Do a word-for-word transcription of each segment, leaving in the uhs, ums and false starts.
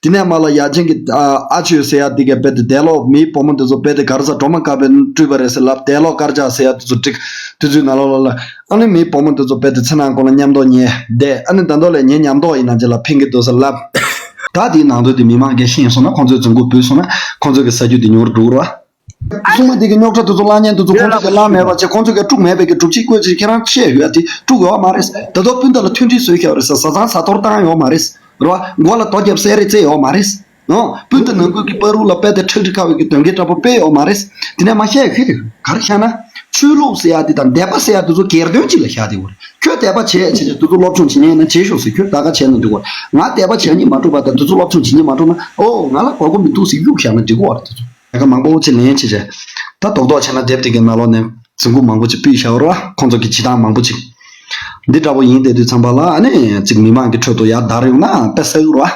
དེ་ནས་མར་ལ་ཡ་ཆེན་གྱི་ཨ་ཨ་ཆོས་ཟེར་ཡ་དེ་གས་དཔེ་དེ་དེ་ལོ་མིའི་བུ་མོ་དེ་ཚོ་དཔེ་དེ་ག་རེ་ཟ་གྲོ་མ་དཀར་པོའི་སྤྲུལ་པ་རེད་ཟེར་ལབ། དེ་ལོ་དཀར་ཆག་ཟེར་ཡ་དེ་ཚོ་འགྲིག་དེ་ཚོའི་ནང་ལོགས་ལ་ལ་ཨ་ནི་མིའི་བུ་མོ་དེ་ཚོ་དཔེ་དེ་ཚེ་ནང་ཁོ་ལ་མཉམ་དུ་ཉལ་བསྡད། ཨ་ནི་ད་མདོ་ལས་ངའི་མཉམ་དུ་ཡིན་ན་ཅི་ལ་ཕན་གི་འདུག་ཟེར་ལབ། ད་དེའི་ནང་དོན་དེ་མི་མང་གིས་ཤེས་སོང་ན་ཁོང་ཚོའི་རྫུན་མགོ་བུད་སོང་ན་ཁོང་ཚོ་གི་ས་རྒྱུ་དེ་ཉུང་རུ་འགྲོ་གི་རེད་བ། སྲུང་མ་དེ་གི་རྙོག་དྲ་དེ་ཚོ་བརླག་ཉེན་དེ་ཚོ་ཁོང་ཚོ་གི་བརླག་མེད་པ་བྱས། ཁོང་ཚོ་གི་དཀྲུག་མེད་པའི་གི་སྒྲུབ་བྱེད་བཀོད་ཅིག་ཁྱེད་རང་བཤད་ཡོད་ཨ། དེ་དཀྲུག་ཡོད་མ་རེད། ད་དུང་སྤུན་ཟླ་ལ་མཐུན་སྒྲིལ་བཟོས་ཤག་རེད་ཟེར། བཟའ་ཚང་བཟའ་གཏོར་བཏང་ཡོད་མ་རེད། རེད་བ། མགོ་ལ་རྡོ་བརྒྱབ་བསད་རེས་བྱས་ཡོད་མ་རེད། ཨོ། སྤུན་ཟླ་ནང་ཁུལ་གྱི་བར་དུ་ལ་དཔེ་དེ་ཁྲིག་ཁྲིག་ཁ་བའི་གི་དོན་རྐྱེན་འདྲ་པོ་དཔེ་ཡོད་མ་རེད། དེ་ནས་མ་བཤད་ཁི་རེད། ག་རེ་བཤད་ན། ཆོས་ལུགས་ཟེར་ཡ་དེ་དང་དད་པ་ཟེར་ཡ་དེ་ཚོ་སྒེར་དོན་གཅིག་ལ་བཞག་དེ་བོ་རེད། ཁྱོད་དད་པ་བྱས་བྱས་བྱས་དེ་ཚོ་སློབ་སྦྱོང་བྱེད་མཁན་ཡིན་ན་བྱེད་ཤོག་ཟེར། ཁྱོད་ད་ག་བྱས་ན་འགྲིག་གོ། ང་དད་པ་བྱེད་མཁན་མ་གྲུབ་པ་དང་དེ་ཚོ་སློབ་སྦྱོང་བྱེད་མཁན་མ་གྲུབ་ན། ཨོ། ང་ལ་གོ་གོ་མི་འདུག་ཟེར་གཡུག་བཞག་ན་འགྲིག་གོ་རེད། དེ་ཚོ་ལས་ཀ་མང་པོ་ཅིག་ལེན་བྱས་བྱས། ད་རྡོག་རྡོག་བྱས་ན་དེབ་དེ་གའི་ནང་ལོགས་ནས་རྫུན་མགོ་མང་པོ་ཅིག་ཕུད་བཞག་རོགས། ཁོང་ཚོ་གི་བྱེད་སྟངས་མང་པོ་ཅིག་འདི་འདྲ་པོ་ཡིན། དེ་དུས་ཙམ་པ་ལ་ཨ་ནི་ཅིག་མི་མང་གི་ཁྲོད་དུ་ཡར་དར་ཡོང་ན་དཔེ་གསལ་རོགས།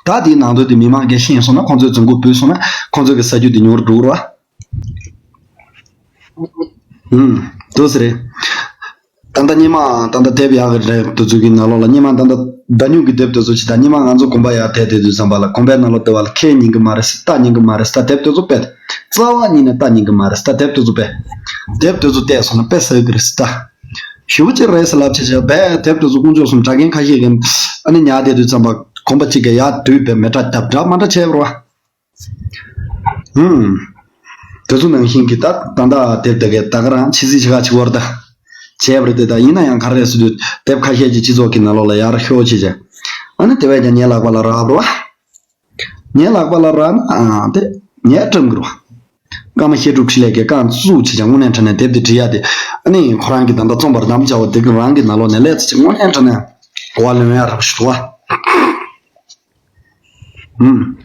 ད་དེའི་ནང་དོན་དེ་མི་མང་གིས་ཤེས་སོང་ན་ཁོང་ཚོའི་རྫུན་མགོ་བུད་སོང་ན་ཁོང་ཚོ་གི་ས་རྒྱུ་དེ་ཉུང་རུ་འགྲོ་གི་རེད་བ། ཧུམ། འདུག་སེ་རེད། ད་ལྟ་སྔོན་མ་ད་ལྟ་དེབ་ཡག་གི་རེད་དེ་ཚོ་གི་ནང་ལོགས་ལ་སྔོན་མ་ད་ལྟ་ཟླ་སྨྱུག་གི་དེབ་དེ་ཚོ་ཅིག་དང་སྔོན་མ་ང་ཚོ་དགོན་པ་ཡར་ཐད་དེ་དུས་ཙམ་པ་ལ་དགོན་པའི་ནང་ལོགས་དེ་བ་ལ་ཁས་ཉན་གི་མ་རེད་ཟེར། ད་ཉན་གི་མ་རེད་ཟེར། ད་དེབ་དེ་ཚོ་དཔེ་རྩ་བ་ཉིད་ནས་ད་ཉན་གི་མ་རེད་ཟེར། ད་དེབ་དེ་ཚོ་དཔེ་དེབ་དེ་ཚོ་བལྟས་སོང་ན་དཔེ་གསལ་གི་རེད་ཟེར། ད་ཞེ་པོ་ཅིག་རེད་ཟེར་ལབ་བྱས་བྱས་དཔེ་དེབ་དེ་ཚོ་དཀོན་མཆོག་གསུམ་གྲྭ་རྒན་ཁ་ཤས་ཀྱིས་ཨ་ནི་ཉར་བསྡད་དུས་ཙམ་པ་དགོན་པ་གཅིག་གི་ཡར་དུས་དཔེ་མེ་སྲེག་བརྒྱབ་འདྲ་མ་འདྲ་བྱས་པ་རེད་བ། ཧུམ། དེ་ཚོ་ནང་བཞིན་གྱི་ད་ད་ལྟ་དེབ་དེ་གའི་ད་ག་རང་ཕྱི་ཚིག་ཆེ་ཁག་ཆེ་བར་ད་བྱས་པ་རེད་དེ། ད་ཡིན་ན་ཡང་ག་རེ་རེད་ཟེར་དུས་དེབ་ཁ་ཤས་ཀྱི་སྤྱི་ཚོགས་ཀྱི་ནང་ལོགས་ལ་ཡར་ཤོག་བྱས་བྱས། ཨ་ནི་དེ་བས་ཀྱང་ངའི་ལག་པ་ལ་རག་རོ། ངའི་ལག་པ་ལ་རག་ན་ཨ་དེ་ངས་བཀྲམ་གི་རོ། ཀརྨ་བཤད་སྒྲུབ་འཕྲིན་ལས་ཀྱི་རྐང་བཙུགས་བྱས་ཀྱང་དངོས་གནས་དྲང་གནས་དེབ་དེ་བྲིས་ཡ་དེ། ཨ་ནི་ཁོ་རང་གི་ད་ལྟ་རྩོམ་པར་དམ་བཅའ་བ་དེ་གི་རང་གི་ནང་ལོགས་ནས་ལས་ཚེ་ཅིག་དངོས་གནས་དྲང་གནས་གོ་བ་ལོན་ཡ་རག་ཞུ་བ། ཨུམ།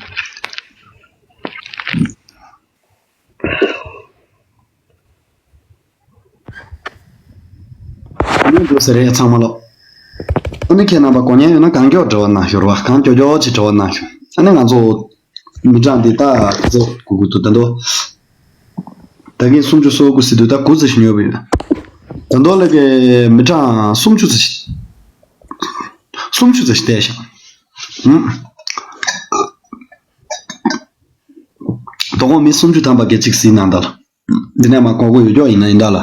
ཨ་ནི་འདུག་ཟེར་རེད་ཚང་མ་ལོ། ཨ་ནི་ཁྱེད་རྣམ་པ་གོ་མཁན་ཡོད་ན་གང་མགྱོགས་འབྲེལ་བ་གནང་ཤོག་རེད་བ། གང་མགྱོགས་མགྱོགས་ཅིག་འབྲེལ་བ་གནང་ཤོག་ཨ་ནི་ང་ཚོ་མི་གྲངས་འདི་ད་ག་ཚོད་སྒུག་གི་འདུག་ད་དུང་ད་གིན་སུམ་ཅུ་སོ་དགུ་ཟེར་དུས་ད་དགུ་ཙམ་ཞིག་ཉོས་པ་ཡོད། ད་དུང་ལས་ཀའི་མི་གྲངས་སུམ་ཅུ་ཙམ་ཞིག་སུམ་ཅུ་ཙམ་ཞིག་བལྟས་ཤག་ཨུམ། དོ་དགོང་མི་སུམ་ཅུ་ཐམ་པ་གི་གཅིག་གཟིགས་གནང་དང་། འདི་ནས་མ་གོ་གོ་ཡོད་ཀྱོག་ཡིན་ན་ཡིན་ད་ལ།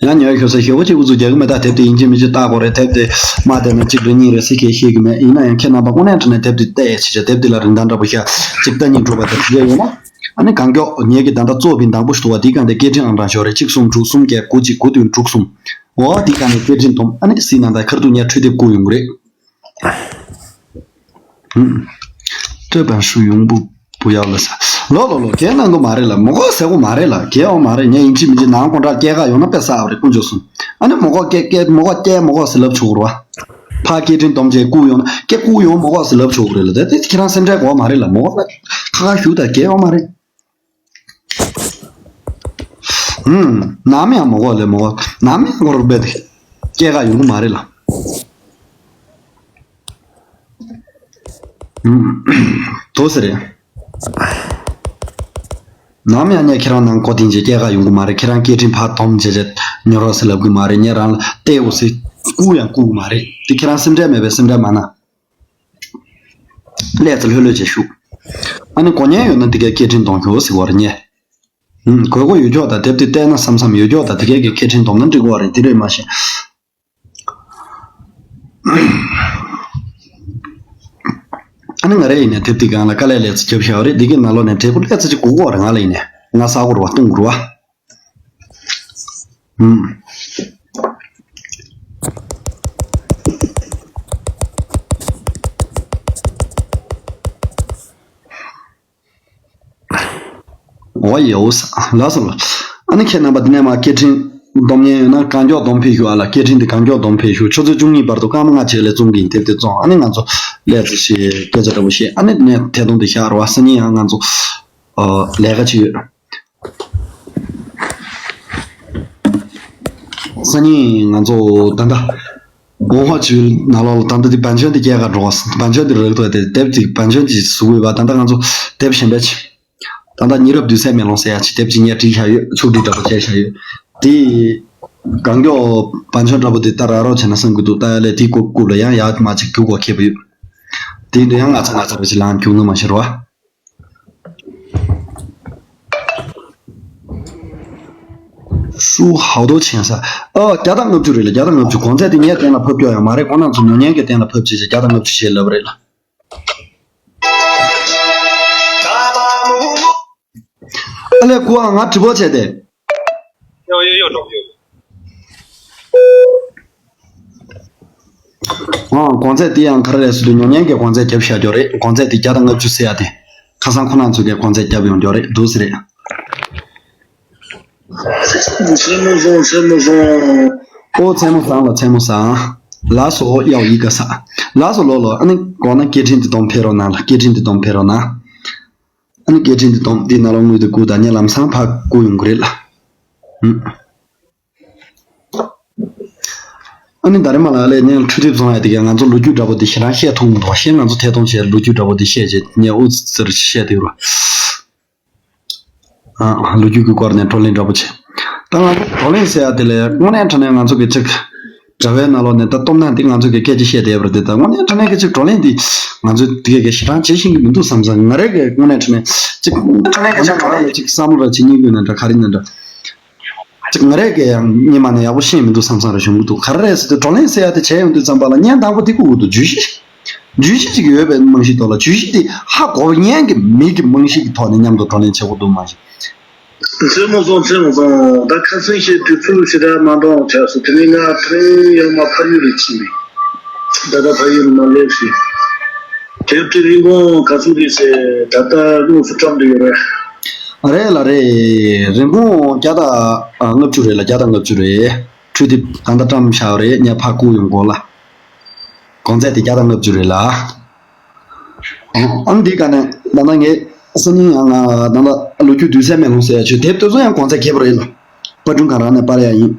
ཡང་ཉོ་ཤོག་ས་ཞེ་པོ་ཅིག་ཨུ་ཚུགས་རྒྱག་གི་མེད། ད་དེབ་དེ་ཡིན་གཅིག་མིན་གཅིག་བལྟ་དགོས་རེད། དེབ་དེ་མ་བལྟས་ན་གཅིག་རེད་གཉིས་རེད་ཟེར་གྱི་ཤེས་གི་མེད། ཡིན་ན་ཡང་ཁྱེད་རྣམ་པ་དངོས་གནས་དྲང་གནས་དེབ་དེ་བལྟས་ཡས་བྱེད་བྱ། དེབ་དེ་ལ་རིན་ཐང་འདྲ་པོ་ཤ་གཅིག་ལྟ་སྙིང་བྲོ་བ་དང་དེ་འདྲ་ཡོད་ན། ཨ་ནི་གང་མགྱོགས་ངེད་ཀྱི་ད་ལྟ་གཙོ་བོ་དང་པོ་ཞིག་འདུག་བ། དེའི་སྒང་དེ་སྐད་འཕྲིན་ཨང་གྲངས་ཤོག་རེད། གཅིག་གསུམ་དྲུག་གསུམ་བརྒྱད་དགུ་གཅིག་དགུ་བདུན་དྲུག་གསུམ། འོ་དེའི་སྒང་ནས་སྐད་འཕྲིན་སྡོམ། ཨ་ནི་གཟིགས་གནང་དང་། ཁ་ཐུག་ངས་འཕྲོད་དེབ་བསྐུར་ཡོང་གི་རེད། ཧུམ། སྤྲོད་པ་ཧྲུའུ་ཡོང་བུ་བུ་ཡག་ལ་ས། ལོ་ལོ་ལོ། གལ་གནང་གི་མ་རེད་ལ། མོ་གོ་ཟེར་གོ་མ་རེད་ལ། གལ་ཡོང་མ་རེད། ངས་ཡིན་གཅིག་མིན་གཅིག་ནང་ཁོང་ཁྲག་སྐྱེལ་ག་ཡོང་ན་དཔེ་བསགས་པ་རེད། དཀོན་མཆོག་གསུམ། ཨ་ནི་མོ་གོ་སྐྱེལ་སྐྱེལ་མོ་གོ་སྐྱེལ་མོ་གོ་ཟེར་ལབ་ཆོག་གི་རེད་བ། ཕ་སྐད་འཕྲིན་སྡོམ་བྱས་བསྐུར་ཡོང་ན་སྐད་བསྐུར་ཡོང་མོ་གོ་ཟེར་ལབ་ཆོག་གི་རེད་ལ། དེ་དེ་ཁྱེད་རང་སེམས་ཁྲལ་དགོས་མ་རེད་ལ། མོ་གོ་ལ་ཁ་ཁ་ཞུ་ད་གལ་ཡོང་མ་རེད། ཨུམ། ནམ་ཡང་མ་གོ་ལེ་མ་གོ། ནམ་ཡང་གོ་རུ་བེད། སྐྱེ་ག་ཡོང་གི་མ་རེད་ལ། ཨུམ། དོ་ཟེར་རེད། ནམ་ཡང་ངས་ཁྱེད་རང་ནང་གོ་དེང་ཅེ་སྐྱེ་ག་ཡོང་གི་མ་རེད། ཁྱེད་རང་སྐད་འཕྲིན་ཕར་དོམ་བྱས་བྱས་ཉོ་རོགས་ཟེར་ལབ་གི་མ་རེད། ངས་རང་ལ་བལྟས་འོ་ཟེར་བསྐུར་ཡང་བསྐུར་གི་མ་རེད། དེ་ཁྱེད་རང་སེམས་ཁྲལ་མེད་པའི་སེམས་ཁྲལ་མ་གནང་། ལས་ཚེ་ལྷོད་ལྷོད་བྱས་བཞུགས། ཨ་ནི་གོ་མཁན་ཡོད་ན་འདི་གའི་སྐད་འཕྲིན་གཏོང་ཤོག་ཟེར་བ་རེད་ངས། ཧུམ། དགོས་མཁོ་ཡོད་ཀྱོག་དང་དེབ་དེ་བལྟས་ན་བསམ་བསམ་ཡོད་ཀྱོག་དང་དེ་གའི་གི་སྐད་འཕྲིན་སྡོམ་ན་འགྲིག་གི་རེད། དེ་རེད་མ་གཞི། ཨ་ནི་ང་རེ་ཡིན་ནའི་དེབ་དེ་སྒང་ལ་དཀའ་ལས་ལས་ཚེ་རྒྱབ་བཞག་རེད། འདི་གའི་ནང་ལོགས་ནས་འབྲས་བུ་ལས་ཚེ་ཅིག་དགོས་ཀྱོག་རེད། ང་ལ་ཡིན་ནའི་ང་ས་གོ་རུ་བ་གཏོང་དགོས་རུ་བ། ཨུམ། འོ་ཡོ་ས་ལ་སོང་ལ། ཨ་ནི་ཁྱེད་རྣམ་པ་འདི་ནས་མ་སྐད་འཕྲིན་སྡོམ་མཁན་ཡོད་ན་གང་མགྱོགས་སྡོམ་ཕེབས་ཤོག་ཨ་ལ། སྐད་འཕྲིན་འདི་གང་མགྱོགས་སྡོམ་ཕེབས་ཤོག་ཆུ་ཚོད་བཅུ་གཉིས་བར་དུ་སྐར་མ་ལྔ་ཅིག་ལས་བཙོང་གི་ཡིན། དེབ་དེ་བཙོང་། ཨ་ནི་ང་ཚོ་ལས་ཚེ་ཞེས་སྐད་ཆ་འདྲ་པོ་བཤད། ཨ་ནི་འདི་ནས་ཐད་གཏོང་འདི་བཞག་རོགས། སང་ཉིན་ཡང་ང་ཚོ་ཨ་ལས་ཀ་ཅིག་ཡོད། སང་ཉིན་ང་ཚོ་ད་ལྟ་ཝུན་ཧྭ་ཆུས་ནང་ལོགས་ལ་ད་ལྟ་དེ་བན་ཆོན་དེ་སྐྱེལ་ག་འགྲོ་བ། བན་ཆོན་དེ་རག་ཐུབ་དེ་དེབ་ཅིག་བན་ཆོན་ཅིག་བཟོ་དགོས་པ། ད་ལྟ་ང་ཚོ་དེབ་གཞན་པ་ཅིག་ད་ལྟ་ཉེ་རབས་དུས་ཚོད་མེ་ལོང་ཟེར་ཡ་ཅིག་དེབ་ཅིག་ངས་བྲིས་བཞག་ཡོད། ཕྱོགས་སྒྲིག་འདྲ་པོ་བྱས་བཞག་ཡོད། དེ་གང་མགྱོགས་བན་ཆོན་འདྲ་པོ་དེ་ལྟ་རག་རོགས་བྱས་ན་བསམ་གྱི་འདུག་ལྟ་ཡ་ལས་དེའི་རྐུབ་རྐུབ་ལ་ཡང་ཡག་མ་ཅིག་རྒྱུག་གོ་ཁེལ་པ་ཡོད། དེ་འདྲ་ཡང་ང་ཚོ་ང་ཚོ་རེ་ཞིག་ལངས་ཁྱུག་ནི་མ་ཤེས་རོ། ཧྲུའུ་ཧའོ་ཏོ་ཆེན་ས། ཨོ་བརྒྱ་དང་ལྔ་བཅུ་རེད་ལ། བརྒྱ་དང་ལྔ་བཅུ། གོང་ཚད་དེ་ངས་གཏན་ལ་ཕབ་རྒྱུ་ཡང་མ་རེད། ཁོང་རྣམ་ཚོ་ཉོ་མཁན་གྱིས་གཏན་ལ་ཕབ་བྱས་བྱས་བརྒྱ་དང་ལྔ་བཅུ་བྱས་ལབ་རེད་ལ། ཨ་ལས་ཁུ་ཨ་ང་དྲི་བ་བྱས་ཏེ། ཡོ་ཡོ་ཡོ་འགྲོ་ཡོ། ཨང་གོང་ཚད་དེ་ཡང་ག་རེ་རེད་ཟེར་དུས་ཉོ་མཁན་གྱིས་གོང་ཚད་རྒྱབ་བཞག་རྒྱུ་རེད། གོང་ཚད་དེ་བརྒྱ་དང་ལྔ་བཅུ་ཟེར་ཡ་དེ། ཁ་སང་ཁོ་རང་ཚོ་གིས་གོང་ཚད་རྒྱབ་ཡོང་རྒྱུ་རེད་འདུག་ཟེར་རེད། མཚན་མོ་བཟང་མཚན་མོ་བཟང་། ཨོ་མཚན་མོ་བཟང་ལ་མཚན་མོ་བཟང་། ལགས་སོ་ཨོ་ཡའོ་ཡི་ག་ས། ལགས་སོ་ལོ་ལོ། ཨ་ནི་གོང་ན་སྐད་འཕྲིན་དེ་སྡོམ་ཕེབས་རོགས་གནང་ལ། སྐད་འཕྲིན་དེ་སྡོམ་ཕེབས་རོགས་གནང་། ཨ་ནི་སྐད་འཕྲིན་དེ་སྡོམ་འདི་ནང་ལོགས་ངོས་དེ་བསྐུར་དང་ངས་ལམ་སང་ཕར་བསྐུར་ཡོང་གི་རེད་ལ། ཨ་ནི་ད་རེས་མ་ལ་ལས་ནས་འཕྲུལ་དེབ་བཟོ་ཡ་དེ་ག་ང་ཚོ་ལོ་རྒྱུས་འདྲ་པོ་དེ་ཞེ་དྲག་བཤད་ཐུབ་མི་འདུག་ཤེས། ང་ཚོ་ཐད་གཏོང་བྱས་ལོ་རྒྱུས་འདྲ་པོ་དེ་བཤད་བྱས་ངས་ཨུ་ཙི་ཙི་བཤད་དེ་རུ། ཨ་ལོ་རྒྱུས་ཀྱི་སྐོར་ནས་བགྲོ་གླེང་འདྲ་པོ་བྱས། ད་ང་ཚོ་བགྲོ་གླེང་ཟེར་ཡ་དེ་ལས་དངོས་གནས་དྲང་གནས་ང་ཚོ་གི་ཅིག་དྲ་བའི་ནང་ལོགས་ནས་ད་སྟོབས་ན་འདི་ང་ཚོ་གི་སྐད་ཆ་བཤད་བསྡད་པ་རེད་དེ། ད་དངོས་གནས་དྲང་གནས་ཀྱི་ཅིག་བགྲོ་གླེང་འདི་ང་ཚོ་དེ་ག་གི་ཞེ་དྲག་བྱེད་ཤེས་ཀྱི་མི་འདུག་བསམ་བསམ། ང་རང་གི་དངོས་གནས་དྲང་གནས་ཅིག་དངོས་གནས་དྲང་གནས་ང་རང་ལ་ཅིག་བསམ་བློ་ར་ཅིག་གཉིས་ཀྱི་ནང་འདྲ་ག་རེ་ནང་འདྲ། ཅིག་ང་རས་ཀྱི་ཡང་སྔོན་མ་ནས་ཡག་པོ་ཤེས་མི་འདུག་བསམ་བསམ་རེ་བྱུང་གི་འདུག་ག་རེ་རེད་ཟེར་དུས་བགྲོ་གླེང་ཟེར་ཡ་དེ་བྱས་ཡོང་དུས་ཙམ་པ་ལ་བརྙན་དང་པོ་དེ་བསྐུར་དགོས་འདུག་བརྗོད་གཞི། བརྗོད་གཞི་ཅིག་ཡོད་པའི་རྨང་གཞིའི་ཐོག་ལ། བརྗོད་གཞི་དེ་ཧ་གོ་བ་བརྙན་གྱི་མིག་གི་རྨང་གཞི་གི་ཐོག་ནས་མཉམ་དུ་བགྲོ་གླེང་བྱེད་དགོས་འདུག་མ་གཞི། མཚན་མོ་བཟང་མཚན་མོ་བཟང་། ད་ཁ་སང་བཤད་དུས་ཚོད་ཞེ་དྲག་མ་འདང་བྱས་སོང་། དེ་ནས་ང་དེ་རིང་ཡང་མ་ཕ་ཡུལ་ལ་ཕྱིན་པས། ད་ལྟ་ཕ་ཡུལ་ལ་མ་སླེབས་ཤིང་། དེབ་དེ་རིན་གོང་ག་ཚོད་རེད་ཟེར། ད་ལྟ་དངོས་སུ་བཀྲམ་དུ་ཡོད་རེད། རེད་ལ་རེད། རིན་གོང་བརྒྱ་དང་ལྔ་བཅུ་རེད་ལ། བརྒྱ་དང་ལྔ་བཅུ་རེད། འཕྲུལ་དེབ་ད་ལྟ་བཀྲམ་བཞག་རེད། ངས་ཕར་བསྐུར་ཡོང་གོ་ལ། གོང་ཚད་དེ་བརྒྱ་དང་ལྔ་བཅུ་རེད་ལ། ཨང་འདི་ག་ནས་ད་ལྟ་ངས་སང་ཉིན་ཡང་ང་ད་ལྟ་ལོ་རྒྱུས་དུས་ཚོད་མེད་ལོང་ཟེར་ཡ་ཆོས་དེབ་དེ་ཚོ་ཡང་གོང་ཚད་ཁེ་པོ་རེད་ལ། པར་སྐྲུན་ཁང་རང་ནས་པར་ཡ་ཡིན།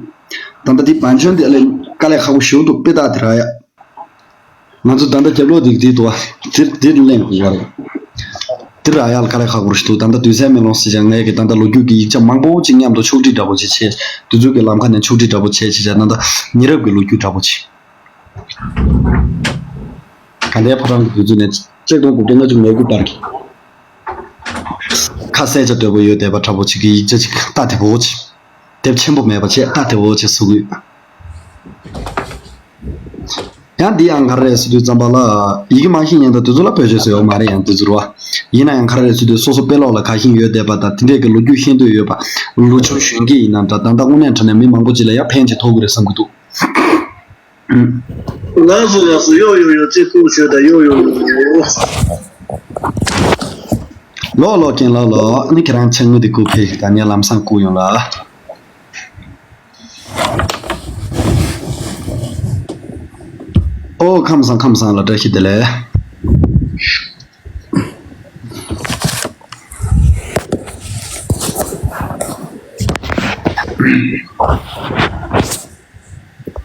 ད་ལྟ་འདི་བང་ཆེན་དེ་ལས་དཀའ་ལས་ཁག་པོ་ཞེ་པོ་འདུག་དཔེ་རྟགས་དེ་རག་ཡ། ང་ཚོ་ད་ལྟ་རྒྱབ་ལོགས་འདི་འདི་འདུག་བ། འདིར་འདིར་གླེང་དགོས་ཡ་རེད། འདི་རག་ཡ་ལ་དཀའ་ལས་ཁག་པོ་ཞིག་འདུག་ད་ལྟ་དུས་ཚོད་མེད་ལོང་ཟེར་ཡ། ངས་ཀྱི་ད་ལྟ་ལོ་རྒྱུས་ཀྱི་ཡིག་ཆ་མང་པོ་ཅིག་མཉམ་དུ་ཕྱོགས་སྒྲིག་འདྲ་པོ་ཅིག་བྱས། དུས་ཚོད་ཀྱི་ལམ་ཁ་ནས་ཕྱོགས་སྒྲིག་འདྲ་པོ་བྱས་བྱས་བྱས་ད་ལྟ་ཉེ་རབས་ཀྱི་ལོ་རྒྱུས་འདྲ་པོ་ཅིག་ག་འདྲའི་ཕོ་བྲང་གི་དུས་ཚོད་ནས་ཆིག་སྟོང་དགུ་བརྒྱ་ལྔ་བཅུ་ང་དགུ་བར་གྱི་ཁ་གསལ་ཆ་དོད་པོ་ཡོད་བསྡད་པ་འདྲ་པོ་ཅིག་གི་ཡིག་ཆ་ཅིག་ལྟ་དེ་པོ་ཅིག་དེབ་ཆེན་པོ་མེད་པ་བྱས་ལྟ་དེ་པོ་ཅིག་བཟོ་དགོས། ཡང་འདི་ཡང་ག་རེ་རེད་ཟེར་དུས་ཙམ་པ་ལ། ཡི་གེ་མང་ཤོས་ཉན་ད་དུས་ཚོད་ལ་བེད་སྤྱོད་བཟོ་ཡོད་མ་རེད། ཡང་དུས་ཚོད་རེད་བ། ཡིན་ན་ཡང་ག་རེ་རེད་ཟེར་དུས་སོ་སོ་དཔེ་ཀློག་ལ་དགའ་ཞེན་ཡོད་བསྡད་པ་དང་དེ་འདྲས་ཀྱི་ལོ་རྒྱུས་ཤེས་འདོད་ཡོད་པ། ལོ་ཆུང་གཞོན་སྐྱེས་ཡིན་ན་འདྲ། ད་ལྟ་དངོས་གནས་དྲང་གནས་མི་མང་པོ་ཅིག་ལ་ཡང་ཕན་ཅིག་ཐོགས་ཀྱི་རེད་བསམ་གྱི་འདུག་ལགས་སོ་ལགས་སོ། ཡོ་ཡོ་ཡོ། ཅིག་སྐུ་མཁྱེན་ད། ཡོ་ཡོ་ཡོ་ཡོ། ལོ་ལོ་རྒན་ལགས་ལོ། ཨ་ནི་ཁྱེད་རང་ཕྱག་དངུལ་དེ་བསྐུར་ཕེབས་ཤིག་ད་ངས་ལམ་སང་བསྐུར་ཡོང་ལ། ཨོ་ཁམས་བཟང་ཁམས་བཟང་ལ། བཀྲ་ཤིས་བདེ་ལེགས།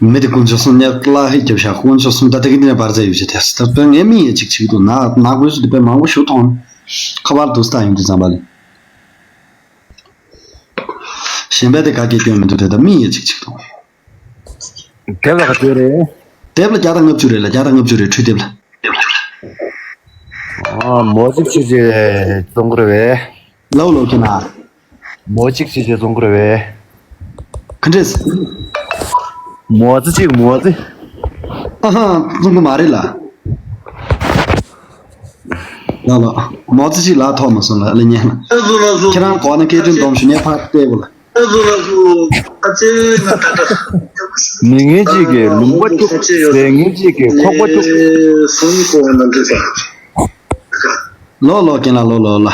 མི་དེ་དཀོན་མཆོག་གསུམ་ཉག་གླ་ཧི་རྒྱབ་ཤག་དཀོན་མཆོག་གསུམ་ད་དེ་གི་འདི་ནས་བར་མཛད་ཡོད་ཅེས་དེ། ད་དཔོན་ངའི་མི་ཡི་ཅིག་ཅིག་འདུག་ན་ན་དགོས་སུ་དེ་དཔེ་མང་པོ་ཞིག་མཐོང་། ཁ་པར་དུ་སྟ་ཡོང་དུས་ཙམ་པ་ལས། གཞན་པའི་དེ་ག་གེ་སྐྱོན་མི་འདུག་དེ་ད་མི་ཡི་ཅིག་ཅིག་འདུག་དེབ་ལ་ག་ཚོད་རེད། དེབ་ལ་བརྒྱ་དང་ལྔ་བཅུ་རེད་ལ། བརྒྱ་དང་ལྔ་བཅུ་རེད། འཕྲུལ་དེབ་ལ། ཨ་མོ་གཅིག་ཅིག་ཅིག་བཙོང་གི་རེད་པས། ལའོ་ལོ་ཁྱེད་ན། མོ་གཅིག་ཅིག་ཅིག་བཙོང་གི་རེད་པས། ག་འདྲས། མོ་ཙི་གཅིག་མོ་ཙི། ཨ་ཧ། བཙོང་གི་མ་རེད་ལ། ལ་ལ། མོ་ཙི་གཅིག་ལ་ཐོག་མ་སོང་ལ་ལ་ཉན་ལ། ཁྱེད་རང་གོ་ན་སྐད་འཕྲིན་སྡོམ་ཞུ་ཉན་ཕར་བལྟས་པ་ལ། མི་ངན་གཅིག་གིས་ལུང་པ་དཀྲུགས། ཟས་ངན་གཅིག་གིས་ཁོག་པ་དཀྲུགས། ལོ་ལོ་རྒན་ལགས་ལོ་ལོ་ལ།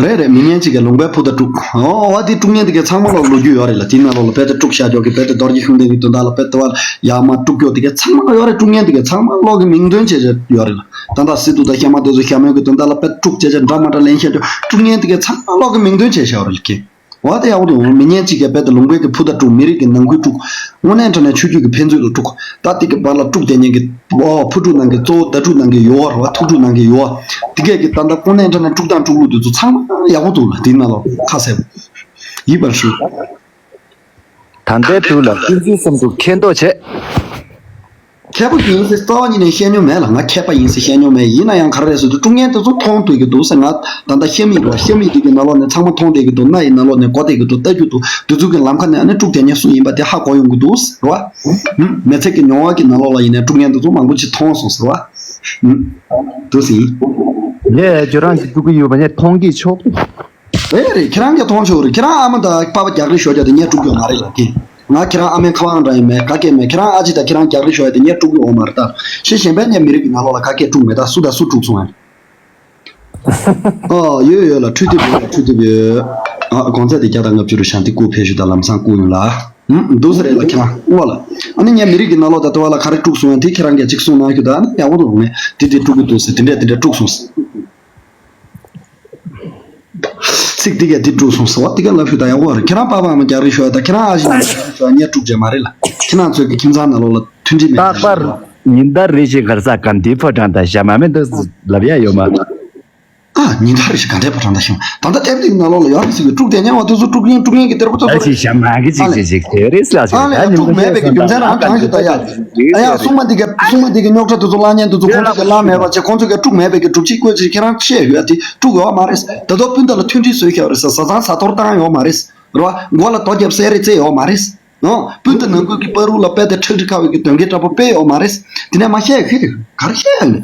རེད་རེད། མི་ངན་གཅིག་གིས་ལུང་པའི་ཕུ་ཐག་དཀྲུགས། ཨོ་ཨོ་དེ་དཀྲུག་མཁན་དེ་གའི་ཚང་མ་ལོག་ལོ་རྒྱུས་ཡོད་རེད་ལ། དེའི་ནང་ལོགས་ལ་དཔེ་དེ་དཀྲུག་བཞག་རྒྱུ་གི་དཔེ་དེ་རྡོ་རྗེ་ཤུགས་ལྡན་གྱི་དོན་དག་ལ་དཔེ་དེ་བ་ཡར་མར་དཀྲུག་རྒྱུ་དེ་གའི་ཚང་མ་ཡོད་རེད། དཀྲུག་མཁན་དེ་གའི་ཚང་མ་ལོག་གི་མིང་འདོན་བྱས་བྱས་ཡོད་རེད་ལ། ད་ལྟ་སི་ཏུ་དང་ཤ་མ་དེ་ཚོ་ཤ་མོའི་གི་དོན་དག་ལ་དཔེ་དཀྲུག་བྱས་བྱས་འདྲ་མ་འདྲ་ལན་བཤད་རྒྱུ། དཀྲུག་མཁན་དེ་གའི་ཚང་མ་ལོག་གི་མིང་འདོན་བྱས་བཞག་ཡོད་རེད་ལ་ཁྱེད། འོ་དེ་ཡག་པོ་འདུག་མི་ངན་གཅིག་གིས་རྦད་དེ་ལུང་པའི་གི་ཕུ་ཐག་དཀྲུགས། མི་རིགས་ཀྱི་ནང་ཁུལ་དཀྲུགས། དངོས་གནས་དྲང་གནས་ཆོས་བརྒྱུད་ཀྱི་ཕན་ཚུན་ལ་དཀྲུགས། ད་དེ་གི་བར་ལ་དཀྲུགས་བསྡད་མཁན་གྱི་ཨོ་ཕུ་དཀྲུགས་གནང་མཁན་གཙོ་བོ་བརྡ་དཀྲུགས་གནང་མཁན་ཡོད་རེད་བ། ཐུག་དཀྲུགས་གནང་མཁན་ཡོད། དེ་གས་ཀྱི་ད་ལྟ་དངོས་གནས་དྲང་གནས་དཀྲུགས་སྟངས་དཀྲུག་ལུགས་དེ་ཚོ་ཚང་མ་ཡག་པོ་འདུག་ལ། དེ་ནང་ལོགས་ཁ་གསལ་པོ་ཡིན་པར་ཞུ། ད་ལྟའི་དུས་ལ་ཀུན་གཟིགས་སམ་དུ་མཁྱེན་རྟོགས་བྱེད། མཁས་པ་ཡིན་ཟེར་རྩ་བ་ཉིད་ནས་བཤད་མྱོང་མེད་ལ། ང་མཁས་པ་ཡིན་ཟེར་བཤད་མྱོང་མེད། ཡིན་ན་ཡང་ག་རེ་རེད་ཟེར་དུས་དཀྲུག་མཁན་དེ་ཚོ་མཐོང་སྡོད་ཀྱི་འདུག་ཟེར། ང་ད་ལྟ་ཤ་མིག་རེད་བ། ཤ་མིག་དེ་གི་ནང་ལོགས་ནས་ཚང་མ་མཐོང་བསྡད་ཀྱི་འདུག་སྣ་ཡི་ནང་ལོགས་ནས་གོ་བསྡད་ཀྱི་འདུག་ལྟ་རྒྱུ་འདུག་དེ་ཚོ་གི་ལམ་ཁ་ནས་ཨ་ནི་དཀྲུག་བསྡད་མཁན་སུ་ཡིན་པ་དེ་ཧ་གོ་ཡོང་གི་འདུག་ཟེར་བ། ཧུམ། མི་ཚེ་གི་མྱོང་བ་གི་ནང་ལོགས་ལ་ཡིན་ནའི་དཀྲུག་མཁན་དེ་ཚོ་མང་པོ་ཅིག་མཐོང་སོང་ཟེར་བ། ཧུམ། འདུག་ཟིན། ལས་ཁྱོད་རང་གིས་དཀྲུག་གི་ཡོད་པ་ངས་མཐོང་གི་ཆོག་རེད་རེད། ཁྱེད་རང་གིས་མཐོང་ཆོག་རེད། ཁྱེད་རང་ཨ་མ་དང་པ་ཕ་རྒྱག་རེས་ཤོར་རྒྱག་དེ་ངས་དཀྲུག་ཡོད་མ་རེད་ལ། དེ་ང་ཁྱེད་རང་ཨ་མའི་ཁ་པར་འདྲ་ཡིན་མེད་ག་གེ་མེད། ཁྱེད་རང་ཨ་ཅེ་དང་ཁྱེད་རང་རྒྱག་རེས་ཤོར་ཡ་དེ་ངས་དཀྲུག་ཡོད་མ་རེད་ད། ཤེས་གཞན་པའི་ངས་མི་རིགས་ཀྱི་ནང་ལོགས་ལ་ག་གེ་དཀྲུག་མེད་ད། སུ་དང་སུ་དཀྲུག་སོང་ཨ། ཨོ་ཡོད་ཡོད་ལ་འཕྲོད་དེབ་ཡོད་ལ་འཕྲོད་དེབ་ཡོད། ཨ་གོང་ཚད་དེ་བརྒྱ་དང་ལྔ་བཅུ་རུ་བཞག་འདི་སྐུ་ཕེབས་ཞུ་དང་ལམ་སང་སྐུ་ཡོང་ལ། ཧུམ། འདུག་ཟེར་རེད་ལ་ཁྱེད་རང་ཨོ་ལ། ཨ་ནི་ངས་མི་རིགས་ཀྱི་ནང་ལོགས་ད་ལྟ་བ་ལ་ག་རེ་དཀྲུག་སོང་ཡང་དེ་ཁྱེད་རང་གིས་གཅིག་གསུང་གནང་ཞུ་དང་ཨ་ནི་ཡག་པོ་འདུག་ངས་དེ་དེ་དཀྲུག་གི་འདུག་ཟེར་དེ་འདྲས་དེ་འདྲས་དཀྲུག་སོང་ཟེར། ཚིག་འདི་གས་འདི་དཀྲུགས་སོང་ཟེར་བ་འདི་གས་ལབ་ཤོག་ད་ཡག་པོ་རེད། ཁྱེད་རང་པ་ཕ་ཨ་མ་རྒྱག་རེས་ཤོག་ད་ཁྱེད་རང་ཨ་ཞེ་ཉན་ཤོག་ངས་དཀྲུགས་བྱས་མ་རེད་ལ། ཁྱེད་རང་ཚོའི་གི་ཁྱིམ་ཚང་ནང་ལོགས་ལ་མཐུན་སྒྲིལ་མེད་རྟག་པར་ཉིན་ལྟར་རེ་ཞིག་གར་ས་ག་འདི་ཕོ་བྲང་དང་ཞྭ་དམར་མེ་འདི་ལབ་ཡ་ཡོད་མ། ཨ་ཉིན་ལྟར་རེ་ཞིག་ག་འདྲའི་ཕོ་བྲང་དང་ཞྭ་དམར་ད་ལྟ་དེབ་འདི་གི་ནང་ལོགས་ལ་ཡོད་རེད་ཟེར་གི་དཀྲུགས་བསྡད་མཁན་བ་དེ་ཚོ་དཀྲུག་མཁན་དཀྲུག་མཁན་གི་སྟེར་པོ་ཚོ་ཨ་ཚོ་ཞིག་ཞྭ་དམར་གི་ཅིག་ཅིག་ཅིག་དེ་རེད་ས་ཞིག་ཨ་ལས་ད་ཉིན་དཀྲུགས་མེད་པའི་གི་རྒྱུ་མཚན་རང་གང་ཞིག་ད་ཡ། ཨ་ཡ་སྲུང་མ་འདི་གས་སྲུང་མ་འདི་གས་རྙོག་དྲ་དེ་ཚོ་བསླངས་མཁན་དེ་ཚོ་ཁོང་ཚོ་གས་བསླངས་མེད་པ་བྱས་ཁོང་ཚོ་གས་དཀྲུགས་མེད་པའི་གི་སྒྲུབ་བྱེད་བཀོད་ཅིག་ཁྱེད་རང་བཤད་ཡོད་ཡ་དེ་དཀྲུགས་ཡོད་མ་རེད། ད་དུང་སྤུན་ཟླ་ལ་མཐུན་སྒྲིལ་བཟོས་ཤག་རེད་ཟེར་བཟའ་ཚང་བཟའ་གཏོར་བཏང་ཡོད་མ་རེད། རེད་བ། མགོ་ལ་རྡོ་བརྒྱབ་བསད་རེས་བྱས་ཡོད་མ་རེད། ཨང་། སྤུན་ཟླ་ནང་ཁུལ་གྱི་བར་རུ་ལ་དཔེ་དེ་ཁྲག་དྲི་ཁ་བའི་གི་གདོན་བགེགས་འདྲ་པོ་དཔེ་ཡོད་མ་རེད། དེ་ནས་མ་བཤད་ཁི་རེད་ག་རེ་བཤད་ཡོད་ནས།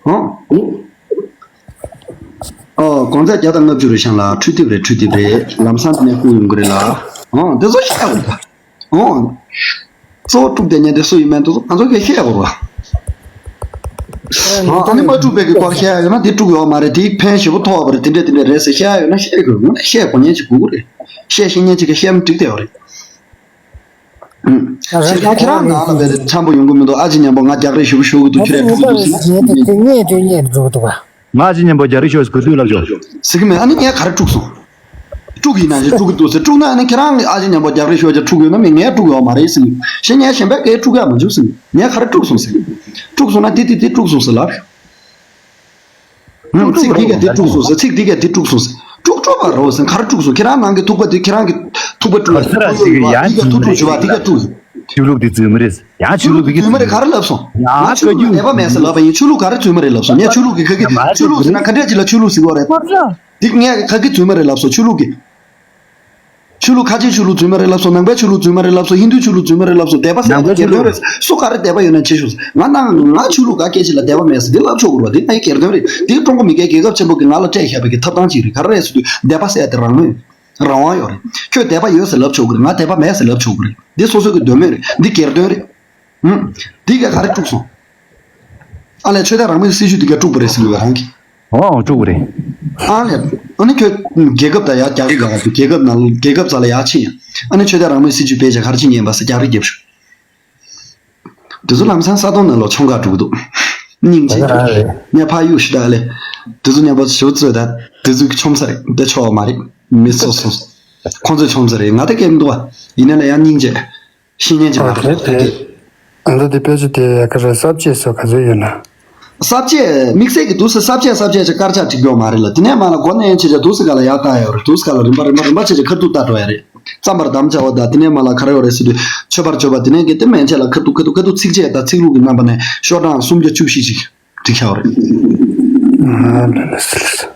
ཨང་། ཨོ་གོང་ཚད་བརྒྱ་དང་ལྔ་བཅུ་རེད་ཤང་ལ་འཕྲུལ་དེབ་རེད་འཕྲུལ་དེབ་རེད་ལམ་སང་དེ་ནས་བསྐུར་ཡོང་གི་རེད་ལ། ཨང་། དེ་ཚོ་བཤད་ཡོད་ད། ཨོ། གཙོ་བོ་དཀྲུགས་བསྡད་མཁན་དེ་སུ་ཡིན་མིན་དེ་ཚོ་ང་ཚོ་གས་བཤད་དགོས་རེད་བ། ཨ་ནི་མ་དཀྲུགས་པའི་གི་སྐོར་བཤད་ཡ་ཡོད་ན་དེ་དཀྲུགས་ཡོད་མ་རེད། དེ་ཕན་ཞེ་པོ་ཐོགས་པ་རེད། དེ་འདྲས་དེ་འདྲས་རེད་ཟེར་བཤད་ཡ་ཡོད་ན་བཤད་དགོས། དངོས་གནས་བཤད་དགོས་མཁན་ཅིག་དགོས་ཀྱི་རེད། བཤད་ཤེས་མཁན་ཅིག་གིས་བཤད་ན་འགྲིག་བསྡད་ཡོད་རེད། ཨུམ། ཁྱེད་རང་ཁྱེད་རང་ནང་ལ་བས་འཆམ་པོ་ཡོང་གི་མི་འདུག་ཨ་ཅེ་མཉམ་པོ་ང་རྒྱག་རེས་ཞེ་པོ་ཞུ་གི་འདུག་ཁྱེད་རང་དཀྲུགས་འདུག་ཟེར་ན་ངས་དེ་ངས་དེ་ངས་འགྲོ་གི་འདུག་ག་ང་ཨ་ཅེ་མཉམ་པོ་རྒྱག་རེས་ཤོག་ག་དུས་ལབ་ཆོག་ཟེར་གི་མེད། ཨ་ནི་ངས་ག་རེ་དཀྲུགས་སོང་། དཀྲུག་གི་ཡིན་ན་ཅིག་དཀྲུག་གི་འདུག་ཟེར། དཀྲུག་ན་ཨ་ནི་ཁྱེད་རང་གིས་ཨ་ཅེ་མཉམ་པོ་རྒྱག་རེས་ཤོག་ཅིག་དཀྲུག་ཡོད་ན་མི་ངས་དཀྲུག་ཡོད་མ་རེད་ཟེར་གི། ཞེ་ངས་གཞན་པའི་སྐད་དཀྲུག་ཡ་མ་བྱུང་ཟེར་གི། ངས་ག་རེ་དཀྲུགས་སོང་ཟེར་གི། དཀྲུགས་སོང་ན་དེ་དེ་དེ་དཀྲུགས་སོང་ཟེར་ལབ། ཚིག་འདི་གས་འདི་དཀྲུགས་སོང་ཟེར། ཚིག་འདི་གས་འདི་དཀྲུགས་སོང་ཟེར། དཀྲུག་དཀྲུག་པ་རོ་ཟེར། ག་རེ་དཀྲུགས་སོང་། ཁྱེད་རང་ནང་གི་ཐུག་པ་འདི་ཁྱེད་རང་གི་ཐུག་པ་དཀྲུགས་ཡ་ཁོ་ཡོད་ཡ་འདི་གས་ཐུག་དཀྲུག་བྱུས་པ་འདི་གས་དཀྲུགས་ཟེར། ཆོས་ལུགས་འདི་རྫུན་མ་རེད། ཡང་ཆོས་ཆོས་ལུགས་ལུགས་ཀྱི་རྫུན་མ་རེད་ག་རེ་ལབ་སོང་། ཡང་ང་ཆོས་ལུགས་ལ་དད་པ་མེད་ཟེར་ལབ་པ་ཡིན། ཆོས་ལུགས་ག་རེ་རྫུན་མ་རེད་ལབ་སོང་། ངས་ཆོས་ལུགས་ཀྱི་ཁ་གི་ཆོས་ལུགས་ཟེར་ན་ག་འདྲས་ཅིག་ལ་ཆོས་ལུགས་ཟེར་གི་རེད། འདི་ངས་ཁ་གི་རྫུན་མ་རེད་ལབ་སོང་། ཆོས་ལུགས་ཀྱི། ཆོས་ལུགས་ཁ་ཆེའི་ཆོས་ལུགས་རྫུན་མ་རེད་ལབ་སོང་། ནང་པའི་ཆོས་ལུགས་རྫུན་མ་རེད་ལབ་སོང་། ཧིན་དུའི་ཆོས་ལུགས་རྫུན་མ་རེད་ལབ་སོང་། དད་པ་ཟེར་ཡ་དེ་སྒེར་དོན་རེད། སུ་ག་རེ་དད་པ་ཡོད་ན་བྱེད་ཤོག་ང་ནང་ང་ཆོས་ལུགས་ག་སྐད་ཆ་ལ་དད་པ་མེད་ཟེར་འདི་ལབ་ཆོག་གི་རེད་བ། འདི་ངའི་སྒེར་དོན་རེད། འདི་ཀྲུང་གོ་མི་སྒེར་རྒྱལ་ཁབ་ཆེན་པོ་གིས་ང་ལ་སྤྲད་བཞག་པའི་གི་ཐབས་སྟངས་ཅིག་རེད། ག་རེ་རེད་ཟེར་དུས་དད་པ་ཟེར་ཡ་དེ་རང་མོས་རང་དབང་ཡོད་རེད། ཁྱོད་དད་པ་ཡོད་ཟེར་ལབ་ཆོག་གི་རེད། ང་དད་པ་མེད་ཟེར་ལབ་ཆོག་གི་རེད། འདི་སོ་སོ་གི་འདོད་མོས་རེད། འདི་སྒེར་དོན་རེད། ཧུམ། འདི་གས་ག་རེ་དཀྲུགས་སོང་། ཨ་ལས་ཆོས་དད་རང་མོས་སྲིད་བྱུས་འདི་གས་དཀྲུགས་པ་རེད་ཟེར་གི་རང་གིས། ཨོ་དཀྲུག་པ་རེད། ཨ་ལས། ཨ་ནི་ཁྱོད་རྒྱལ་ཁབ་དང་ཡར་རྒྱག་གི་ག་རེད། རྒྱལ་ཁབ་ནང་རྒྱལ་ཁབ་རྩ་ལ་ཡར་ཕྱིན་ཡ། ཨ་ནི་ཆོས་དད་རང་མོས་སྲིད་བྱུས་བེད་སྤྱད་ག་རེ་བྱེད་ཉན་པ་ཟེར་རྒྱག་རེས་རྒྱབ་ཤོག་དེ་ཚོ་ལམ་སང་ས་དོང་ནང་ལོགས་མཆོང་ག་འགྲོ་གི་འདུག་སྙིང་རྗེ། ངས་ཕར་གཡུག་ཞུ་ད་ཨ་ལས། དེ་ཚོ་མཉམ་པོ་ཞུ་ཚོད་ད་དེ་ཚོ་གི་མཆོང་ས་རེད། དེ་ཆོག་མ་རེད། མི་སོ་སོ། ཁོང་ཚོས་མཆོང་ས་རེད། ང་ད་སྐད་མི་འདུག་བ། ཡིན་ན་ལ་ཡང་སྙིང་རྗེ། ཤེས་ཉན་གྱི་ཨ་མ་དེ་དེ། ཨ་ད་དེ་དཔེ་ཆ་དེ་ག་རེ་ས་བཅད་སོགས་ག་ཚོད་ཡོད་ན། ས་བཅད་དམིགས་བསལ་གྱི་འདུག་སེ་ས་བཅད་ས་བཅད་ཅིག་དཀར་ཆག་བྲིས་ཡོད་མ་རེད་ལ། དེ་ནས་མ་ལ་མགོ་ནས་ཡན་ཆད་ཅིག་འདུག་སེ་ག་ལ་ཡག་བཏང་ཡོད་རེད། འདུག་སེ་ག་ལ་རིམ་པ་རིམ་པ་རིམ་པ་བྱས་ཅིག་ཁ་ཐུག་བལྟ་འགྲོ་ཡ་རེད། རྩོམ་པར་དམ་བཅའ་བ་དང་དེ་ནས་མ་ལ་ག་རེ་ཡོད་རེད་ཟེར་དུས་མཆོད་པར་བརྗོད་པ་དེ་ནས་གི་དེ་མན་ཆད་ལ་ཁ་ཐུག་ཁ་ཐུག་ཁ་ཐུག་ཚིགས་བཅད་དང་ཚིག་ལྷུག་གི་རྣམ་པ་ནས་ཤོག་གྲངས་སུམ་བརྒྱ་བཅུ་བཞི་ཅིག་བྲིས་ཤག་རེད། ཨ་ལ་ལ་སི་ལ་སི།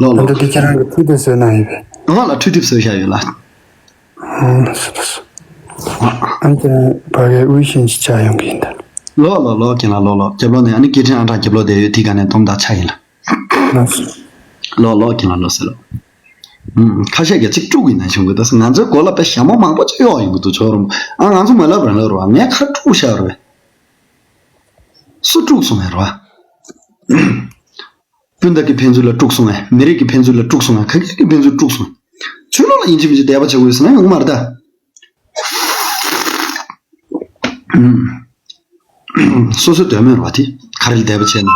ལོ་ལོ། ཨ་ད་དེ་ཁྱེད་རང་གི་འཕྲུལ་དེབ་བཟོས་གནང་ཡོད་པས། ལོ་ལ་འཕྲུལ་དེབ་བཟོས་བཞག་ཡོད་ལ། ཨང་སོ་སོ། ཨང་ཀྱང་ཕ་གའི་དབུས་ཤིང་ཅི་ཆ་ཡོང་གི་ཡིན་ད། ལོ་ལོ་ལོ་ཀྱང་ལ་ལོ་ལོ་རྒྱབ་ལོགས་ནས་ཨ་ནི་སྐད་འཕྲིན་ཨང་གྲངས་རྒྱབ་ལོགས་བསྡད་ཡོད་དེ་ག་ནས་སྟོང་དག་ཆ་ཡིན་ལ། ལོ་ལོ་ཀྱང་ལ་ལོ་ཟེར་ལོ། ཨུམ་ཁ་ཤས་ཀྱིས་གཅིག་དཀྲུག་གི་ན་བྱུང་གི་ད་ང་ཚོའི་མགོ་ལ་དཔེ་ཞྭ་མོ་མང་པོ་ཅིག་གཡོག་ཡོང་གི་འདུག་ཆོག་རུང་ཨ་ང་ཚོ་མ་ལབ་རང་ལབ་རོགས་ངས་ཁ་དཀྲུག་ཤག་རེད། སུ་དཀྲུག་སོང་ངས་རོ། སྤུན་ཟླ་གི་ཕན་ཚུན་ལ་དཀྲུག་སོང་ངས། མི་རིགས་ཀྱི་ཕན་ཚུན་ལ་དཀྲུག་སོང་ངས། ག་གེ་གི་ཕན་ཚུན་དཀྲུག་སོང་། ཆོས་ལུགས་ལ་ཡིན་གཅིག་མིན་གཅིག་དད་པ་བྱེད་དགོས་ཟེར་ན་ཡོང་གི་མ་རེད་ད། སོ་སོའི་འདོད་མོས་རེད་བ་དེ། ག་རེ་ལ་དད་པ་བྱས་ན།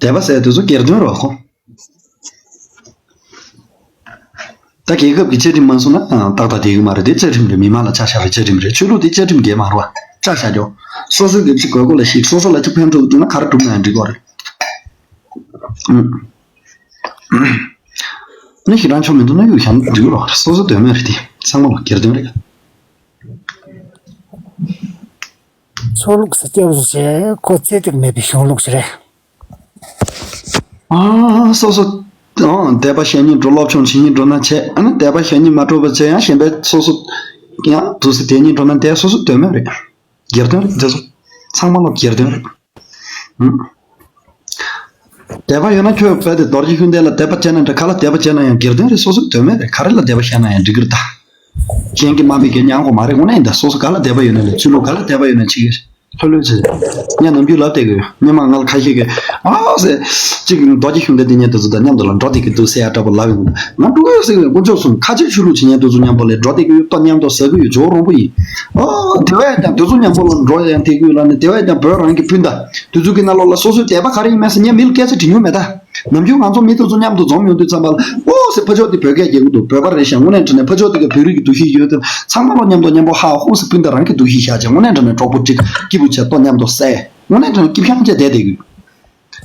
དད་པ་ཟེར་དུས་ཚོད་སྒེར་དོན་རེད་བ་ཁོ། ད་རྒྱལ་ཁབ་ཀྱི་བཅའ་ཁྲིམས་མ་སོང་ན་ཨ་ཏག་ཏག་བསྡད་ཀྱི་མ་རེད་དེ། བཅའ་ཁྲིམས་རེད། མི་མང་ལ་ཆ་བཞག་རེད། བཅའ་ཁྲིམས་རེད། ཆོས་ལུགས་དེ་བཅའ་ཁྲིམས་འགལ་མ་རེད་བ། ཆ་བཞག་རྒྱོ། སོ་སོའི་གི་ཅིག་དགོས་མཁོ་ལ་ཞིག་སོ་སོ་ལ་ཅིག་ཕན་ཐོགས་འདུག་ན་ག་རེ་སྒྲུབ་ན་ཡང་འགྲིག་གི་རེད། ཨུམ། ནི་ཞེ་དྲག་ཆོ་མི་འདུག་ན་གཡུག་བཞག་ན་འགྲིག་གི་རེད། སོ་སོ་འདོད་མོས་རེད་དེ། ཚང་མ་ལ་སྒེར་དོན་རེད། ཆོས་ལུགས་སུ་སྐྱབས་སུ་མཆི། ཁོ་ཚེ་གཅིག་མེད་པའི་གཞུང་ལུགས་ཤིག་རེད། ཨ། སོ་སོ། ཨ། དད་པ་བྱེད་སྙིང་འདོད། སློབ་སྦྱོང་བྱེད་སྙིང་འདོད་ན་བྱེད། ཨ་ནི་དད་པ་བྱེད་སྙིང་མ་འདོད་པ་བྱས་ཡང་གཞན་པའི་སོ་སོ་ཡང་དུས་སུ་དད་སྙིང་འདོད་ན་དད། སོ་སོ་དོན་མེད་རེད། སྒེར་དོན་རེད། འདི་ཚོ་ཚང་མ་ལོ་སྒེར་དོན་རེད། ཨང་། དད་པ་ཡོད་ན་ཁྱོད་རྦད་དེ་རྡོ་རྗེ་ཤུགས་ལྡན་ལ་དད་པ་བྱས་ན་འདྲ། ག་ལ་དད་པ་བྱས་ན་ཡང་སྒེར་དོན་རེད། སོ་སོ་དོན་མེད་རེད། ག་རེ་ལ་དད་པ་བྱས་ན་ཡང་འགྲིག་གི་རེད་ད། གཞན་གྱིས་དམའ་འབེབས་བྱས་ཉན་དགོས་མ་རེད། དངོས་གནས་ཡིན་ད། སོ་སོ་ག་ལ་དད་པ་ཡོད་ན་ལས། ཆོས་ལུགས་ག་ལ་དད་པ་ཡོད་ན་བྱེད་ཀྱི་རེད། ལྷོད་ལྷོད་བྱེད། ངས་ནམ་རྒྱུན་ལབ་བསྡད་ཀྱི་ཡོད། སྔོན་མ་ང་ལ་ཁ་ཤས་ཀྱིས་ཨ་ཟེར། གཅིག་རྡོ་རྗེ་ཤུགས་ལྡན་དེ་ཉན་དེ་ཚོ་དང་མཉམ་དུ་ལ་འགྲོ་བསྡད་ཀྱི་འདུག་ཟེར་ཡ་འདྲ་པོ་ལབ་ཡོང་། ང་འགྲོ་ཡོད་ཟེར་གི་ཡོད། དཀོན་མཆོག་གསུམ། ཁ་ཆེ་ཆོས་ལུགས་བྱེད་ཉན་དེ་ཚོ་མཉམ་པོ་ལས་འགྲོ་བསྡད་ཀྱི་ཡོད། ལྟོ་མཉམ་དུ་ཟ་གི་ཡོད། ཇོ་རོང་པོ་ཡིན། ཨོ། དེ་བས་ཀྱང་དེ་ཚོ་མཉམ་པོ་ལ་འགྲོ་ཡང་བསྡད་ཀྱི་ཡོད་ལབ་ནས། དེ་བས་ཀྱང་བོད་རང་གི་སྤུན་ཟླ་དེ་ཚོ་གི་ནང་ལོགས་ལ་སོ་སོའི་དད་པ་ག་རེ་ཡིན་མིན་ཟེར་ངས་མི་ལ་སྐད་ཆ་དྲིས་མྱོང་མེད་ད། ནམ་རྒྱུན་ང་ཚོ་མི་དེ་ཚོ་མཉམ་དུ་འཛོམས་ཡོང་དུས་ཙམ་པ་ལ། ཨོ་ཟེར། ཕར་ཕྱོགས་དེ་བོད་སྐད་རྒྱག་གི་འདུག། བོད་པ་རེད་ཤག། དངོས་གནས་དྲང་གནས་ཕར་ཕྱོགས་དེ་ག་བོད་རིགས་ཀྱི་འདུ་ཤེས་ཡོད་དེ། ཚང་མ་ལོ་མཉམ་དུ་མཉམ་པོ་ཧ་ཧུ་ཟེར། སྤུན་ཟླ་རང་གི་འདུ་ཤེས་བཞག་བྱས། དངོས་གནས་དྲང་གནས་གྲོགས་པོ་གཅིག་སྐྱིད་པོ་བྱས། ལྟོ་མཉམ་དུ་ཟས། དངོས་གནས་དྲང་གནས་སྐྱིད་ཤང་བྱས་བསྡད་བསྡད་གི།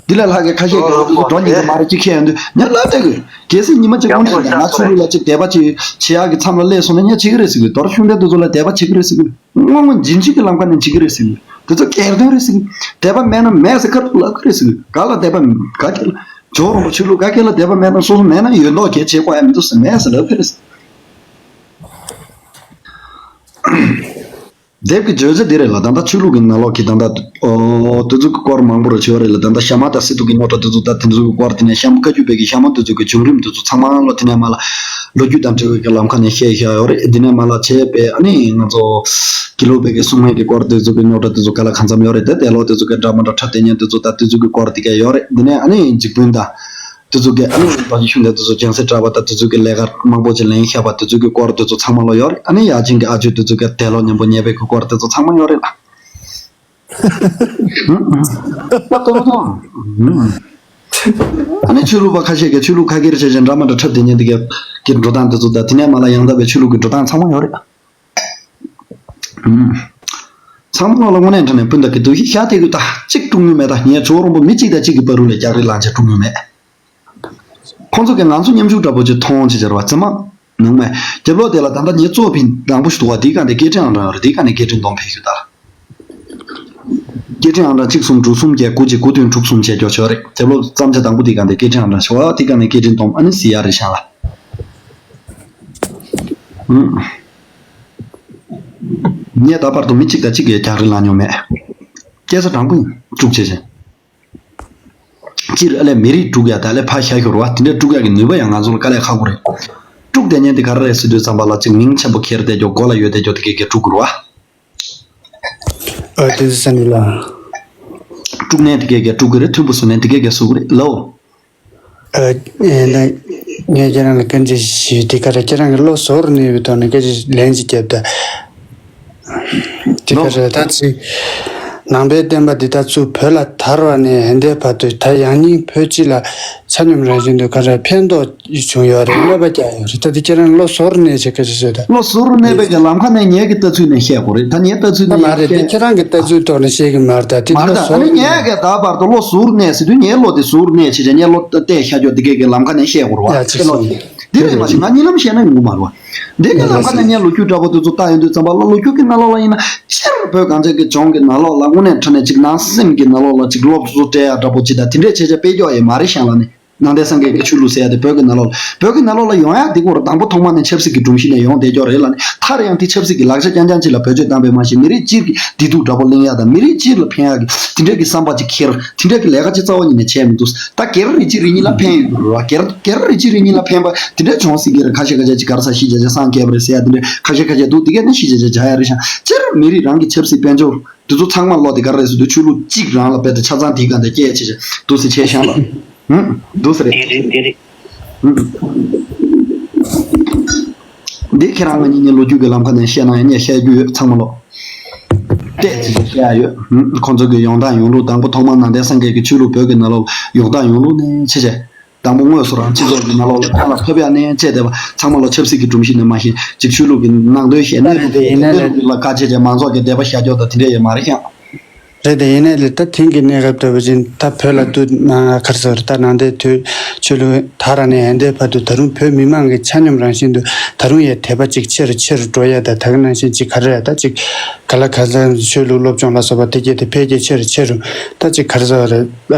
འདི་ལས་ལྷག་གི་ཁ་ཤས་ཀྱིས་འགྲོ་འགྲོ་ཉེ་གི་མ་རེད། ཅིག་ཁྱེད་ཡོང་དུས་ངས་ལབ་བསྡད་གི། གལ་སྲིད་ཉི་མ་གཅིག་དངོས་གནས་དྲང་གནས་ང་ཆོས་ལུགས་ལ་ཅིག་དད་པ་ཅིག་བྱེད་ཡག་གི་མཚམས་ལ་སླེབས་སོང་ན་ངས་བྱེད་ཀྱི་རེད་ཟེར་གི། རྡོ་རྗེ་ཤུགས་ལྡན་དེ་ཚོ་ལ་དད་པ་བྱེད་ཀྱི་རེད་ཟེར་གི། དངོས་དངོས་འཛིན་བྱེད་ཀྱི་ལམ་ཁ་ནས་བྱེད་ཀྱི་རེད་ཟེར་གི། དེ་ཚོ་སྒེར་དོན་རེད་ཟེར་གི། དད་པ་མེད་ན་མེད་ཟེར་ཁ་ཐུག་ལབ་ཀྱི་རེད་ཟེར་གི། ག་ལ་དད་པ་ག་གེ་ལ། ཇོ་རོང་པོ་ཆོས་ལུགས་ག་གེ་ལ་དད་པ་མེད་ན། སོ་སོ་མེད་ན་ཡོད་མདོག་ཁྱེད་བྱེད་དགོས་ཡ་མི་འདུག་ཟེར། མེད་ཟེར་ལབ་ཀྱི་རེད་ཟེར། དེབ་ཀྱི་བརྗོད་བྱ་འདི་རེད་ལ། ད་ལྟ་ཆོས་ལུགས་ཀྱི་ནང་ལོགས་ཀྱི་ད་ལྟ་ཨོ་དེ་ཚོ་གི་སྐོར་མང་པོ་རེ་བྱས་པ་རེད་ལ། ད་ལྟ་ཞྭ་དམར་དང་སེ་ཐུག་གི་རྙོག་དྲ་དེ་ཚོ་དང་དེ་ཚོ་གི་སྐོར། དེ་ནས་ཤམ་བཀའ་བརྒྱུད་པའི་གི་ཞྭ་དམར་དེ་ཚོ་གི་བྱུང་རིམ་དེ་ཚོ་ཚང་མ་ལོ། དེ་ནས་མ་ལ་ལོ་རྒྱུས་དང་འབྲེལ་བའི་གི་ལམ་ཁ་ནས་བཤད་བཞག་ཡོད་རེད། དེ་ནས་མ་ལ་བྱས་པའི་ཨ་ནི་ང་ཚོ་དགེ་ལུགས་པའི་གི་སྲུང་མའི་གི་སྐོར་དེ་ཚོ་གི་རྙོག་དྲ་དེ་ཚོ་ག་ལ་གང་འཚམ་ཡོད་རེད། དེ་དེ་ལོ་དེ་ཚོ་གི་འདྲ་མི་འདྲ་འཁྲབ་བསྡད་མཁན་དེ་ཚོ་དང་དེ་ཚོ་གི་སྐོར་དེ་ག་ཡོད་རེད། དེ་ནས་ཨ་ནི་འཇིགས་སྤུན་དང་། དེ་ཚོ་གི་ཨ་ནི་རྡོ་རྗེ་ཤུགས་ལྡན་དེ་ཚོ་སྦྱང་སྲིད་གྲྭ་པ་དང་དེ་ཚོ་གི་ལས་ཀ་མང་པོ་ཅིག་ལེན་བཞག་པ་དེ་ཚོ་གི་སྐོར་དེ་ཚོ་ཚང་མ་ལོ་ཡོད་རེད། ཨ་ནི་ཡ་ཆེན་གྱི་ཨ་ཇོ་དེ་ཚོ་གི་དེ་ལོ་མཉམ་པོ་ཉལ་བའི་གི་སྐོར་དེ་ཚོ་ཚང་མ་ཡོད་རེད་ལ། ཨ་ནི་ཆོས་ལུགས་པ་ཁ་ཤས་ཀྱིས་ཆོས་ལུགས་ཁ་སྒེར་བྱས་བྱས་འདྲ་མི་འདྲ་འཁྲབ་བསྡད་མཁན་དེ་གའི་གི་འགྲོ་སྟངས་དེ་ཚོ་དང་། དེ་ནས་མ་ལ་ཡང་དག་པའི་ཆོས་ལུགས་ཀྱི་འགྲོ་སྟངས་ཚང་མ་ཡོད་རེད། ཚང་མ་ལ་དངོས་གནས་དྲང་གནས་སྤུན་ཟླ་གི་འདུ་ཤེས་བཞག་བསྡད་དགོས། ད་གཅིག་དཀྲུག་མྱོང་མེད། ད་ངས་ཇོ་རོང་པོ་མི་གཅིག་དང་གཅིག་གི་བར་རུ་ལ་རྒྱག་རེས་ལངས་བྱས་དཀྲུག་མྱོང་མེད། ཁོང་ཚོ་གིས་ང་ཚོ་མཉམ་ཞུགས་འདྲ་པོ་ཅིག་མཐོང་བྱས་བྱས་ར་བ། ཙི་མ་ནང་མས་རྒྱབ་ལོགས་དེ་ལ་ད་ལྟ་ངའི་གཙོ་ཕིན་དང་པོ་ཞིག་འདུག་བ། དེའི་སྒང་དེ་སྐད་འཕྲིན་ཨང་གྲངས་ཡོད་རེད། དེའི་སྒང་ནས་སྐད་འཕྲིན་གཏོང་ཕེབས་ཤོག་ད། སྐད་འཕྲིན་ཨང་གྲངས་གཅིག་གསུམ་དྲུག་གསུམ་བརྒྱད་དགུ་གཅིག་དགུ་བདུན་དྲུག་གསུམ་བྱས་ཀྱོག་ཆོག་རེད། རྒྱབ་ལོགས་བརྩམས་བྱ་དང་པོ་དེའི་སྒང་དེ་སྐད་འཕྲིན་ཨང་གྲངས་ཤོག་ཨ། དེའི་སྒང་ནས་སྐད་འཕྲིན་གཏོང་། ཨ་ནི་གཟིགས་ཡག་རེད་ཤག་ལ། ངས་ད་བར་དུ་མི་གཅིག་དང་གཅིག་གིས་རྒྱག་རེས་ལངས་མྱོང་མེད། སྐད་ཆ་དྲང་པོ་ཡིན། དཀྲུག་བྱས་བྱས། སྤྱིར་ཨ་ལས་མི་རིགས་དཀྲུག་ཡ་དང་ཨ་ལས་ཕར་བཞག་ཤོག་ར་བ། དེ་འདྲའི་དཀྲུག་ཡ་གི་ནུས་པ་ཡང་ང་ཚོ་ལ་དཀའ་ལས་ཁག་པོ་རེད། དཀྲུག་བསྡད་མཁན་དེ་ག་རེ་རེད་ཟེར་དུས་ཙམ་པ་ལ་ཅིག་མིང་ཆེན་པོ་ཁྱེར་བསྡད་ཀྱོག་མགོ་ལ་ཡོད་བསྡད་ཀྱོག་དེ་གས་གས་དཀྲུག་དགོས་ར་བ། ཨ་དེ་ཚོ་ས་ནི་ལ། དཀྲུག་ནས་དེ་གས་གས་དཀྲུག་གི་རེད། མཐུན་པོ་བཟོ་ནས་དེ་གས་གས་བཟོ་གི་རེད་ལོ། ཨ་ཨེ་ད་ངས་ཁྱེད་རང་ལ་བཀའ་འདྲི་ཞུ། དེ་ག་རེ་ཁྱེད་རང་གི་བློ་གཟུར་གནས་པའི་ཐོག་ནས་སྐད་ཆ་ལན་ཅིག་བརྒྱབ་ད། དེ་ག་རེ་ད་ཅིག་ནང་པའི་བསྟན་པ་འདི་ད་ཚུར་བོད་ལ་དར་བ་ནས་ཧན་དེ་བར་དུ་ད་ཡང་སྙིང་བོད་སྤྱི་ལ་ཆ་སྙོམས་རང་བཞིན་དུ་ག་རེ་ཕན་ཐོགས་བྱུང་ཡོད་རེད། གནོད་པ་བསྐྱལ་ཡོད་རེད། ད་དེ་ཁྱེད་རང་བློ་གཟུར་གནས་བྱས་སྐད་ཆ་བཤད་ད། བློ་གཟུར་གནས་པའི་གི་ལམ་ཁ་ནས་ངའི་གི་ལྟ་ཚུལ་ནས་བཤད་དགོས་རེད། ད་ངའི་ལྟ་ཚུལ་ནས་ངས་བཤད། ད་མ་རེད། དེ་ཁྱེད་རང་གི་ལྟ་ཚུལ་ཐོག་ནས་བཤད་གི་མ་རེད། ད་དེ་མ་རེད། བློ་ད་ཨ་གཟུར་ནི་ངས་གི་ད་བར་དུ་བློ་གཟུར་གནས་ཟེར་དུས་ངའི་བློ་དེ་གཟུར་གནས་བྱས་བྱས་ངའི་བློ་གཏད་བཞག་ཀྱོག་དེ་གས་གི་ལམ་ཁ་ནས་བཤད་དགོས་རེད་བ། ཡ་ཁྱེད་བློ་ཅིག་འདི་རེད་མ་གཞི་ང་གཉིད་ལམ་བཤད་ན་ཡོང་གི་མ་རེད་བ། འདི་གི་ལམ་ཁ་ནས་ངས་ལོ་རྒྱུས་འདྲ་པོ་དེ་ཚོ་བལྟ་ཡོང་དུས་ཙམ་པ་ལ་ལོ་རྒྱུས་ཀྱི་ནང་ལོགས་ལ་ཡིན་ན་སྤྱིར་བོད་གངས་ཅན་གྱི་ལྗོངས་ཀྱི་ནང་ལོགས་ལ་དངོས་གནས་དྲང་གནས་ཅིག་ནང་སེམས་ཀྱི་ནང་ལོགས་ལ་ཅིག་སློབ་གསོ་སྤྲད་ཡ་འདྲ་པོ་ཅིག་དང་དེ་འདྲས་བྱས་བྱས་སྤེལ་ཀྱོག་ཡོད་མ་རེད་བཞག་ལ་ནི། ནང་བསྟན་སངས་རྒྱས་ཀྱི་ཆོས་ལུགས་ཟེར་ཡ་དེ་བོད་ཀྱི་ནང་ལོགས་ལ། བོད་ཀྱི་ནང་ལོགས་ལ་ཡོང་ཡ་དེ་སྐོར་དང་པོ་ཐོག་མ་ནས་ཆབ་སྲིད་ཀྱི་སྒྲོམ་གཞི་ནས་ཡོང་བསྡད་ཀྱོག་རེད་ལ་ནི། མཐར་ཡང་དེ་ཆབ་སྲིད་ཀྱི་ལག་ཆ་རྐྱང་རྐྱང་ཅིག་ལ་བེད་སྤྱོད་བཏང་བས་མ་ཤེས། མི་རིགས་སྤྱིར་གྱི་བདེ་སྡུག་འདྲ་པོ་གླེང་ཡ་དང་མི་རིགས་སྤྱིར་ལ་ཕན་ཡ་གི་དེ་འདྲ་གི་བསམ་པ་ཅིག་འཁྱེར། དེ་འདྲ་གི་ལས་ཀ་ཅིག་རྩ་བ་ཉིད་ནས་བྱས་མི་འདུག། ད་སྒེར་རེ་གཅིག་རེ་གཉིས་ལ་ཕན་ཡོད་རེད་བ། སྒེར་སྒེར་རེ་གཅིག་རེ་གཉིས་ལ་ཕན་པ་དེ་འདྲ་བྱུང་སྲིད་ཀྱི་རེད། ཁ་ཤས་ཁ་ཤས་ཅིག་ག་རེ་ཟ་ཤི་བྱས་བྱས་སངས་རྒྱས་པ་རེད་ཟེར་ཡ་དེ་འདྲ་ཁ་ཤས་ཁ་ཤས་འདུག། དེ་གས་ནི་ཤི་བྱས་བྱས་བྱ་ཡ་རེད་ཤག། སྤྱིར་མི་རིགས་རང་གི་ཆབ་སྲིད་དཔལ་འབྱོར་དེ་ཚོ་ཚང་མ་ལོག་དེ་ག་རེ་རེད་ཟེར་དུས་ཆོས་ལུགས་གཅིག་རང་ལ་རྦད་དེ་ཆ་ཚང་དེའི་སྒང་དེ་སྐྱེལ་བྱས་བྱས་འདུག་ཟེར་བྱས་ཤག་ལ། ཧུམ། འདུག་ཟེར་རེད། དེ་རེད་དེ་རེད། ཧུམ། འདི་ཁྱེད་རང་ང་གཉིས་ཀྱི་ལོ་རྒྱུས་ཀྱི་ལམ་ཁ་ནས་བཤད་ན་ཡང་ངས་བཤད་རྒྱུ་ཡོད། ཚང་མ་ལོག་བལྟས་ཚེ་བཤད་ཡ་ཡོད། ཧུམ། ཁོང་ཚོ་གི་ཡོང་སྟངས་ཡོང་ལུགས། དང་པོ་ཐོག་མར་ནང་བསྟན་སངས་རྒྱས་ཀྱི་ཆོས་ལུགས་བོད་ཀྱི་ནང་ལོགས་ཡོང་སྟངས་ཡོང་ལུགས་ནས་བྱས་བྱས། དང་པོ་དངོས་སུ་རང་སྤྱི་ཚོགས་ཀྱི་ནང་ལོགས་ལ་ཕན་ལ་ཐོབ་ཡ་ནས་བྱས་བསྡད་པ་ཚང་མ་ལ་ཆབ་སྲིད་ཀྱི་སྒྲོམ་གཞི་ནས་མ་གཞི་གཅིག་ཆོས་ལུགས་ཀྱི་ནང་དོན་བཤད་གནས་ལུགས་ཀྱི་གནས་ལུགས་ཀྱི་ལ་དཀའ་སྤྱད་བྱས་མང་ཚོགས་ཀྱི་དད་པ་བཞག་ཀྱོག་དང་དེ་འདྲས་ཡོད་མ་རེད་ཤག། རེད་དེ། ཡིན་ནའི་ལས་ད་དེང་གི་གནས་སྐབས་ལྟ་བུ་ཅིག་ད་བོད་ལ་དུ་ན་ག་རེ་ཟེར་ད་ནང་བསྟན་དུས་ཆོས་ལུགས་ད་ར་ནས་ཧན་དེ་བར་དུ་ད་རུང་བོད་མི་མང་གི་ཆ་སྙོམས་རང་བཞིན་དུ་ད་རུང་ཡང་དད་པ་ཅིག་ཆེ་རུ་ཆེ་རུ་འགྲོ་ཡ། ད་ད་ག་ནང་བཞིན་ཅིག་ག་རེ་ད་ཅིག་ག་ལ་ག་ས་ཆོས་ལུགས་སློབ་སྦྱོང་ལ་སོགས་པ་དེ་གྱད་དེ་འཕེལ་རྒྱས་ཆེ་རུ་ཆེ་རུ་ད་ཅིག་ག་རེ་ཟེར་རེད།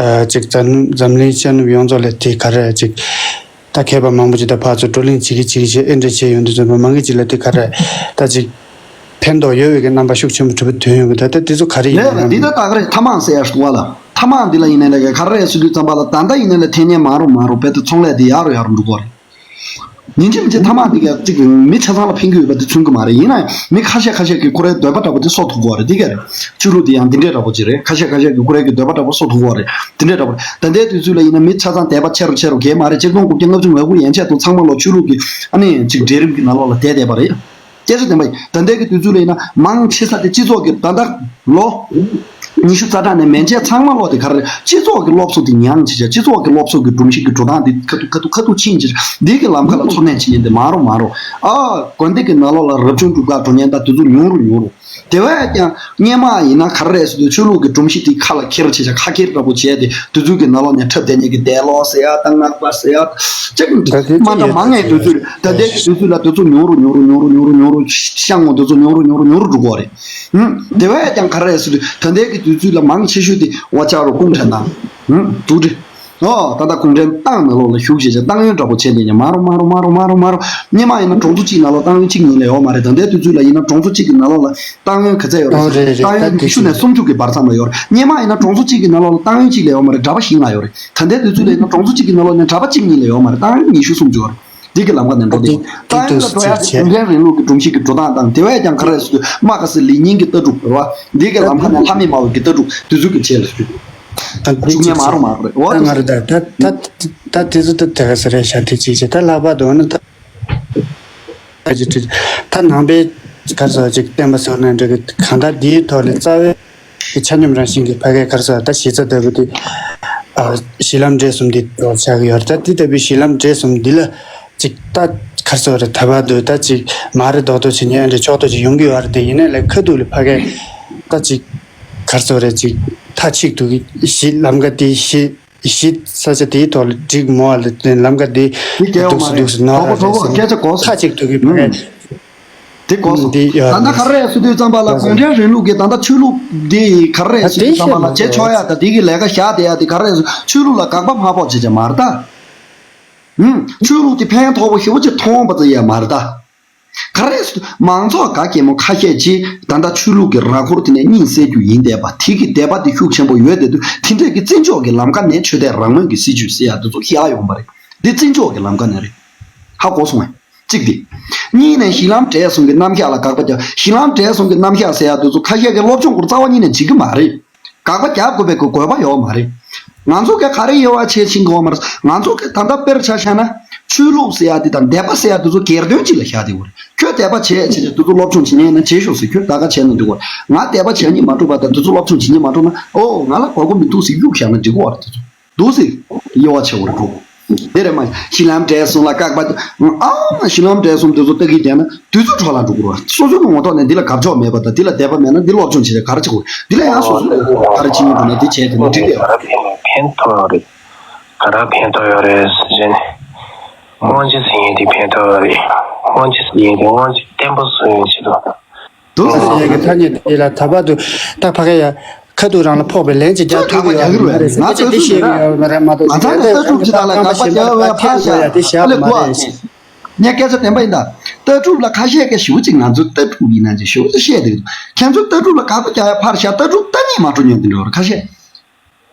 ཅིག་འཛམ་འཛམ་གླིང་ཤར་ནུབ་ཡོངས་རྫོགས་ལ་དེ་ག་རེ་ཅིག་ད་མཁས་པ་མང་པོ་ཅིག་ད་ཕར་ཚུར་བགྲོ་གླེང་བྱེད་ཀྱི་བྱེད་ཀྱི་བྱེད་ཨེ་འདྲ་བྱེད་ཡོང་དུས་ཙམ་པ་མང་གི་ཅིག་ལ་དེ་ག་རེ་ད་ཅིག་ཕན་ཐོགས་ཡོད་པའི་གི་རྣམ་པ་ཤུགས་ཆེན་པོ་གྲུབ་པ་ཐོན་ཡོང་གི། ད་ལྟ་དེ་ཚོ་ག་རེ་ཡིན་ལས་ལ་ནམ། འདི་ད་ད་ག་རེ་ཐ་མག་ཟེར་ཡ་ཞིག་འདུག་བ་ལ། ཐ་མག་འདི་ལ་ཡིན་ནའི་ལས་ག་རེ་རེད་ཟེར་དུས་ཙམ་པ་ལ་ད་ལྟ་ཡིན་ནའི་ལས་འཐེན་ཉན་མང་རུ་མང་རུ་བོད་དུ་ཚོང་ལས་འདི་ཡག་རུ་ཡག་རུ་འགྲོ་གི་རེད། ཉིན་གཅིག་མིན་གཅིག་ཐ་མག་འདི་ག་ཅིག་མི་ཆ་ཚང་ལ་ཕན་གྱི་ཡོད་པ་འདི་མཚོན་གྱི་མ་རེད། ཡིན་ན་ཡང་མི་ཁ་ཤས་ཁ་ཤས་ཀྱིས་ཁོ་རའི་འདོད་པ་འདྲ་པོ་འདི་གསོག་ཐུབ་ཀྱི་ཡོད་རེད། འདི་ག་རེད། ཆོས་ལུགས་འདི་ཡང་འདི་འདྲའི་འདྲ་པོ་ཅིག་རེད། ཁ་ཤས་ཁ་ཤས་ཀྱིས་ཁོ་རའི་གི་འདོད་པ་འདྲ་པོ་གསོག་ཐུབ་ཀྱི་ཡོད་རེད། འདི་འདྲའི་འདྲ་པོ་རེད། ད་ལྟའི་དུས་ཚོད་ལ་ཡིན་ན་མི་ཆ་ཚང་དད་པ་ཆེ་རུ་ཆེ་རུ་གས་མ་རེད། ཆིག་སྟོང་དགུ་བརྒྱ་ལྔ་བཅུ་ང་དགུ་ཡན་ཆད་དུ་ཚང་མ་ལོ་ཆོས་ལུགས་ཀྱི་ཨ་ནི་ཅིག་གྲལ་རིམ་གྱི་ནང་ལོགས་ལ་བསྡད་བསྡད་པ་རེད། སྐད་ཆ་བདེན་པ་ཡིན། ད་ལྟའི་གི་དུས་ཚོད་ལ་ཡིན་ན་མང་ཆེ་ས་དེ་སྤྱི་ཚོགས་ཀྱི་ད་ལྟ་ལོ་ཉི་ཤུ་རྩ་གྲངས་ནས་མན་ཆད་ཚང་མ་ལོ་དེ་ག་རེ་རེད། སྤྱི་ཚོགས་ཀྱི་སློབ་གསོ་དེ་ཉམས་བྱེད་བྱ། སྤྱི་ཚོགས་ཀྱི་སློབ་གསོ་གི་སྒྲོམ་གཞི་གི་འགྲོ་སྟངས་དེ་ཁ་ཐུག་ཁ་ཐུག་ཁ་ཐུག་ཕྱིན་བྱེད་བྱ། འདི་གི་ལམ་ཁ་ལ་ཚུར་ལེན་བྱེད་ཉན་དེ་མ་རུང་མ་རུང་། ཨ་དགོན་སྡེ་གི་ནང་ལོགས་ལ་རབ་བྱུང་སྒྲུབ་ཁག་འགྲོ་ཉན་ད་དུས་ཚོད་ཉུང་རུ་ཉུང་རུ། དེ་བས་ཀྱང་སྔོན་མ་ཡིན་ན་ག་རེ་རེད་ཟེར་དུས་ཆོས་ལུགས་ཀྱི་སྒྲོམ་གཞི་དེ་ཁ་ལ་འཁྱེར་བྱས་བྱ། ཁ་འཁྱེར་འདྲ་པོ་བྱས་ཏེ་དེ་ཚོའི་གི་ནང་ལོགས་ནས་འཁྲབ་བསྡད་མཁན་གྱི་འདས་ལོག་ཟེར་ཡ་དང་སྔགས་པ་ཟེར་ཡ་ཅིག་ད་དེ་མ་ཚོ་འདྲ་ཡོད་མང་ངེས་ད་དུས་ཚོད་ད་ལྟའི་གི་དུས་ཚོད་ལ་དེ་ཚོ་ཉུང་རུ་ཉུང་རུ་ཉུང་རུ་ཉུང་རུ་ཉུང་རུ་ཤ་ངོ་དེ་ཚོ་ཉུང་རུ་ཉུང་རུ་ཉུང་རུ་འགྲོ་གི་རེད། ཧུམ། དེ་བས་ཀྱང་ག་རེ་རེད་ཟེར་དུས་ད་ལྟའི་གི་དུས་ཚོད་ལ་མང་ཆེ་ཤོས་དེ་ཝ་ཅག་རུ་ཀུང་ཁྲན་དང་ཧུམ་དུ་དྲི། ཨོ། ད་ལྟ་གུང་ཁྲན་ཏང་ནང་ལོགས་ལ་ཞུགས་བྱས་བྱས་ཏང་ཡོན་འདྲ་པོ་བྱས་ཏེ་ཉན་མ་རུང་མ་རུང་མ་རུང་མ་རུང་མ་རུང་། སྔོན་མ་ཡིན་ན་གྲོང་ཚོ་གཅིག་ནང་ལོགས་ཏང་ཡོན་གཅིག་གཉིས་ལས་ཡོད་མ་རེད། ད་ལྟའི་དུས་ཚོད་ལ་ཡིན་ན་གྲོང་ཚོ་གཅིག་གི་ནང་ལོགས་ལ་ཏང་ཡོན་ག་ཚད་ཡོད་རེད། ཨོ་རེད་རེད། ཏང་ཡོན་ད་ཉི་ཤུ་ནས་སུམ་ཅུ་གི་བར་མཚམས་ལ་ཡོད་རེད། སྔོན་མ་ཡིན་ན་གྲོང་ཚོ་གཅིག་གི་ནང་ལོགས་ལ་ཏང་ཡོན་གཅིག་ལས་ཡོད་མ་རེད། གྲྭ་པ་བཞི་ལྔ་ཡོད་རེད། ད་ལྟའི་དུས་ཚོད་ལ་ཡིན་ན་གྲོང་ཚོ་གཅིག་གི་ནང་ལོགས་ནས་གྲྭ་པ་གཅིག་གཉིས་ལས་ཡོད་མ་རེད། ཏང་ཡོན་ཉི་ཤུ་སུམ་ཅུ་ཡོད་རེད། འདི་གི་ལམ་ཁ་ནས་འགྲོ་དེ་ཡོད། ཏང་ཡོན་ལ་འགྲོ་ཡ་དེ་གུང་ཁྲན་རིང་ལུགས་ཀྱི་སྒྲོམ་གཞི་གི་འགྲོ་སྟངས་དང་དེ་བས་ཀྱང་ག་རེ་ཟེར་དུས་མ་ག་སི་ལི་ཉིན་གྱི་ལྟ་གྲུབ་རེད་བ། འདི་གི་ལམ་ཁ་ནས་ལྷ་མི་མང་བོ་གི་ལྟ་གྲུབ་དུས་ཚོད་ཀྱི་ཆེད་ལ་ཞུ། ད་འདི་བཅུག་ཉན་མ་རུང་མ་རུང་རེད་འོ། ད་ང་རེ་ད་ད་ད་ད་དེ་ཚོ་ད་དེ་ག་ས་རེད་ཤ་དེ་ཅིག་ཅིག་ད་ལྷག་པར་དུ་ནི་ད་ད་ཅི་ཅི་ད་ནང་པའི་ག་ས་ཅིག་བསྟན་པ་ཟེར་ན་འདྲ་གི་གང་ལྟར་འདིའི་ཐོག་ལ་རྩ་བའི་གི་ཆ་སྙོམས་རང་བཞིན་གྱི་ཕ་གའི་ག་ས་ད་གཞི་རྩ་ལྟ་བུ་དེ་ཨ་གཞི་ལམ་འབྲས་གསུམ་འདི་ཐོག་ཆགས་ཀྱི་ཡོད་རེད། ད་དེ་ལྟ་བུའི་གཞི་ལམ་འབྲས་གསུམ་འདི་ལ་ཅིག་ད་ག་ས་རེད། ད་བར་དུ་ད་ཅིག་མ་རེད་རྡོག་རྡོག་བྱེད་ཉན་རེད་ཕྱོགས་གཏོགས་ཅིག་ཡོང་གི་ཡོད་རེད། དེ་ཡིན་ནའི་ལས་ཁ་ཐུག་ལ་ཕ་གའི་ད་ཅིག་ག་ས་རེད་ཅིག་མཐའ་གཅིག་ཏུ་གི་གཞི་ལམ་ཁ་དེ་གཞི་གཞི་ས་ཆ་དེའི་ཐོག་ལ་འགྲིག་མོ་བ་ལ་བརྟེན་ལམ་ཁ་དེ་འདི་གལ་ཡོད་མ་རེད། འདུག་སེ་ནོར་གྲོགས་པོ་རེད་གྲོགས་པོ་ཟེར་སྐད་ཆ་གོ་སོང་། མཐའ་གཅིག་ཏུ་གི་ཕ་གའི་དེ་གོ་སོང་། འདི་ཡོད་ད་ལྟ་ག་རེ་རེད་ཟེར་དུས་ཙམ་པ་ལ་གོ་སོང་། གུང་ཁྲན་རིང་ལུགས་ཀྱི་ད་ལྟ་ཆོས་ལུགས་འདི་ག་རེ་རེད་ཟེར་དུས་ཙམ་པ་ལ་བྱེད་ཆོག་ཡ་ད་འདི་གི་ལས་ཀ་བཞག་བསྡད་ཡ་དེ་ག་རེ་རེད་ཟེར་ཆོས་ལུགས་ལ་དགག་པ་མ་ཕོག་བྱེད་ཅེས་མ་རེད་ད། ཧུམ། ཆོས་ལུགས་དེ་ཕན་ཐོགས་པོ་ཞེ་པོ་ཅིག་མཐོང་བ་ཙམ་ཡ་མ་རེད་ད། ག་རེ་ཟེར་དུས་མང་ཚོགས་ག་གེ་མོ་ཁ་ཤས་ཀྱིས་ད་ལྟ་ཆོས་ལུགས་ཀྱི་ར་སྐོར་དེ་ནས་གཉིད་སད་རྒྱུ་ཡིན་བསྡད་པ་དེ་གི་དད་པ་དེ་ཤུགས་ཆེན་པོ་ཡོད་བསྡད་དུས་དེ་འདྲས་ཀྱི་བརྩི་འཇོག་གི་ལམ་ཁ་ནས་ཆོས་དད་རང་མོས་ཀྱི་སྲིད་བྱུས་ཟེར་ཡ་དེ་ཚོ་བཞག་ཡོང་པ་རེད། འདི་བརྩི་འཇོག་གི་ལམ་ཁ་ནས་རེད། ཧ་གོ་སོང་ངས། གཅིག་དེ། གཉིས་ནས་གཞི་ལམ་འབྲས་གསུམ་གྱི་རྣམ་གཞག་ལ་དགག་པ་རྒྱག་གཞི་ལམ་འབྲས་གསུམ་གྱི་རྣམ་གཞག་ཟེར་ཡ་དེ་ཚོ་ཁ་ཤས་ཀྱིས་སློབ་སྦྱོང་སྐོར་རྩ་བ་ཉིད་ནས་བྱེད་ཀྱི་མ་རེད། དགག་པ་རྒྱག་དགོས་པའི་དགོས་པ་ཡོད་མ་རེད། ང་ཚོ་གས་ག་རེ་ཡོད་བ་བྱས་ཕྱིན་དགོས་མ་རེད། ང་ཚོ་གས་ད་ལྟ་དཔེར་ཆ་བཞག་ན་ཆོས་ལུགས་ཟེར་ཡ་དེ་དང་དད་པ་ཟེར་ཡ་དེ་ཚོ་སྒེར་དོན་གཅིག་ལ་བཞག་བསྡད་ཡོད་རེད། ཁྱོད་དད་པ་བྱས་བྱས་བྱས་དེ་ཚོ་སློབ་སྦྱོང་བྱེད་མཁན་ཡིན་ན་བྱེད་ཤོག་ཟེར། ཁྱོད་ད་ག་བྱས་ན་འགྲིག་གི་རེད། ང་དད་པ་བྱེད་སྙིང་མ་བྲོ་བ་དང་དེ་ཚོ་སློབ་སྦྱོང་བྱེད་སྙིང་མ་བྲོ་ན་ཨོ་ང་ལ་གོ་གོ་མི་འདུག་ཟེར་གཡུག་བཞག་ན་འགྲིག་གི་རེད། དེ་ཚོ། འདུག་སེ། དབྱེ་བ་ཕྱེ་བར་འགྲོ། དེ་རེད་མ། གཞི་ལམ་འབྲས་གསུམ་ལ་དགག་པ། ཨ་མ་གཞི་ལམ་འབྲས་གསུམ་དེ་ཚོ་ལྟ་གི་བསྡད་ན་དུས་ཚོད་འཕྲོ་བརླག་འགྲོ་གི་རེད་བ། སོ་སོའི་ངོ་ཐོག་ནས་འདི་ལ་དགའ་ཕྱོགས་མེད་པ་དང་འདི་ལ་དད་པ་མེད་ན་འདི་སློབ་སྦྱོང་བྱེད་ཡ་ག་རེ་བྱེད་དགོས། འདི་ལ་ཡང་སོ་སོ་ག་རེ་བྱེད་སྙིང་འདུག་ན་འདི་བྱས་དེ་ནི་འགྲིག་གི་ཡོད་རེད། ཕན་ཐོགས་རེད། ག་རེ་ཕན་ཐོགས་ཡོད་རེད་ཟེར་ནས། སྔོན་ཆད་ཟེར་མཁན་དེ་ཕན་ཐོགས་རེད། སྔོན་ཆད་ཟེར་མཁན་དེ་སྔོན་ཆད་བརྟན་པོ་བཟོ་ཡོང་ཆེད་དུ། འདུག་ཟེར་ཡ་གི་ཐ་སྙད་དེ་ལ་ད་བར་དུ་ད་ཕ་ག་ཡ་ཁ་ཐུག་རང་ལ་ཕོག་པའི་ལན་ཅིག་རྒྱག་ཐུབ་ཀྱི་ཡོད་མ་རེད་ཟེར་ང་ཚོས་ཤེས་ཀྱི་ཡོད་མ་རེད་མ་གཏོགས་ང་ཚོ་ནི་ལྟ་གྲུབ་ཅིག་དང་ལ་དགག་པ་རྒྱག་པའི་ཕར་བཞག་ཨ་ལེ་གོ་ཨ་ངས་སྐད་ཆ་བདེན་པ་ཡིན་ད། ལྟ་གྲུབ་ལ་ཁ་ཤས་ཀྱིས་ཞེ་པོ་ཅིག་ང་ཚོའི་ལྟ་གྲུབ་ཡིན་ན་ཅིག་ཞེ་པོ་ཅིག་བཤད་འདུག་ཁྱེད་ཚོའི་ལྟ་གྲུབ་ལ་དགག་པ་རྒྱག་ཡ་ཕར་བཞག་ལྟ་གྲུབ་ལྟ་ཉན་མ་འགྲོ་མཁན་དེ་འདྲ་ཡོད་རེད་ཁ་ཤས།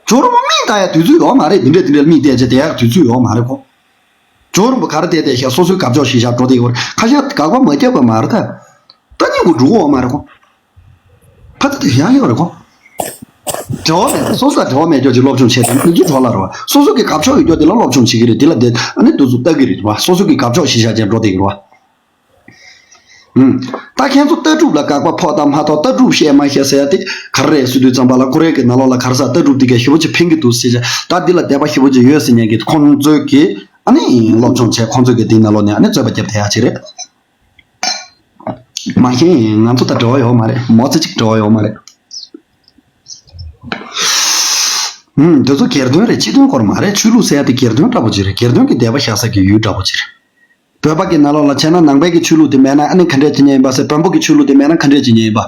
ཇོ་རུ་མོ་མིང་བཏགས་ཡ་དུས་ཚོད་ཡོད་མ་རེད། འདི་འདྲ་འདི་འདྲ་མིང་བཏགས་བྱས་བསྡད་ཡ་དུས་ཚོད་ཡོད་མ་རེད་གོ། ཇོ་རུ་མོ་ག་རེ་བསྡད་བསྡད་ཤག་སོ་སོའི་དགའ་ཕྱོགས་ཤིག་བཞག་འགྲོ་བསྡད་ཡོད་རེད། ཁ་ཤས་དགག་པ་མ་བརྒྱབ་པ་མ་རེད་ད། ལྟ་ཉན་དགོས་འགྲོ་གི་ཡོད་མ་རེད་གོ། ཕ་ད་དེ་ཡང་ཡོད་རེད་གོ། འབྲེལ་བ་མེད་སོ་སོ་དང་འབྲེལ་བ་མེད་ཀྱོག་ཅིག་སློབ་སྦྱོང་བྱས་ཏེ་ནུས་ཚུལ་འཕྲོ་བརླག་རེད་བ། སོ་སོ་གི་དགའ་ཕྱོགས་ཡོད་ཀྱོག་དེ་ལ་སློབ་སྦྱོང་བྱེད་ཀྱི་རེད། དེ་ལ་དེ་ཨ་ནི་དུས་ཚོད་ལྟ་གི་རེད་བ། སོ་སོ་གི་དགའ་ཕྱོགས་ཤིག་བཞག་བྱས་འགྲོ་བསྡད་ཀྱི་རེད་བ། ཨུམ། ད་ཁྱེད་ཚོ་ལྟ་གྲུབ་ལ་དགག་པ་ཕོག་དང་མ་ཐོག་ལྟ་གྲུབ་བཤད་མ་བཤད་ཟེར་ཡ་དེ་ག་རེ་རེད་ཟེར་དུས་ཙམ་པ་ལ་ཀོ་རི་ཡ་གི་ནང་ལོགས་ལ་ག་རེ་ཟེར་ལྟ་གྲུབ་དེ་གས་ཞེ་པོ་ཅིག་ཕན་གྱི་འདུག་ཟེར་བྱས་ད་འདི་ལ་དད་པ་ཞེ་པོ་ཅིག་ཡོད་ཟེར་མཁན་གྱི་ཁོང་ཚོས་ཀྱི་ཨ་ནི་སློབ་སྦྱོང་བྱས་ཁོང་ཚོས་ཀྱི་དེའི་ནང་ལོགས་ནས་ཨ་ནི་རྩོད་པ་རྒྱབ་བསྡད་ཡ་ཅིག་རེད། མ་གཞི་ང་ཚོ་དང་འབྲེལ་བ་ཡོད་མ་རེད། མོ་ཙི་ཅིག་འབྲེལ་བ་ཡོད་མ་རེད། ཧུམ། དེ་ཚོ་སྒེར་དོན་རེད། སྤྱི་དོན་སྐོར་མ་རེད། ཆོས་ལུགས་ཟེར་ཡ་དེ་སྒེར་དོན་འདྲ་པོ་ཅིག་རེད། སྒེར་དོན་གྱི་དད་པ་བཞག་ས་ཀྱི་ཡུལ་འདྲ་པོ་ཅིག་རེད། བོད་པ་གི་ནང་ལོགས་ལ་བྱས་ན་ནང་པའི་གི་ཆོས་ལུགས་དེ་མེད་ན་ཨ་ནི་ག་འདྲས་ཅིག་ཉན་ཡིན་པ་ཟེར། བོན་པོ་གི་ཆོས་ལུགས་དེ་མེད་ན་ག་འདྲས་ཅིག་ཉན་ཡིན་པ།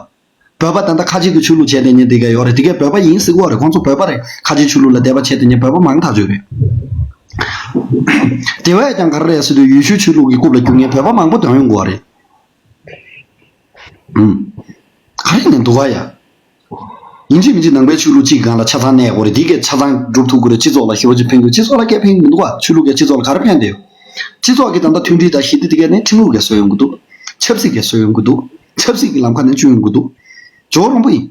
བོད་པ་ད་ལྟ་ཁ་ཆེ་གི་ཆོས་ལུགས་བྱས་ཏེ་ཉན་དེ་ག་ཡོད་རེད། དེ་གས་བོད་པ་ཡིན་ཟེར་གི་ཡོད་རེད། ཁོང་ཚོ་བོད་པ་རེད། ཁ་ཆེ་ཆོས་ལུགས་ལ་དད་པ་བྱས་ཏེ་ཉན་བོད་པ་མང་ཐག་ཆོད་རེད། དེ་བས་ཀྱང་ག་རེ་རེད་ཟེར་དུས་ཡེ་ཤུ་ཆོས་ལུགས་ཀྱི་རྐུབ་ལ་རྒྱུག་མཁན་བོད་པ་མང་པོ་འདོན་ཡོང་གི་ཡོད་རེད། ཨུམ། ག་རེ་ནས་འདུག་ག་ཡ། ཡིན་གཅིག་མིན་གཅིག་ནང་པའི་ཆོས་ལུགས་གཅིག་སྒང་ལ་ཆ་ཚང་གནས་དགོས་རེད། དེ་གས་ཆ་ཚང་སྒྲུབ་ཐུབ་དགོས་རེད། སྤྱི་ཚོགས་ལ་ཞེ་པོ་ཅིག་ཕན་གྱི་ཡོད། སྤྱི་ཚོགས་ལ་སྐད་ཕན་གྱི་མི་འདུག་ག་ཆོས་ལུགས་ཀྱིས་སྤྱི་ཚོགས་ལ་ག་རེ་ཕན་བསྡད་ཡོད། སྤྱི་ཚོགས་ཀྱི་ད་ལྟ་མཐུན་སྒྲིལ་དང་ཞི་བདེ་དེ་གས་ནས་ཁྲིམས་ལུགས་ཀྱིས་བཟོས་ཡོང་གི་འདུག་ཆབ་སྲིད་ཀྱིས་བཟོས་ཡོང་གི་འདུག་ཆབ་སྲིད་ཀྱི་ལམ་ཁ་ནས་བཅུག་ཡོང་གི་འདུག་ཇོ་རོང་པོ་ཡིན།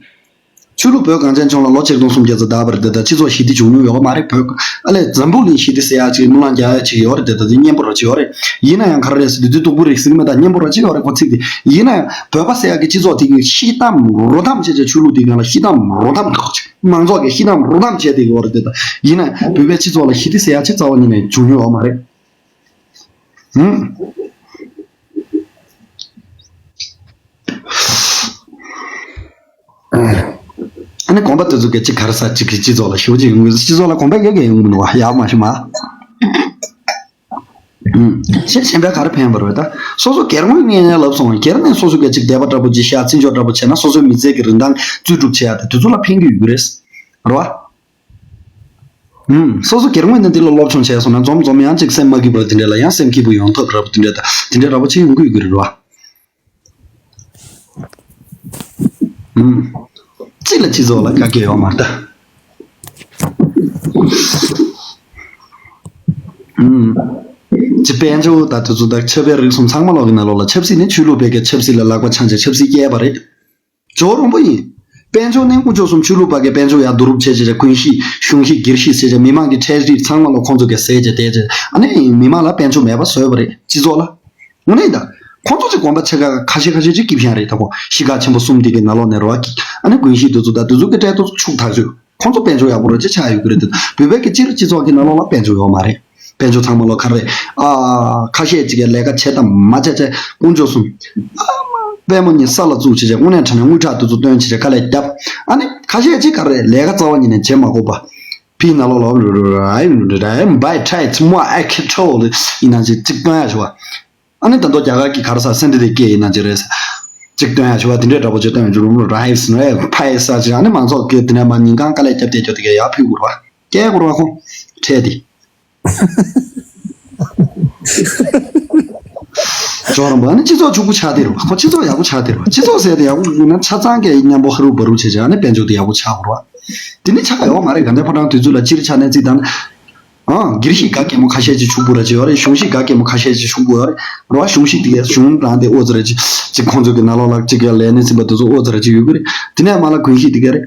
ཆོས་ལུགས་བོད་གངས་ཅན་ལྗོངས་ལ་ལོ་ཆིག་སྟོང་སུམ་བརྒྱ་ཙམ་འདས་པ་རེད། དེ་ལྟར་སྤྱི་ཚོགས་ཞི་བདེ་བྱུང་མྱོང་ཡོད་མ་རེད། བོད་ཨ་ལས་འཛམ་བུ་གླིང་ཞི་བདེ་ཟེར་ཡག་ཅིག་སྨོན་ལམ་རྒྱག་ཡག་ཅིག་ཡོད་རེད། དེ་ལྟར་དེ་སྙན་པོ་ར་ཅིག་ཡོད་རེད། ཡིན་ན་ཡང་ག་རེ་རེད་ཟེར་དུས་དེ་སྡུག་པོ་རེད་ཟེར་གི་མེད། ད་སྙན་པོ་ར་ཅིག་ཡོད་རེད་ཁོ་ཚིག་དེ། ཡིན་ན་ཡང་བོད་པ་ཟེར་ཡག་གི་སྤྱི་ཚོགས་དེ་གི་ཤི་གཏམ་རོ་གཏམ་བྱས་བྱས། ཆོས་ལུགས་དེ་སྒང་ལ་ཤི་གཏམ་རོ་གཏམ་མང་ཚོགས་ཀྱི་ཤི་གཏམ་རོ་གཏམ་བྱས་བསྡད་ཀྱི་ཡོད་རེད། དེ་ལྟར་ཡིན་ན་བོད་པའི་སྤྱི་ཚོགས་ལ་ཞི་བདེ་ཟེར་ཡག་ཅིག་རྩ་བ་ཉིད་ནས་བྱུང་མྱོང་ཡོད་མ་རེད། ཧུམ། ཨ་ནི་གོམ་པ་དེ་ཚོ་གི་གཅིག་ག་རེ་ཟེར། གཅིག་གི་སྤྱི་ཚོགས་ལ་ཞེ་པོ་ཅིག་ཡོང་གི། སྤྱི་ཚོགས་ལ་གོམ་པ་ཡག་གི་ཡོང་གི་མི་འདུག་བ། ཡག་མ་ཤི་མ། ཨུམ། ཤེས་ཆེན་པོས་ག་རེ་ཕན་པ་རེད། ད་སོ་སོ་སྒེར་ངོས་ནས་ལབ་སོང་བ། སྒེར་ནས་སོ་སོ་གི་གཅིག་དད་པ་འདྲ་པོ་ཅིག་བཞག་བརྩི་འཇོག་འདྲ་པོ་བྱས་ན་སོ་སོའི་མི་ཚེ་གི་རིན་ཐང་རྩོལ་སྒྲུབ་བྱེད་ཡག་དེ་དེ་ཚོ་ལ་ཕན་གི་ཡོད་གི་རེད། རེད་བ། ཨུམ། སོ་སོ་སྒེར་ངོས་ནས་འདི་ལ་སློབ་སྦྱོང་བྱས་སོང་ན་འཛོམས་འཛོམས་ཡང་ཅིག་སེམས་མ་སྐྱིད་པ་དེ་འདྲ་ལ་ཡང་སེམས་སྐྱིད་པོ་ཡོང་ཐབས་འདྲ་པོ་དེ་འདྲ་ད་དེ་འདྲ་འདྲ་པོ་ཅིག་ཡོང་གི་ཡོད་གི་རེད་བ། ཨུམ། གཅིག་ལ་སྤྱི་ཚོགས་ལ་དཀའ་ཁག་ཡོད་མ་རེད་ད། ཨུམ། ཅི་དཔལ་འབྱོར་ད་དེ་ཚོ་ད་ཆབ་པའི་རིགས་གསུམ་ཚང་མ་ལོག་གི་ནང་ལོགས་ལ་ཆབ་སྲིད་ནི་ཆོས་ལུགས་པའི་གི་ཆབ་སྲིད་ལ་ལག་པ་འཆང་བྱས་ཆབ་སྲིད་སྐྱེལ་བ་རེད། ཇོ་རོང་པོ་ཡིན། དཔལ་འབྱོར་ནི་དཀོན་མཆོག་གསུམ། ཆོས་ལུགས་པ་གིས་དཔལ་འབྱོར་ཡར་བསྡུ་རུབ་བྱས་བྱས་ཀུན་གཤིས་གཞུང་གཤིས་སྒེར་གཤིས་ཟེར་བྱས་མི་མང་གི་ཁྲལ་རིགས་ཚང་མ་ལ་ཁོང་ཚོ་གིས་ཟས་བྱས་བསྡད་བྱས། ཨ་ནི་མི་མང་ལ་དཔལ་འབྱོར་མེད་པ་བཟོས་པ་རེད་སྤྱི་ཚོགས་ལ། དངོས་གནས་ད། ཁོང་ཚོ་ཚོའི་དགོངས་པ་ཆེ་ཁག་ཁ་ཤས་ཁ་ཤས་ཅིག་སྐྱིད་པོ་ཤང་རེད། ད་ཁོ་གཞིས་ཀ་ཆེན་པོ་གསུམ་དེ་གི་ནང་ལོགས་ནས་རོ་ཨ་ཀི་ཨ་ནི་དགོན་གཞིས་དེ་ཚོ་ད་དེ་ཚོ་གི་གྲལ་དུ་ཆུག་ཐག་ཆོད། ཁོང་ཚོ་དཔལ་འབྱོར་ཡག་པོ་རོ་ཅིག་ཆགས་ཡོད་ཀྱི་རེད་དེ། བོད་པའི་གི་སྤྱིར་སྤྱི་ཚོགས་ཀྱི་ནང་ལོགས་ལ་དཔལ་འབྱོར་ཡོད་མ་རེད། དཔལ་འབྱོར་ཚང་མ་ལོ་ག་རེ། ཨ། ཁ་ཤས་ཅིག་གིས་ལས་ཀ་བྱེད་དང་མ་བྱེད་བྱས་དཀོན་མཆོག་གསུམ། ཨ་མ། པད་མོ་གཉིས་ས་ལ་བཙུགས་བྱས་བྱས་དངོས་གནས་དྲང་གནས་དངུལ་ཁྲག་དེ་ཚོ་བཏོན་བྱས་བྱས་དཀའ་ལས་བརྒྱབ། ཨ་ནི་ཁ་ཤས་ཅིག་ག་རེ་ལས་ཀ་རྩ་བ་ཉིད་ནས་བྱེད་མ་དགོས་པ། ཕིའི་ནང་ལོགས་ལ་འབའ་ཁྲལ་ཚི་མོ་ཨེ་ཁེ་ཁྲོ་ལི་ཡིན་ན་ཅིག་ཅིག་སྟོན་ཡ་ཞུ་བ། ཨ་ནི་ད་དུང་རྒྱ་གར་གྱི་ག་རེ་ཟ་སེ་འདི་དེ་སྐད་ཡིན་ན་ཅི་རེད། ཅིག་སྟོན་ཡ་ཞུ་བ་དེ་འདྲའི་འདྲ་པོ་ཅིག་སྟོན་ཡ་ཅིག་རུམ་རུམ་ར་ཧེབ་སི་ནོ་ཨེ་ཕ་ཡེ་ས་ཅིག་ཨ་ནི་མང་ཚོགས་ཀྱི་དེ་ནས་མ་ཉིན་གང་དཀའ་ལས་བརྒྱབ་བསྡད་རྒྱུ་དེ་ག་ཡར་ཕུལ་དགོས་རེད་བ། སྐྱེལ་དགོས་རེད་བ་ཁོང་། ཁྲལ་དེ། ཅོག་རམ་པ་ཨ་ནི་སྤྱི་ཚོགས་ཕྱུག་པོ་ཆགས་བསྡད་རེད་བ། ཁོ་སྤྱི་ཚོགས་ཡག་པོ་ཆགས་བསྡད་རེད་བ། སྤྱི་ཚོགས་ཟེར་དེ་ཡག་པོ་ཡོད་ན་ཆ་ཚང་གི་མཉམ་པོ་ཧ་རུ་བ་རུ་བྱེད་བྱེད་ཨ་ནི་དཔལ་འབྱོར་དེ་ཡག་པོ་ཆགས་དགོས་རེད་བ། དེ་ནི་ཆགས་ཡོད་མ་རེད། དགའ་ལྡན་ཕོ་བྲང་དུས་ཚོད་ལ་སྤྱིར་ཆ་ནས་བརྩིས་དང་། ཨང་། སྒེར་གཞིས་ག་གེ་མོ་ཁ་ཤས་ཅིག་ཕྱུག་པོ་ར་ཅིག་ཡོད་རེད། གཞུང་གཞིས་ག་གེ་མོ་ཁ་ཤས་ཅིག་ཕྱུག་པོ་ཡོད་རེད། རེད་བ། གཞུང་གཞིས་དེ་གས་གཞུང་རང་དེ་ཨོ་ཙི་ར་ཅིག་ཅིག་ཁོང་ཚོ་གི་ནང་ལོགས་ལ་ཅིག་ག་ལས་སྣེ་ཟིན་པ་དེ་ཚོ་ཨོ་ཙི་ར་ཅིག་ཡོད་གི་རེད། དེ་ནས་མ་ལ་དགོན་གཞིས་དེ་གས་རེད།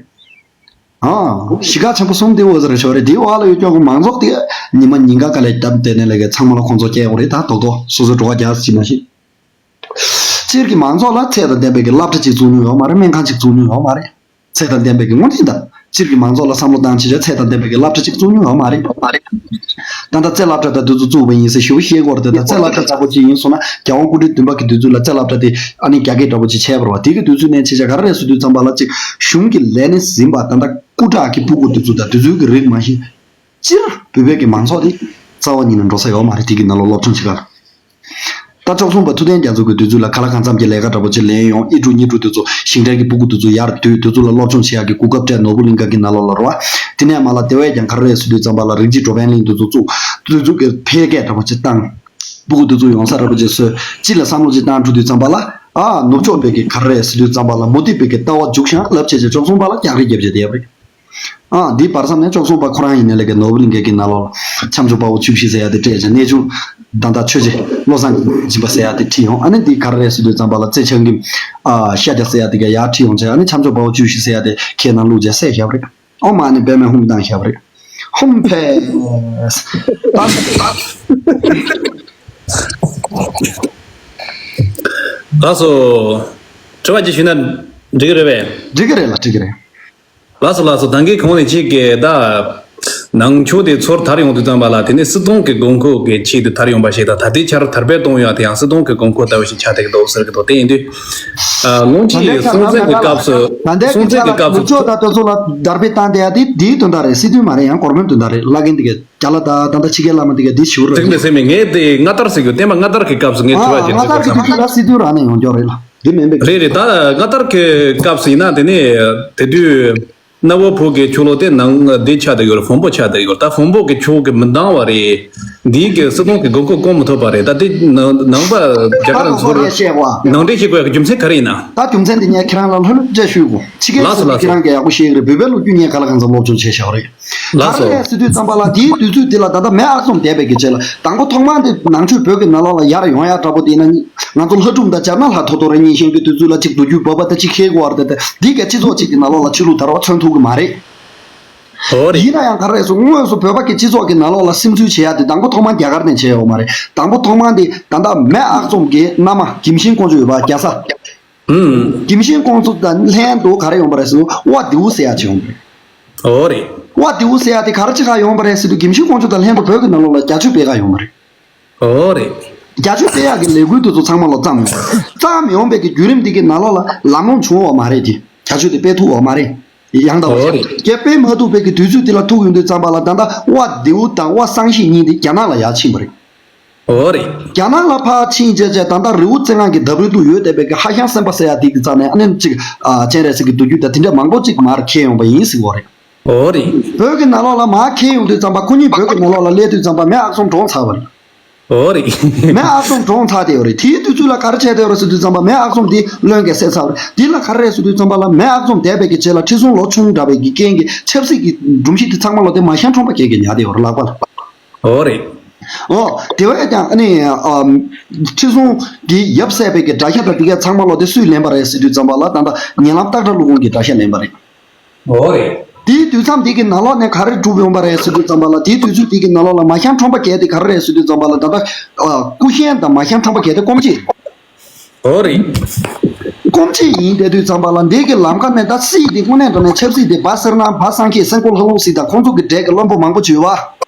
ཨང་། གཞིས་ཀ་ཆེན་པོ་གསུམ་དེ་ཨོ་ཙི་ར་ཅིག་ཡོད་རེད། དེའི་འོག་ལ་ཡོད་ཀྱོག་གི་མང་ཚོགས་དེ་ཉི་མ་ཉིན་ག་དཀའ་ལས་བརྒྱབ་དེ་ནས་ལས་གས་ཚང་མ་ལ་ཁོང་ཚོ་སྐྱེལ་དགོས་རེད། ད་རྡོག་རྡོག་སོ་སོ་འགྲོ་བ་རྒྱག་ཅིག་མ་ཤེས། སྤྱིར་གྱི་མང་ཚོགས་ལ་ཚད་དང་ལྡན་པའི་གི་སློབ་གྲྭ་ཅིག་བཙུགས་མྱོང་ཡོད་མ་རེད། སྨན་ཁང་ཅིག་བཙུགས་མྱོང་ཡོད་མ་རེད། ཚད་དང་ལྡན་པའི་གི་དངོས་གནས་དང་སྤྱིར་གྱི་མང་ཚོགས་ལ་བསམ་བློ་བཏང་བྱས་བྱས་ཚད་དང་ལྡན་པའི་གི་སློབ་གྲྭ་ཅིག་བཙུགས་མྱོང་ཡོད་མ་རེད། མ་རེད། ད་ལྟ་རྩེ་སློབ་གྲྭ་དང་དེ་ཚོ་བཙུགས་པ་ཡིན་ཟེར་ཞེ་པོ་བཤད་ཀྱི་ཡོད་རེད། ད་རྩེ་སློབ་གྲྭ་ལྟ་བུ་ཅིག་ཡིན་སོང་ན་རྒྱལ་དབང་སྐུ་ཕྲེང་བདུན་པ་གི་དུས་ཚོད་ལ་རྩེ་སློབ་གྲྭ་དེ་ཨ་ནི་རྒྱ་སྐད་འདྲ་པོ་ཅིག་བྱས་པ་རེད་བ། དེ་གི་དུས་ཚོད་ནས་བྱས་བྱས་ག་རེ་རེད་ཟེར་དུས་ཙམ་པ་ལ་ཅིག་གཞུང་གི་ལས་སྣེ་ཟིན་པ་ད་ལྟ་སྐུ་དྲག་གི་སྤུ་གུ་དེ་ཚོ་དང་དེ་ཚོའི་གི་རིགས་མ་གཞི། སྤྱིར་བོད་པའི་གི་མང་ཚོགས་དེ་རྩ་བ་ཉིད་ནས་འགྲོ་ས་ཡོད་མ་རེད། དེ་གི་ནང་ལ་སློབ་སྦྱོང་བྱེད་ག་ལ། ད་བཅུ་གསུམ་པ་ཐུབ་བསྟན་རྒྱ་མཚོ་གི་དུས་ཚོད་ལ་ག་ལ་གང་འཚམ་གྱི་ལས་ཀ་འདྲ་པོ་ཅིག་ལེན་ཡོང་། ཨི་འབྲུག་གཉིས་འབྲུག་དེ་ཚོ་ཞིང་བྲན་གྱི་སྤུ་གུ་དེ་ཚོ་ཡར་བསྡུས། དེ་ཚོ་ལ་སློབ་སྦྱོང་བྱེད་ཡག་གི་གོ་སྐབས་སྤྲད། ནོར་བུ་གླིང་ག་གི་ནང་ལོགས་ལ་རེད་བ། དེ་ནས་མ་ལ་དེ་བས་ཀྱང་ག་རེ་རེད་ཟེར་དུས་ཙམ་པ་ལ་རིགས་གཅིག་འགྲོ་ཕན་གླིང་དེ་ཚོ་བཙུགས། དེ་ཚོ་གི་འཕེལ་རྒྱས་འདྲ་པོ་ཅིག་བཏང་། སྤུ་གུ་དེ་ཚོ་ཡོང་ས་འདྲ་པོ་ཅིག་བཟོས། སྤྱི་ལ་བསམ་བློ་ཅིག་བཏང་འགྲོ་དུས་ཙམ་པ་ལ། ཨ། ནུབ་ཕྱོགས་པའི་གི་ག་རེ་རེད་ཟེར་དུས་ཙམ་པ་ལ་མུ་སྟེགས་པའི་གི་ལྟ་བ་འཇུག་ཤང་ལབ་བྱས་བྱས་བཅུ་གསུམ་པ་ལ་རྒྱག་རེས་རྒྱབ་བྱས་བསྡད་པ་རེད། ཨ། འདིའི་བར་མཚམས་ནས་བཅུ་གསུམ་པ་ཁོ་རང་ཡིན་ནའི་ལས་ཀའི་ནོར་བུ་གླིང་གའི་གི་ནང་ལོགས་ལ་འཆམ་མཆོག་དཔའ་བོ་བཅུ་བཞི་ཟེར་ཡ་དེ་སྤྲད་བྱས་གནས་ཆུང་། ད་ལྟ་ཆོས་རྗེ་བློ་བཟང་སྦྱིན་པ་ཟེར་ཡ་དེ་ཁྲིད་ཡོང་། ཨ་ནི་འདི་ག་རེ་རེད་ཟེར་དུས་ཙམ་པ་ལ་རྩེ་ཆང་གི་ཨ་ཤཱཀྱ་ཟེར་ཡ་དེ་ག་ཡར་ཁྲིད་ཡོང་བྱས། ཨ་ནི་འཆམ་མཆོག་དཔའ་བོ་བཅུ་བཞི་ཟེར་ཡ་དེ་ཁྱེད་ནང་བླུགས་བྱས་བསད་བཞག་པ་རེད། ཨོ་མ་ནི་པད་མའི་ཧུམ་བཏང་བཞག་པ་རེད། ཧུམ་ཕེས། ད་ད། ལགས་སོ། དྲི་བ་ཅིག་ཞུས་ན་འགྲིག་གི་རེད་པས། འགྲིག་གི་རེད་ལ། འགྲིག་གི་རེད། ལགས་སོ་ལགས་སོ། ད་གིན་གོང་ནས་ཅིག་གི་ད། ནང་ཆོས་དེ་ཚུར་དར་ཡོང་དུས་ཙམ་པ་ལ། དེ་ནས་སྲིད་དོན་གྱི་དགོས་མཁོ་གི་ཆེད་དུ་དར་ཡོང་པ་ཞིག་དང་། ད་ལྟའི་ཆར་དར་སྤེལ་གཏོང་ཡ་དེ་ཡང་སྲིད་དོན་གྱི་དགོས་མཁོ་ལྟ་བུ་ཞིག་ཆགས་བསྡད་ཀྱི་འདུག་ཟེར་གྱི་འདུག་དེ་ཡིན་དུས། ཨ། སྔོན་ཆད་སྲོང་བཙན་གྱི་སྐབས་སུ། ད་ལྟའི་སྲོང་བཙན་གྱི་སྐབས་སུ། ནུབ་ཕྱོགས་དང་དེ་ཚོ་ལ་དར་སྤེལ་བཏང་བསྡད་ཡ་དེ་དེའི་དོན་དག་རེད། སྲིད་དོན་མ་རེད། ཡང་གོ་རིམ་དོན་དག་རེད། ལབ་མཁན་དེ་གས་རྒྱ་ལ་དང་ད་ལྟ་ཕྱི་རྒྱལ་བླ་མ་དེ་གས་དེ་ཞུ་རེད། དེ་མི་སེམས་མེད། ངས་དེ་སྔ་དར་ཟེར་རྒྱུ། བསྟན་པ་སྔ་དར་གྱི་སྐབས་སུ་ངས་དྲི་བ་ཨ། བརྒྱབ་སྔ་དར་གྱི་དུས་ཚོད་ལ་སྲིད་དོན་རང་ནས་ཡོང་རྒྱུ་རེད་ལ། དེ་མིན་པའི། རེད་རེད། ད་སྔ་དར་གྱི་སྐབས་སུ་ཡིན་ན། དེ་ནས་དེ་དུས་གནའ་བོའི་བོད་ཀྱི་ཆོས་ལུགས་དེ་ནང་འདི་ཆགས་བསྡད་ཡོད་རེད། བོན་པོ་ཆགས་བསྡད་ཡོད་རེད། ད་བོན་པོ་གི་ཆོས་ཀྱི་མི་འདང་བ་རེད། འདིའི་གི་སྲིད་དོན་གྱི་དགོས་མཁོ་སྐོང་མི་ཐུབ་པ་རེད། ད་དེ་ནང་ནང་པ་རྒྱ་གར་ཚོར་ད་དེ་ཚོ་རེད་བཤད་པ། ནང་འདྲེན་བྱེད་དགོས་ཡག་གི་རྒྱུ་མཚན་ག་རེ་ཡིན་ན། ད་རྒྱུ་མཚན་དེ་ངས་ཁྱེད་རང་ལ་ལྷོད་ལྷོད་བཅས་ཞུས་གོ། ཕྱི་རྒྱལ། ལགས་སོ། ལགས་སོ། ཁྱེད་རང་གིས་ཡག་པོ་ཤེས་ཀྱི་རེད། བོད་པའི་ལོ་རྒྱུས་ངས་ག་ལ་གང་འཚམ་སློབ་སྦྱོང་བྱས་བཞག་པ་རེད། ལགས་སོ། ག་རེ་ཟེར་དུས་ཙམ་པ་ལ། དེའི་དུས་ཚོད་དེ་ལ་ད་ལྟ་མེས་ཨག་ཚོམ་བསྡད་པའི་གི་རྗེས་ལ། དང་པོ་ཐོག་མར་དེ་ནང་ཆོས་བོད་ཀྱི་ནང་ལོགས་ལ་ཡར་ཡོང་ཡག་འདྲ་པོ་དེ་ཡིན་ན། ང་ཚོ་ལྷ་སྒྲུང་དང་སྦྱར་ན། ལྷ་ཐོ་ཐོ་རི་གཉན་གཤེན་གྱི་དུས་ཚོད་ལ་ཅིག་མདོ་རྒྱུད་བོད་པ་དང་ཅིག་འཁེལ་དགོས་པ་རེད་དེ། འདི་ག་སྤྱི་ཚོགས་ཅིག་གི་ནང་ལོགས་ལ་ཕྱི་ལུགས་དར་བ་མཚོན་ཐུབ་ཀྱི་མ་རེད། འོ་རེད། ཡིན་ན་ཡང་ག་རེ་ཟེར། དངོས་སུ་བོད་པ་གི་སྤྱི་ཚོགས་ཀྱི་ནང་ལོགས་ལ་སིམ་འཛུལ་བྱེད་ཡག་དེ་དང་པོ་ཐོག་མར་རྒྱ་གར་ནས་བྱས་ཡོད་མ་རེད། དང་པོ་ཐོག་མར་དེ་ད་ལྟ་མེས་ཨག་ཚོམ་གྱི་མནའ་མ་གིམ་ཤིང་ཀོང་ཇོ་ཡོད་པ། རྒྱ་བཟའ། ཨུམ། གིམ་ཤིང་ཀོང་ཇོ་དང་ལྷན་དུ་ག་རེ་ཡོང་པ་རེད་ཟེར་དུས། དབའ་དེའུ་ཟེར་ཡག་ཅིག་ཡོང་པ་རེད། འོ་རེད། དབའ་དེའུ་ཟེར་ཡག་དེ་ག་རེ་བྱེད་ག་ཡོང་པ་རེད་ཟེར་དུས། གིམ་ཤིང་ཀོང་ཇོ་དང་ལྷན་དུ་བོད་ཀྱི་ནང་ལོགས་ལ་རྒྱ་ཆོས་སྤེལ་ག་ཡོང་པ་རེད། འོ་རེད། རྒྱ་ཆོས་སྤེལ་ཡག་གི་ལས་འགུལ་དེ་ཚོ་ཚང་མ་ལོག་བརྩམས་ཡོང་། བརྩམས་ཡོང་པའི་གི་བརྒྱུད་རིམ་དེ་གི་ནང་ལོགས་ལ་ལམ་ལྷོང་བྱུང་བ་མ་རེད་དེ། རྒྱ་ཆོས་དེ་སྤེལ་ཐུབ་པ་མ་རེད། ཡང་དག་པ། འོ་རེད། རྒྱ་སྤེལ་མ་ཐུབ་པའི་གི་དུས་ཚོད་དེ་ལ་ཐུག་ཡོང་དུས་ཙམ་པ་ལ། ད་ལྟ་དབའ་དེའུ་དང་དབའ་སང་ཤི་གཉིས་དེ་རྒྱ་ནག་ལ་ཡར་ཕྱིན་པ་རེད། འོ་རེད། རྒྱ་ནག་ལ་ཕར་ཕྱིན་བྱས་བྱས། ད་ལྟ་རི་བོ་རྩེ་ལྔ་གི་འདབས་རོལ་དུ་ཡོད་བསྡད་པའི་གི་ཧ་ཤང་སེམས་དཔའ་ཟེར་ཡག་དེ་གི་རྩ་ནས། ཨ་ནི་ཅིག་ཨ་སྤྱན་རས་གཟིགས་ཀྱི་མདོ་རྒྱུད་དང་དེ་འདྲ་མང་པོ་ཅིག་མར་འཁྱེར་ཡོང་པ་ཡིན་ཟེར་གྱི་ཡོད་རེད། འོ་རེད། བོད་ཀྱི་ནང་ལོགས་ལ་མར་འཁྱེར་ཡོང་དུས་ཙམ་པ། ཁོ་གཉིས་བོད་ཀྱི་ནང་ལོགས་ལ་སླེབས་དུས་ཙམ་པ་མེས་ཨག་ཚོམ་གྲོངས་ཚར་བ་རེད། འོ་རེད། མེས་ཨག་ཚོམ་གྲོངས་ཚར་བསྡད་ཡོད་རེད། དེའི་དུས་ཚོད་ལ་ག་རེ་བྱས་བསྡད་ཡོད་རེད་ཟེར་དུས་ཙམ་པ། མེས་ཨག་ཚོམ་དེ་བློན་གྱིས་བསད་ཚར་བ་རེད། དེ་ལ་ག་རེ་རེད་ཟེར་དུས་ཙམ་པ་ལ། མེས་ཨག་ཚོམ་བསྡད་པའི་གི་རྗེས་ལ་ཁྲི་སྲོང་ལོ་ཆུང་དྲགས་པའི་གི་རྐྱེན་གྱིས་ཆབ་སྲིད་ཀྱི་སྒྲོམ་གཞི་དེ་ཚང་མ་ལོག་སྟེ་མ་ཤང་ཁྲོམ་པ་གྱད་ཀྱིས་ཉར་བསྡད་ཡོད་རེད། ལག་པ་ལ། འོ་རེད། འོ། དེ་བས་ཀྱང་ཨ་ནི་ཨམ། ཁྲི་སྲོང་གི་ཡབ་བསད་པའི་གི་དགྲ་ཤ་དང་དེ་ག་ཚང་མ་ལོག་སྟེ་སུས་ལེན་པ་རེད་ཟེར་དུས་ཙམ་པ་ལ། ད་ལྟ་ཉེ་ལམ་སྟག་སྒྲ་ཀླུ་ཁོང་གིས་དགྲ་ཤ་ལེན་པ་རེད། འོ་རེད། དེའི་དུས་མཚམས་དེ་གི་ནང་ལོགས་ནས་ག་རེ་གྲུབ་ཡོང་པ་རེད་ཟེར་དུས་ཙམ་པ་ལ། དེའི་དུས་ཚོད་དེ་གི་ནང་ལོགས་ལ་མ་ཤང་ཁྲོམ་པ་གྱད་དེ་ག་རེ་རེད་ཟེར་དུས་ཙམ་པ་ལ། ད་ལྟ་ཨ་སྐུ་གཞོན་དང་མ་ཤང་ཁྲོམ་པ་གྱད་དེ་སྐོམ་ཆེད། འོ་རེད། སྐོམ་ཆེད་ཡིན་བསྡད་དུས་ཙམ་པ་ལ། འདི་གི་ལམ་ཁ་ནས་ད་སྲིད་དེ་དངོས་གནས་དྲང་གནས་ཆབ་སྲིད་དེ། དཔལ་གསེར་ནག་པ་སངས་རྒྱས་སེང་གོ་ལྷ་ལུང་སྲས་དང་ཁོང་ཚོ་གི་གྲས་ཀྱི་བློན་པོ་མང་པོ་བྱོས་པ།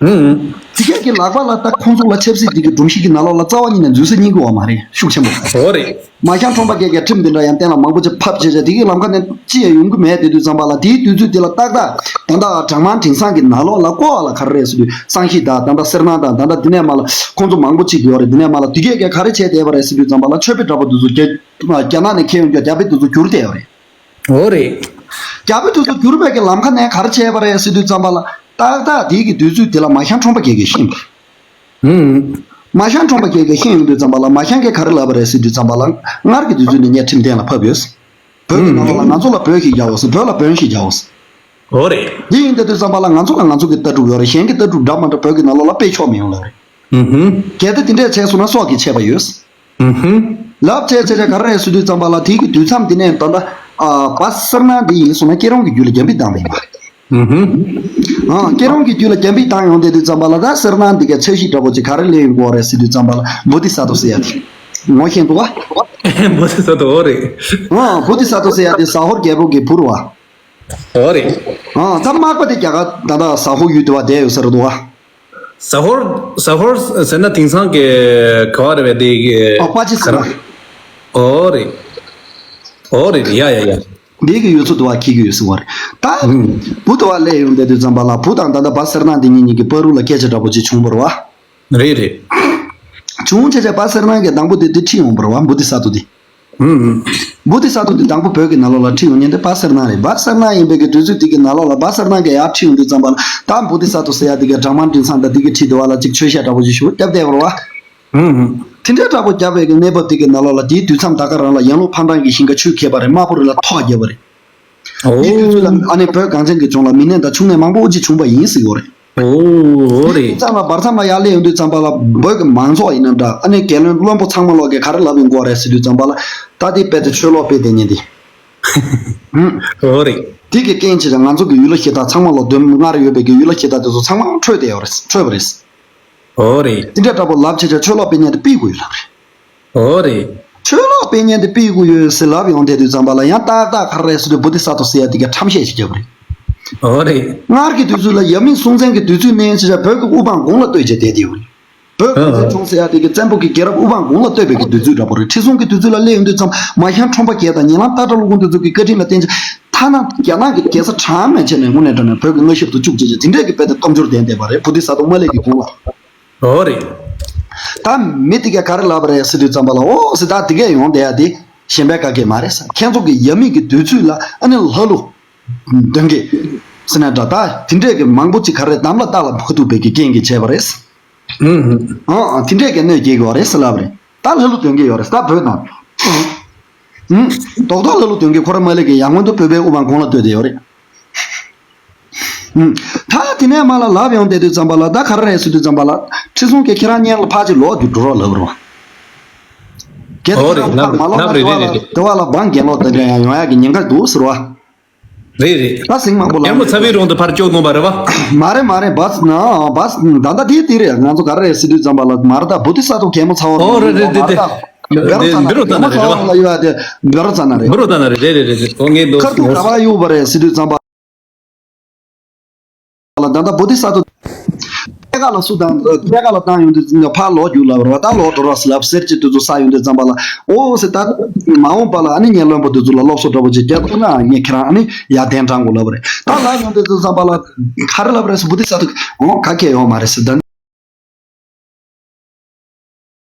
ཨུམ། དེ་གས་ཀྱི་ལག་པ་ལ་ད་ཁོང་ཚོ་ལ་ཆབ་སྲིད་དེ་གི་སྒྲོམ་གཞི་གི་ནང་ལོགས་ལ་རྩ་བ་ཉིད་ནས་འཛུལ་ས་རྙེད་ཀྱི་ཡོད་མ་རེད། ཤུགས་ཆེན་པོ། འོ་རེད། མ་ཤང་ཁྲོམ་པ་གྱད་ཀྱིས་ཁྲིམས་དེ་འདྲ་ཡང་གཏན་ལ་མང་པོ་ཅིག་ཕབ་བྱས་བྱས། དེ་གི་ལམ་ཁ་ནས་ཅི་ཡང་ཡོང་གི་མེད་བསྡད་དུས་ཙམ་པ་ལ། དེའི་དུས་ཚོད་དེ་ལ་ཏག་ཏག་ད་ལྟ་གྲངས་མང་དེང་སང་གི་ནང་ལོགས་ལ་བཀོད་པ་ལ་ག་རེ་རེད་ཟེར་དུས། སངས་རྒྱས་དང་། ད་ལྟ་གསེར་ནག་དང་། ད་ལྟ་འདི་ནས་མར་ལ་ཁོང་ཚོ་མང་པོ་ཅིག་ཡོད་རེད། འདི་ནས་མར་ལ་དེ་གས་ཀྱིས་ག་རེ་བྱས་བསྡད་པ་རེད་ཟེར་དུས་ཙམ་པ་ལ། ཆོས་པའི་གྲྭ་པ་དེ་ཚོ་རྒྱ་རྒྱ་ནག་ནས་འཁྱེར་ཡོང་རྒྱུ་རྒྱ་དཔེ་དེ་ཚོ་བསྒྱུར་བསྡད་ཡོད་རེད། འོ་རེད། རྒྱ་དཔེ་དེ་ཚོ་བསྒྱུར་བའི་གི་ལམ་ཁ་ནས་ག་རེ་བྱས་པ་རེད་ཟེར་དུས་ཙམ་པ་ལ། ཏག་ཏག་དེའི་གི་དུས་ཚོད་དེ་ལ་མ་ཤང་ཁྲོམ་པ་གྱད་ཀྱིས་ཤེས་པ་རེད། ཨུམ། མ་ཤང་ཁྲོམ་པ་གྱད་ཀྱིས་ཤེས་ཡོང་དུས་ཙམ་པ་ལ། མ་ཤང་གིས་ག་རེ་ལབ་པ་རེད་ཟེར་དུས་ཙམ་པ་ལ། སྔར་གྱི་དུས་ཚོད་ནས་ངས་ཁྲིམས་གཏན་ལ་ཕབ་ཡོད། བོད་ཀྱི་ནང་ལོགས་ལ་ང་ཚོ་ལ་བོད་ཞིག་རྒྱག་འོ་ཟེར། བོད་ལ་བོན་ཞིག་རྒྱག་འོ་ཟེར། འོ་རེད། འདི་ཡིན་བསྡད་དུས་ཙམ་པ་ལ། ང་ཚོ་ལ་ང་ཚོ་གི་ལྟ་གྲུབ་ཡོད་རེད། གཞན་གྱི་ལྟ་གྲུབ་འདྲ་མ་འདྲ་བོད་ཀྱི་ནང་ལོགས་ལ་སྤེལ་ཆོག་མི་ཡོང་ལབ་རེད། ཨུ་ཧུམ། གལ་ཏེ་དེ་འདྲས་བྱས་སོང་ན་སྲོག་གི་ཆད་པ་ཡོད། ཨུ་ཧུམ། ལབ་བྱས་བྱས་བྱས་ག་རེ་རེད་ཟེར་དུས་ཙམ་པ་ལ། དེའི་གི་དུས་མཚམས་དེ་ནས་ད་ལྟ་ཨ་པ་སེར་ནག་འདི་ཡིན་སོང་ན་སྐྱེ་རུང་གི་རྒྱུད་ལ་རྒྱ་མི་བཏང་བ་ཡིན་པ། ཨུ་ཧུམ། ཨ་སྐྱེ་རུང་གི་རྒྱུད་ལ་རྒྱ་མི་བཏང་ཡོང་བསྡད་དུས་ཙམ་པ་ལ། ད་སེར་ནག་འདི་གའི་ཚད་གཞི་འདྲ་པོ་ཅིག་ག་རེ་སླེབས་ཡོང་གི་ཡོད་རེད་ཟེར་དུས་ཙམ་པ་ལ། བོ་དྷི་ས་ཏྭ་ཟེར་ཡ་དེ་ངོ་ཤེས་འདུག་བ། བོ་དྷི་ས་ཏྭ། འོ་རེད། ཨ་བོ་དྷི་ས་ཏྭ་ཟེར་ཡ་དེ་ཟ་ཧོར་རྒྱལ་པོ་གི་བུ་རེད་བ། འོ་རེད། ཨ་ད་མག་པ་དེ་རྒྱ་གར་ད་ལྟ་ཟ་ཧོར་ཡུལ་དུ་བ་བསྡད་ཡོད་ས་རེད་འདུག་བ། ཟ་ཧོར། ཟ་ཧོར་ཟེར་ན་དེང་སང་གི་ག་བ་རེད་པས། དེ་གི་ཨ་པ་ཅི་ཟེར་བ། འོ་རེད། འོ་རེད། ཡ་ཡ་ཡ། འདི་གི་ཡུལ་ཚོ་དུ་བ་འཁྱེར་གྱི་ཡོད་ཟེར་བ་རེད། ད་ཨུམ། བུ་དུ་བ་སླེབས་ཡོང་བསྡད་དུས་ཙམ་པ་ལ། བུ་དང་ད་ལྟ་པ་སེར་ནག་འདི་གཉིས་གཉིས་ཀྱི་བར་དུ་ལ་སྐད་ཆ་འདྲ་པོ་ཅིག་བྱུང་བ་རེད་བ། རེད་རེད། བྱུང་བྱས་བྱས་པ་སེར་ནག་གིས་དང་པོ་དེ་དེ་ཁྲིད་ཡོང་བ་རེད་བ། བོ་དྷི་ས་ཏྭ་དེ། ཨུམ། བོ་དྷི་ས་ཏྭ་དེ་དང་པོ་བོད་ཀྱི་ནང་ལོགས་ལ་ཁྲིད་ཡོང་མཁན་དེ་པ་སེར་ནག་རེད། པ་སེར་ནག་ཡིན་པའི་གི་དུས་ཚོད་དེ་གི་ནང་ལོགས་ལ། པ་སེར་ནག་གིས་ཡར་ཁྲིད་ཡོང་དུས་ཙམ་པ་ལ། ད་བོ་དྷི་ས་ཏྭ་ཟེར་ཡ་དེ་གའི་གྲྭ་མང་མགྲིན་ཚང་དང་དེ་གའི་ཁྲིད་དུ་བ་ལ་ཅིག་མཆོད་བཤམས་འདྲ་པོ་ཅིག་ཞུ་སྟབས་བདེ་བ་རེད་བ། ཨུམ། དེ་འདྲའི་འདྲ་པོ་བརྒྱབ་པའི་གི་གནས་བབ་དེ་གི་ནང་ལོགས་ལ། དེའི་དུས་མཚམས་ད་ག་རང་ལ་ཡང་ལུང་ཕང་ཀྲང་གི་ཞིང་ཁ་ཆུ་ཁྱེར་བ་རེད། དམར་པོ་རི་ལ་ཐོག་བརྒྱབ་པ་རེད། འོ། དེའི་དུས་ཚོད་ལ་ཨ་ནི་བོད་གངས་ཅན་གྱི་ལྗོངས་ལ་མི་ནད་དང་ཕྱུགས་ནད་མང་པོ་ཅིག་བྱུང་བ་ཡིན་ཟེར་གྱི་ཡོད་རེད། འོ་རེད། དེ་ཙམ་ལ་བར་མཚམས་ལ་ཡར་སླེབས་ཡོང་དུས་ཙམ་པ་ལ། བོད་ཀྱི་མང་ཚོགས་ཡིན་ན་འདྲ། ཨ་ནི་རྒྱལ་བློན་བློན་པོ་ཚང་མ་ལོག་གིས་ག་རེ་ལབ་ཡོང་གི་ཡོད་རེད་ཟེར་དུས་ཙམ་པ་ལ། ད་དེ་རྦད་དེ་ཆོས་ལོག་སྤེལ་བསྡད་མཁན་དེ། འོ་རེད། དེ་གི་རྐྱེན་བྱས་ཙང་ང་ཚོ་གི་ཡུལ་ལྷ་གཞི་བདག་ཚང་མ་ལོག་མདུན་སྔར་ཡོད་པའི་གི་ཡུལ་ལྷ་གཞི་བདག་དེ་ཚོ་ཚང་མ་འཕྲོད་བསྡད་ཡོད་རེད། འཕྲོད་པ་རེད། འོ་རེད། དེ་འདྲ་འདྲ་པོ་ལབ་བྱས་ཙང་ཆོས་ལོག་སྤེལ་མཁན་དེ་ཕུད་དགོས་ཡོད་ལབ་རེད། འོ་རེད། ཆོས་ལོག་སྤེལ་མཁན་དེ་ཕུད་དགོས་ཡོད་ཟེར་ལབ་ཡོང་བསྡད་དུས་ཙམ་པ་ལ། ཡང་ཏག་ཏག་ག་རེ་རེད་ཟེར་དུས། བོ་དྷི་ས་ཏྭ་ཟེར་ཡ་དེ་གའི་ཁྲམ་བཤད་ཅིག་བརྒྱབ་པ་རེད། ཨོ་རེད། སྔར་གྱི་དུས་ཚོད་ལ་ཡབ་མེས་སྲོང་བཙན་གྱི་དུས་ཚོད་ནས་བྱས་བོད་ཀྱི་དབུ་འཕང་དགུང་ལ་བསྟོད་བྱས་བསྡད་དེ་ཡོད་རེད། བོད་གངས་ཅན་ལྗོངས་ཟེར་ཡ་དེ་གི་བཙན་པོ་གི་རྒྱལ་རབས་དབུ་འཕང་དགུང་ལ་བསྟོད་པའི་གི་དུས་ཚོད་འདྲ་པོ་རེད། ཁྲི་སྲོང་གི་དུས་ཚོད་ལ་སླེབས་ཡོང་དུས་ཙམ་མ་གཞི་ཁྲོམ་པ་བརྒྱད་དང་ཉེ་ལམ་སྟག་བྲག་ཀླུ་ཁོང་དེ་ཚོ་གི་བཀའ་དྲིན་ལ་བརྟེན་བྱས་ཐ་ན་རྒྱ་ནག་གི་རྒྱལ་ས་གྲངས་མེད་བྱས་ནས་དངོས་གནས་དྲང་གནས་བོད་ཀྱི་མངའ་ཞབས་སུ་བཅུག་བྱས་བྱས་དེ་འདྲས་ཀྱི་དཔེ་དེ་སྟོབས་འབྱོར་ལྡན་བསྡད་པ་རེད། བོ་དྷི་ས་ཏྭ་མ་ལེ་གི་དགུང་ལ། ཨོ་རེད། ད་མི་དེ་གས་ག་རེ་ལབ་པ་རེད་ཟེར་དུས་ཙམ་པ་ལ། ཨོ་ཟེར། ད་དེ་གས་ཡོང་བསྡད་ཡ་དེ་གཞན་པའི་བཀའ་སྐད་མ་རེད་ཟེར། ཁྱེད་ཚོ་གི་ཡབ་མེས་ཀྱི་དུས་ཚོད་ལ་ཨ་ནི་ལྷ་ཀླུ་གདོན་བགེགས་ཟེར་ན་འདྲ། ད་དེ་འདྲས་ཀྱི་མང་པོ་ཅིག་ག་རེ་དམ་ལ་བཏགས་ལ་མ་ཐུབ་པའི་གི་རྐྱེན་གྱིས་བྱས་པ་རེད། ཨང་ཨང་། དེ་འདྲས་ཀྱི་གནོད་སྐྱེལ་གྱི་ཡོད་རེད་ཟེར་ལབ་རེད། ད་ལྷ་ཀླུ་གདོན་བགེགས་ཡོད་རེད་ཟེར། ད་བོད་ནང་། ཨང་། རྡོག་རྡོག་ལྷ་ཀླུ་གདོན་བགེགས་ཁོ་ར་མ་ལེ་གི་ཡང་སྔོན་དུ་བོད་པའི་དབུ་འཕང་དགུང་ལ་བསྟོད་དེ་ཡོད་རེད། ཨང་། ད་དེ་ནས་མར་ལ་ལབ་ཡོང་བསྡད་དུས་ཙམ་པ་ལ། ད་ག་རེ་རེད་ཟེར་དུས་ཙམ་པ་ལ། ཁྲི་སྲོང་གིས་ཁྱེད་རང་སྔོན་ལ་ཕར་ཅིག་ལོག་རྒྱུགས་འགྲོ་རོགས་ལབ་རོགས། གལ་ཏེ་ཨོ་ཁྱེད་རང་རེད། ཕར་མ་ལོག་ན་ལབ་རེད། དེ་བ་རེད། ལ་རེད། དེ་བ་ལ་འབངས་གྱེན་ལོག་དེ་འདྲ་ཡང་ཡོང་ཡག་གི་ཉེན་ཁ་འདུག་ཟེར་བ། རེད་རེད། ད་ཟིང་མང་པོ་ལ། རྒྱལ་མོ་ཚ་བའི་རོང་དུ་ཕར་བཅུག་དགོངས་པ་རེད་བ། མ་རེད་མ་རེད། བྷས་ན་བྷས་ད་ལྟ་དེ་དེ་རེད། ང་ཚོ་ག་རེ་རེད་ཟེར་དུས་ཙམ་པ་ལ་མ་རེད། ད་བོ་དྷི་ས་ཏྭ་གད་མོ་ཚ་བ་ཨོ་རེད་རེད། དེ་དེ་མ་རེད་ད། འབད་རོགས་ཙ་ན་འབད་རོགས་ཙ་ན་རེད་བ། འབད་རོགས་ཙ་ན་རེད། འབད་རོགས་ཙ་ན་རེད། རེད་རེད་རེད་རེད། ཨོ་ངས་འདུག་ཁར་ཐུག་ག་པར་གཡུགས་པ་རེད་ཟེར་དུས་ཙམ་པ་ལ། ད་ལྟ་བོ་དྷི་ས་ཏྭ་ཐད་ཀར་ལ་སུ་དང་ཐད་ཀར་ལ་བཏང་ཡོང་དུས་ཕར་ལོག་རྒྱུགས་ལབ་རེད་བ། ད་ལོག་འགྲོ་རོགས་ཟེར་ལབ་ཟེར་གྱི་དུས་ཚོད་ས་ཡོང་དུས་ཙམ་པ་ལ། ཨོ་ཟེར། ད་མ་འོངས་པ་ལ་ཨ་ནི་ངའི་བློན་པོ་དེ་ཚོ་ལ་སློབ་གསོ་འདྲ་པོ་ཅིག་རྒྱག་ཐུབ་ན་ངས་ཁྱེད་རང་ཨ་ནི་ཡར་གདན་དྲངས་དགོས་ལབ་པ་རེད། ད་ལབ་ཡོང་དུས་ཙམ་པ་ལ་ག་རེ་ལབ་རེད་ཟེར། བོ་དྷི་ས་ཏྭ་གིས་ཨོ་ག་གེ་ཡོད་མ་རེད་ཟེར། ད་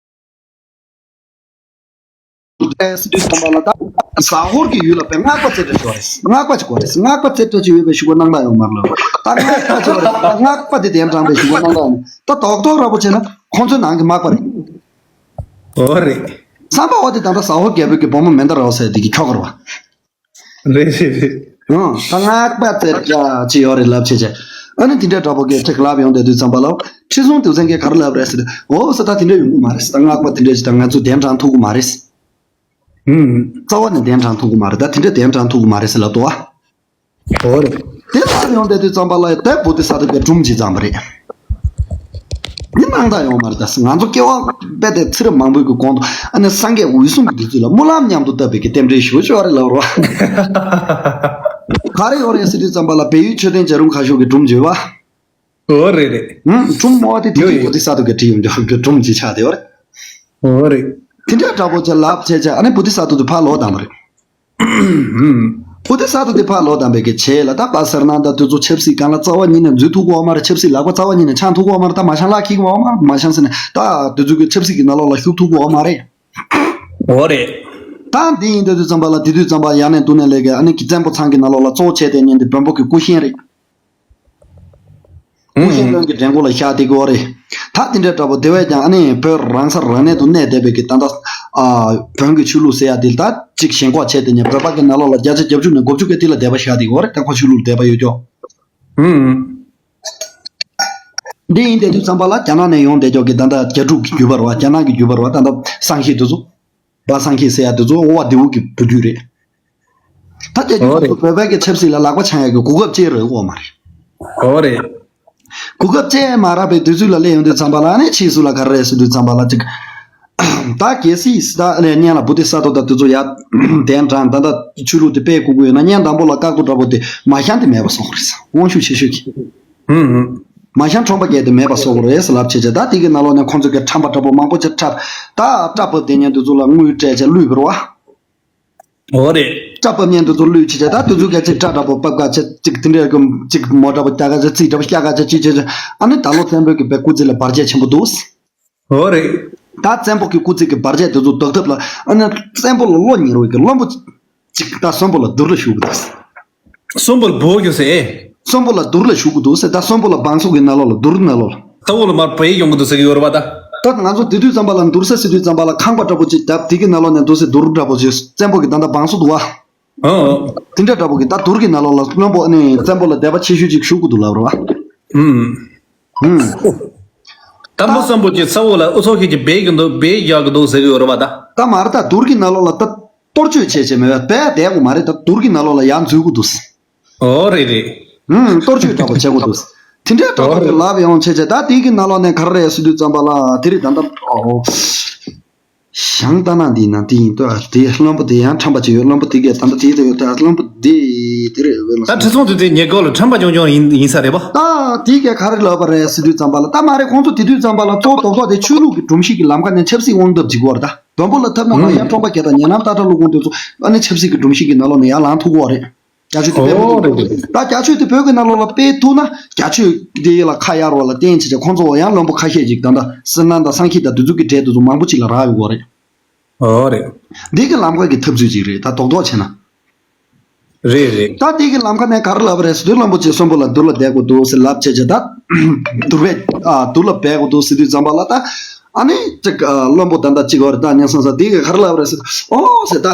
ཟེར་དུས་ཙམ་པ་ལ། ད་ཟ་ཧོར་གྱི་ཡུལ་ལ་དཔེ་སྔགས་པ་རྩེ་གྲས་ཅིག་ཡོད་རེད། སྔགས་པ་ཅིག་ཡོད་རེད། སྔགས་པ་རྩེ་གྲས་ཅིག་ཡོད་པའི་གཞུག་གུ་སྣང་དག་ཡོད་མ་རེད་ལབ། ད་སྔགས་པ་ཅིག་ཡོད་རེད། སྔགས་པ་དེ་གདན་དྲངས་པའི་གཞུག་གུ་སྣང་དག་ཡོད། ད་རྡོག་རྡོག་ར་པོ་བྱས་ན་ཁོང་ཚོའི་ནང་གི་དམག་པ་རེད། ཨོ་རེད། བསམ་པ་འོ་དེ་ད་ལྟ་ཟ་ཧོར་རྒྱལ་པོ་གི་བུ་མོ་མན་དཱ་ར་བ་ཟེར་དེ་གི་ཁྱོ་ག་རེད་བ། རེད་རེད་རེད། ཨང་། ད་སྔགས་པ་རྩེ་གྲས་ཅིག་ཡོད་རེད་ལབ་བྱས་བྱས། ཨ་ནི་དེ་འདྲ་འདྲ་པོ་གི་ཅིག་ལབ་ཡོང་བསྡད་དུས་ཙམ་པ་ལ། ཁྲི་སྲོང་ལྡེའུ་བཙན་གྱིས་ག་རེ་ལབ་རེད་ཟེར་ཏེ། འོ་ཟེར། ད་དེ་འདྲ་ཡོང་གི་མ་རེད་ཟེར། ད་སྔགས་པ་དེ་འདྲ་ཅིག་ད་ང་ཚོ་གདན་དྲངས་ཐུབ་ཀྱི་མ་རེད་ཟེར། ཨུམ། རྩ་བ་ནས་གདན་དྲངས་ཐུབ་ཀྱི་མ་རེད། ད་དེ་འདྲ་གདན་དྲངས་ཐུབ་ཀྱི་མ་རེད་ཟེར་ལབ་འདུག་བ། འོ་རེད། དེ་ལབ་ཡོང་བསྡད་དུས་ཙམ་པ་ལ་ད་བོ་དྷི་ས་ཏྭ་གིས་སྒྲུང་ཅིག་བརྩམས་པ་རེད། འདི་སྣང་དག་ཡོད་མ་རེད། ད་ང་ཚོ་སྐྱེ་བ་རྦད་དེ་ཚེ་རབས་མང་པོའི་གི་གོང་དུ་ཨ་ནི་སངས་རྒྱས་འོད་སྲུང་གི་དུས་ཚོད་ལ་སྨོན་ལམ་མཉམ་དུ་བཏབ་པའི་གི་རྟེན་འབྲེལ་ཞེ་པོ་ཅིག་ཡོད་རེད་ལབ་རོགས། ག་རེ་ཡོད་རེད་ཟེར་དུས་ཙམ་པ་ལ་བལ་ཡུལ་མཆོད་རྟེན་བྱ་རུང་ཁ་ཤོར་གྱི་སྒྲུང་བརྗོད་པ། འོ་རེད་རེད། ཧུམ། སྒྲུང་མོ་དེ་དེ་ཡོད་དུས་ཡོད། བོ་དྷི་ས་ཏྭ་གིས་བྲིས་ཡོང་རྒྱུ་གི་སྒྲུང་ཅིག་ཆགས་བསྡད་ཡོད་རེད། འོ་རེད། དེ་འདྲ་འདྲ་པོ་ཅིག་ལབ་བྱས་བྱས། ཨ་ནི་བོ་དྷི་ས་ཏྭ་དེ་ཕར་ལོག་བཏང་བ་རེད། བོ་དྷི་ས་ཏྭ་དེ་ཕར་ལོག་བཏང་བའི་གི་རྗེས་ལ། ད་བ་ཟེར་ན་ད་དུས་ཚོད་ཆབ་སྲིད་སྒང་ལ་རྩ་བ་ཉིད་ནས་འཛུལ་ཐུབ་ཀྱི་ཡོད་མ་རེད། ཆབ་སྲིད་ལག་པ་རྩ་བ་ཉིད་ནས་འཆང་ཐུབ་ཀྱི་ཡོད་མ་རེད། ད་མ་ཤང་ལག་འཁྱེར་གྱི་ཡོད་མ་རེད། མ་ཤང་ཟེར་ནས་ད་དུས་ཚོད་ཀྱི་ཆབ་སྲིད་ཀྱི་ནང་ལོགས་ལ་ཞུགས་ཐུབ་ཀྱི་ཡོད་མ་རེད། འོ་རེད། ད་འདི་ཡིན་དུས་ཙམ་པ་ལ། དེ་དུས་ཙམ་པ་ཡར་ནས་འདུག་ནས་ལས་ཀ་ཨ་ནི་གི་བཙན་པོ་ཚང་གི་ནང་ལོགས་ལ་གཙོ་བོ་བྱས་ཏེ་ཉན་དེ་བོན་པོ་གི་སྐུ་གཤེན་རེད། སྐུ་གཤེན་བློན་གྱི་བྲན་གོ་ལ་བཞག་བསྡད་ཀྱི་ཡོད་རེད། ད་དེ་འདྲ་འདྲ་པོ་དེ་བས་ཀྱང་ཨ་ནི་བོད་རང་ས་རང་གནས་དུ་གནས་བསྡད་པའི་གི་ད་ལྟ་ཨ་བོན་གྱི་ཆོས་ལུགས་ཟེར་ཡ་དེ་ད་ཅིག་ཞེན་ཁོག་བྱས་ཏེ་ནས་བོད་པ་གི་ནང་ལོགས་ལ་བརྒྱ་ཆ་བརྒྱད་ཅུ་ནས་དགུ་བཅུ་གི་དེ་ལ་དད་པ་བཞག་བསྡད་ཀྱི་ཡོད་རེད། ད་ཁོ་ཆོས་ལུགས་དད་པ་ཡོད་ཀྱོག། ཧུམ། འདི་ཡིན་བསྡད་དུས་ཙམ་པ་ལ་རྒྱ་ནག་ནས་ཡོང་བསྡད་ཀྱོག་གི་ད་ལྟ་རྒྱ་ཕྲུག་གི་བརྒྱུད་པ་རེད་བ། རྒྱ་ནག་གི་བརྒྱུད་པ་རེད་བ། ད་ལྟ་སངས་རྒྱས་དེ་ཚོ། བ་སངས་རྒྱས་ཟེར་ཡ་དེ་ཚོ་ཨོ་བ་དེའུ་གི་བུ་རྒྱུད་རེད། ད་རྒྱ་ཁྱོད་ཨོ་ཚོ་རེད། བོད་པའི་གི་ཆབ་སྲིད་ལ་ལག་པ་འཆང་ཡ་གི་གོ་སྐབས་ཅིག་རག་གི་ཡོད་མ་རེད། ཨོ་རེད། གོ་སྐབས་ཅིག་མ་རག་པའི་དུས་ཚོད་ལ་སླེབས་ཡོང་དུས་ཙམ་པ་ལ་ཨ་ནི་ཕྱིས་སུ་ལ་ག་རེ་རེད་ཟེར་དུས་ཙམ་པ་ལ་ཅིག་ད་གལ་སྲིད་ད་ཨ་ནི་སྔོན་ལ་བོ་དྷི་ས་ཏྭ་དང་དེ་ཚོ་ཡར་གདན་དྲངས། ད་ལྟ་ཆོས་ལུགས་དེ་སྤེལ་དགོས་ཀྱི་ཡོད་ན་སྔོན་དང་པོ་ལ་བཀག་རྡོ་འདྲ་པོ་དེ་མ་ཤང་དེ་མེད་པ་བཟོ་དགོས་རེད་ཟེར། དབང་ཤུགས་ཆེ་ཤོས་ཀྱི། ཧུམ་ཧུམ། མ་ཤང་ཁྲོམ་པ་བརྒྱད་དེ་མེད་པ་བཟོ་དགོས་རེད་ཟེར་ལབ་བྱས་བྱས། ད་དེ་གི་ནང་ལོགས་ནས་ཁོང་ཚོ་གི་ཁྲམ་པ་འདྲ་པོ་མང་པོ་ཅིག་འཁྲབ། ད་སྐྲ་ཕབ་བསྡད་མཁན་དེ་ཚོ་ལ་དངུལ་སྤྲད་བྱས་བླུས་པ་རེད་བ། འོ་རེད། སྐྲ་ཕབ་མཁན་དེ་ཚོ་བླུས་བྱས་བྱས། ད་དེ་ཚོ་ག་ཅིག་སྐྲ་འདྲ་པོ་ཕབ་ག་བྱས་ཅིག་དེ་འདྲའི་གི་ཅིག་མོ་འདྲ་པོ་རྒྱག་ག་བྱས། རྩིས་འདྲ་པོ་རྒྱག་ག་བྱས་ཅིག་བྱས་བྱས། ཨ་ནི་ད་ལོ་བཙན་པོའི་གི་བའི་སྐུ་ཚེ་ལ་བར་ཆད་ཆེན་པོ་འདུག། འོ་རེད། ད་བཙན་པོ་གི་སྐུ་ཚེ་གི་བར་ཆད་དེ་ཚོ་ཟློག་ཐབས་ལ་ཨ་ནི་བཙན་པོ་ལ་བློ་ཉེ་བའི་གི་བློན་པོ་ཅིག་ད་གསོན་པོ་ལ་དུར་ལ་ཞུགས་པ་དང་། གསོན་པོ་ལ་བོ་རྒྱུ་ཟེར། གསོན་པོ་ལ་དུར་ལ་ཞུགས་ཀྱི་འདུག་ཟེར། ད་གསོན་པོ་ལ་བང་སོ་གི་ནང་ལོགས་ལ་དུར་ནང་ལོགས་ལ། ལྟ་བུ་ལ་མར་བོད་ཡིག་ཡོང་གི་འདུག་ཟེར་གི་ཡོད་རེད་པ་ད། ད་ང་ཚོ་དེ་དུས་ཙམ་པ་ལ་དུར་ས་ཟེར་དུས་ཙམ་པ་ལ་ཁང་པ་འདྲ་པོ་ཅིག་བརྒྱབ། དེ་གི་ནང་ལོགས་ནས་འདུག་ཟེར་དུར་འདྲ་པོ་ཅིག་བཙན་པོ་གི་ད་ལྟ་བང་སོ་འདུག་བ། ཨོ་ཨོ། དེ་འདྲ་འདྲ་པོ་གི་ད་དུར་གི་ནང་ལོགས་ལ་བློན་པོ་ཨ་ནི་བཙན་པོ་ལ་དད་པ་ཆེ་ཤོས་ཅིག་ཞུགས་ཀྱི་འདུག་ལབ་རེད་པ། ཨུམ། ཨུམ། ད་མོ་གསོན་པོ་ཅིག་ས་འོག་ལ་ཨུ་ཚོགས་ཤིག་ཅིག་སྦས་ཀྱི་འདུག་སྦས་རྒྱག་གི་འདུག་ཟེར་གི་ཡོད་རེད་པ་ད། ད་མ་རེད། ད་དུར་གི་ནང་ལོགས་ལ་ད་གཏོར་བཅོས་བྱས་བྱས་མེད་པ་བསྡད་དགོས་མ་རེད། ད་དུར་གྱི་ནང་ལོགས་ལ་ཡར་འཛུལ་དགོས་འདུག་ཨོ་རེད་རེད། ཨུམ། གཏོར་བཅོས་འདྲ་པོ་བྱེད་དགོས་འདུག་དེ་འདྲའི་འདྲ་པོ་ཨོ་རེད། ལབ་ཡོང་བྱས་བྱས། ད་དེ་གི་ནང་ལོགས་ནས་ག་རེ་རེད་ཟེར་དུས་ཙམ་པ་ལ་དེ་རེད། ད་ལྟ་ཨོ་ཞང་ལྟ་ན་འདི་ན་དེ་ཡིན་ཏོ། དེ་བློན་པོ་དེ་ཡང་ཁྲམ་པ་ཅིག་ཡོད། བློན་པོ་དེ་གས་ད་ལྟ་དེ་དེ་ཡོད། ད་བློན་པོ་དེ་ དེ་རེད་བས་མ་ད་ཁྲི་སྲོང་ལྡེ་བཙན་ཉེ་འཁོར་ལ་ཁྲམ་པ་རྐྱང་རྐྱང་ཡིན་ཡིན་ས་རེད་པ། ད་དེ་གས་ག་རེ་ལབ་པ་རེད་ཟེར་དུས་ཙམ་པ་ལ། ད་མ་རེད། ཁོང་ཚོ་དེ་དུས་ཙམ་པ་ལ་གཙོ་བོ་རྡོག་རྡོག་དེ་ཆོས་ལུགས་ཀྱི་སྒྲོམ་གཞི་གི་ལམ་ཁ་ནས་ཆབ་སྲིད་དབང་ཐབས་བྱེད་ཀྱི་ཡོད་རེད། ད་འཛམ་བུ་གླིང་ཐབས་ན་མ་ཧན་ཁྲོམ་པ་གས་དང་ཉེ་ལམ་སྟག་བྲག་སློབ་དཔོན་དེ་ཚོ་ཨ་ནི་ཆབ་སྲིད་ཀྱི་སྒྲོམ་གཞི་གི་ནང་ལོགས་ནས་ཡར་ལངས་ཐུབ་ཀྱི་ཡོད་རེད། རྒྱ་ཆོས་དེ་སྤེལ་ཨོ་རེད་རེད། ད་རྒྱ་ཆོས་དེ་བོད་ཀྱི་ནང་ལོགས་ལ་སྤེལ་ཐུབ་ན་རྒྱ་ཆོས་དེ་ལ་ཁ་གཡར་བ་ལ་བརྟེན་བྱས་བྱས་ཁོང་ཚོ་ཡང་བློན་པོ་ཁ་ཤས་ཅིག་ད་ལྟ་སེར་སྣ་དང་སང་ཁྱི་དང་དེ་ཚོ་གི་གྲས་དེ་ཚོ་མང་པོ་ཅིག་ལ་རག་ཡོད་ཀྱི་ཡོད་རེད། ཨོ་རེད། འདི་གི་ལམ་ཁ་གི་ཐབས་ཚུལ་ཅིག་རེད། ད་རྡོག་རྡོག་བྱས་ན། རེད་རེད། ད་འདི་གི་ལམ་ཁ་ནས་ག་རེ་ལབ་པ་རེད་ཟེར་དུས་བློན་པོ་ཅིག་གསོན་པོ་ལ་སྡུག་ལ་བསྡད་དགོས་འདུག་ཟེར་ལབ་བྱས་བྱས། ད་སྡུག་པས་ཨ་སྡུག་ལ་བསྡད་དགོས་འདུག་ཟེར་དུས་ཙམ་པ་ལ། ད་ཨ་ནི་ཅིག་ཨ་བློན་པོ་ད་ལྟ་གཅིག་བར་ད་ཉན་སོང་ས། འདི་གི་ག་རེ་ལབ་པ་རེད་ཟེར། ཨོ་ཟེར། ད་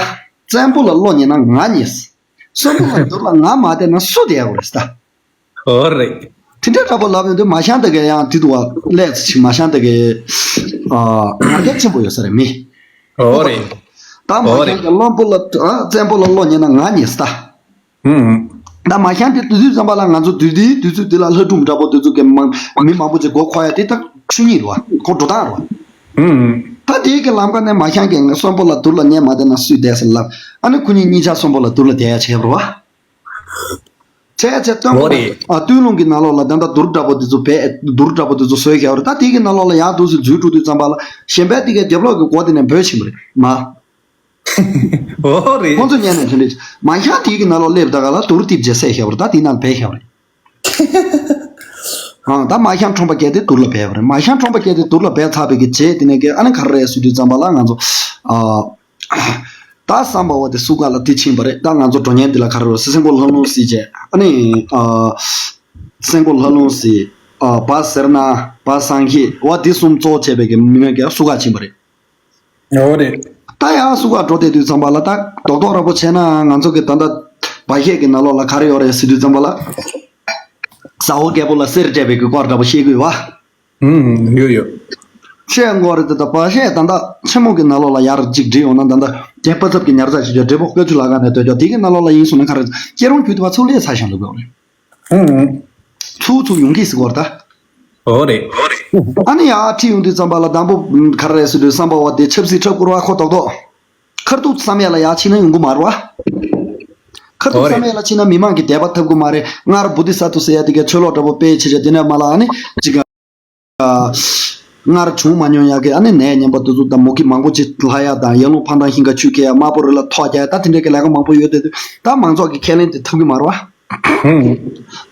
བཙན་པོ་ལ་བློ་ཉེ་ན་ང་ཉེ། གསོན་པོ་ལ་སྡུག་ལ་ང་མ་བསྡད་ན་སུ་བསྡད་དགོས་རེད་ཟེར། ད་ཨོ་རེད། དེ་འདྲའི་འདྲ་པོ་ལབ་ཡོང་དུས་མ་ཤང་དེ་གས་ཡང་དེ་དུ་བ་ལས་ཚེ་ཆིག་མ་ཤང་དེ་གས་ཨ་ང་རྒྱལ་ཆེན་པོ་ཡོད་ས་རེད་མི། ཨོ་རེད། ད་མ་ཤང་གི་བློན་པོ་ལ་ཨ་བཙན་པོ་ལ་བློ་ཉེ་ན་ང་ཉེ་ཟེར། ད་ཧུམ། ད་མ་ཤང་དེ་དུས་ཚོད་ཙམ་པ་ལ་ང་ཚོ་དུས་དེའི་དུས་ཚོད་དེ་ལ་ལྷ་སྒྲུང་འདྲ་པོ་དེ་ཚོ་གི་མང་མི་མང་པོ་ཅིག་མགོ་འཁོར་ཡ་དེ་ད་ཆོས་ཉིད་རེད་བ། ཁོ་འགྲོ་སྟངས་རེད་བ། ཧུམ། ད་དེའི་གི་ལམ་ཁ་ནས་མ་ཤང་གི་གསོན་པོ་ལ་སྡུག་ལ་ཉེ་མ་བསྡད་ན་སུས་བསྡད་ཟེར་ལབ། ཨ་ནི་ཁོ་གཉིས་གཉིས་ཆ་གསོན་པོ་ལ་སྡུག་ལ་བསྡད་ཡ་བྱས་པ་རེད་བ། བྱས་བྱས་སྟོན་པ་ཨོ་རེད། ཨ་སྟོད་ལུང་གི་ནང་ལོགས་ལ་ད་ལྟ་དུར་འདྲ་པོ་དེ་ཚོ་བས། དུར་འདྲ་པོ་དེ་ཚོ་བཟོས་བཞག་པ་རེད། ད་དེ་གི་ནང་ལོགས་ལ་ཡར་འདུག་སེ་འཛུལ་འགྲོ་དུས་ཙམ་པ་ལ་གཞན་པའི་དེ་གའི་རྒྱབ་ལོགས་ཀྱི་སྒོ་དེ་ནས་འབོད་ཕྱིན་པ་རེད་མ། ཨོ་རེད། ཁོང་ཚོ་ཉན་ནས་དེ་འདྲས་མ་ཤང་དེ་གི་ནང་ལོགས་སླེབས་ད་ག་ལ་དུར་རྡིབ་བྱས་བསད་བཞག་པ་རེད། ད་དེ་ནང་འབད་བཞག་པ་རེད། ཨང་། ད་མ་ཤང་ཁྲོམ་པ་སྐྱེས་ཏེ་དུར་ལ་འབད་པ་རེད། མ་ཤང་ཁྲོམ་པ་སྐྱེས་ཏེ་དུར་ལ་འབད་ཚར་བའི་གི་རྗེས་དེ་ནས་གི་ཨ་ནི་ག་རེ་རེད་ཟེར་དུས་ཙམ་པ་ལ་ང་ཚོ་ཨ། ད་བསམ་པ་བ་དེ་སུ་ག་ལ་དེ་ཕྱིན་པ་རེད། ད་ང་ཚོ་འགྲོ་ཉན་འདི་ལ་ག་རེ་རེད་ཟེར། སེང་གོ་ལྷ་ལུང་སྲིད་བྱས། ཨ་ནི་ཨ། སེང་གོ་ལྷ་ལུང་སྲིད། ཨ། བ་སེར་སྣ། བ་སང་ཁྱི། བ་འདི་གསུམ་གཙོ་བྱས་པའི་གི་མི་མེད་ཀྱི་སུ་ག་ཕྱིན་པ་རེད། ཨོ་རེད། ད་ཡང་སུ་ག་འགྲོ་བསྡད་དུས་ཙམ་པ་ལ་ད་རྡོག་རྡོག་ར་པོ་བྱས་ན་ང་ཚོ་གི་ད་ལྟ་བ་ཤད་ཀྱི་ནང་ལོགས་ལ་ག་རེ་ཡོད་རེད་ཟེར་དུས་ཙམ་པ་ལ། ཟ་འོག་རྒད་པོ་ལ་གསེར་སྤྲད་པའི་གི་སྐོར་འདྲ་པོ་བཤད་ཀྱི་ཡོད་བ། ཧུམ་ཧུམ་ཡོད་ཡོད། བཤད་དགོས་རེད། ད་ལྟ་བ་ཤད་ད་ལྟ་ཆེན་མོ་གི་ནང་ལོགས་ལ་ཡར་གཅིག་བྲིས་ཡོང་ན། ད་ལྟ་རྒྱལ་པ་ཚབ་ཀྱི་ཉར་ཚགས་བྱེད་རྒྱུ་འབྲས་བུ་བཀའ་བཅུ་ལ་ག་ནས་སྡོད་རྒྱུ་དེ་གི་ནང་ལོགས་ལ་ཡིན་སོང་ན་ག་རེ་སྐྱེ་རུང་རྒྱུད་དེ་བ་ཚུར་ལས་ཚ་ཞང་ལུགས་ཡོད་རེད། ཧུམ་ཧུམ། ཚུར་ཚུར་ཡོང་གི་ཟེར་བར་ད། ཨོ་རེད། ཨ་ནི་ཡར་ཁྲིད་ཡོང་དུས་ཙམ་པ་ལ་དང་པོ་ག་རེ་རེད་ཟེར་དུས་བསམ་པ་བ་དེ་ཆབ་སྲིད་འཁྲབ་སྐོར་བ་ཁོ་རྡོག་རྡོག་ཁར་ཐུག་བསམ་ཡས་ལ་ཡར་ཕྱིན་ན་ཡོང་གི་མ་རེད་བ། ཁར་ཐུག་ཨོ་རེད། བསམ་ཡས་ལ་ཕྱིན་ན་མི་མང་གི་དད་པ་ཐོབ་གི་མ་རེད། སྔར་བོ་དྷི་ས་ཏྭ་ཟེར་ཡ་དེ་གའི་ཆོས་ལོག་འདྲ་པོ་སྤེལ་བྱས་བྱས་དེ་ནས་མ་ལ་ཨ་ནི་ཅིག་སྔར་བྱུང་མ་མྱོང་ཡག་གི་ཨ་ནི་ནད་ངན་པ་དེ་ཚོ་དང་མུ་གེ་མང་པོ་ཅིག་ལྷག་ཡག་དང་། ཡར་ཀླུང་ཕ་ཐང་ཤིང་ཁ་ཆུ་སྐྱེལ་ཡག། དམར་པོ་རི་ལ་ཐོག་རྒྱག་ཡག། ད་དེ་འདྲའི་གི་ལས་ཀ་མང་པོ་ཡོད་དེ། ད་མང་ཚོགས་ཀྱི་ཁས་ལེན་དེ་ཐོབ་གི་མ་རེད་བ། ཧུམ།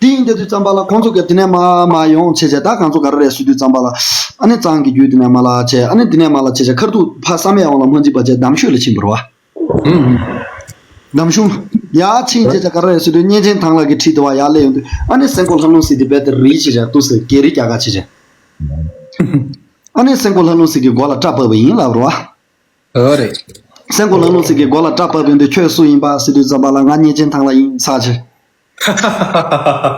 དེ་ཡིན་དེ་དུས་ཙམ་པ་ལ་ཁོང་ཚོ་གི་དེ་ནས་མར་མར་ཡོང་བྱས་བྱས། ད་ང་ཚོ་ག་རེ་རེད་ཟེར་དུས་ཙམ་པ་ལ་ཨ་ནི་གཙང་གི་རྒྱུད་དེ་ནས་མར་ལ་བྱས། ཨ་ནི་དེ་ནས་མར་ལ་བྱས་བྱས་ཁར་ཐུག་ཕར་བསམ་ཡས་འོང་ལ་མ་འཇིགས་པ་བྱས་འདམ་ཤོད་ལ་ཕྱིན་པ་རེད་བ། ཧུམ་ཧུམ། འདམ་ཤུལ། ཡར་ཕྱིན་བྱས་བྱས་ག་རེ་རེད་ཟེར་དུས་གཉན་ཆེན་ཐང་ལྷ་གི་ཁྲིད་དེ་བ་ཡར་སླེབས་ཡོང་དུས་ཨ་ནི་སེང་གོ་ལྷ་ལུང་སྲིད་དེ་རྦད་དེ་རིལ་བྱས་བྱས་འདུག་སེ་གྱེས་རིལ་རྒྱག་ག་བྱས་བྱས། ཨ་ནི་སེང་གོ་ལྷ་ལུང་སྲིད་ཀྱི་མགོ་ལ་སྐྲ་བབས་པ་ཡིན་ལབ་རེད་བ། ཨོ་རེད། སེང་གོ་ལྷ་ལུང་སྲིད་ཀྱི་མགོ་ལ་སྐྲ་བབས་ཡོང་དུས་ཁྱོད་སུ་ཡིན་པ་ཟེར་དུས་ཙམ་པ་ལ་ང་གཉན་ཆེན་ཐང་ལྷ་ཡིན་ཟེར་བྱས།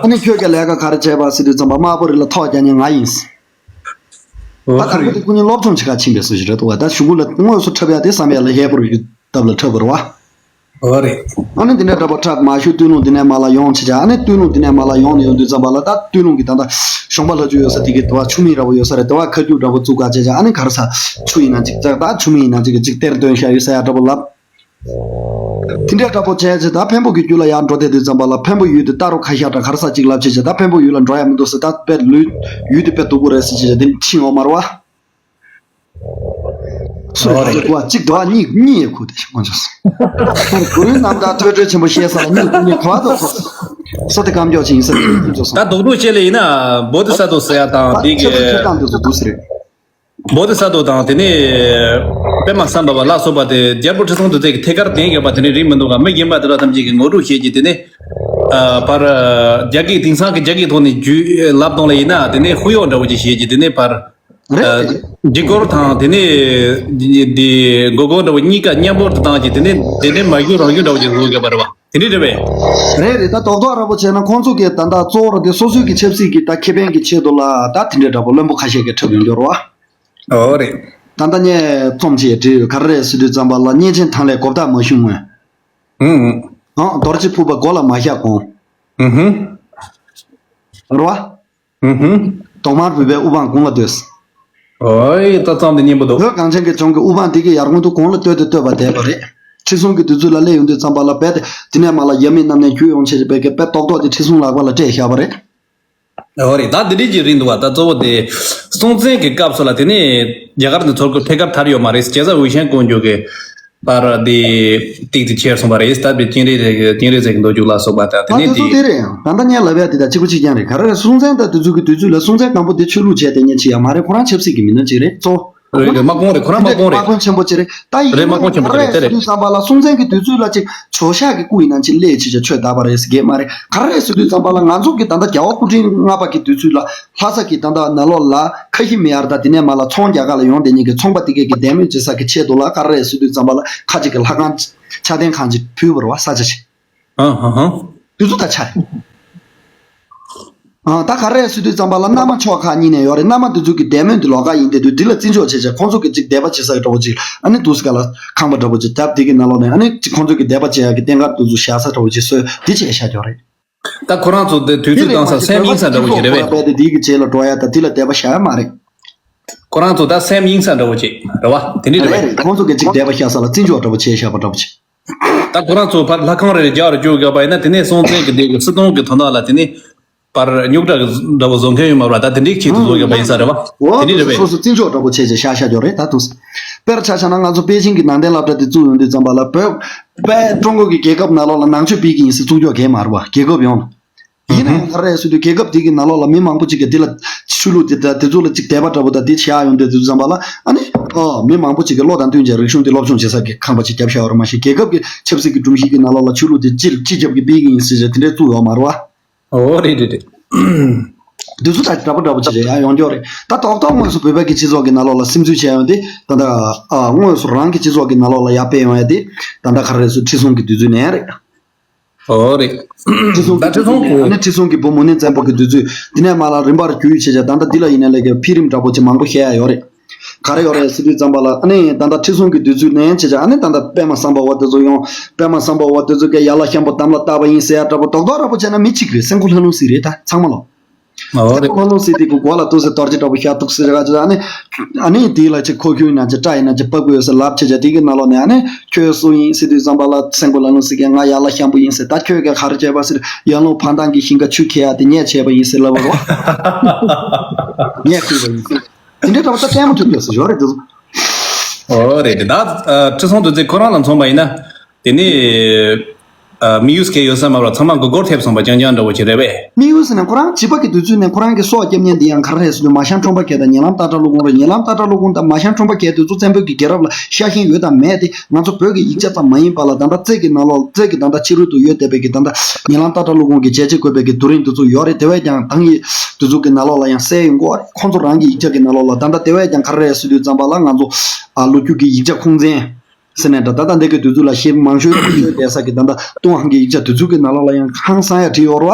ཨ་ནི་ཁྱོད་ཀྱི་ལས་ཀ་ག་རེ་བྱས་པ་ཟེར་དུས་ཙམ་པ་དམར་པོ་རི་ལ་ཐོག་རྒྱག་མཁན་ང་ཡིན། ཨོ་ད་དང་པོ་དེ་རེད། སྐུ་ཉིད་སློབ་སྦྱོང་བྱེད་ག་ཕྱིན་པའི་བཟོ་ཞིག་རེད་འདུག་བ། ད་གཞུག་གུ་ལ་དངོས་སུ་འཁྲབ་ཡ་དེ་བསམ་ཡས་ལ་ཧས་པོ་རི་གི་སྟབས་ལ་འཁྲབ་པ་རེད་བ། ཨོ་རེད། ཨ་ནི་འདི་འདྲ་འདྲ་པོ་འཁྲབ་མ་ཞུ་སྟོད་ལུང་འདི་ནས་མར་ལ་ཡོང་བྱས་བྱས། ཨ་ནི་སྟོད་ལུང་འདི་ནས་མར་ལ་ཡོང་ནས་ཡོང་དུས་ཙམ་པ་ལ་ད་སྟོད་ལུང་གི་ད་ལྟ་གཞོང་པ་ལྷ་ཆུ་ཡོད་ས་དེ་གི་དེ་བ་ཆུ་མིག་འདྲ་པོ་ཡོད་ས་རེད། དེ་བ་ཁ་རྒྱུག་འདྲ་པོ་བཙུགས་ག་བྱས་བྱས། ཨ་ནི་ག་རེ་ཟ་ཆུ་ཡིན་ན་ཅིག་ཙག་ད་ཆུ་མིག་ཡིན་ན་ཅིག་ཅིག་གཏེར་འདོན་བཞག་ཡོད་ས་ཡ་འདྲ་པོ་ལབ། དེ་འདྲ་འདྲ་པོ་བྱས་བྱས་ད་འཕན་པོ་གི་རྒྱུད་ལ་ཡར་འགྲོ་བསྡད་དུས་ཙམ་པ་ལ་འཕན་པོ་ཡུལ་དེ་རྟ་རོ་ཁ་ཤ་འདྲ་ག་རེ་ཟ་ཅིག་ལབ་བྱས་བྱས། ད་འཕན་པོ་ཡུལ་ལ་འགྲོ་ཡ་མི་འདུག་ཟེར། ད་དཔེ་ལུས་ཡུལ་དེ་དཔེ་སྡུག་པོ་རེད་ཟེར་བྱས་བྱས་དེ་ཕྱིན་ཡོད་མ་རེད་བ། སུ་ཡོད་རེད། གོ་བ་གཅིག་འདུག་གཉིས་གཉིས་ཡོད་ཁུ་དེ་ཞིག་དགོངས་བྱུང་སོང་། གུ་རུའི་རྣམ་ཐར་ཐོས་གྲོལ་ཆེན་པོ་ཞེས་ཟེར་ལ་གཉིས་གཉིས་གོ་བ་དོ་སོ་སོ་དེ་སྐམ་ཀྱོག་ཅིག་ཡིན་ས་དེ་དགོངས་བྱུང་སོང་། ད་དོག་དོག་བཤད་ལེ་ཡིན་ན་བོ་དྷི་ས་ཏྭ་ཟེར་ཡ་དང་དེ་གི་ཆབ་སྲིད་ཁྱེར་སྟངས་དེ་ཚོ་འདུག་ཟེར། བོ་དྷི་ས་ཏྭ་དང་དེ་ནས་པདྨ་སམ་བྷ་བ་ལ་སོགས་པ་དེ་རྒྱལ་པོ་ཁྲི་སྲོང་ལྡེ་བཙན་གྱི་ཐད་ཀར་བསྟེན་དགོས་པ་དེ་ནས་རིགས་མི་འདུག་ག་མི་རྒན་པ་དེ་དག་ཐམས་ཅད་ཀྱིས་ངོ་སྤྲོད་བྱེད་ཀྱི་དེ་ནས་ཨ་བར་རྒྱ་སྐད་དེང་སང་གི་རྒྱ་སྐད་ཐོག་ནས་བརྗོད་ལབ་སྟངས་ལ་ཡིན་ན་དེ་ནས་ཧུ་ཡོག་འདྲ་བོ་ཅིག་བྱེད་ཀྱི་དེ་ནས་བར། རེད། ཨ་འཇིགས་སྐོར་དང་དེ་ནས་འདི་མགོ་སྐོར་འདྲ་བོ་གཉིས་ཀ་མཉམ་པོ་དུ་བཏང་གི་དེ་ནས་དེ་ནས་མ་གཞུ་རང་གཞུ་འདྲ་བོ་ཅིག་བཟོ་དགོས་པ་རེད་བ། དེ་འདྲ་རེད་པས། རེད་རེད། ད་རྡོག་རྡོག་ར་པོ་བྱས་ན་ཁོང་ཚོ་གིས་ད་ལྟ་གཙོ་བོ་ར་དེ་སོ་སོའི་གི་ཆབ་སྲིད་ཀྱི་ད་ཁེ་ཕན་གྱི་ཆེད་དུ་ལ་ད་དེ་འདྲ་འདྲ་པོ་བློན་པོ་ཁ་ཤས་ཀྱིས་འཁྲབ་ཡོང་རྒྱུ་རེད་བ། ཨོ་རེད། ད་ལྟ་ངས་རྩོམ་ཅིག་བྲིས་ཡོད། ག་རེ་རེད་ཟེར་དུས་ཙམ་པ་ལ་གཉན་ཆེན་ཐང་ལྷའི་གོ་བརྡ་མ་ཞུ་སྔོན། ཧུམ། ཨང་། རྡོ་རྗེ་ཕུར་པ་མགོ་ལ་མ་བཞག་གོང་། ཧུམ་ཧུམ། རེད་བ། ཧུམ་ཧུམ། གདོང་དམར་བུས་པའི་དབུ་འཕང་དགུང་ལ་བསྟོད། ཨོའི་ད་རྩོམ་འདི་སྙན་པོ་འདུག་བོད་གངས་ཅན་གྱི་ལྗོངས་ཀྱི་དབུ་འཕང་འདི་གི་ཡར་ངོ་དུ་དགུང་ལ་བསྟོད་དེ་བསྟོད་པ་བསྡད་པ་རེད། ཁྲི་སྲོང་གི་དུས་ཚོད་ལ་སླེབས་ཡོང་དུས་ཙམ་པ་ལ་རྦད་དེ་དེ་ནས་མར་ལ་ཡབ་མེས་གནམ་ནས་རྒྱུད་ཡོང་བྱས་རྦད་དེ་རྦད་རྡོག་རྡོག་དེ་ཁྲི་སྲོང་ལག་པ་ལ་སྤྲད་བཞག་པ་རེད། འོ་རེད། ད་འདི་འདྲའི་ཅིག་རེད་འདུག་བ། ད་གཙོ་བོ་དེ་སྲོང་བཙན་གྱི་སྐབས་སུ་ལ་དེ་ནས་རྒྱ་གར་ནས་ཚུར་ཁོ་ཐད་ཀར་ཐར་ཡོད་མ་རེད། རྒྱལ་ཚབ་འོད་ཞོན་དཀོན་མཆོག་གི་བར་དེ་ཏིག་ཏིག་ཁྱེར་སོང་བ་རེད། ད་དཔེ་སྤྱན་རས་གཟིགས་སྤྱན་རས་གཟིགས་ཀྱི་མདོ་རྒྱུད་ལ་སོགས་པ་དང་དེ་ད་ནས་དེ་དེ་ཚོ་དེ་རེད། ཡང་ད་ལྟ་ངས་ལབ་ཡ་དེ་དང་གཅིག་པ་གཅིག་རྐྱང་རེད། ག་རེ་རེད། སྲོང་བཙན་དང་དེ་ཚོ་གི་དུས་ཚོད་ལ་སྲོང་བཙན་སྒམ་པོ་དེ་ཆོས་ལུགས་བྱས་དེ་ཉན་ཆེ་ཡ་མ་རེད། ཁོ་རང་ཆབ་སྲིད་ཀྱི་མི་སྣ་གཅིག་རེད། གཙོ་བོ་རེད་རེད། དམག་དཔོན་རེད། ཁོ་རང་དམག་དཔོན་རེད། དམག་དཔོན་ཆེན་པོ་གཅིག་རེད། ད་ཡིན་རེད། དམག་དཔོན་ཆེན་པོ་གཅིག་རེད། དེ་རེད། ཙམ་པ་ལ་སྲོང་བཙན་གྱི་དུས་ཚོད་ལ་ཅིག་ཇོ་ཤཱཀ་གི་སྐུ་ཡིན་ན་ཅིག་སླེབས་བྱས་ཆོས་དར་བ་རེད་ཟེར་གྱི་མ་རེད། ག་རེ་རེད་ཟེར་དུས་ཙམ་པ་ལ་ང་ཚོ་གི་ད་ལྟ་རྒྱལ་བ་སྐུ་ཕྲེང་ལྔ་པ་གི་དུས་ཚོད་ལ་ལྷ་ས་གི་ད་ལྟ་ནང་ལོགས་ལ་ཁ་ཤི་མེ་ཡར་ད་དེ་ནས་མར་ལ་ཚོང་རྒྱག་ག་ལ་ཡོང་དེ་གཉིས་ཀྱི་ཚོང་པ་དེ་གས་ཀྱི་དད་མོས་བྱེད་ས་གི་ཆེད་དུ་ལ་ག་རེ་རེད་ཟེར་དུས་ཙམ་པ་ལ་ཁ་ཅིག་གི་ལྷ་ཁང་ཆ་རྟེན་ཁང་ཅིག་ཕུལ་བ་རེད་བ། ས་ཆ་ཅིག་ཨ་ཧ་ཧ། དུས་ཚོད་ད་ཆ་རེད། ཨ་ད་ག་རེ་ཟེར་དུས་ཙམ་པ་ལ་མནའ་མ་ཕྱོགས་ཁག་གཉིས་ནས་ཡོད་རེད། མནའ་མ་དེ་ཚོ་གི་དད་མོས་འདི་ལོགས་ཀ་ཡིན་དེ་དུས་འདི་ལ་བརྩི་འཇོག་བྱེད་བྱས་ཁོང་ཚོ་གི་ཅིག་དད་པ་བྱེད་ས་འདྲ་བོ་ཅིག་ཨ་ནི་འདུག་སེ་ག་ལ་ཁང་པ་འདྲ་བོ་ཅིག་བརྒྱབ་དེ་གི་ནང་ལོགས་ནས་ཨ་ནི་ཅིག་ཁོང་ཚོ་གི་དད་པ་བྱེད་ཡག་གི་རྟེན་མཁར་དེ་ཚོ་བཞག་ས་འདྲ་བོ་ཅིག་བཟོས་དེ་བྱས་བཞག་ཡོད་རེད། ད་ཁོ་རང་ཚོ་དེ་དུས་ཚོད་བཏང་ས་སེམས་གཡེང་ས་འདྲ་བོ་ཅིག་རེད་པས། དེ་དེ་གི་རྗེས་ལ་འགྲོ་ཡ་ད་དེ་ལ་དད་པ་བྱ་ཡ་མ་རེད། ཁོ་རང་ཚོ་ད་སེམས་གཡེང་ས་འདྲ་བོ་ཅིག་རེད་བ། དེ་འདྲ་རེད་རེད་པས། རེད། ཁོང་ཚོ་གི་ཅིག་དད་པ་བཞག་ས་ལ་བརྩི་འཇོག་འདྲ་བོ་བྱས་བཞག་པ་འདྲ་བོ་ཅིག་ད་ཁོ་རང་ཚོ་ཕར་ལྷ་ཁང་རེ་རྒྱག་རུ་བཅུག་དགོས་པ་ཡིན་ན་དེ་ནས་སྲོང་བཙན་གྱི་དེ་གི་སྲིད་དོན་གྱི་དོན་དག་ལ་དེ་ནས་ཕར་རྙོག་དྲ་གི་འདྲ་བོ་བཟོ་མཁན་ཡོད་མ་རེད་པ། ད་དེ་འདྲའི་ཆེད་དུ་བཟོ་དགོས་པ་ཡིན་ས་རེད་པ། འོ་དེ་འདྲ་རེད་པས། སོ་སོ་བརྩི་འཇོག་འདྲ་བོ་བྱས་བྱས་བཞག་བཞག་རྒྱུ་རེད་ད་དུང་། དཔེར་ཆ་བཞག་ན་ང་ཚོ་པེ་ཅིང་གི་ནང་བསྟན་སློབ་གྲྭ་དེ་བཙུགས་ཡོང་དུས་ཙམ་པ་ལ་བོད་པས་ཀྲུང་གོ་གི་རྒྱལ་ཁབ་ནང་ལོགས་ལ་ནང་ཆོས་སྤེལ་གྱི་ཡིན་ཟེར་བཙུགས་འཇོག་གས་མ་རེད་པ། རྒྱལ་ཁབ་ཡོངས་ལ། ཡིན་ན་ཡང་ག་རེ་རེད་ཟེར་དུས་རྒྱལ་ཁབ་དེ་གི་ནང་ལོགས་ལ་མི་མང་པོ་ཅིག་གིས་འདི་ལ་ཆོས་ལུགས་དེ་དང་དེ་ཚོ་ལ་ཅིག་དད་པ་འདྲ་པོ་དང་དེ་བྱེད་ཡ་ཡོང་དུས་དུས་ཙམ་པ་ལ་ཨ་ནི་ཨ་མི་མང་པོ་ཅིག་གིས་བློ་དང་བསྟུན་བྱས་རིག་གཞུང་དེ་སློབ་སྦྱོང་བྱེད་ས་གི་ཁང་པ་ཅིག་བརྒྱབ་བཞག་ཡོད་རེད། མ་གཞི་རྒྱལ་ཁབ་ཀྱི་ཆབ་སྲིད་ཀྱི་སྒྲོམ་གཞི་གི་ནང་ལོགས་ལ་ཆོས་ལུགས་དེ་སྤྱི་སྤྱི་ཁྱབ་ཀྱི་སྤེལ་གྱི་ཡིན་ཟེར་བྱས་དེ་འདྲའི་བཙུགས་ཡོད་མ་རེད་པ། འོ་རེད་རེད་རེད། དུས་ཚོད་ད་འདྲ་པོ་འདྲ་པོ་ཅིག་རེད་ཡ་ཡོང་རྒྱུ་རེད། ད་ཏོག་ཏོག་དངོས་སུ་བོད་པ་གི་སྤྱི་ཚོགས་ཀྱི་ནང་ལོགས་ལ་སིམ་འཛུལ་བྱས་ཡོང་དེ་ད་ལྟ་ཨ་དངོས་སུ་རང་གི་སྤྱི་ཚོགས་ཀྱི་ནང་ལོགས་ལ་ཡར་སྤེལ་ཡོང་ཡ་དེ་ད་ལྟ་ག་རེ་རེད་ཟེར་ཁྲི་སྲོང་གི་དུས་ཚོད་ནས་རེད། ཨོ་རེད། ཁྲི་སྲོང་ད་ཁྲི་སྲོང་གི་ཨ་ནི་ཁྲི་སྲོང་གི་བུ་མུ་ནེ་བཙན་པོ་གི་དུས་ཚོད་འདི་ནས་མར་ལ་རིམ་པར་བརྒྱུད་བྱས་བྱས་ད་ལྟ་འདི་ལ་ཡིན་ན་ལས་ཀའི་འཕེལ་རིམ་འདྲ་པོ་ཅིག་མང་པོ་བཤད་ཡ་ཡོད་རེད། ག་རེ་ཡོད་རེད་ཟེར་དུས་ཙམ་པ་ལ་ཨ་ནི་ད་ལྟ་ཁྲི་སྲོང་གི་དུས་ཚོད་ནས་བྱས་བྱས་ཨ་ནི་ད་ལྟ་པདྨ་སམ་བྷ་ཝ་དེ་ཚོ་ཡོང་། པདྨ་སམ་བྷ་ཝ་དེ་ཚོ་གས་ཡར་ལ་ཤམ་བུ་དམ་ལ་བཏགས་པ་ཡིན་ཟེར་ཡ་འདྲ་པོ་རྡོག་རྡོག་འདྲ་པོ་བྱས་ན་མི་གཅིག་རེད། སེང་གོ་ལྷ་ལུང་སྲིད་རེད་ད་ཚང་མ་ལོ། ཨོ་རེད། ཁོ་ལོ་སི་ཏི་གི་མགོ་ལ་ཏུ་སི་རྡོ་རྗེ་འདྲ་པོ་ཤ་ཏུག་སི་རེ་ག་ཅི་ཨ་ནི། ཨ་ནི་དེ་ལ་ཅི་ཁོ་ཁྱོད་ན་ཅི་སྐྲ་ཡིན་ན་ཅི་ཕབ་དགོས་ཟེར་ལབ་བྱས་བྱས་དེ་གི་ནང་ལོགས་ནས་ཨ་ནི་ཁྱོད་སུ་ཡིན་ཟེར་དུས་ཙམ་པ་ལ་སེང་གོ་ལ་ལུང་སི་གི་ང་ཡར་ལ་ཤམ་བུ་ཡིན་ཟེར། ད་ཁྱོད་ཀྱི་ག་རེ་བྱས་པ་ཟེར་ཡར་ལུང་ཕ་མདང་གི་ཞིང་ཁ་ཆུ་ཁྱེར་ཡ་དེ་ངས་བྱས་པ་ཡིན་ཟེར་ལབ་པ་རོ། ངས་བསྐུལ་བ་ཡིན་ཟེར། དེ་འདྲའི་འདྲ་པོ་ད་ལྟད་མོ་ཐུབ་ཡོད་ཟེར་ཡོད་རེད་འདུག་ཨོ་རེད་དེ་ད་ཁྲི་སྲོང་ལྡེ་བཙན་ཁོ་རང་ལ་མཚོན་པ་ཡིན་ན་དེ་ནི། ཨ་དམིགས་ཡུལ་གལ་ཡོད་ས་མ་རེད། ཚང་མ་མགོ་སྐོར་ཐེབས་སོང་པ་རྐྱང་རྐྱང་འདྲ་བོ་ཅིག་རེད་པས། དམིགས་ཡུལ་ཟེར་ན་ཁོ་རང་བྱིས་པ་གི་དུས་ཚོད་ནས་ཁོ་རང་གི་སྲོག་སྐྱབས་མཁན་འདི་ཡང་ག་རེ་རེད་ཟེར་དུས་མ་ཤང་ཁྲོམ་པ་གས་དང་ཉེ་ལམ་སྟག་བྲག་ཀླུ་ཁོང་རེད། ཉེ་ལམ་སྟག་བྲག་ཀླུ་ཁོང་དང་མ་ཤང་ཁྲོམ་པ་གས་དེ་ཚོ་བཙན་པོའི་གི་རྒྱལ་རབས་ལ་ཤ་ཞེན་ཡོད་དང་མེད་དེ་ང་ཚོ་བོད་ཀྱི་ཡིག་ཆ་ཙམ་མ་ཡིན་པ་ལ་ད་ལྟ་རྩེ་གི་ནང་ལོགས་རྩེ་གི་ད་ལྟ་ཕྱི་རོལ་དུ་ཡོད་བསྡད་པའི་གི་ད་ལྟ་ཉེ་ལམ་སྟག་བྲག་ཀླུ་ཁོང་གི་བྱས་རྗེས་བཀོད་པའི་གི་རྡོ་རིང་དེ་ཚོ་ཡོད་རེད། དེ་བས་ཀྱང་ད་ངས་དེ་ཚོ་གི་ནང་ལོགས་ལ་ཡང་གསལ་ཡོང་གི་ཡོད་རེད། ཁོང་ཚོ་རང་གི་ཡིག་ཆ་གི་ནང་ལོགས་ལ་ད་ལྟ་དེ་བས་ཀྱང་ག་རེ་རེད་ཟེར་དུས་ཙམ་པ་ལ་ང་ཚོ་ཨ་ལོ་རྒྱུས་ཀྱི་ཡིག་ཆ་ཁུངས་བཙན། ཟེར་ནས་འདྲ་ད་ལྟ་འདི་གི་དུས་ཚོད་ལ་ཞེ་མང་ཤོས་རིག་ཤོས་བསྡད་ས་གི་ད་ལྟ་ཏུན་ཧོང་གི་ཡིག་ཆ་དེ་ཚོ་གི་ནང་ལོགས་ལ་ཡང་ཧང་སང་ཡ་བྲིས་ཡོད་རེད་བ།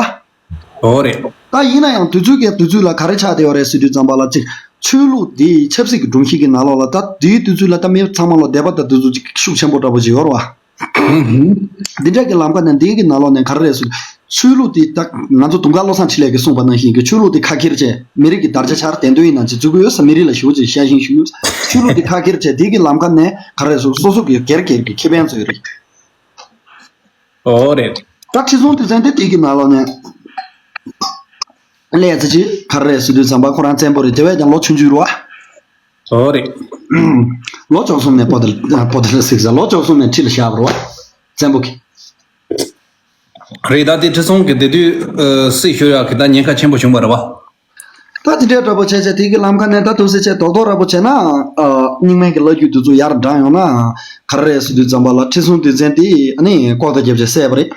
ཨོ་རེད། ད་ཡིན་ན་ཡང་དུས་ཚོད་ཀྱི་དུས་ཚོད་ལ་ག་རེ་ཆགས་བསྡད་ཡོད་རེད་ཟེར་དུས་ཙམ་པ་ལ་ཅིག་ཆོས་ལུགས་འདི་ཆབ་སྲིད་ཀྱི་སྒྲོམ་གཞི་གི་ནང་ལོགས་ལ་ད་དེའི་དུས་ཚོད་ལ་ད་མི་ཚང་མ་ལ་དད་པ་དང་དེ་ཚོ་ཅིག་ཤུགས་ཆེན་པོ་འདྲ་པོ་ཅིག་ཡོད་རེད་བ། འདི་འདྲ་གི་ལམ་ཁ་ནས་འདི་གི་ནང་ལོགས་ནས་ག་རེ་རེད་ཟེར། ཆོས་ལུགས་དེ་ད་ང་ཚོ་དུང་དཀར་བློ་བཟང་འཕྲིན་ལས་ཀྱིས་གསུངས་པ་ནང་བཞིན་གྱི་ཆོས་ལུགས་དེ་ཁ་ཁྱེར་བྱས་མི་རིགས་ཀྱི་དར་ཆ་ཆར་བསྟན་དོན་ཡིན་ན་ཅི་བརྩི་གི་ཡོད་ས། མི་རིགས་ལ་ཞུ་ཅིག་ཤ་ཞེན་ཞུ་ཡོད་ས། ཆོས་ལུགས་དེ་ཁ་ཁྱེར་བྱས་དེ་གི་ལམ་ཁ་ནས་ག་རེ་ཟེར་སོ་སོ་གི་སྒེར་སྒེར་གྱི་ཁེ་ཕན་ཚོ་ཡོད་རེད། ཨོ་རེད། ད་ཁྲི་སྲོང་ལྡེ་བཙན་དེ་དེ་གི་ནང་ལོགས་ནས་ལས་ཚེ་ཅིག་ག་རེ་ཟེར་དུས་ཙམ་པ་ཁོ་རང་བཙན་པོ་རེད། དེ་བས་ཀྱང་ལོ་ཆུང་ཆུང་རེད་བ། ཨོ་རེད། ལོ་བཅུ་གསུམ་ནས་པོ་ཏི་པོ་ཏི་ལ་གཟིགས་ས་ལོ་བཅུ་གསུམ་ནས་ཁྲི་ལ་བཞག་པ་རེད་བ། བཙན་པོ་གི། རེད། ད་དེ་ཁྲི་སྲོང་གི་དེ་དུས་ཨ་སྲི་ཞུ་ཡག་གི་ད་ཉེན་ཁ་ཆེན་པོ་བྱུང་བ་རེད་བ། ད་དེ་འདྲའི་འདྲ་པོ་བྱས་བྱས་དེ་གི་ལམ་ཁ་ནས་ད་དུང་སྲིད་བྱས་རྡོག་རྡོག་འདྲ་པོ་བྱས་ན་ཨ་རྙིང་མའི་གི་བླ་རྒྱུད་དེ་ཚོ་ཡར་འབྲངས་ཡོང་ན་ག་རེ་རེད་ཟེར་དུས་ཙམ་པ་ལ་ཁྲི་སྲོང་ལྡེ་བཙན་དེ་ཨ་ནི་ལྐོག་ལྟ་རྒྱབ་བྱས་བསད་པ་རེད།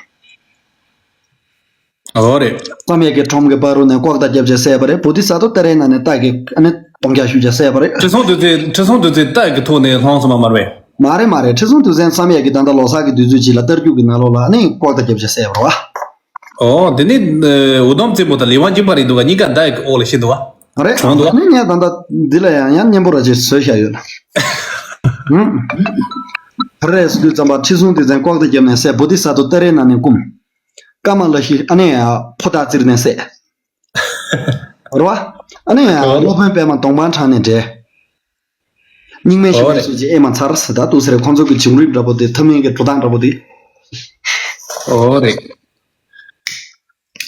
ཨོ་རེད། བསམ་ཡས་ཀྱི་ཁྲོམ་གྱི་བར་རུ་ནས་ལྐོག་ལྟ་རྒྱབ་བྱས་བསད་པ་རེད། བོ་དྷི་ས་ཏྭ་ཏཱ་རའི་ནང་ནས་སྟག་གི་ཨ་ནི་གདོང་རྒྱག་ཞུ་བྱས་བསད་པ་རེད། ཁྲི་སྲོང་ལྡེ་བཙན་ཁྲི་སྲོང་ལྡེ་བཙན་སྟག་གི་ཐོག་ནས་ལྷུང་སོང་བ་མ་རེད། མ་རེད་མ་རེད། ཁྲི་སྲོང་ལྡེ་བཙན་བསམ་ཡས་ཀྱི་ད་ལྟ་ལོ་གསར་གྱི་དུས་ཚོད་ཅིག་ལ་རྟ་རྒྱུག་གི་ནང་ལོགས་ལ་ཨ་ནི་ལྐོག་ལྟ་རྒྱབ་བྱས་བསད་པ་རེད་བ། ཨོ་དེ་ནི་འུ་དུམ་བཙན་པོ་དང་ལི་ཝང་གཅིག་པ་རེད་འདུག་ག་གཉིས་ཀ་མདའ་ཡི་འོག་ལ་ཤི་འདུག་ག་རེད། གྲོངས་འདུག་ག་ཨ་ནི་ངས་ད་ལྟ་འདི་ལ་ཡང་ཡང་སྙན་པོ་ར་ཅིག་བཟོས་བཞག་ཡོད། ཧུམ། ག་རེ་རེད་ཟེར་དུས་ཙམ་པ་ཁྲི་སྲོང་ལྡེ་བཙན་ལྐོག་ལྟ་བརྒྱབ་ནས་བསད། བོ་དྷི་ས་ཏྭ་ཏཱ་རའི་ནང་ནས་བཀུམ། ཀ་མ་ལ་ཤི་ཨ་ནི་ཕོ་རྟགས་བཙིར་ནས་བསད། རེད་བ། ཨ་ནི་སློབ་དཔོན་པདྨ་གདོང་པ་འཕྲང་ནས་བསྒྲལ། རྙིང་མའི་ཞུ་ཨོ་མཁན་རེད། སུ་ཅིག་ཨེ་མ་ཚར་ཟེར། ད་དུ་ཟེར་ཁོང་ཚོ་གི་བྱུང་རིམ་འདྲ་པོ་དེ། ཐུན་མིན་གྱི་འགྲོ་སྟངས་འདྲ་པོ་དེ། ཨོ་རེད།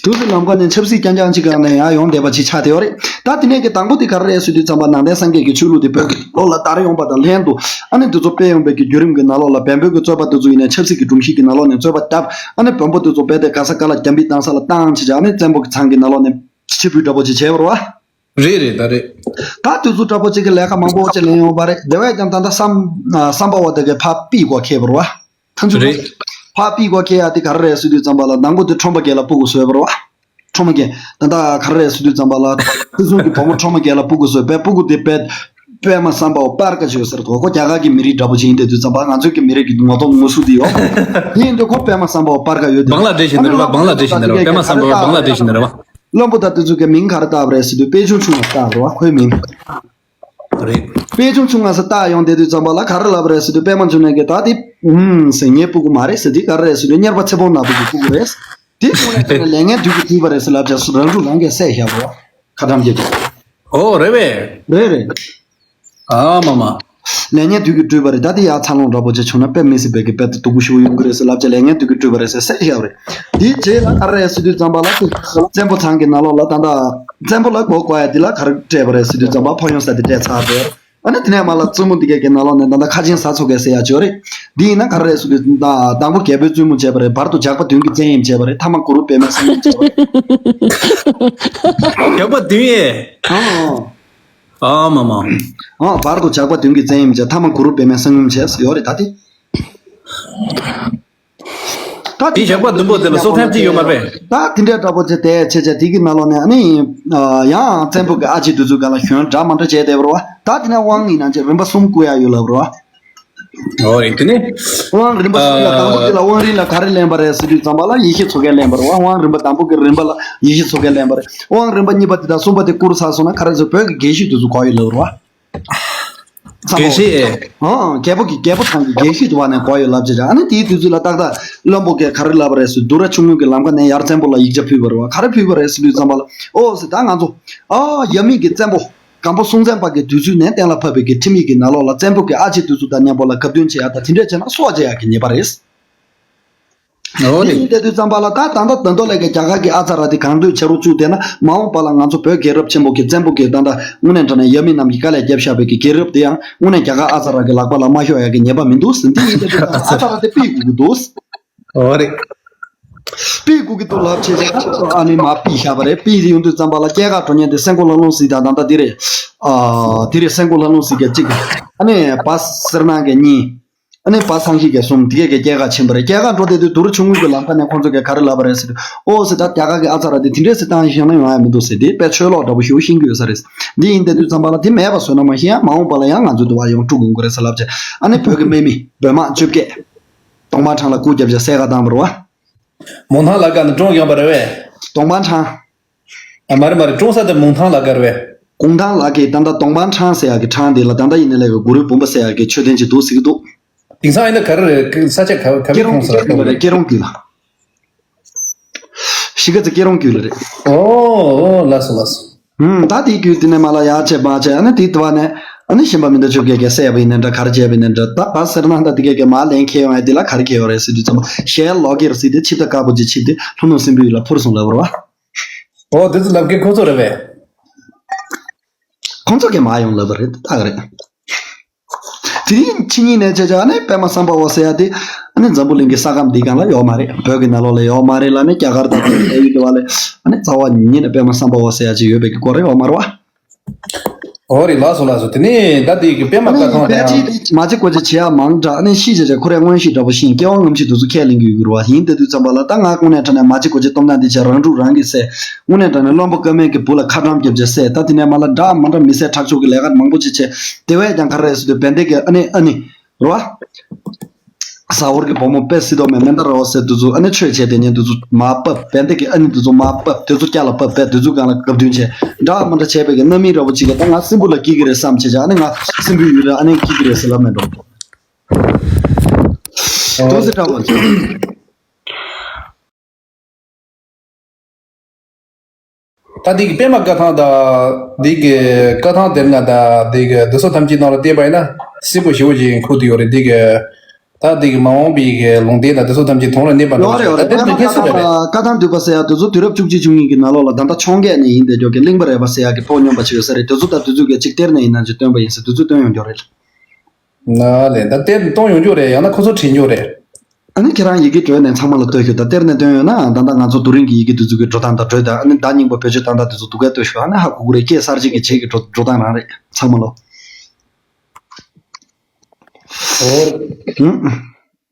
དུ་ཟེར་ལམ་ཁ་ནས་ཆབ་སྲིད་རྐྱང་རྐྱང་ཅིག་ག་ནས་ཡང་ཡོང་བསྡད་པ་ཅིག་ཆགས་བསྡད་ཡོད་རེད། ད་དེ་ནས་ཀྱི་དང་པོ་དེ་ག་རེ་རེད་ཟེར་དུས་ཙམ་པ། ནང་བསྟན་སངས་རྒྱས་ཀྱི་ཆོས་ལུགས་དེ་བོད་ཀྱི་ལོགས་ལ་དར་ཡོང་པ་དང་ལྷན་དུ། ཨ་ནི་དེ་ཚོ་སྤེལ་ཡོང་པའི་གི་བརྒྱུད་རིམ་གྱི་ནང་ལོགས་ལ། བོན་པོའི་གི་རྩོད་པ་དེ་ཚོ་ཡིན་ནའི་ཆབ་སྲིད་ཀྱི་སྒྲོམ་གཞི་གི་ནང་ལོགས་ནས་རྩོད་པ་བརྒྱབ། ཨ་ནི་བོན་པོ་དེ་ཚོ་རྦད་དེ་ག་ས་ག་ལ་རྒྱ་མིའི་གདན་ས་ལ་བཏང་བྱས་བྱས། ཨ་ནི་བཙན་པོ་གི་ཚང་གི་ནང་ལོགས་ནས་ཕྱིར་འབུད་འདྲ་པོ་ཅིག་བྱས་པ་རེད་བ། རེད་རེད། ད་རེད། ད་དུས་ཚོད་འདྲ་པོ་ཅིག་གི་ལས་ཀ་མང་པོ་ཅིག་ལེན་ཡོང་བ་རེད། དེ་བས་ཀྱང་ད་ལྟ་བསམ་ཨ་བསམ་པ་བ་དེ་གའི་ཕར་ཕུད་དགོས་ཁེལ་བ་རེད་བ། ཐང་ཆུ་རེད། ཕར་ཕུད་དགོས་ཁེལ་ཡ་དེ་ག་རེ་རེད་ཟེར་དུས་ཙམ་པ་ལ། དང་པོ་དེ་ཁྲོམ་པ་རྒྱལ་ལ་སྤུ་གུ་བཟོས་པ་རེད་བ། ཁྲོམ་པ་རྒྱལ་ད་ལྟ་ག་རེ་རེད་ཟེར་དུས་ཙམ་པ་ལ། ཁུ་སུམ་གྱི་བུ་མོ་ཁྲོམ་པ་རྒྱལ་ལ་སྤུ་གུ་བཟོས་པས། སྤུ་གུ་དེ་པད་པད་མ་བསམ་པ་བ་པར་ཀ་ཅིག་ཡོད་ཟེར་དོ། ཁོ་རྒྱ་གར་གྱི་མི་རིགས་འདྲ་པོ་ཅིག་ཡིན་བསྡད་དུས་ཙམ་པ། ང་ཚོའི་གི་མི་རིགས་ཀྱི་ངོ་གདོང་ངོ་སུ་དེ་ཡོད། དེ་ཡིན་དུས་ཁོ་པད་མ་བསམ་པ་བ་པར་ཀ་ཡོད་དེ། བང་ལ་འདྲེ་བཞིན་དུ་རེད་བ། བང་ལ་འདྲེ་བཞིན་དུ་རེད་བ། པད་མ་བསམ་པ་བ་བང་ལ་འདྲེ་བཞིན་དུ་རེད་བ། བློན་པོ་དང་དེ་ཚོ་གི་མིང་ག་རེ་བཏགས་པ་རེད་ཟེར་དུས། དཔལ་ཆུང་ཆུང་ང་བཏགས་པ་རེད་བ། ཁོའི་མིང་། རེད། དཔལ་ཆུང་ཆུང་ང་ཟེར་བཏགས་ཡོང་བསྡད་དུས་ཙམ་པ་ལ་ག་རེ་ལབ་པ་རེད་ཟེར་དུས། པད་མ་འབྱུང་གནས་ཀྱིས་ད་དེ་ཨུམ་ཟེར། ངའི་སྤུ་གུ་མ་རེད་ཟེར། དེ་ག་རེ་རེད་ཟེར་དུས། གཉེར་པ་ཚེ་སྤོང་ནག་པོ་གི་སྤུ་གུ་རེད། དེ་ཁོང་ལ་བྱས་ན་ལས་ངན་བདུད་ཀྱིས་བཏུལ་བ་རེད་ཟེར་ལབ་བྱས། རང་ཕྲུག་རང་གིས་བསད་བཞག་པ་རེད་བ། ཁ་ཏམ་རྒྱབ་བྱས། ཨོ་རེད་པས། རེད་རེད། ཨ་མ་མ། ལས་ངན་བདུད་ཀྱིས་བཏུལ་བ་རེད། ད་དེ་ཡར་འཚར་ལོངས་འདྲ་པོ་ཅིག་བྱུང་ན་དཔེ་མི་སྲིད་པའི་གི་དཔེ་དེ་སྡུག་པོ་ཞེ་པོ་ཡོང་གི་རེད་ཟེར་ལབ་བྱས། ལས་ངན་བདུད་ཀྱིས་བཏུལ་བ་རེད་ཟེར་བསད་བཞག་པ་རེད། དེའི་རྗེས་ལ་ག་རེ་རེད་ཟེར་དུས་ཙམ་པ་ལ། དེ་བཙན་པོ་ཚང་གི་ནང་ལོགས་ལ་ད་ལྟ་བཙན་པོ་ལ་མགོ་བཀོག་ཡ་དེ་ལ་ག་རེ་སྤྲད་པ་རེད་ཟེར་དུས་ཙམ་པ། ཕོ་ཡོང་ས་དེ་སྤྲད་ཚར་རེད། ཨ་ནི་དེ་ནས་མར་ལ་བཙུན་མོ་འདི་གས་ཀྱི་ནང་ལོགས་ནས་ད་ལྟ་ཁ་ཆེམས་ཟ་ཚོ་གས་ཟེར་ཡ་ཅིག་ཡོད་རེད། འདི་ཡིན་ན་ག་རེ་རེད་ཟེར་དུས། ད་དང་པོ་རྒྱལ་པོའི་བཙུན་མོ་བྱས་པ་རེད། བར་དུ་ཇག་པ་བདུན་གྱི་བཙན་གཡེམ་བྱས་པ་རེད། ཐ་མ་གུ་རུ་པདྨའི་གསང་ཡུམ་བྱས་པ་རེད། ཇག་པ་བདུན་ཡས། ཨང་། ཨ་མ་མ། ཨང་། བར་དུ་ཇག་པ་བདུན་གྱི་བཙན་གཡེམ་བྱས། ཐ་མ་གུ་རུ་པདྨའི་གསང་ཡུམ་བྱས་ཟེར་ཡོད་རེད། ད་དེ། ད་དེ་ཇག་པ་བདུན་པོ་དེ་ལ་སྲོག་ཐམས་ཅད་ཡོད་མ་རེད། ད་དེ་འདྲའི་འདྲ་པོ་ཅིག་དེ་བྱས་བྱས། དེ་གི་ནང་ལོགས་ནས་ཨ་ནི་ཡང་བཙན་པོ་གི་ཨ་ཅེ་དེ་ཚོ་སྒང་ལ་ཞོན་འདྲ་མ་འདྲ་བྱས་བསྡད་པ་རེད་བ། ད་དེ་ནས་དབང་ཡིན་ན་ཅིག་རིམ་པ་གསུམ་བསྐུར་ཡ་ཡོད་ལབ་རེད་བ། ཨོ་རེད། དེ་ནས། དབང་རིམ་པ་གསུམ་ལ། ཨ། དང་པོ་དེ་ལ་དབང་རིམ་ལ་ག་རེ་ལེན་པ་རེད་ཟེར་དུས་ཙམ་པ་ལ། ཡེ་ཤེས་མཚོ་རྒྱལ་ལེན་པ་རེད་བ། དབང་རིམ་པ་དང་པོ་གི་རིམ་པ་ལ་ཡེ་ཤེས་མཚོ་རྒྱལ་ལེན་པ་རེད། དབང་རིམ་པ་གཉིས་པ་དེ་དང་གསུམ་པ་དེ་བསྐུར་ཚར་སོང་ན་ག་རེ་ཟེར། བོད་ཀྱི་དགེ་བཤེས་དེ་ཚོ་གོ་ཡོད་ལབ་རེད་བ། དགེ་བཤེས། ཨང་། རྒྱལ་པོ་གི། རྒྱལ་པོ་ཚང་གི་དགེ་བཤེས་དེ་བ་ནས་གོ་ཡོད་ལབ་བྱས། ཨ་ནི་དེའི་དུས་ཚོད་ལ་ཏག་ཏག་བློན་པོ་གས་ག་རེ་ལབ་པ་རེད་ཟེར། དུ་ར་ཆུང་ངུ་གི་ལམ་ཁ་ནས་ཡར་བཙན་པོ་ལ་ཡིག་ཆ་ཕུལ་བ་རེད་བ། ག་རེ་ཕུལ་བ་རེད་ཟེར་དུས་ཙམ་པ་ལ། ཨོ་ཟེར། ད་ང་ཚོ་ཨ་ཡབ་མེས་ཀྱི་བཙན་པོ་སྒམ་པོ་སྲོང་བཙན་སྒམ་པོ་གི་དུས་ཚོད་ནས་གཏན་ལ་ཕབ་པའི་གི་ཁྲིམས་ཡིག་གི་ནང་ལོགས་ལ་བཙན་པོ་གི་ཨ་ཅེ་དེ་ཚོ་དང་མཉམ་པོ་ལ་བཀའ་བསྡུར་བྱེད་ཡ་དང་དེ་འདྲས་བྱས་ན་སྲོག་བཅད་ཡ་གི་ཉེས་པ་རེད། འོ་རེད། དེ་ཡིན་བསྡད་དུས་ཙམ་པ་ལ། ད་ད་ལྟ་ད་ལྟ་ལས་ཀྱི་རྒྱ་གར་གྱི་ཨ་ཙ་ར་དེ་གང་འདོད་བྱེད་རོགས་བཅུག་བསྡད་ན། མ་འོངས་པ་ལ་ང་ཚོ་བོད་རྒྱལ་རབས་ཆེན་པོ་གི་བཙན་པོ་གི་ད་ལྟ་དངོས་གནས་དྲང་གནས་ཡབ་མེས་རྣམས་ཀྱིས་དཀའ་ལས་བརྒྱབ་བཞག་པའི་གི་རྒྱལ་རབས་དེ་ཡང་དངོས་གནས་རྒྱ་གར་ཨ་ཙ་ར་གི་ལག་པ་ལ་མ་ཤོར་ཡ་གི་ཉེས་པ་མི་འདུག་ཟེར། འདི་ཡིན་བསྡད་དུས་ཙམ་པ་ཨ་ཙ་ར་དེ་ཕུད་དགོས་ཀྱི་འདུག། འོ་རེད། ཕུད་དགོས་ཀྱི་འདུག་ལབ་བྱས་བྱས། ཨ་ནི་མར་ཕུད་བཞག་པ་རེད། ཕུད་དེ་ཡོང་དུས་ཙམ་པ་ལ་སྐྱེས་སྐར་འགྲོ་མཁན་དེ་སེང་གོ་ལྷ་ལུང་ཟེར་དང་། ད་ལྟ་འདི་རེད། ཨ། འདི་རེད། སེང་གོ་ལྷ་ལུང་ཟེར་གྱི་གཅིག་ཨ་ནི་བ་སེར་ནག་གི་གཉིས། ཨ་ནི་བ་སངས་ཤིང་གི་གསུམ། དེ་གས་ཀྱི་སྐྱེས་སྐར་ཕྱིན་པ་རེད། སྐྱེས་སྐར་འགྲོ་བསྡད་དུས་དུ་རུ་ཆུང་ངུ་གི་ལམ་ཁ་ནས་ཁོང་ཚོ་གས་ག་རེ་ལབ་པ་རེད་ཟེར་དུས། ཨོ་ཟེར། ད་རྒྱ་གར་གྱི་ཨ་ཙ་ར་དེ་དེ་འདྲས་སེ་བཏང་ཤེས་ན་ཡོང་ཡ་མི་འདུག་ཟེར། དེ་དཔེ་ཆོས་ལོག་འདྲ་པོ་ཞེ་པོ་ཤེས་ཀྱི་ཡོད་ས་རེད། འདི་ཡིན་བསྡད་དུས་ཙམ་པ་ལ་དེ་མེད་པ་བཟོས་ན་མ་ཤེས་ཡ། མ་འོངས་པ་ལ་ཡང་ང་ཚོ་དུ་བ་ཡོང་དཀྲུག་ཡོང་གི་རེད་ཟེར་ལབ་བྱས། ཨ་ནི་བོད་ཀྱི་དམག་མི་བོད་དམག་བཅོ་བརྒྱད་གདོང་པ་འཕྲང་ལ་སྐུ་རྒྱབ་བྱས་བསད་ག་བཏང་བ་རེད་བ། མོང་ཐང་ལ་དགའ་ནི་ཀྲོང་ཡོང་པ་རེད་བས། གདོང་པ་འཕྲང་། ཨ། མ་རེད་མ་རེད། ཀྲོང་ས་དེ་མོང་ཐང་ལ་དགར་བས། གུང་ཐང་ལ་གི་ད་ལྟ་གདོང་པ་འཕྲང་ཟེར་ཡག་གི་འཕྲང་དེ་ལ་ད་ལྟ་ཡིན་ན་ལས་ཀྱི་གུ་རུའི་བུམ་པ་ཟེར་ཡག་གི་མཆོད་རྟེན་ཅིག་འདུག་ཟེར་གྱི་འདུག། དེང་སང་ཡིན་ན་ག་རེ་རེད། ས་ཆ་ག་ག་བའི་ཁོངས་སུ་རེད། ཀེ་རོང་རྒྱུད་ལ་རེད། ཀེ་རོང་རྒྱུད་ལ། གཞིས་ཀ་རྩེ་ཀེ་རོང་རྒྱུད་ལ་རེད། ཨོ་ཨོ། ལགས་སོ་ལགས་སོ། ཧུམ། ད་དེའི་རྒྱུད་དེ་ནས་མ་ལ་ཡར་བྱས་མར་བྱས། ཨ་ནི་དེའི་དུ་བ་ནས་ཨ་ནི་ཤན་པ་མི་འདའ་ཆོས་རྒྱལ་གྱིས་བསད་པ་ཡིན་ན་འདྲ། ག་རེ་བྱས་པ་ཡིན་ན་འདྲ། ད་བ་སེར་ནག་ད་དེ་གས་ཀྱིས་མར་ལན་འཁེལ་ཡོང་ཡ་དེ་ལ་ག་རེ་འཁེལ་ཡོད་རེད་ཟེར་དུས་ཙམ་པ། ཞལ་ལོག་གེར་ཟེར་ཏེ་ཆིབས་རྟ་དཀར་པོ་ཅིག་ཁྱེར་ཏེ་ལྷོ་ནུབ་སྲིན་པོའི་ཡུལ་ལ་འཕུར་སོང་ལབ་པ་རེད་བ། ཨོ། དེ་ཚོ་ལབ་མཁན་ཁོང་ཚོ་རེད་པས། ཁོང་ཚོ་གིས་མར་ཡོང་ལབ་པ་རེད། ད་ག་རེད། དེ་རིང་ཕྱི་ཉིན་ནས་བྱས་བྱས་ཨ་ནི་པདྨ་སམ་བྷ་ཝ་ཟེར་ཡ་དེ་ཨ་ནི་འཛམ་བུ་གླིང་གི་ས་ཁམས་འདིའི་སྒང་ལ་ཡོད་མ་རེད། བོད་ཀྱི་ནང་ལོགས་ལ་ཡོད་མ་རེད་ལབ་ནས། རྒྱ་གར་དང་བལ་ཡུལ་དུ་བ་ལས་ཨ་ནི་རྩ་བ་ཉིད་ནས་པདྨ་སམ་བྷ་ཝ་ཟེར་ཡ་ཅིག་ཡོད་པའི་གི་སྐོར་རེད་ཡོད་མ་རེད་བ། ཨོ་རེད། ལགས་སོ་ལགས་སོ། དེ་ནས་ད་དེ་གི་པདྨ་བཀའ་ཐང་དང་། ཨ་ནི་ཕལ་ཆེར་མ་བྱེད་དགོས་བྱེད་བྱེད་ཡ་མང་དྲགས། ཨ་ནི་ཤི་བྱས་བྱས་ཁོ་རའི་མངོན་ཤེས་འདྲ་པོ་ཤེས། སྐྱེ་བ་སྔ་ཕྱི་དེ་ཚོ་ཁས་ལེན་གྱི་ཡོད་ཀྱི་རེད་བ། ཡིན་བསྡད་དུས་ཙམ་པ་ལ་ད་ང་དངོས་གནས་དྲང་གནས་མ་བྱེད་དགོས་བྱེད་གཏོང་སྟངས་འདི་བྱས། རང་ཕྲུག་རང་གིས་བསད། དངོས་གནས་དྲང་གནས་བློན་པོ་ཀ་མེད་ཀྱི་བུ་ལ་ཁ་བཀྲམ་རྒྱབ་བྱས་བསད། ད་དེ་ནས་མ་ལ་འདྲ་མ་འདྲ་མི་བསད་ཁྲག་སྦྱོར་གྱི་ལས་ཀ་མང་པོ་ཅིག་བྱས། དེ་བས་ཀྱང་ག་རེ་རེད་ཟེར་དུས་བན་དེ་གི་ཨ་ནི་ཨ་ནི་རེད་བ། ཟ་ཧོར་གྱི་བུ་མོ་དཔེ་སྲིད་མདོག་མེད་མེན་ད་རོ་ཟེར་དེ་ཚོ། ཨ་ནི་ཆོས་བྱེད་དེ་ཉན་དེ་ཚོ་མར་ཕབ། བན་དེ་གི་ཨ་ནི་དེ་ཚོ་མར་ཕབ། དེ་ཚོ་སྐྱ་ལ་ཕབ་པས། དེ་ཚོ་སྒང་ལ་བཀའ་བསྡུར་བྱས། འདྲ་མ་འདྲ་བྱས་པའི་གི་རྣམ་སྨིན་འདྲ་པོ་ཅིག་གིས་ད་ང་སྲིན་པོ་ལ་སྐྱེ་གི་རེད་བསམ་བྱས་བྱས། ཨ་ནི་ང་སྲིན་པོའི་ཡུལ་ལ་ཨ་ནི་སྐྱེ་གི་རེད་ཟེར་ལབ་མེད་འགྲོ། དུ་སི་འདྲ་པོ་ཅིག། ད་འདི་གི་པདྨ་བཀའ་ཐང་དང་། འདི་གི་བཀའ་ཐང་དེབ་ལྔ་དང་། འདི་གི་བདུད་རྩི་ཐམས་ཅད་ནང་ལ་བལྟས་པ་ཡིན་ན། སྲིད་པ་ཞེ་པོ་ཅིག་འཁོར་དུ་ཡོད་རེད། འདི་གི་ད་འདི་གི་མ་འོངས་པའི་གི་ལུང་བསྟན་དང་དེ་ཚོ་ཐམས་ཅད་དོན་ལ་གནས་པ་ཡོད་རེད་ཡོད་རེད། ད་དེ་ད་ནི་ཁྱེད་སུ་རེད་རེད། བཀའ་ཐང་བསྡུས་པ་ཟེར་ཡ་དེ་ཚོ་དུས་རབས་བཅུ་གཅིག་བཅུ་གཉིས་ཀྱི་ནང་ལོགས་ལ་ད་ལྟ་འཕྱོངས་རྒྱས་ནས་ཡིན་བསྡད་རྒྱུ་གི་གླིང་པ་རས་པ་ཟེར་ཡ་གི་ཕོ་སྨྱོན་པ་ཅིག་ཡོད་ས་རེད། དེ་ཚོ་ད་དུས་ཚོད་ཀྱི་གཅིག་སྟེར་ནས་ཡིན་ན་ཅིག་སྟོན་པ་ཡིན་ཟེར་དུས་ཚོད་སྟོན་ཡོང་རྒྱུ་རེད། ན་ལས་ད་གཏེར་གཏོང་ཡོང་རྒྱུ་རེད། ཡང་ན་ཁོ་ཚོ་དྲན་རྒྱུ་རེད། ཨ་ནི་ཁྱེད་རང་ཡི་གེ་བྲོས་ནས་ཚང་མ་ལ་སྟོན་ཤོག་ད་གཏེར་ནས་བཏོན་ཡོད་ན་ད་ལྟ་ང་ཚོ་རྡོ་རིང་གི་ཡི་གེ་དེ་ཚོ་གི་འགྲོ་སྟངས་དང་བྲོས་དང་ཨ་ནི་ཟླ་རྙིང་པ་བེད་སྤྱོད་སྟངས་དང་དེ་ཚོ་སྡུག་ག་ལྟོས་ཤོག་ཨ་ནི་ཧ་གོ་གི་རེད། སྐད་གསར་བརྗེ་གི་བྱེད་ཀྱི་འགྲོ་འགྲོ་སྟངས་རང་རེད་ཚང་མ་ལོ། ཨོ།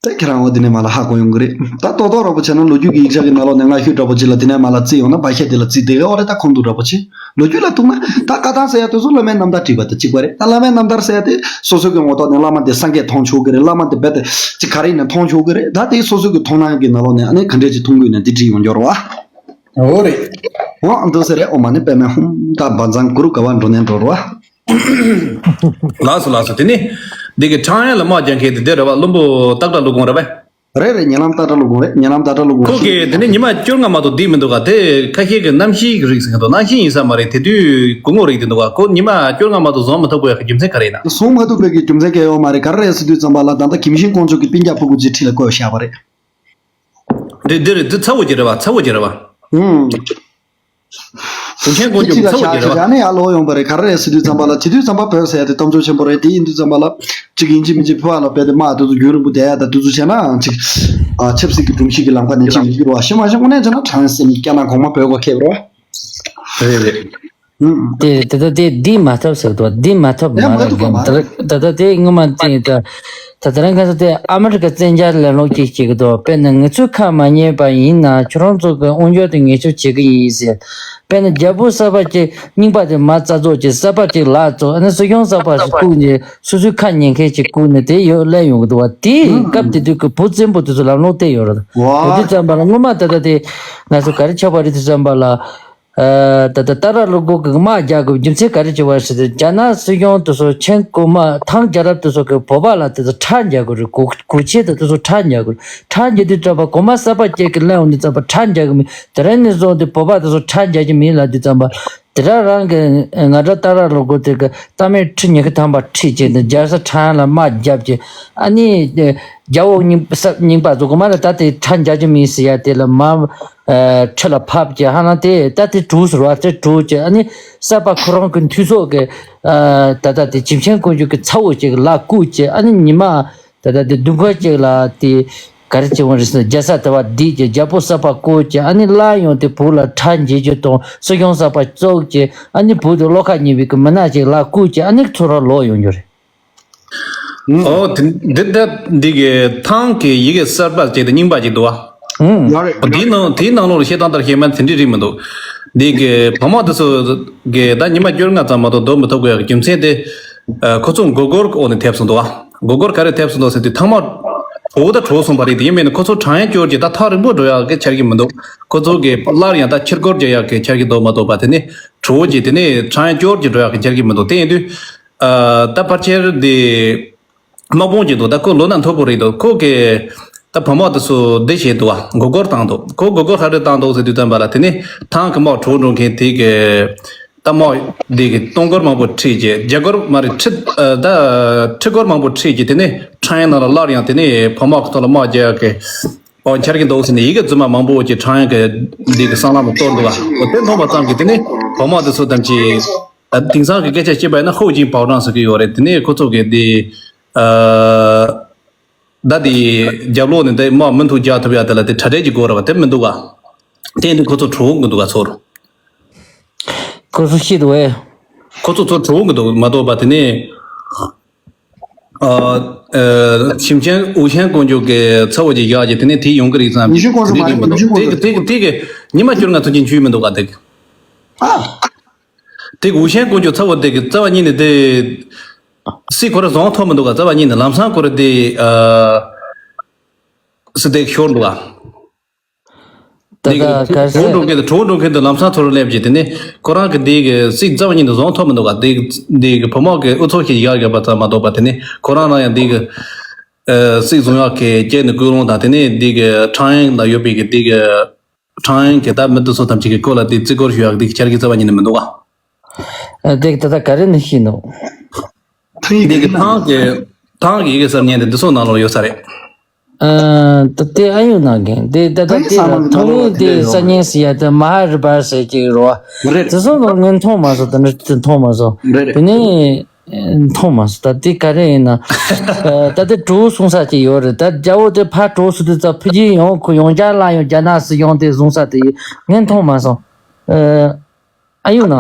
ད་ཁྱེད་རང་འོ་དེ་ནས་མ་ལ་ཧ་གོ་ཡོང་གི་རེད། ད་ཏོག་ཏོག་རོགས་པ་བྱས་ན་ལོ་རྒྱུས་ཀྱི་ཡིག་ཆ་གི་ནང་ལོགས་ནས་སྔ་ཤོས་འདྲ་པོ་ཅིག་ལ་དེ་ནས་མ་ལ་རྩིས་ཡོང་ན་བ་ཤ་དེ་ལ་རྩིས་དེ་གའི་འོ་རེད། ད་ཁོང་ཚོ་འདྲ་པོ་ཅིག་ལོ་རྒྱུས་ལ་ཐུག་ན་ད་བཀའ་ཐང་ཟེར་ཡ་དེ་ཚོ་བླ་མའི་རྣམ་ཐར་བྲིས་པ་དང་གཅིག་པ་རེད། ད་བླ་མའི་རྣམ་ཐར་ཟེར་ཡ་དེ་སོ་སོ་གི་ངོ་ཐོག་ནས་བླ་མ་དེ་སངས་རྒྱས་མཐོང་ཆོག་གི་རེད། བླ་མ་དེ་རྦད་དེ་ཅིག་ག་རེ་ཡིན་ན་མཐོང་ཆོག་གི་རེད། ད་དེ་སོ་སོ་གི་མཐོང་སྣང་གི་ནང་ལོགས་ནས་ཨ་ནི་ག་འདྲས་ཅིག་མཐོང་དགོས་ན་འདི་བྲིས་ཡོང་འགྱུར་བ། འོ་རེད། འོ་འདུག་ཟེར་རེད། ཨོ་མ་ནི་པད་མ་ཧུམ་ད་བ་ཛང་གུ་རུ་ག་བ་འགྲོ་ནས་འགྲོ་རོ། ལགས་སོ་ལགས་སོ། དེ་ནི་འདི་གི་ཕྲེང་ཡ་ལ་དམག་རྒྱག་མཁན་དེ་འདི་རེད་བ། བློན་པོ་སྟག་བྲག་ཀླུ་གོང་རེད་བས། རེད་རེད། ཉེ་ལམ་སྟག་བྲག་ཀླུ་གོང་རེད། ཉེ་ལམ་སྟག་བྲག་ཀླུ་གོང་ཁོ་གིས་དེ་ནི་ཉི་མ་བཅོ་ལྔ་མ་གཏོགས་བསྡད་མི་འདུག་ག་དེ་ཁ་ཤས་ཀྱི་གནམ་གཤིས་ཀྱི་རིགས་ཟེར་གི་འདུག་གནམ་གཤིས་ཡིན་ས་མ་རེད། དེ་དུས་སྐུ་ངོ་རིགས་དེ་འདུག་ག་ཁོ་ཉི་མ་བཅོ་ལྔ་མ་གཏོགས་བཟུང་མི་ཐུབ་དགོས་ཡག་གི་རྒྱུ་མཚན་ག་རེ་ཡིན་ན། བཟུང་མ་ཐུབ་པའི་གི་རྒྱུ་མཚན་ག་ཡོད་མ་རེད། ག་རེ་རེད་ཟེར་དུས་ཙམ་པ་ལ་ད་ལྟ་གིམ་ཤིང་ཀོང་ཇོ་གི་སྤུན་ཀྱག་ཕྲུ་གུ་ཅིག་ཁྲིད་ལ་བསྐོས་བཞག་པ་རེད། འདི་འདི་རེད། འདི་ཚ་བོ་ཅིག་རེད་བ། ཚ་བོ་ཅིག་རེད་བ། ཨུམ། ཀུན་མཁྱེན་དཀོན་མཆོག་གི་ཚ་བོ་ཅིག་རེད་བ། ཨ་ནི་ཡར་ལོག་ཡོང་པ་རེད། ག་རེ་རེད་ཟེར་དུས་ཙམ་པ་ལ་དེ་དུས་ཙམ་པ་བོད་ཟེར་ཡ་དེ་གཏམ་བརྗོད་ཆེན་པོ་རེད། དེ་ཡིན་དུས་ཙམ་པ་ལ་གཅིག་ཡིན་གཅིག་མིན་གཅིག་ཕུ་བ་ལ་བལྟས་ཏེ་དམག་དེ་ཚོ་རྒྱུན་རིང་པོ་བསྡད་ཡ་ད་དེ་ཚོ་བྱས་ན་གཅིག་ཨ་ཆབ་སྲིད་ཀྱི་སྒྲོམ་གཞི་གི་ལམ་ཁ་ནས་གཅིག་མི་འགྱུར་བ། ཤི་མ་ཤི་དངོས་གནས་བྱས་ན་གྲངས་སེ་ནི་སྐྱ་ན་གོང་མ་བོད་སྒོ་ཁེབས་རོགས། རེད་རེད། ཨུམ། དེ་ད་ལྟ་དེ་འདི་མ་ཐབས་ཟེར་དོ། འདི་མ་ཐབས་མ་རེད། ད་ལྟ་དེ་སྔོན་མ་བཙན་ད་ད་ལྟ་དེ་སྔོན་མ་བཙན་ད་ད་ད་རང་ཁ་ས་དེ་ཨ་མི་རི་ཀ་བཙན་རྒྱལ་ལས་ལོག་ཅིག་བྱེད་ཀྱི་འདུག་དཔེར་ན་ངེད་ཚོའི་ཁ་མ་ཉན་པ་ཡིན་ན་ཁྱོད་རང་ཚོ་གི་དབང་སྒྱུར་དེ་ངེད་ཚོས་བྱེད་ཀྱི་ཡིན་ཟེར། དཔེར་ན་རྒྱལ་པོ་གསར་པ་ཅིག་རྙིང་པ་དེ་མ་རྩ་རྫོགས་ཀྱི་གསར་པ་ཅིག་ལག་བཙུགས། ཨ་ནི་སྲིད་སྐྱོང་གསར་པ་ཞིག་བཀུག་ནས་སོ་སོའི་ཁ་ཉན་མཁན་ཅིག་བཀུག་ནས་དེ་ཡོད་སླེབས་ཡོང་གི་འདུག་བ། དེ་སྐབས་དེ་དུས་ཀྱི་བུ་བཙན་པོ་དེ་ཚོ་ལམ་ལྷོང་བལྟས་ཡོད་རེད། དེ་དུས་ཙམ་པ་ལ་སྔོན་མ་ད་ལྟ་དེ་ང་ཚོ་ག་རེ་ཆགས་པ་རེད་དུས་ཙམ་པ་ལ། ད་ལྟ་ཏཱ་ར་ཀླུ་སྒོང་གི་དམག་རྒྱག་དགོས་རྒྱུ་མཚན་ག་རེ་བྱུང་བ་ཟེར་ཏེ་རྒྱ་ནག་སྲིད་སྐྱོང་དེ་ཚོ་ཆེན་གོང་མ་ཐང་རྒྱལ་རབས་དེ་ཚོ་གི་བོད་པ་ལ་དེ་ཚོ་ཁྲལ་རྒྱག་དགོས་རེད། གོ་གོ་ཆེ་དེ་དེ་ཚོ་ཁྲལ་རྒྱག་དགོས་རེད། ཁྲལ་རྒྱག་དུས་ཙམ་པ་གོང་མ་གསར་པ་ཅིག་གི་ལན་འོང་དུས་ཙམ་པ་ཁྲལ་རྒྱག་གི་མེད། དེ་རིང་ནས་བཟུང་སྟེ་བོད་པ་དེ་ཚོ་ཁྲལ་རྒྱག་རྒྱུ་མིན་ལབ་དུས་ཙམ་པ་དེ་རང་རང་གི་ང་འདྲ་ཏཱ་ར་ཀླུ་སྒོང་དེ་གི་རྟ་མེད་ཁྲི་ཉི་ཤུ་ཐམ་པ་ཁྲིད་བྱས་ནས་རྒྱལ་ས་ཁྲང་ལ་དམག་བརྒྱབ་བྱས། ཨ་ནི་རྒྱལ་པོ་རྙིང་རྙིང་པ་ཚོ་གོང་མ་ལ་ད་དེ་ཁྲལ་རྒྱག་རྒྱུ་མིན་ཟེར་ཡ་དེ་ལ་མ། ཁྲི་ལ་ཕབ་ཀྱི་ཧ་ན་དེ་ད་དེ་གྲུ་ཟེར་བ་དེ་གྲུ་ཀྱི་ཨ་ནི་གསར་པ་ཁོ་རང་གི་འཐུས་ཚོགས་ཀྱི་ད་ལྟ་དེ་ཀུན་མཁྱེན་དཀོན་མཆོག་གི་ཚ་བོ་ཅིག་ལ་བཀུག་ཀྱི་ཨ་ནི་ཉི་མ་ད་ལྟ་དེ་བདུན་པ་ཅིག་ལ་དེ་ག་རེ་བྱེད་འོང་རེད་ཟེར་ན་རྒྱལ་ས་དེ་བ་བསྡད་ཀྱི་རྒྱལ་པོ་གསར་པ་བསྐོ་ཀྱི་ཨ་ནི་སླར་ཡང་དེ་བོད་ལ་ཁྲལ་འཇལ་རྒྱུ་དང་སྲིད་སྐྱོང་གསར་པ་བཙུགས་ཀྱི་ཨ་ནི་བོད་དུ་བློ་ཁ་ཉེ་བའི་གི་མི་སྣ་ཅིག་ལ་བཀུག་ཀྱི་ཨ་ནི་ཚུར་ར་ལོག་ཡོང་རྒྱུ་རེད། ཨོ་དེ་འདི་ལྟ་འདི་གི་ཐང་གི་ཡི་གེ་གསར་པ་ཅིག་དང་རྙིང་པ་ཅིག་འདུག་བ། ཡོད་རེད། དེའི་ནང་དེའི་ནང་ལོགས་ལ་བཤད་སྟངས་ལྟར་བཤད་མ་དེ་འདྲའི་རིགས་མི་འདུག་འདི་གི་བོད་དམག་དེ་ཚོ་གི་ད་ཉི་མ་བཅོ་ལྔ་ཙམ་མ་གཏོགས་སྡོད་མི་ཐུབ་དགོས་ཡག་གི་རྒྱུ་མཚན་དེ། ཁོ་ཚོ་མགོ་སྐོར་གྱི་འོག་ནས་ཐེབས་སོང་འདུག་བ། མགོ་སྐོར་ག་རེ་ཐེབས་སོང་འདུག་ཟེར་དུས་ཐང་དམག་གྲོགས་ད་གྲོགས་སོང་བ་རེད། དེ་ཡིན་མིན་ནི་ཁོ་ཚོ་དྲང་ཡང་སྐྱོར་གྱི་ད་ཐག་རིང་པོ་འགྲོ་ཡག་གི་འཆར་གྱི་མི་འདུག་ཁོ་ཚོ་གི་སླར་ཡང་ད་ཕྱིར་སྐོར་རྒྱག་ཡག་གི་འཆར་གྱི་འདུག་མ་གཏོགས་པ་དེ་ནི་གྲོགས་ཀྱི་དེ་ནི་དྲང་ཡང་སྐྱོར་གྱི་འགྲོ་ཡག་གི་འཆར་གྱི་མི་འདུག་དེ་ཡིན་དུས། ད་ཕལ་ཆེར་འདི་དམག་དཔུང་གི་འདུག་ད་ཁོ་ལོ་ན་མཐོ་པོ་རེད་འདུག་ཁོ་གི་ད་བུ་མོ་དེ་ཚོ་འདི་བྱས་འདུག་བ། མགོ་སྐོར་བཏང་འདུག་ཁོ་མགོ་སྐོར་ཧ་རེ་བཏང་འདུག་ཟེར་དུས་ཙམ་པ་ལ་དེ་ནི་ཐང་གི་དམག་གྲོགས་འགྲོ་མཁན་དེ་གི་ད་དམག་འདི་གི་སྟོང་སྐོར་མང་པོ་ཁྲིད་ཀྱི་རྒྱ་སྐོར་མ་རེད། ཁྲི་ད་ཁྲི་སྐོར་མང་པོ་ཁྲིད་ཀྱི་དེ་ནི་ཁྲང་ཡན་ནང་ལ་སླར་ཡང་དེ་ནི་བུ་མོ་གི་ཐོག་ལ་དམག་རྒྱག་གི་ཨོ་འཆར་གྱི་འདུག་ཟེར་ནས་ཡི་གེ་རྫུན་མ་མང་པོ་ཅིག་ཁྲང་ཡན་གི་འདི་གི་སྲང་ལམ་ལ་གཏོར་འདུག་བ། ཨོ་དེ་མཐོང་པ་ཙམ་གྱིས་དེ་ནི་བུ་མོ་དེ་ཚོ་ཐམས་ཅད། ད་དེང་སང་གི་སྐད་ཆ་བཤད་པ་ཡིན་ན་ཧོ་ཅིན་པའོ་ཀྲང་ཟེར་གྱི་ཡོད་རེད། དེ་ནས་ཁོ་ཚོ་གི་དེ་ཨ་ད་དེ་རྒྱབ་ལོགས་ནས་དེ་དམག་མུ་མཐུད་རྒྱག་ཐུབ་ཡ་དེ་ལ་དེ་གྲ་སྒྲིག་གི་དགོས་རེད་བ། དེ་མི་འདུག་ག་དེ་ནི་ཁོ་ཚོ་གྲོགས་གི་འདུག་ག་ཚོར། ཁོ་ཚོ་ཤི་འདུག་བས། ཁོ་ཚོ་ཚོ་གྲོགས་གི་འདུག་མ་གཏོགས་པ་དེ་ནས་ཨ་ཨ་ཞིང་ཆེན་ཝུ་ཤན་དཀོན་མཆོག་གི་ཚ་བོ་ཅིག་བཞག་ཅིག་དེ་ནས་དེ་ཡོང་གི་རེད་བསམ། ཝུ་ཤན་དཀོན་མཆོག་མ་རེད། ཝུ་ཤན་དཀོན་མཆོག་དེ་གི་དེ་གི་དེ་གི་ཉི་མ་བཅོ་ལྔ་ཐུག་ཅིག་འཇུས་མི་འདུག་ག་དེ་གི། ཨ། དེ་ཝུ་ཤན་དཀོན་མཆོག་ཚ་བོ་དེ་གི་རྩ་བ་ཉིད་ནས་དེ་སྲིད་ཁོ་ར་བཟུང་ཐུབ་མི་འདུག་ག་རྩ་བ་ཉིད་ནས་ལམ་སང་ཁོ་ར་དེ་ཨ་སྲིད་དེ་ཤོར་འདུག་ག་ད་དེ་གི་ད་ག་གྲོགས་ས་འགྲོ་མཁན་དེ་གྲོགས་འགྲོ་མཁན་དེ་ལམ་སང་ཐོར་སླེབས་ཀྱི་དེ་ནས་ཁོ་རང་གི་དེ་གི་སྲིད་རྩ་བ་ཉིད་ནས་བཟུང་ཐུབ་མི་འདུག་ག་དེ་གི་དེ་གི་བུ་མོ་གི་ཨུ་ཚུགས་ཤིག་ཡག་ཡོད་པ་ཙམ་མ་གཏོགས་པ་དེ་ནས་ཁོ་རང་རང་ཡང་དེ་གི་ཨ་སྲིད་བཟུང་ཡག་གི་སྐྱེས་ནས་ཀུན་སློང་དང་དེ་ནས་དེ་གི་ཁྲང་ཡན་ལ་ཡོད་པའི་གི་དེ་གི་ཁྲང་ཡན་གྱི་ད་མི་དེ་ཚོ་ཐམས་ཅད་ཀྱི་སྐོར་ལ་དེ་བརྩི་བཀུར་ཞུ་ཡག་དེ་འཆར་གཞི་རྩ་བ་ཉིད་ནས་མི་འདུག་ག་ཨ་དེ་ད་ལྟ་ག་རེ་ནས་ཤེས་ནོ། ཐང་ཡིག་འདི་གི་ཐང་གི་ཐང་གི་ཡི་གེ་གསར་རྙིང་དེ་འདི་ཚོ་ནང་ལོགས་ཡོད་ས་རེད། ཨ། ད་དེ་ཨ་ཡོད་ནང་གི་དེ་ད་ད་ཐང་ཡིག་དེ་གསར་མ་ལ་ཐང་ཡིག་དེ་གསར་རྙིང་ཟེར་ཡ་དེ་མ་ཧཱ་རི་པཱར་ཟེར་གྱི་རོ། རེད། དེ་ཚོ་ནང་ངས་མཐོང་མ་སོང་། དེ་འདྲ་མཐོང་མ་སོང་། རེད་རེད། དེ་ནས་མཐོང་མ་སོང་། ད་དེ་ག་རེ་ཡིན་ན། ད་དེ་གྲོགས་གསུང་ས་ཅིག་ཡོད་རེད། ད་རྒྱལ་པོ་དེ་ཕར་གྲོགས་སུ་དུས་ཙམ་ཕ་གི་ཡོང་ཁོ་ཡོང་རྒྱ་ལ་ཡོང་རྒྱ་ནག་སུ་ཡོང་དེ་བཟུང་ས་དེ་ངས་མཐོང་མ་སོང་། ཨ། ཨ་ཡོད་ན།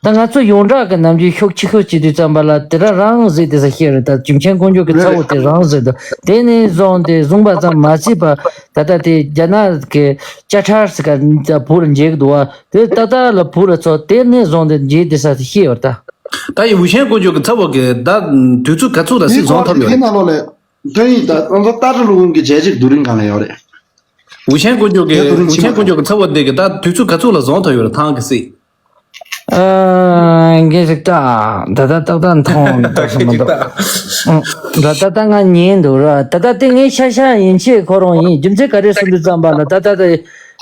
ད་ང་ཚོ་ཡོངས་གྲགས་ཀྱི་ནམ་རྒྱུན་ཤོག་ཆི་ཤོག་བྱེད་དུས་ཙམ་པ་ལ་དེ་ར་རང་ཟེར་དེ་ས་ཤེས་རེད། ད་ཇུ་ཆེན་དཀོན་མཆོག་གི་ཚ་བོ་དེ་རང་ཟེར་དུ་དེ་ནས་བཟུང་སྟེ་བཟུང་པ་ཙམ་མ་ཟད་པ་ད་ལྟ་དེ་རྒྱ་ནག་གི་ཅ་ཁྲར་ཟེར་ག་བོད་ལ་མཇལ་གི་འདུག་བ། དེ་ཏག་ཏག་ལ་བོད་ལ་ཚོ་དེ་ནས་བཟུང་སྟེ་མཇལ་དེ་ས་དེ་ཤེས་ཡོད་ད། ད་ཡི་ཝུ་ཤན་དཀོན་མཆོག་གི་ཚ་བོ་གི་ད་དུས་ཚོད་ག་ཚོད་ལ་སྲིད་བཟུང་ཐབས་ཡོད་རེད། ནང་ལོགས་ལས་ཐོན་ཡིན། ད་ང་ཚོ་ཏཱ་ཀྲི་ལུ་ཝུན་གི་བྱས་རྗེས་སྡུག་རིང་གང་ལ་ཡོད་རེད། ཝུ་ཤན་དཀོན་མཆོག་གི་ཝུ་ཤན་དཀོན་མཆོག་གི་ཚ་བོ་དེ་གི་ད་དུས་ཚོད་ག་ཚོད་ལ་བཟུང་ཐུབ་ཡོད་རེད། ཐང་གི་སྲིད། ཨ། འགན་ཞིག་ད་ད་ད་ཏག་ཏག་མཐོང་ད་ཤི་མི་འདུག་ད་ད་ད་ང་ཉན་འདུག་ར། ད་ད་དེ་ངའི་ཤ་ཤ་ཡིན་ཆེད་ཁོ་རང་ཡིན། རྒྱུ་མཚན་ག་རེ་གསུང་དུས་ཙམ་པ་ལ་ད་ད་དེ་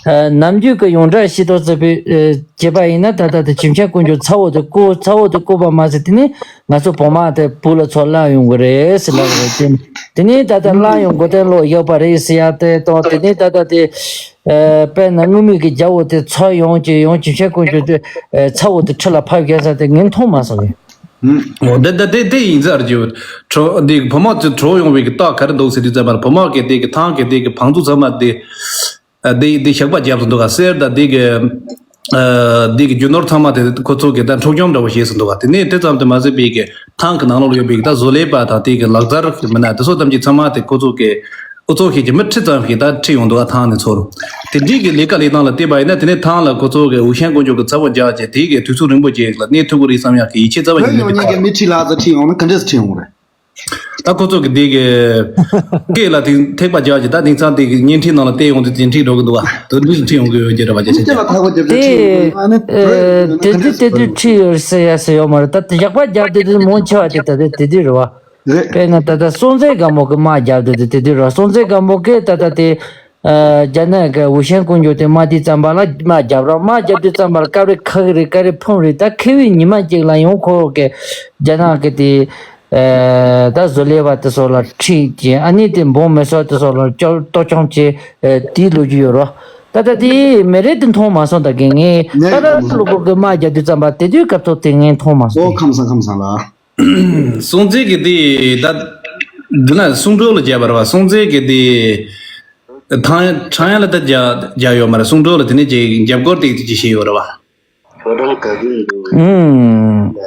ནམ་རྒྱུན་གི་ཡོངས་གྲགས་ཤེས་རྟོགས་བྱས་པའི་བྱས་པ་ཡིན་ན་ད་ད་དེ་ཇུ་ཆེན་དཀོན་མཆོག་ཚ་བོ་དེ་བཀོད་ཚ་བོ་དེ་བཀོད་པ་མ་ཟད་དེ་ནི་ང་ཚོ་བོད་དམག་དེ་བོད་ལ་ཚུར་ལ་ཡོང་གི་རེད་ཟེར་ལབ་རེད། དེ་དེ་ནི་ད་ལྟ་ལ་ཡོང་གོ་དོན་ལོག་ཡོད་པ་རེད་ཟེར་ཡ་དེ་དང་། དེ་ནི་ད་ལྟ་དེ་དཔེར་ན་དངུལ་མིག་གི་རྒྱལ་པོ་དེ་ཚུར་ཡོང་གི་ཡོང་། ཇུ་ཆེན་དཀོན་མཆོག་དེ་ཚ་བོ་དེ་ཁྲི་ལ་ཕབ་བཞག་ས་དེ་ངས་མཐོང་མ་སོང་གི། འོ་དེ་དེ་དེ་དེ་ཡིན་ཟེར་གྱི་ཡོད། གྲོ་འདི་བོད་དམག་ཚོ་གྲོ་ཡོང་བའི་གི་རྟགས་ག་རེ་འདུག་ཟེར་དུས་ཙམ་པར་བོད་དམག་གི་དེ་གི་ཐང་གི་དེ་གི་བང་མཛོད་ཚང་མ་དེ། ཨ། དེ་དེ་ཞག་པ་བརྒྱབ་སོང་འདུག་ག་གསེར་དང་དེ་གི། ཨ། དེ་གི་རྒྱུ་ནོར་ཚང་མ་དེ་ཁོ་ཚོ་གི་ད་འཕྲོག་བཅོམ་འདྲ་བོ་བྱས་སོང་འདུག་ག་དེ་ནས་དེ་ཙམ་དུ་མ་ཟད་པའི་གི་ཐང་གི་ནང་ལོགས་ལ་ཡོད་པའི་གི་ད་བཟོ་ལས་པ་དང་དེ་གི་ལག་རྩལ་མི་སྣ་དེ་ཚོ་ཐམས་ཅད་ཚང་མ་དེ་ཁོ་ཚོ་གི་ཨུ་ཚུགས་བྱེད་ཀྱི་མི་ཁྲི་ཙམ་ཞིག་ད་ཁྲིད་ཡོང་འདུག་ག་ཐང་ནས་ཚུར། དེ་འདྲའི་གི་ལས་ཀ་ལས་སྟངས་ལ་བལྟས་པ་ཡིན་ན་དེ་ནས་ཐང་ལ་ཁོ་ཚོ་གི་ཝུ་ཤན་དཀོན་མཆོག་གི་ཚ་བོ་རྒྱག་བྱས་དེ་གི་དུས་ཚོད་རིང་པོ་ཅིག་ལ་གནས་ཐུབ་ཀྱི་རེད་བསམ་ཡག་གི་ཡིད་ཆེས་རྩ་བ་ཉིད་ནས་མེད་པ། མི་ཁྲི་ལྷག་ཙམ་ཁྲིད་ཡོང་ན་ག་འདྲས་སེ་ཁྲིད་ཡོང་རེད། ད་ཁོ་ཚོ་གི་དེ་གི་སྐེ་ལ་དེ་ཐེག་པ་རྒྱག་གི་ད་དེང་སང་དེ་གི་བརྙན་འཕྲིན་ནང་ལ་བལྟས་ཡོང་དུས་དེ་འཁྲིད་འགྲོ་གི་འདུག་བ། དེ་འདྲ་འཁྲིད་ཡོང་གི་ཡོད་ཀྱི་རེད་བ། རྒྱ་ཆེ་ཆེ། དེ་དེ་དུས་དེ་དུས་ཁྲིད་ཡོད་ཟེར་ཡ་ཟེར་ཡོད་མ་རེད། ད་ཞག་པ་རྒྱབ་དེ་དུས་མང་ཆེ་བ་དེ་ད་དེ་དེ་དུས་རེད་བ། རེད། དཔེར་ན་ད་ལྟ་སྲོང་བཙན་སྒམ་པོ་གི་དམག་རྒྱབ་དེ་དུས་དེ་དུས་རེད་བ། སྲོང་བཙན་སྒམ་པོ་གི་ད་ལྟ་དེ། ཨ། རྒྱ་ནག་གི་ཝུ་ཤན་དཀོན་མཆོག་དེ་དམག་དེ་ཙམ་པ་ལ་དམག་རྒྱབ་ར། དམག་རྒྱབ་དུས་ཙམ་པ་ལ་སྐབས་རེ་ཁ་གི་རེད། སྐབས་རེ་ཕུང་རེད། ད་ཁེ་བའི་ཉི་མ་གཅིག་ལ་ཡང་ཁོ་གི་རྒྱ་ནག་གི་དེ། ཨ། ད་བཟོ་ལས་པ་དེ་ཚོ་ལ་ཁྲིད་ཅིང་ཨ་ནི་དེ་འབུམ་མེ་སོགས་དེ་ཚོ་ལ་ཅོ་གཏོར་སྐྱོང་བྱས། ཨ། དེའི་ལོ་རྒྱུས་ཡོད་རོ། ད་ལྟ་དེ་མི་རེད་དེ་མཐོང་མ་སོང་ད་གི་ངས་ད་ལྟ་ལོ་གོ་གི་དམག་རྒྱབ་དུས་ཙམ་པ་དེ་དུས་སྐབས་ཐོག་དེ་ངས་མཐོང་མ་སོང་། ཨོ་ཁམས་བཟང་ཁམས་བཟང་ལ། སྲོང་བཙན་གྱི་དེ་ད་འདི་ན་གསུང་སྒྲོག་ལ་བརྒྱབ་པ་རེད་བ། སྲོང་བཙན་གྱི་དེ་ཐང་ཁྲང་ཡ་ལ་ད་རྒྱ་རྒྱ་ཡོད་མ་རེད། གསུང་སྒྲོག་ལ་དེ་ནས་རྒྱ་རྒྱབ་སྐོར་དེ་ཅི་བྱས་ཡོད་རེད་བ། ཨུམ།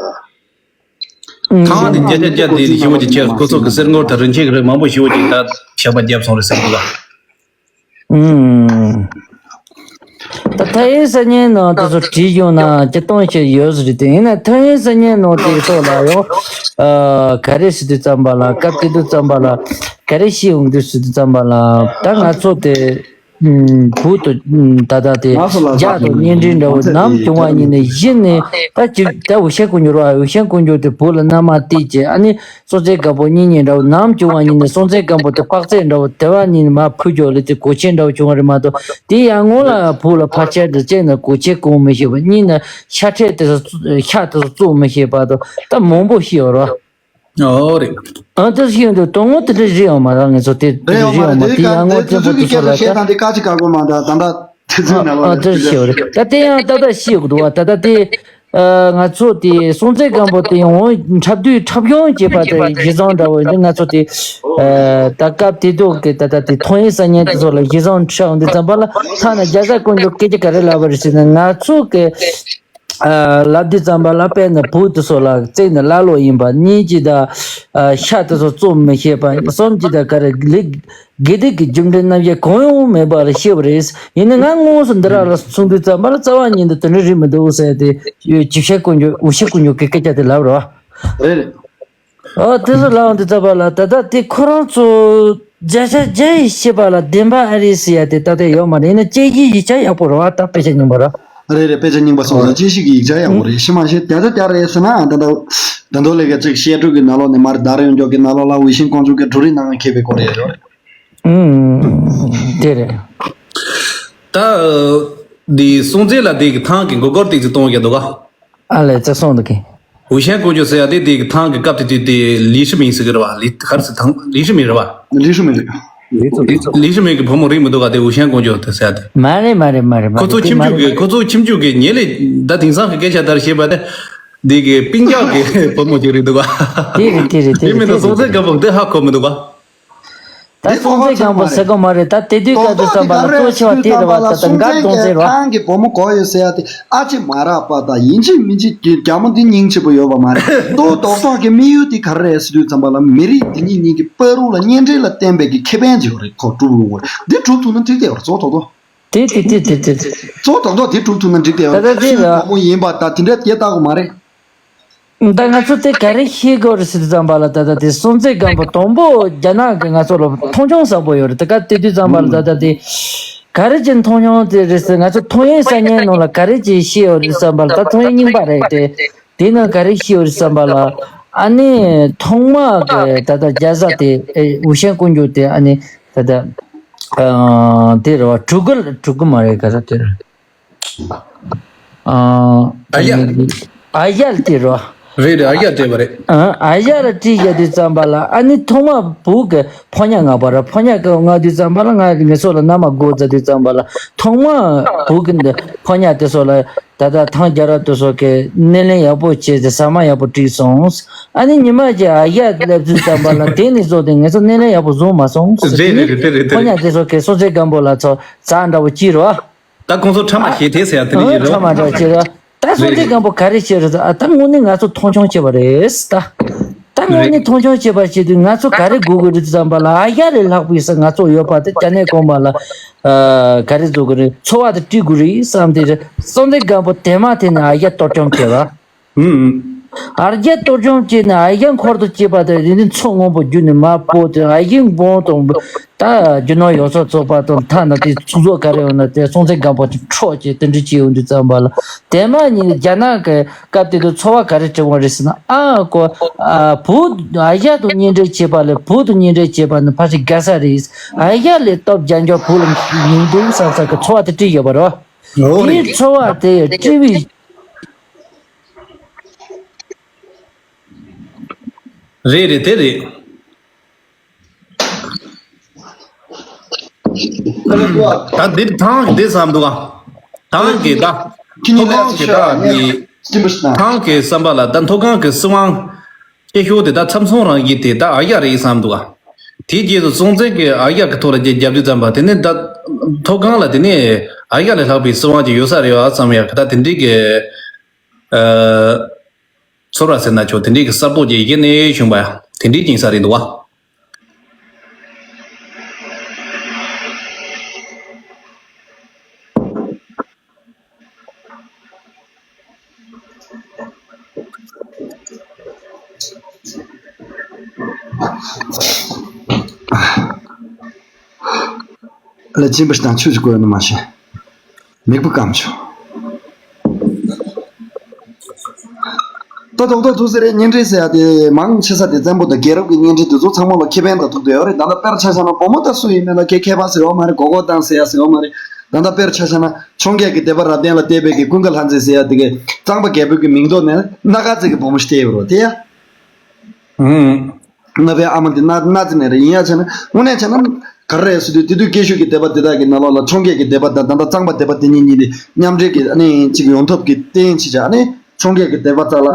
ཐང་དེ་རྒྱ་རྒྱ་རྒྱ་དེ་ཞི་བོ་ཅིག་ཁྱེད་ཁོ་ཚོ་གི་གསེར་ངོར་ད་རིན་ཆེན་གྱི་རིགས་མང་པོ་ཞི་བོ་ཅིག་ད་ཞག་པ་བརྒྱབ་སོང་རེད་ཟེར་གི་འདུག་ག་ཨུམ། ད་ཐང་ཡིག་གསར་རྙིང་ནང་དེ་ཚོ་བྲིས་ཡོང་ན་སྤྱིར་བཏང་ཞིག་ཡོད་ས་རེད་དེ། ཡིན་ན་ཐང་ཡིག་གསར་རྙིང་ནང་དེ་ཚོ་ལ་ཡང་། ཨ། ག་རེ་ཟེར་དུས་ཙམ་པ་ལ་སྐབས་དེ་དུས་ཙམ་པ་ལ་ག་རེ་ཤེས་ཡོང་དུས་ཟེར་དུས་ཙམ་པ་ལ་ད་ང་ཚོ་དེ་ཨུམ། བོད་དུ་ཨུམ། ད་ལྟ་དེ་ང་ཚོ་ལ་རྒྱ་དང་གཉེན་འབྲེལ་འདྲ་བོ་ནམ་བྱུང་བ་ཉིད་ནས་གཞི་ནས་ད་ཅི་ད་ཝུ་ཤན་དཀོན་མཆོག་ར། ཝུ་ཤན་དཀོན་མཆོག་དེ་བོད་ལ་མནའ་མ་སྟེར་བྱས་ཨ་ནི། སྲོང་བཙན་སྒམ་པོ་གཉེན་ཉེ་འདྲ་བོ་ནམ་བྱུང་བ་ཉིད་ནས་སྲོང་བཙན་སྒམ་པོ་དེ་དཔག་ཚད་འདྲ་བོ་དེ་བ་ཉིད་ནས་མར་འཕུར་འགྲོ་ལེ་དེ་གོ་ཆེན་འདྲ་བོ་བྱུང་བ་རེད་མ་གཏོགས། དེ་ཡར་སྔོན་ལ་བོད་ལ་ཕར་ཆེར་དུ་བཅད་ནས་གོ་ཆེན་གོང་མི་ཤེས་པ། གཉིས་ནས་ཤ་ཁྲག་དེ་ཚོ་ཤ་དེ་ཚོ་བཙོ་མི་ཤེས་པ་དང་ད་མང་པོ་ཤེས་ཡོད་རོ། ཨོ་རེད། ཨ་དེ་ཤེས་ཡོང་དུས་དོན་དངོས་དེ་འདྲ་རེད་ཡོད་མ་རེད། ངེད་ཚོ་དེ་དེ་རེད་འདྲ་ཡོད་མ་རེད། དེ་ཡར་སྔོན་བཙན་པོ་དེ་ཚོ་ལ་ད། དེ་ཚོ་གི་སྐད་ཆ་བཤད་སྟངས་དེ་དཀའ་ཅིག་དཀའ་གོ་མ་འདྲ་ད་འདྲ། དེ་ཚོའི་ནང་ལོགས་ཨ་ལ་དེར་ཤེས་རེད། ད་དེ་ཡང་ཏག་ཏག་ཤེས་དགོས་འདུག་བ། ད་ལྟ་དེ་ཨ་ང་ཚོ་དེ་སྲོང་བཙན་སྒམ་པོ་དེ་ཡང་འཁྲབ་དུས་འཁྲབ་གཞུང་བྱེད་པ་དེ་གཞི་བཟང་འདྲ་བོ་འདི་ང་ཚོ་དེ་ཨ་ད་སྐབས་དེ་དུས་ཀྱི་ད་ལྟ་དེ་ཐང་ཡིག་གསར་རྙིང་དེ་ཚོ་ལ་གཞི་བཟང་འཁྲབ་འོང་དུས་ཙམ་པ་ལ་ཐ་ན་རྒྱ་བཟའ་དཀོན་མཆོག་སྐད་ཆ་ག་རེ་ལབ་པ་རེད་ཟེར་ན། ང་ཚོ་གི་ཨ་ལབ་དུས་ཙམ་པ་ལ་དཔེར་ན་བོད་དེ་ཚོ་ལ་བརྩིས་ནས་ཀླ་ཀློ་ཡིན་པ། གཉིས་ཀྱི་ད་ཨ་ཤ་དེ་ཚོ་བཙོ་མི་ཤེས་པ། གསུམ་གྱི་ད་ག་རེ་ལིག་དགེ་སྡིག་གི་རྒྱུ་འབྲས་རྣམ་གཞག་གང་ཡང་མེད་པ་ལ་ཤེས་པ་རེད། ཡིན་ན་ང་དངོས་སུ་འདི་ར་ལ་སོང་དུས་ཙམ་པ་ལ་རྩ་བ་ཉིད་དུ་དེ་འདྲ་རེད་མི་འདུག་ཟེར་ཏེ་ཇུ་ཆེན་དཀོན་མཆོག་ཝུ་ཤན་དཀོན་མཆོག་གི་སྐད་ཆ་དེ་ལབ་རོ། རེད་རེད། ཨ་དེ་ཚོ་ལབ་འོང་དུས་ཙམ་པ་ལ་ད་ལྟ་དེ་ཁོ་རང་ཚོ་བརྒྱ་ཆ་བརྒྱ་ཡི་ཤེས་པ་ལ་བདེན་པ་ཨ་རེད་ཟེར་ཡ་དེ་ད་ལྟ་ཡོད་མ་རེད། ཡིན་ན་དཔྱད་གཞི་ཡིག་ཆ་ཡག་པོ་རེད་བ། ད་དཔེ་ཆ་རྙིང་པ་རེད། རེད་རེད། དཔེ་ཆ་རྙིང་པ་སོང་ཙང་དཔྱད་གཞི་གི་ཡིག་ཆ་ཡག་པོ་རེད། ཤི་མ་ཤི་དེ་ཚོ་དེ་རེད་ཟེར་ན་ད་ལྟ་ད་མདོ་ལས་ཀ་ཅིག་བཤད་སྒྲུབ་ཀྱི་ནང་ལོགས་ནས་མར་དར་ཡོང་མགྱོགས་ཀྱི་ནང་ལོགས་ལ་ཝུ་ཤན་དཀོན་མཆོག་གི་འབྲུ་རིགས་ནང་མཁས་པའི་སྐོར་རེད་རེད། ཨུམ། དེ་རེད། ད་འདི་སྲོང་བཙན་ལ་དེ་གི་ཐང་གི་མགོ་སྐོར་ཏིག་ཙི་གཏོང་གི་འདུག་ག་ཨ་ལས་ཙི་སོང་འདུག་གི་ཝུ་ཤན་ཀོང་ཇོ་ཟེར་ཡ་དེ་དེ་ཐང་གི་སྐབས་དེ་དུས་དེ་ལི་ཧྲི་མིང་ཟེར་གི་རེད་བ། ལི་ག་རེ་ཟེར། ཐང་ལི་ཧྲི་མིང་རེད་བ། ལི་ཧྲི་མིང་རེད། ལི་ཧྲི་མིང་གི་བུ་མོ་རེད་མི་འདུག་ག་དེ་ཝུ་ཤན་ཀོང་ཇོ་དེ་ཟེར་ཡ་དེ། མ་རེད་མ་རེད་མ་རེད་མ་ཁོ་རེད། ཚོ་དེ་ཁྱིམ་མ་རྒྱུད་རེད། ཀྱི་ཁོ་ཚོ་ཁྱིམ་རྒྱུད་ཀྱི་ཉེ་ལས་ད་དེང་སང་གི་སྐད་ཆ་ལྟར་བཤད་པ་དེ། འདི་གི་སྤུན་ཀྱག་གི་བུ་མོ་ཅིག་རེད་འདུག་ག་དེ་རེད་དེ་རེད་དེ་དེ་རེད་མིན་དེ་ན་སྲོང་བཙན་སྒམ་པོ་འདི་ཧ་གོ་མི་འདུག་ག་ད་སྲོང་བཙན་སྒམ་པོ་ཟེར་གོ་མ་རེད། ད་དེ་དུས་སྐབས་དུ་བསམ་པ་ལ་གཙོ་ཆེ་བ་དེ་རེད་བ། ད་ད་འགའ་གདོང་ཟེར་བ། ཐང་གི་བུ་མོ་གོ་ཡོད་ཟེར་ཡ་དེ་ཨ་ཅེ་མ་རག་པ་དང་ཡིན་གཅིག་མིན་གཅིག་གི་རྒྱ་མོ་འདི་སྙིང་རྗེ་པོ་ཡོད་པ་མ་རེད། ཏོ་རྡོག་རྡོག་གི་དམིགས་ཡུལ་དེ་ག་རེ་རེད་ཟེར་དུས་ཙམ་པ་ལ་མི་རིགས་འདི་ཉིད་གཉིས་ཀྱི་བར་དུ་ལ་གཉེན་འབྲེལ་ལ་བརྟེན་པའི་གི་ཁེ་ཕན་ཅིག་ཡོད་རེད། ཁོ་གྲུབ་ཡོང་གི་རེད། འདི་གྲུབ་ཐུབ་ན་འགྲིག་བསྡད་ཡོད་རེད། གཙོ་བོ་ཏོ་ཏོ། དེ་དེ་དེ་དེ་དེ་གཙོ་བོ་ཏོ་ཏོ་དེ་གྲུབ་ཐུབ་ན་འགྲིག་བསྡད་ཡོད་ད་ལྟ་རེད། དེ་སུའི་ལ་བུ་མོ་ཡིན་པ་ད་དེ་འདྲ་སྐད་བཏགས་གི་མ་རེད། ད་ང་ཚོ་དེ་ག་རེ་ཤེས་དགོས་རེད་ཟེར་དུས་ཙམ་པ་ལ་ད་ལྟ་དེ་སྲོང་བཙན་སྒམ་པོ་དང་པོ་རྒྱ་ནག་གི་ང་ཚོ་ལ་མཐོང་ཆུང་ཟབ་པོ་ཡོད་རེད། དེ་ག་དེ་དུས་ཙམ་པ་ལ་ད་ལྟ་དེ་ག་རེ་ཅིག་མཐོང་ཆུང་དེ་རེད་ཟེར། ང་ཚོ་ཐོན་ཡས་གསར་རྙིང་ནང་ལ་ག་རེ་ཅིག་ཤེས་ཡོད་རེད་ཙམ་པ་ལ་ད་ཐོན་ཡས་རྙིང་པ་རེད་དེ། དེ་ནང་ག་རེ་ཤེས་ཡོད་རེད་ཙམ་པ་ལ་ཨ་ནི་ཐོག་མ་གི་ད་ལྟ་རྒྱལ་ས་དེ་ཨེ་ཝུ་ཤན་ཀོང་ཇོ་དེ་ཨ་ནི་ད་ལྟ་ཨ་དེ་རེད་བ། གྲུ་གུ་གྲུ་གུ་མ་རེད། ག་ས་དེ་རེད། ཨ་ཨ་ཡ། ཨ་ཡ་ལ་དེ་རོ། རེད་རེད། ཨ་ཡ་སྤྲད་པ་རེད། ཨ་ཨ་ཡ་ལ་སྤྲད་ཡ་དུས་ཙམ་པ་ལ་ཨ་ནི་ཐོག་མ་བུ་གི་ཕོ་ཉ་མངགས་པ་ར། ཕོ་ཉ་གི་མངགས་དུས་ཙམ་པ་ལ་ང་ངེད་ཚོ་ལ་མནའ་མ་དགོས་ཟེར་དུས་ཙམ་པ་ལ་ཐོག་མ་བུ་གི་འདི་ཕོ་ཉ་དེ་ཚོ་ལ་ད་ལྟ་ཐང་རྒྱལ་རབས་དེ་ཚོ་གི་སྣེ་ལེན་ཡག་པོ་བྱས་ཏེ་ཟ་མ་ཡག་པོ་སྤྲད་སོང་། ཨ་ནི་ཉི་མ་གཅིག་ཨ་ཡ་སླེབས་དུས་ཙམ་པ་ལ་དེ་ནས་བཟུང་སྟེ་ངེད་ཚོ་སྣེ་ལེན་ཡག་པོ་བཟོ་མ་སོང་ཟེར། རེད་དེ་རེད་ནས་རེད་དེ་རེད་ཕོ་དེ་ཉ་རེད། དེ་ཚོ་གི་སྲོང་བཙན་སྒམ་པོ་ལ་ཚོ་ཟ་འདྲ་བོ་ཅི་རོ། ད་ཁོང་ཚོ་ཕྲ་མ་ཞེ་ཐལ་ཟེར་ཡ་དེ་འདྲ་ཡིན་རོ། ཕྲ་མ་འདྲ་བྱེད་རོ། ད་སྲོང་བཙན་སྒམ་པོ་ག་རེ་བྱེད་རོ། ཨ་ད་དངོས་གནས་ང་ཚོ་མཐོང་ཆུང་བྱེད་པ་རེད་ད། ད་དངོས་གནས་མཐོང་ཆུང་བྱེད་པ་བྱེད་དུས་ང་ཚོ་ག་རེ་དགོས་དགོས་རེད་བསམ་པ་ལ་ཨ་ཡ་ལས་ལྷག་པའི་ས་ང་ཚོ་ཡོད་པ་དེ་རྒྱ་ནད་གོང་མ་ལ་ཨ་ག་རེ་བཟོ་དགོས་རེད། འཚོ་བ་དེ་སྤྲད་དགོས་རེད་བསམ་དེ་རེད། སྲོང་བཙན་སྒམ་པོ་དེ་མ་དེ་ནས་ཨ་ཡ་གཏོར་སྐྱོན་བྱེད་པ། ཧུམ། ཨ་རྒྱ་གཏོར་སྐྱོན་བྱས་ནས་ཨ་ཡ་འཁོར་དུ་བཅས་པ་དང་རིག་གནས་མཚོ་སྔོན་པོ་བརྒྱུད་ནས་མ་སྤོ་དེ་ཨ་ཡིག་འབོང་དང་ད་རྒྱུ་ནོར་ཡོངས་སུ་རྫོགས་པ་དང་ཐ་ན་དེ་ཚོགས་གཙོ་ག་རེ་ཡོད་ན་དེ་སྲོང་བཙན་སྒམ་པོ་འཕྲོག་བྱས་དེ་འདྲ་བྱས་ཡོང་དུས་ཙམ་པ་ལ་དེ་མ་ཉིད་རྒྱ་ནག་གི་སྐབས་དེ་དུས་འཚོ་བ་ག་རེ་བྱེད་དགོས་རེད་ཟེར་ན་ཨ་ཀོ་ཨ་བུ་ཨ་ཡ་དང་གཉེན་འབྲེལ་བྱས་པ་ལས་བུ་དང་གཉེན་འབྲེལ་བྱས་པ་ནི་ཕལ་ཆེར་དགའ་ས་རེད། ཨ་ཡ་ལས་སྟོབས་རྒྱག་རྒྱུ་བུ་ལ་མི་འདུག་བསམ་ས་གི་འཚོ་བ་དེ་བསྐྲུན་ཡོད་པ་རེད། འོ་རེད། དེའི་འཚོ་བ་དེ་བསྐྲུན་པའི་རེད་རེད་དེ་རེད། ད་འདིར་ཐང་འདི་བསམ་འདུག་ཨ། ཐང་གི་ད་མཐོ་སྒང་གི་ད་འདི་ཐང་གི་བསམ་པ་ལ་ད་མཐོ་སྒང་གི་སྲིད་དབང་སྐྱེ་ཤོག་དེ་ད་ཚབ་མཚོན་རང་གི་དེ་ད་ཨ་ཡ་རེད་བསམ་འདུག་ཨ། དེའི་རྗེས་སུ་སྲོང་བཙན་གྱི་ཨ་ཡ་གི་ཐོག་ལ་རྒྱལ་རྒྱབ་དུས་ཙམ་པ་དེ་ནས་ད་མཐོ་སྒང་ལ་དེ་ནས་ཨ་ཡ་ལས་ལྷག་པའི་སྲིད་དབང་ཅིག་ཡོད་ས་རེད་བ་བསམ་ཡ་གི་ད་དེ་འདྲའི་གི་ཨ། ཚོར་བ་ཟེར་ན་ཆོག་དེ་འདྲའི་གི་གསར་རྟོག་ཅིག་ཡི་གེ་ནས་བྱུང་བ་དེ་འདྲའི་ཅིག་ས་རེད་འདུག་བ། ལ་སྦྱིན་པ་ཞིག་དང་ཆོས་ཀྱི་སྐོར་ནི་མ་བྱེད། མིག་པོ་སྐམ་བྱུང་། ད་ཐོག་ཐོག་ཐུག་ཟེར་རེད། གཉེན་འབྲེལ་ཟེར་ཡ་དེ་མང་ཆེ་ས་དེ་བཙན་པོ་དང་རྒྱལ་རབས་ཀྱི་གཉེན་འབྲེལ་དེ་ཚོ་ཚང་མ་ལ་ཁེ་ཕན་དང་ཐུག་བསྡད་ཡོད་རེད། ད་ལྟ་དཔེར་ཆ་བཞག་ན་བུ་མོ་ད་སུ་ཡིན་མིན་ལ་གེ་ཁྱད་པར་ཟེར་ཡོད་མ་རེད། མགོ་སྐོར་བཏང་ཟེར་ཡ་ཟེར་ཡོད་མ་རེད། ད་ལྟ་དཔེར་ཆ་བཞག་ན་འཕྱོངས་རྒྱས་ཀྱི་སྡེ་པ་རབ་བརྟན་ལ་བལྟས་པའི་གི་ཀུན་དགའ་ལྷ་མཛེས་ཟེར་ཡ་དེ་གི་གཙང་པ་རྒྱལ་པོའི་གི་མིང་ཐོག་ནས་སྣ་དཀར་རྩེ་གི་བུ་མོ་ཞིག་བལྟས་ཡོད་རེད་དེ་ཡ། ཨང་། ང་པའི་ཨ་མ་འདི་ན་ན་ཙི་ནས་རེད། ཡིན་ཡ་བྱས་ན་དངོས་གནས་བྱས་ན་ག་རེ་རེད་ཟེར་དུས་དེ་དུས་སྐྱེ་ཤུལ་གྱི་སྡེ་པ་དེ་དག་གི་ནང་ལོགས་ལ་འཕྱོངས་རྒྱས་ཀྱི་སྡེ་པ་དང་ད་ལྟ་གཙང་པ་སྡེ་པ་དེ་གཉིས་གཉིས་དེ་མཉམ་འབྲེལ་གྱི་ཨ་ནི་གཅིག་ཡོང་ཐབས་ཀྱི་རྟེན་བྱེད་བྱ། ཨ་ནི་འཕྱོངས་རྒྱས་ཀྱི་སྡེ་པ་རྩ་ལ་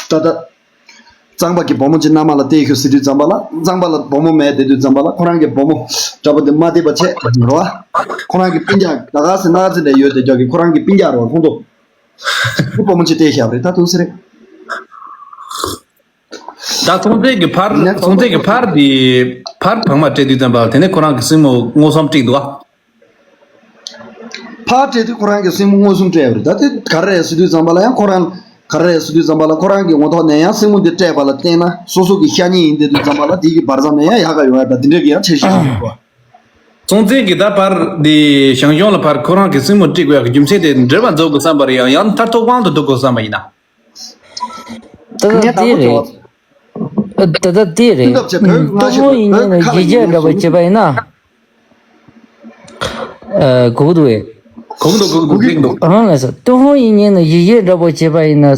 ད་ལྟ་གཙང་པ་གི་བུ་མོ་གཅིག་མནའ་མ་ལ་སྟེར་ཤོག་ཟེར་དུས་ཙམ་པ་ལ་གཙང་པ་ལ་བུ་མོ་མེད་དེ་དུས་ཙམ་པ་ལ་ཁོ་རང་གི་བུ་མོ་འདྲ་པོ་དེ་མ་བསྡད་པ་བྱས་རོ། ཁོ་རང་གི་སྤུན་ཀྱག་ད་ག་སེ་ན་ཙི་ནས་ཡོད་དེ་རྒྱག་གི་ཁོ་རང་གི་སྤུན་ཀྱག་རོ་ཁོང་ཚོ་བུ་མོ་གཅིག་སྟེར་བཞག་པ་རེད། ད་དུང་ཟེར་རེད། ད་སྲོང་བཙན་གྱི་ཕར་སྲོང་བཙན་གྱི་ཕར་དེ་ཕར་བག་མ་སྤྲད་དུས་ཙམ་པ་དེ་ནས་ཁོ་རང་གི་སྲིང་མོ་མངོན་སུམ་བསྒྲིགས་འདུག་ཨ། ཕར་སྤྲད་དུས་ཁོ་རང་གི་སྲིང་མོ་མངོན་སུམ་སྤྲད་ཡོད་རེད། ད་དེ་ག་རེ་རེད་ཟེར་དུས་ཙམ་པ་ལ་ཡང་ཁོ་རང་ག་རེ་རེད་ཟེར་དུས་ཙམ་པ་ལ་ཁོ་རང་གི་ངོ་ཐོག་ནས་ཡང་སྲིང་མོ་འདི་སྤྲད་པ་ལ་བརྟེན་ན་སོ་སོ་གི་ཤ་ཉེ་ཡིན་དེ་དུས་ཙམ་པ་ལ་དེ་གི་བར་མཚམས་ནས་ཡང་ཡག་ག་ཡོང་ཡ་ད་དེ་འདྲ་གི་ཡང་འཆར་གཞི་ཡོད་རེད་པ། སྲོང་བཙན་གྱི་ད་ཕར་དེ་ཞང་ཞུང་ལ་ཕར་ཁོ་རང་གི་སྲིང་མོ་སྤྲད་དགོས་ཡ་གི་རྒྱུ་མཚན་དེ་འབྲེལ་བ་འཛུགས་དགོས་བསམ་པ་རེད། ཡང་ཡང་མཐར་ཐུག་དབང་དུ་འདུ་དགོས་བསམ་པ་ཡིན་ན། ད་ལྟ་དེ་རེད། ད་ལྟ་དེ་རེད། ཐུག་འདབ་བྱས་བོད་ང་ཐུག་མོ་ཤོད་ཡིན་ནའི་བོད་ཁ་ལ་རྒྱལ་རྒྱལ་འདྲ་པོ་བྱས་པ་ཡིན་ན། ཨ་གོ་གི་འདུག་བས། གོང་དུ་གོང་དུ་འགྲིག་འདུག་རང་ལ་ཟེར། ཏུན་ཧོང་ཡིག་རྙིང་ནང་ཡིག་བཞེས་འདྲ་པོ་བྱས་པ་ཡིན་ན།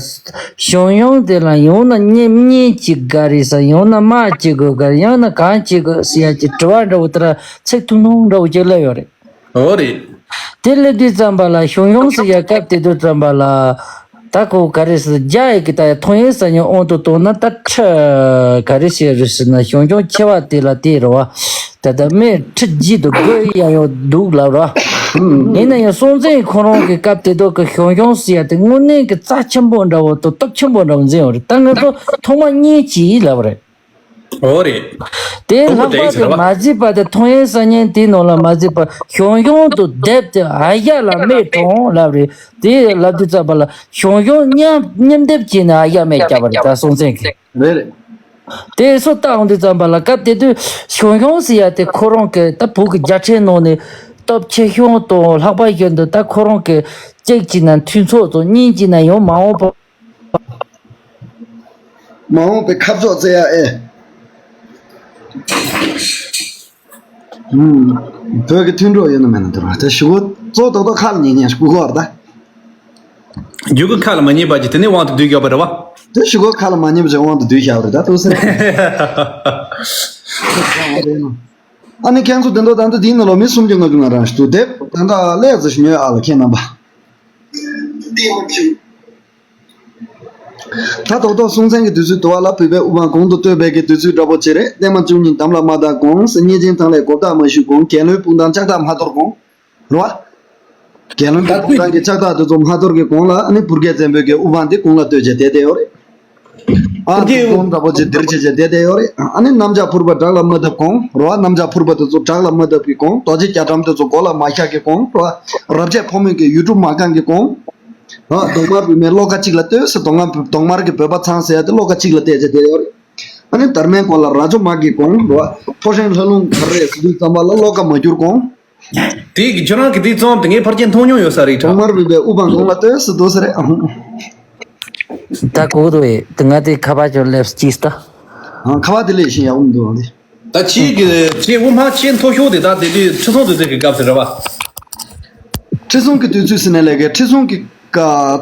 ཞང་ཞུང་དེ་ལ་ཡང་ན་གཉེན་གཉེན་གཅིག་དགའ་རེད་ཟེར། ཡང་ན་དམག་གཅིག་དགོས་དགའ་རེད། ཡང་ན་གང་གཅིག་དགོས་ཟེར་ཡ་གྱི་དྲི་བ་འདྲ་པོ་དེ་ལ་ཚིག་ཐུང་ཐུང་འདྲ་པོ་གཅིག་སླེབས་ཡོད་རེད། འོ་རེད། དེ་སླེབས་དུས་ཙམ་པ་ལ་ཞང་ཞུང་ཟེར་ཡ་སྐབས་དེ་དུས་ཙམ་པ་ལ། ད་ཁོ་ག་རེ་ཟེར་རྒྱ་ཡི་གི་ད་ཡ་ཐོང་ཡེ་ས་ཉོ་དབང་དུ་བཏང་ན་ད་ཁྲི་ག་རེ་ཟེར་རེད་ཟེར་ན་ཞང་ཞུང་ཆེ་བ་དེ་ལ་དེ་རེད་བ། ད་ལྟ་མི་ཁྲི་བརྒྱད་དུ་དགོས་ཡ་ཡང་འདུག་ལབ་ར། ཡིན་ན་ཡང་སྲོང་བཙན་ཁོ་རང་གི་སྐབས་དེ་དུས་ཀྱི་ཞང་ཞུང་ཟེར་ཡ་དེ་དངོས་གནས་ཀྱི་རྩ་ཆེན་པོ་འདྲ་བོ་དང་སྟོབས་ཆེན་པོ་འདྲ་བོ་འཛིན་ཡོད་རེད། ད་ང་ཚོ་ཐོག་མ་གཉིས་ཀྱིས་ལབ་རེད། འོ་རེད། དེ་ལྷག་པར་དུ་མ་གཟིགས་པ་དེ་ཐོང་ཡེ་ས་ཉན་དེའི་ནང་ལ་མ་གཟིགས་པ་ཞང་ཞུང་དུ་སྡེབ་དེ་ཨ་ཡ་ལ་མེད་གྲོང་ལབ་རེད། དེ་ལབ་དུས་ཙམ་པ་ལ་ཞང་ཞུང་མཉམ་མཉམ་སྡེབ་བྱས་ནས་ཨ་ཡ་མེད་བརྒྱབ་པ་རེད། ད་སྲོང་བཙན་གྱིས། རེད་རེད། དེ་སུ་ལྟ་འོང་དུས་ཙམ་པ་ལ་སྐབས་དེ་དུས་ཞང་ཞུང་ཟེར་ཡ་དེ་ཁོ་རང་གི་ད་བོད་ཀྱི་རྒྱལ་ཕྲན་ནང་ནས་སྟོབས་ཆེ་ཤོས་དང་ལྷག་པ་ཤོས་འདུག་ད་ཁོ་རང་གི་གཅིག་བྱས་ན་མཐུན་ཚོགས་དང་གཉིས་བྱས་ན་ཡང་མ་འོངས་པ། མ་འོངས་པའི་ཁ་ཕྱོགས་བཙལ་ཡ་ཨེ། ཨུམ། བོད་ཀྱི་མཐུན་གྲོགས་ཡོད་ན་མེད་ན་འདུག་ར། དེ་ཞུ་གོ་གཙོ་དོག་དོག་ཁ་ལ་ཉན་ཉན་ཞུ་གོ་བར་ད། རྒྱུ་གི་ཁ་ལ་མ་ཉན་པ་ཅི་དེ་ནས་དབང་དུ་བསྡུས་ཡོད་པ་རེད་བ། དེ་ཞུ་གོ་ཁ་ལ་མ་ཉན་པ་ཅི་དབང་དུ་བསྡུས་བཞག་པ་རེད་ད་ལྟོས་ཟེར། ཨ་ནི་ཁྱེད་ཚོ་དེ་འདྲ་ད་ལྟ་དེའི་ནང་ལ་མི་སུམ་ཅུ་ལྔ་བཅུ་ང་རང་ཞིག་འདུག་དེབ་ད་ལྟ་ལས་ཟེར་ཞུ་ཡོད་ཨ་ལ་ཁྱེད་རྣམ་པ། ད་ཐོག་ཐོག་སྲོང་བཙན་གྱི་དུས་ཚོད་དུ་བ་ལ་བོད་པའི་དབུ་འཕང་གོང་དུ་བསྟོད་པའི་གི་དུས་ཚོད་འདྲ་པོ་ཅིག་རེད། ལྟད་མ་བཅུ་གཉིས་འདམ་ལ་མ་བཏགས་གོང་། གཉེན་ཆེན་ཚང་ལས་གོ་བརྡ་མ་ཞུས་གོང་། རྒྱལ་བློན་སྤུངས་ཐང་ལྕགས་ཐག་མ་གཏོར་གོང་། རེད་བ། རྒྱལ་བློན་གྱི་སྤུངས་ཐང་གི་ལྕགས་ཐག་དེ་ཚོ་མ་གཏོར་གི་གོང་ལ་ཨ་ནི་བུ་རྒྱལ་བཙན་པོའི་གི་དབུ་འཕང་དེ་གོང་ལ་བསྟོད་བྱས་བསྡད་བསྡད་ཡོད་རེད། ཨ་ནི་གོང་འདྲ་པོ་ཅིག་འདིར་བྱས་བྱས་བསྡད་བསྡད་ཡོད་རེད། ཨ་ནི་གནམ་ལྕགས་ཕུར་པ་བྲག་ལ་མ་བརྡབས་གོང་། རེད་བ། གནམ་ལྕགས་ཕུར་པ་དེ་ཚོ་བྲག་ལ་མ་བརྡབས་གི་གོང་། རྡོ་རྗེ་རྒྱ་གྲམ་དེ་ཚོ་མགོ་ལ་མ་བཞག་གི་གོང་། རེད་བ། རབ་བྱེད་ཕོ་མོས་ཀྱི་ཡུལ་གྲུ་མ་བཀང་གི་གོང་། ཨ་གདོང་དམར་བུད་མེད་བློ་ཁ་གཅིག་ལ་ལྟོས་ཟེར། གདོང་དམར་གདོང་དམར་གྱི་བོད་པ་ཚང་ཟེར་ཡ་དེ་བློ་ཁ་གཅིག་ལ་བལྟས་བྱས་བསྡད་ཡོད་རེད། ཨ་ནི་དར་མའི་མགོ་ལ་རྭ་ཅོ་མ་གི་གོང་། རེད་བ། ཕོ་བྲང་ལྷ་ལུང་ག་རེ་ཟེར་དུས་ཙམ་པ་ལ་བློ་ཁ་མ་བསྒྱུར་གོང་། དེ་གི་ཁྱོད་རང་གི་དེ་རྩོམ་དེ་ངས་ཕལ་ཆེར་མཐོང་མྱོང་ཡོད་ས་རེད་དྲ། གདོང་དམར་བུད་མེད་དབུ་འཕང་གོང་ལ་ལྟོས་ཟེར་འདུག་ས་རེད། ཨ་ཧུང་། ད་གོ་གི་འདུག་ཨེ། དེ་ང་དེ་ཁ་པར་ཅིག་སླེབས་ཅིག་ལྟ། ཨ་ཁ་པར་དེ་ལས་ཤེས་ཡག་པོ་མི་འདུག་ཨང་དེ། ད་ཁྱེད་ཀྱི་ཁྱེད་དབུ་འཕང་ཆེས་མཐོ་ཤོས་དེ་ད་དེ་དུས་ཁྲི་སྲོང་ལྡེ་བཙན་གྱི་སྐབས་སུ་རེད་བ། ཁྲི་སྲོང་གི་དུས་ཚོད་ཟེར་ནས་ལས་ཀའི་ཁྲི་སྲོང་གི་ཀ་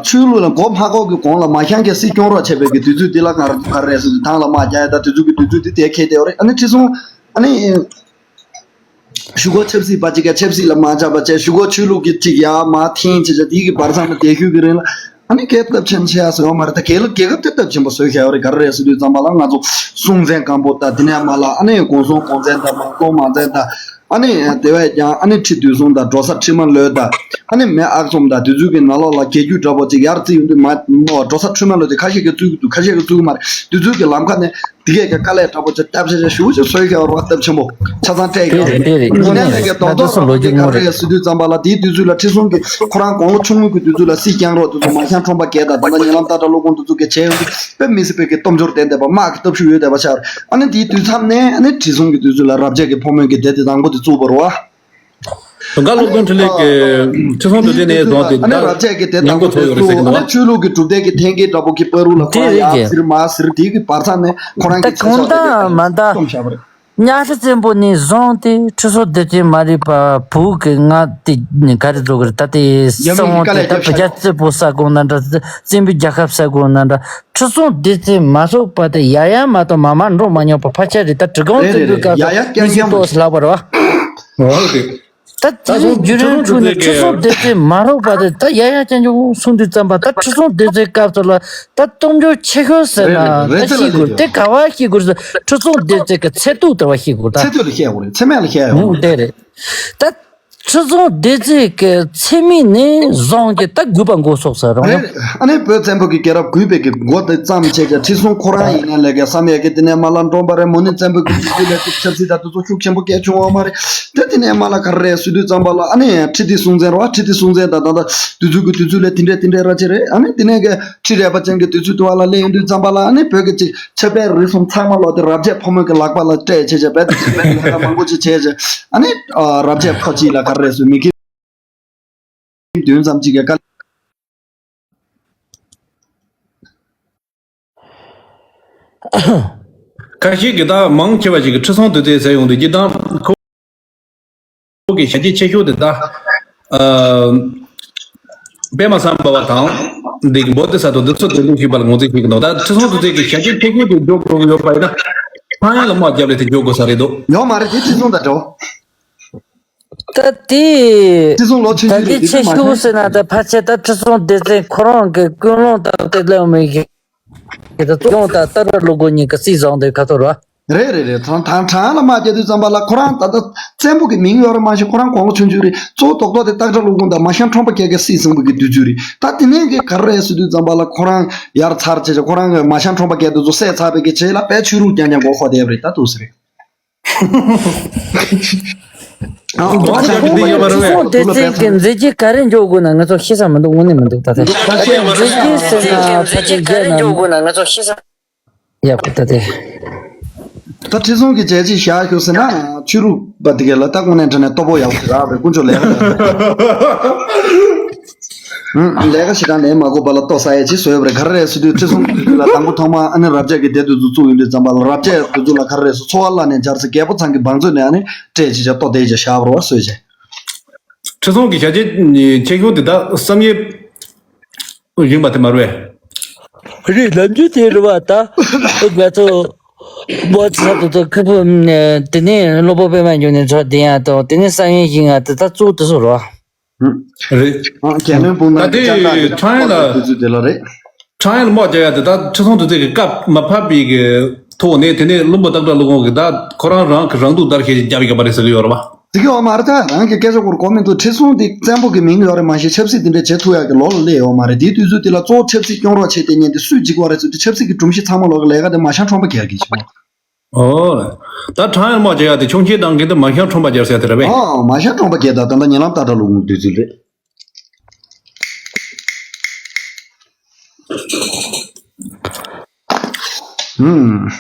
ཆོས་ལུགས་ལ་མགོ་མ་འཁོར་གི་གོང་ལ་མ་ཤང་གི་སྲིད་སྐྱོང་རོགས་བྱས་པའི་གི་དུས་ཚོད་དེ་ལ་ང་རང་ག་རེ་ཟེར་དུས་ཐང་ལ་དམག་རྒྱག་ཡ་ད་དུས་ཚོད་ཀྱི་དུས་ཚོད་དེ་དེ་ཁེལ་བསྡད་ཡོད་རེད། ཨ་ནི་ཁྲི་སྲོང་ཨ་ནི། གཞུག་གུ་ཆབ་སྲིད་པ་གཅིག་ག་ཆབ་སྲིད་ལ་མ་ཆགས་པ་བྱས། གཞུག་གུ་ཆོས་ལུགས་ཀྱི་གཅིག་ཡར་མར་འཐེན་བྱས་བྱས་དེའི་གི་བར་མཚམས་ལ་བསྡད་ཤུལ་གྱི་རིང་ལ་ཨ་ནི་གལ་སྟབས་ཆེན་ཆེ་ཡ་ཟེར་བ་མ་རེད། ད་གལ་རྒྱལ་ཁབ་དེ་སྟབས་ཆེན་པོ་བཟོས་བཞག་ཡོད་རེད། ག་རེ་རེད་ཟེར་དུས་ཙམ་པ་ལ་ང་ཚོ་སྲོང་བཙན་སྒམ་པོ་དང་དེ་ནས་མར་ལ་ཨ་ནི་གོང་སོང་གོང་བཙན་དང་མར་སྟོང་མང་བཙན་དང་ཨ་ནི་དེ་བས་ཀྱང་ཨ་ནི་ཁྲི་བདུན་སྲོང་དང་འབྲོ་བཟའ་ཁྲི་མ་ལོད་དང་ཨ་ནི་མེས་ཨག་ཚོམ་དང་དེ་ཚོའི་གི་ནང་ལོགས་ལ་རྒྱལ་རྒྱུད་འདྲ་པོ་ཅིག་ཡར་བརྩིས་ཡོང་དུས་མ་འབྲོ་བཟའ་ཁྲི་མ་ལོད་དེ་ཁ་ཤས་ཀྱིས་བརྩི་གི་འདུག་ཁ་ཤས་ཀྱིས་བརྩི་གི་མ་རེད། དེ་ཚོའི་གི་ལམ་ཁ་ནས། དེ་གས་ཀྱི་དཀའ་ལས་དྲག་པོ་ཅིག་སྟབས་ཆེ་ཆེ་ཞུ་ཅིག་བཟོས་ཤག་རོགས་སྟབས་ཆེན་པོ་ཆ་ཚང་སྤྲད་ཡོད་རེད། དེ་ནས་ལས་ཀའི་རྡོག་རྡོག་ང་ཚོ་སོ་ལོ་རྒྱུས་ངོ་རེད། ག་རེ་ཟེར་དུས་ཙམ་པ་ལ་དེའི་དུས་ཚོད་ལ་ཁྲི་སྲོང་གི་ཁོ་རང་དགུང་ལོ་ཆུང་ངུ་གི་དུས་ཚོད་ལ་སྲིད་སྐྱོང་རོགས་དེ་ཚོ་མ་ཤང་ཁྲོམ་པ་བརྒལ་དང་ད་ལྟ་ཉེ་ལམ་སྟག་བྲག་སློབ་དཔོན་དེ་ཚོ་གི་བྱས་ཡོང་དུས་དཔེ་མི་སྲིད་པའི་གི་སྟོབས་འབྱོར་ལྡན་བསྡད་པ་དམག་གི་སྟོབས་ཤུགས་ཡོད་བསྡད་པ་ཆགས་རེད། ཨ་ནི་དེའི་དུས་མཚམས་ནས་ཨ་ནི་ཁྲི་སྲོང་གི་དུས་ཚོད་ལ་རབ་བྱེད་ཀྱི་ཕོ་མོས་ཀྱི་སྡེ་དེ་དང་པོ་དེ་བཙུགས་པ་རེད་བ། དུང་དཀར་སློབ་དཔོན་འཕྲིན་ལས་ཀྱིས་ཁྲི་སྲོང་ལྡེ་བཙན་ནས་བཟུང་སྟེ་ཨ་ནི་རབ་བྱེད་ཀྱི་དེ་དང་པོ་དེ་ཚོ་ཨ་ནི་ཆོས་ལུགས་ཀྱི་གྲུབ་མཐའ་གྱི་འཐེན་འཁྱེར་འདྲ་པོ་གི་བར་དུ་ལ་ཁོ་རང་ཡར་ཟིར་མར་ཟིར་དེའི་གི་བར་མཚམས་ནས་ཁོ་རང་གི་ཚེ་སྲོག་དེ་རྩོམ་བཞག་པ་རེད། གཉའ་ཁྲི་བཙན་པོ་ནས་བཟུང་སྟེ་ཁྲི་སྲོང་ལྡེ་བཙན་མ་རེད་པ་བོད་ཀྱི་ང་དེ་ག་རེ་ལབ་དགོས་རེད། ད་དེ་ས་འོག་དེ་ད་བོད་རྒྱ་བཙན་པོ་ཟེར་དགོས་ན་འདྲ་བཙན་པོའི་རྒྱལ་ཁབ་ཟེར་དགོས་ན་འདྲ། ཁྲི་སྲོང་ལྡེ་བཙན་མ་སོགས་པ་དེ་ཡ་ཡ་མ་གཏོགས་མ་མ་འགྲོ་མ་མྱོང་པ་ཕལ་ཆེར་རེད། ད་གྲི་གུམ་བཙན་པོའི་སྐབས་སུ་མི་ཤི་ཏོག་ལབ་པ་རེད་བ། འོ་དེ། ད་དེ་རིང་བརྒྱུད་རིམ་ཁྲོད་ནས་ཁྲི་སྲོང་ལྡེ་བཙན་མ་ལབ་པ་དེ་ད་ཡ་ཡ་ཅན་ཅུང་གསུང་དུས་ཙམ་པ་ད་ཁྲི་སྲོང་ལྡེ་བཙན་སྐབས་སུ་ལ་ད་སྟོབས་འབྱོར་ཆེ་ཤོས་ཟེར་ན་ད་ཤེས་དགོས། དེ་ག་བ་ཤེས་དགོས་ཟེར། ཁྲི་སྲོང་ལྡེ་བཙན་གྱི་ཚེ་ཐུག་དེ་བ་ཤེས་དགོས་ད། ཚེ་ཐུག་ལ་ཤེས་ཡོད་རེད། ཚེ་སྨད་ལ་ཤེས་ཡོད་རེད། དེ་རེད། ད། ཁྲི་སྲོང་ལྡེ་བཙན་གྱི་ཚེ་སྨད་ནས་བཟུང་གི་ད་རྒུད་པ་འགོ་ཚུགས་ས་རེད། རེད། ཨ་ནི་བོད་བཙན་པོ་གི་རྒྱལ་རབས་རྒུད་པའི་གི་འགོ་དེ་བརྩམས་བྱས་ཀྱི་ཁྲི་སྲོང་ཁོ་རང་ཡིན་ན་ལས་ཀའི་བསམ་ཡས་ཀྱི་དེ་ནས་མ་ལ་འབྲོམ་པ་རེད། མོ་ནི་བཙན་པོ་གི་དུས་ཚོད་ལ་ཆབ་སྲིད་དང་དེ་ཚོ་ཤུགས་ཆེན་པོ་སྐད་བྱུང་བ་མ་རེད། དེ་དེ་ནས་མ་ལ་ག་རེ་རེད་ཟེར་དུས་ཙམ་པ་ལ་ཨ་ནི་ཁྲི་ལྡེ་སྲོང་བཙན་རེད་བ། ཁྲི་ལྡེ་སྲོང་བཙན་དང་ད་ལྟ་དུས་ཚོད་ཀྱི་དུས་ཚོད་ལས་དེ་འདྲས་དེ་འདྲས་ར་ཅིག་རེད། ཨ་ནི་དེ་ནས་གི་ཁྲི་རལ་པ་ཅན་གྱི་དུས་ཚོད་དུ་བ་ལ་སླེབས་ཡོང་དུས་ཙམ་པ་ལ་ཨ་ནི་བོད་ཀྱི་ཅིག་ཆབ་དཔལ་རིག་གསུམ་ཚང་མ་ལོག་སྟེ་རབ་བྱེད་ཕོ་མོ་གི་ལག་པ་ལ་སྤྲད་བྱས་བྱས་བོད་དེ་ཆབ་དཔལ་གྱི་ལས་ཀ་མང་པོ་ཅིག་བྱས་བྱས་ཨ་ནི་རབ་བྱེད་ཕོ་གཅིག་ལ་ག་རེ་རེད་ཟེར་མི་ཁྱིམ་བདུན་ཙམ་ཅིག་གི་དཀའ་ཁ་ཤས་ཀྱིས་ད་མང་ཆེ་བ་ཞིག་གིས་ཁྲི་སྲོང་ལྡེ་བཙན་ཟེར་ཡོང་དུས་ཀྱི་ད་ཁོ། ཁོ་གི་བྱས་རྗེས་ཆེ་ཤོས་དེ་ད། ཨ། དཔེ་མ་བསམ་པ་བ་དང་། འདི་གི་འབོ་ཏི་ས་དང་འདི་ཚོ་དོན་དུ་ཞིག་པ་ལ་ངོ་རྩིས་ཤིག་གི་འདུག་ད་ཁྲི་སྲོང་ལྡེ་བཙན་གྱི་ཞལ་ཆད་ཆེ་ཤོས་དེ་འཇོག་དགོས་ཡོད་པ་ཡིན་ན། ཁྲང་ཡན་ལ་དམག་རྒྱབ་ལས་དེ་འཇོག་དགོས་ས་རེད་འདུག་ཡོད་མ་རེད། དེ་ཁྲི་སྲོང་དང་འདྲ་བོ། ད་དེ་ཁྲི་སྲོང་ལོ་ཆུང་ད་ཆུང་དེ་རེད། དེ་ཆེ་ཤོས་ཟེར་ན་ད་ཕལ་ཆེར་ད་ཁྲི་སྲོང་ལྡེ་བཙན་ཁོ་རང་གི་ཀུན་སློང་དང་དེ་ལས་མི་གི་དེ་ད་ཡོང་ད་སྟག་སྒྲ་ཀླུ་སྒོ་གཉིས་ཀྱི་སྲིད་བཟང་དེ་ཁ་ཐོར་བ། རེད་རེད་རེད། ཁྲང་ཁྲང་ཁྲང་ལ་དམག་རྒྱག་དུས་ཙམ་པ་ལ་ཁོ་རང་ད་ལྟ་བཙན་པོ་གི་མིང་ཡོད་རེད་མ་གཞི་ཁོ་རང་དགུང་ལོ་ཆུང་ཆུང་རེད། གཙོ་བོ་རྡོག་རྡོག་དེ་སྟག་སྒྲ་ཀླུ་སྒོ་དང་མ་ཤང་ཁྲོམ་པ་རྒྱལ་ཁའི་སྲིད་བཟང་པོ་གི་དུས་ཚོད་རེད། ད་དེ་ནས་གི་ག་རེ་རེད་ཟེར་དུས་ཙམ་པ་ལ་ཁོ་རང་ཡར་ཚར་བྱས་བྱས་ཁོ་རང་གི་མ་ཤང་ཁྲོམ་པ་རྒྱལ་དུས་ཚོད་བསད་ཚར་བའི་གི་རྗེས་ལ་དཔེ་ཆོས་རུག་རྐྱང་རྐྱང་མགོ་འཁོར་བསྡད་ཡོད་རེད། ད་འདུག་ཟེར་རེད། ཨ་ཁོ་ཁ་ཤས་ཀྱིས་འདི་ཡོད་པ་རེད་པས། ཁྲི་སྲོང་ལྡེ་བཙན་གྱི་མཛད་རྗེས་ག་རེ་འཇོག་དགོས་ན་ང་ཚོ་ཤེས་ས་མི་འདུག་དངོས་གནས་མི་འདུག་ད་ལྟ་མཛད་རྗེས་ཟེར་ན་ཕལ་ཆེར་རྒྱལ་ན། ཡག་པོ་ད་དེ། ད་ཁྲི་སྲོང་གི་བྱས་རྗེས་བཞག་ཤོག་ཟེར་ན་ཆོས་རུག་པ་དེ་ག་ལ་ད་དངོས་གནས་དྲང་གནས་སྟོབས་པོ་ཡག་པོ་རག་པའི་དཀོན་མཆོག་ལས་ཀ་ལས་ཀ་ཞེ་དྲག་ལས་མ་དགོས་པ་ལ་ལྟོ་ཟ་ཡས་ཅིག་བཟོས་པ་རེད། ག་རེ་རེད་ཟེར་དུས་ཁྲི་སྲོང་དེ་དུས་ལ་དང་པོ་ཐོག་མ་ཨ་ནི་རབ་བྱེད་ཀྱི་སྡེ་དེ་ཚོ་བཙུགས་ཡོང་དུས་ཙམ་པ་ལ་རབ་བྱེད་དེ་ཚོ་ལ་ག་རེ་རེད་ཟེར་འཚོ་བ་བླ་ནས་སྦྱར་ཚེ་རྒྱལ་པོ་ཚང་གི་བང་མཛོད་ནས་ཨ་ནི་སྤྲད་ཅིག་བྱས་ལྟོ་དེ་ཅིག་བཞག་པ་རེད་བ་བཟོས་བྱས། ཁྲི་སྲོང་གི་བྱས་རྗེས་ཆེ་ཤོས་དེ་ད་བསམ་ཡས་རིང་པ་དེ་མ་རེད་པས། རེད། ནམ་རྒྱུན་དེ་རེད་བ་ད། ཨོ་ང་ཚོ་བོད་ས་དུ་དུ་ཁུ་བུ་དེ་ནས་སློབ་དཔོན་པད་མ་འབྱུང་གནས་ཚོ་བསྡད་ཡ་དང་དེ་ནས་བསམ་ཡས་ཞིག་ང་དེ་ད་གཙོ་བོ་དེ་ཚོ་རེད་བ། རེད། ཨ་རྒྱལ་བློན་སྤུངས་ད་ནང་གི་དེ་ལྕགས་ཐག་གི་ཁྲང་ཡན་ལ་དུས་ཚོད་དེ་ལ་རེད། ཁྲང་ཡན་ལ་དམག་རྒྱག་ཡ་དེ་ད་ཁྲི་སྲོང་ལྡེ་བཙན་གྱི་བཀའ་མ་ཕབ་པའི་གི་ཐོག་ནས་དེ་ནས་བློན་པོ་སྟག་སྒྲ་ཀླུ་སྒོ་གིས་ད་ཁོ་རང་རང་གི་རང་སྡུག་བརྡར་ཤེས་ཤིག་རྒྱབ་ཡོད་པ་རེད་ཟེར་གི་ཡོད་རེད་བ། དེ་གི་འོ་མ་རེད། ད་རང་གི་སྐད་ཆ་སྐོར་གོ་མི་འདུག་ཁྲི་སྲོང་དེ་བཙན་པོ་གི་མིང་ཡོད་རེད་མ་གཞི་ཆབ་སྲིད་དེ་འདྲ་བྱེད་ཐུབ་ཡག་གི་ལོ་ལ་སླེབས་ཡོད་མ་རེད། དེའི་དུས་ཚོད་དེ་ལ་གཙོ་བོ་ཆབ་སྲིད་སྐྱོང་རོགས་བྱས་ཏེ་ཉན་དེ་སུས་འཇིགས་པ་རེད་ཟེར་དུས་ཆབ་སྲིད་ཀྱི་སྒྲོམ་གཞི་ཚང་མ་ལོག་གི་ལས་ཀ་དེ་མ་ཤང་ཁྲོམ་པ་རྒྱག་གི་བྱུང་། ཨོ། ད་ཁྲང་ཡན་དམག་རྒྱག་ཡག་དེ་ཆུང་ཆེ་དང་གི་དེ་མ་ཤང་ཁྲོམ་པ་རྒྱག་ཟེར་དེ་རེད་པས། ཨོ་མ་ཤང་ཁྲོམ་པ་རྒྱག་ད་ད་ལྟ་ཉེ་ལམ་སྟག་སྒྲ་ཀླུ་སྒོ་དུས་ཚོད་རེད། ཧུམ།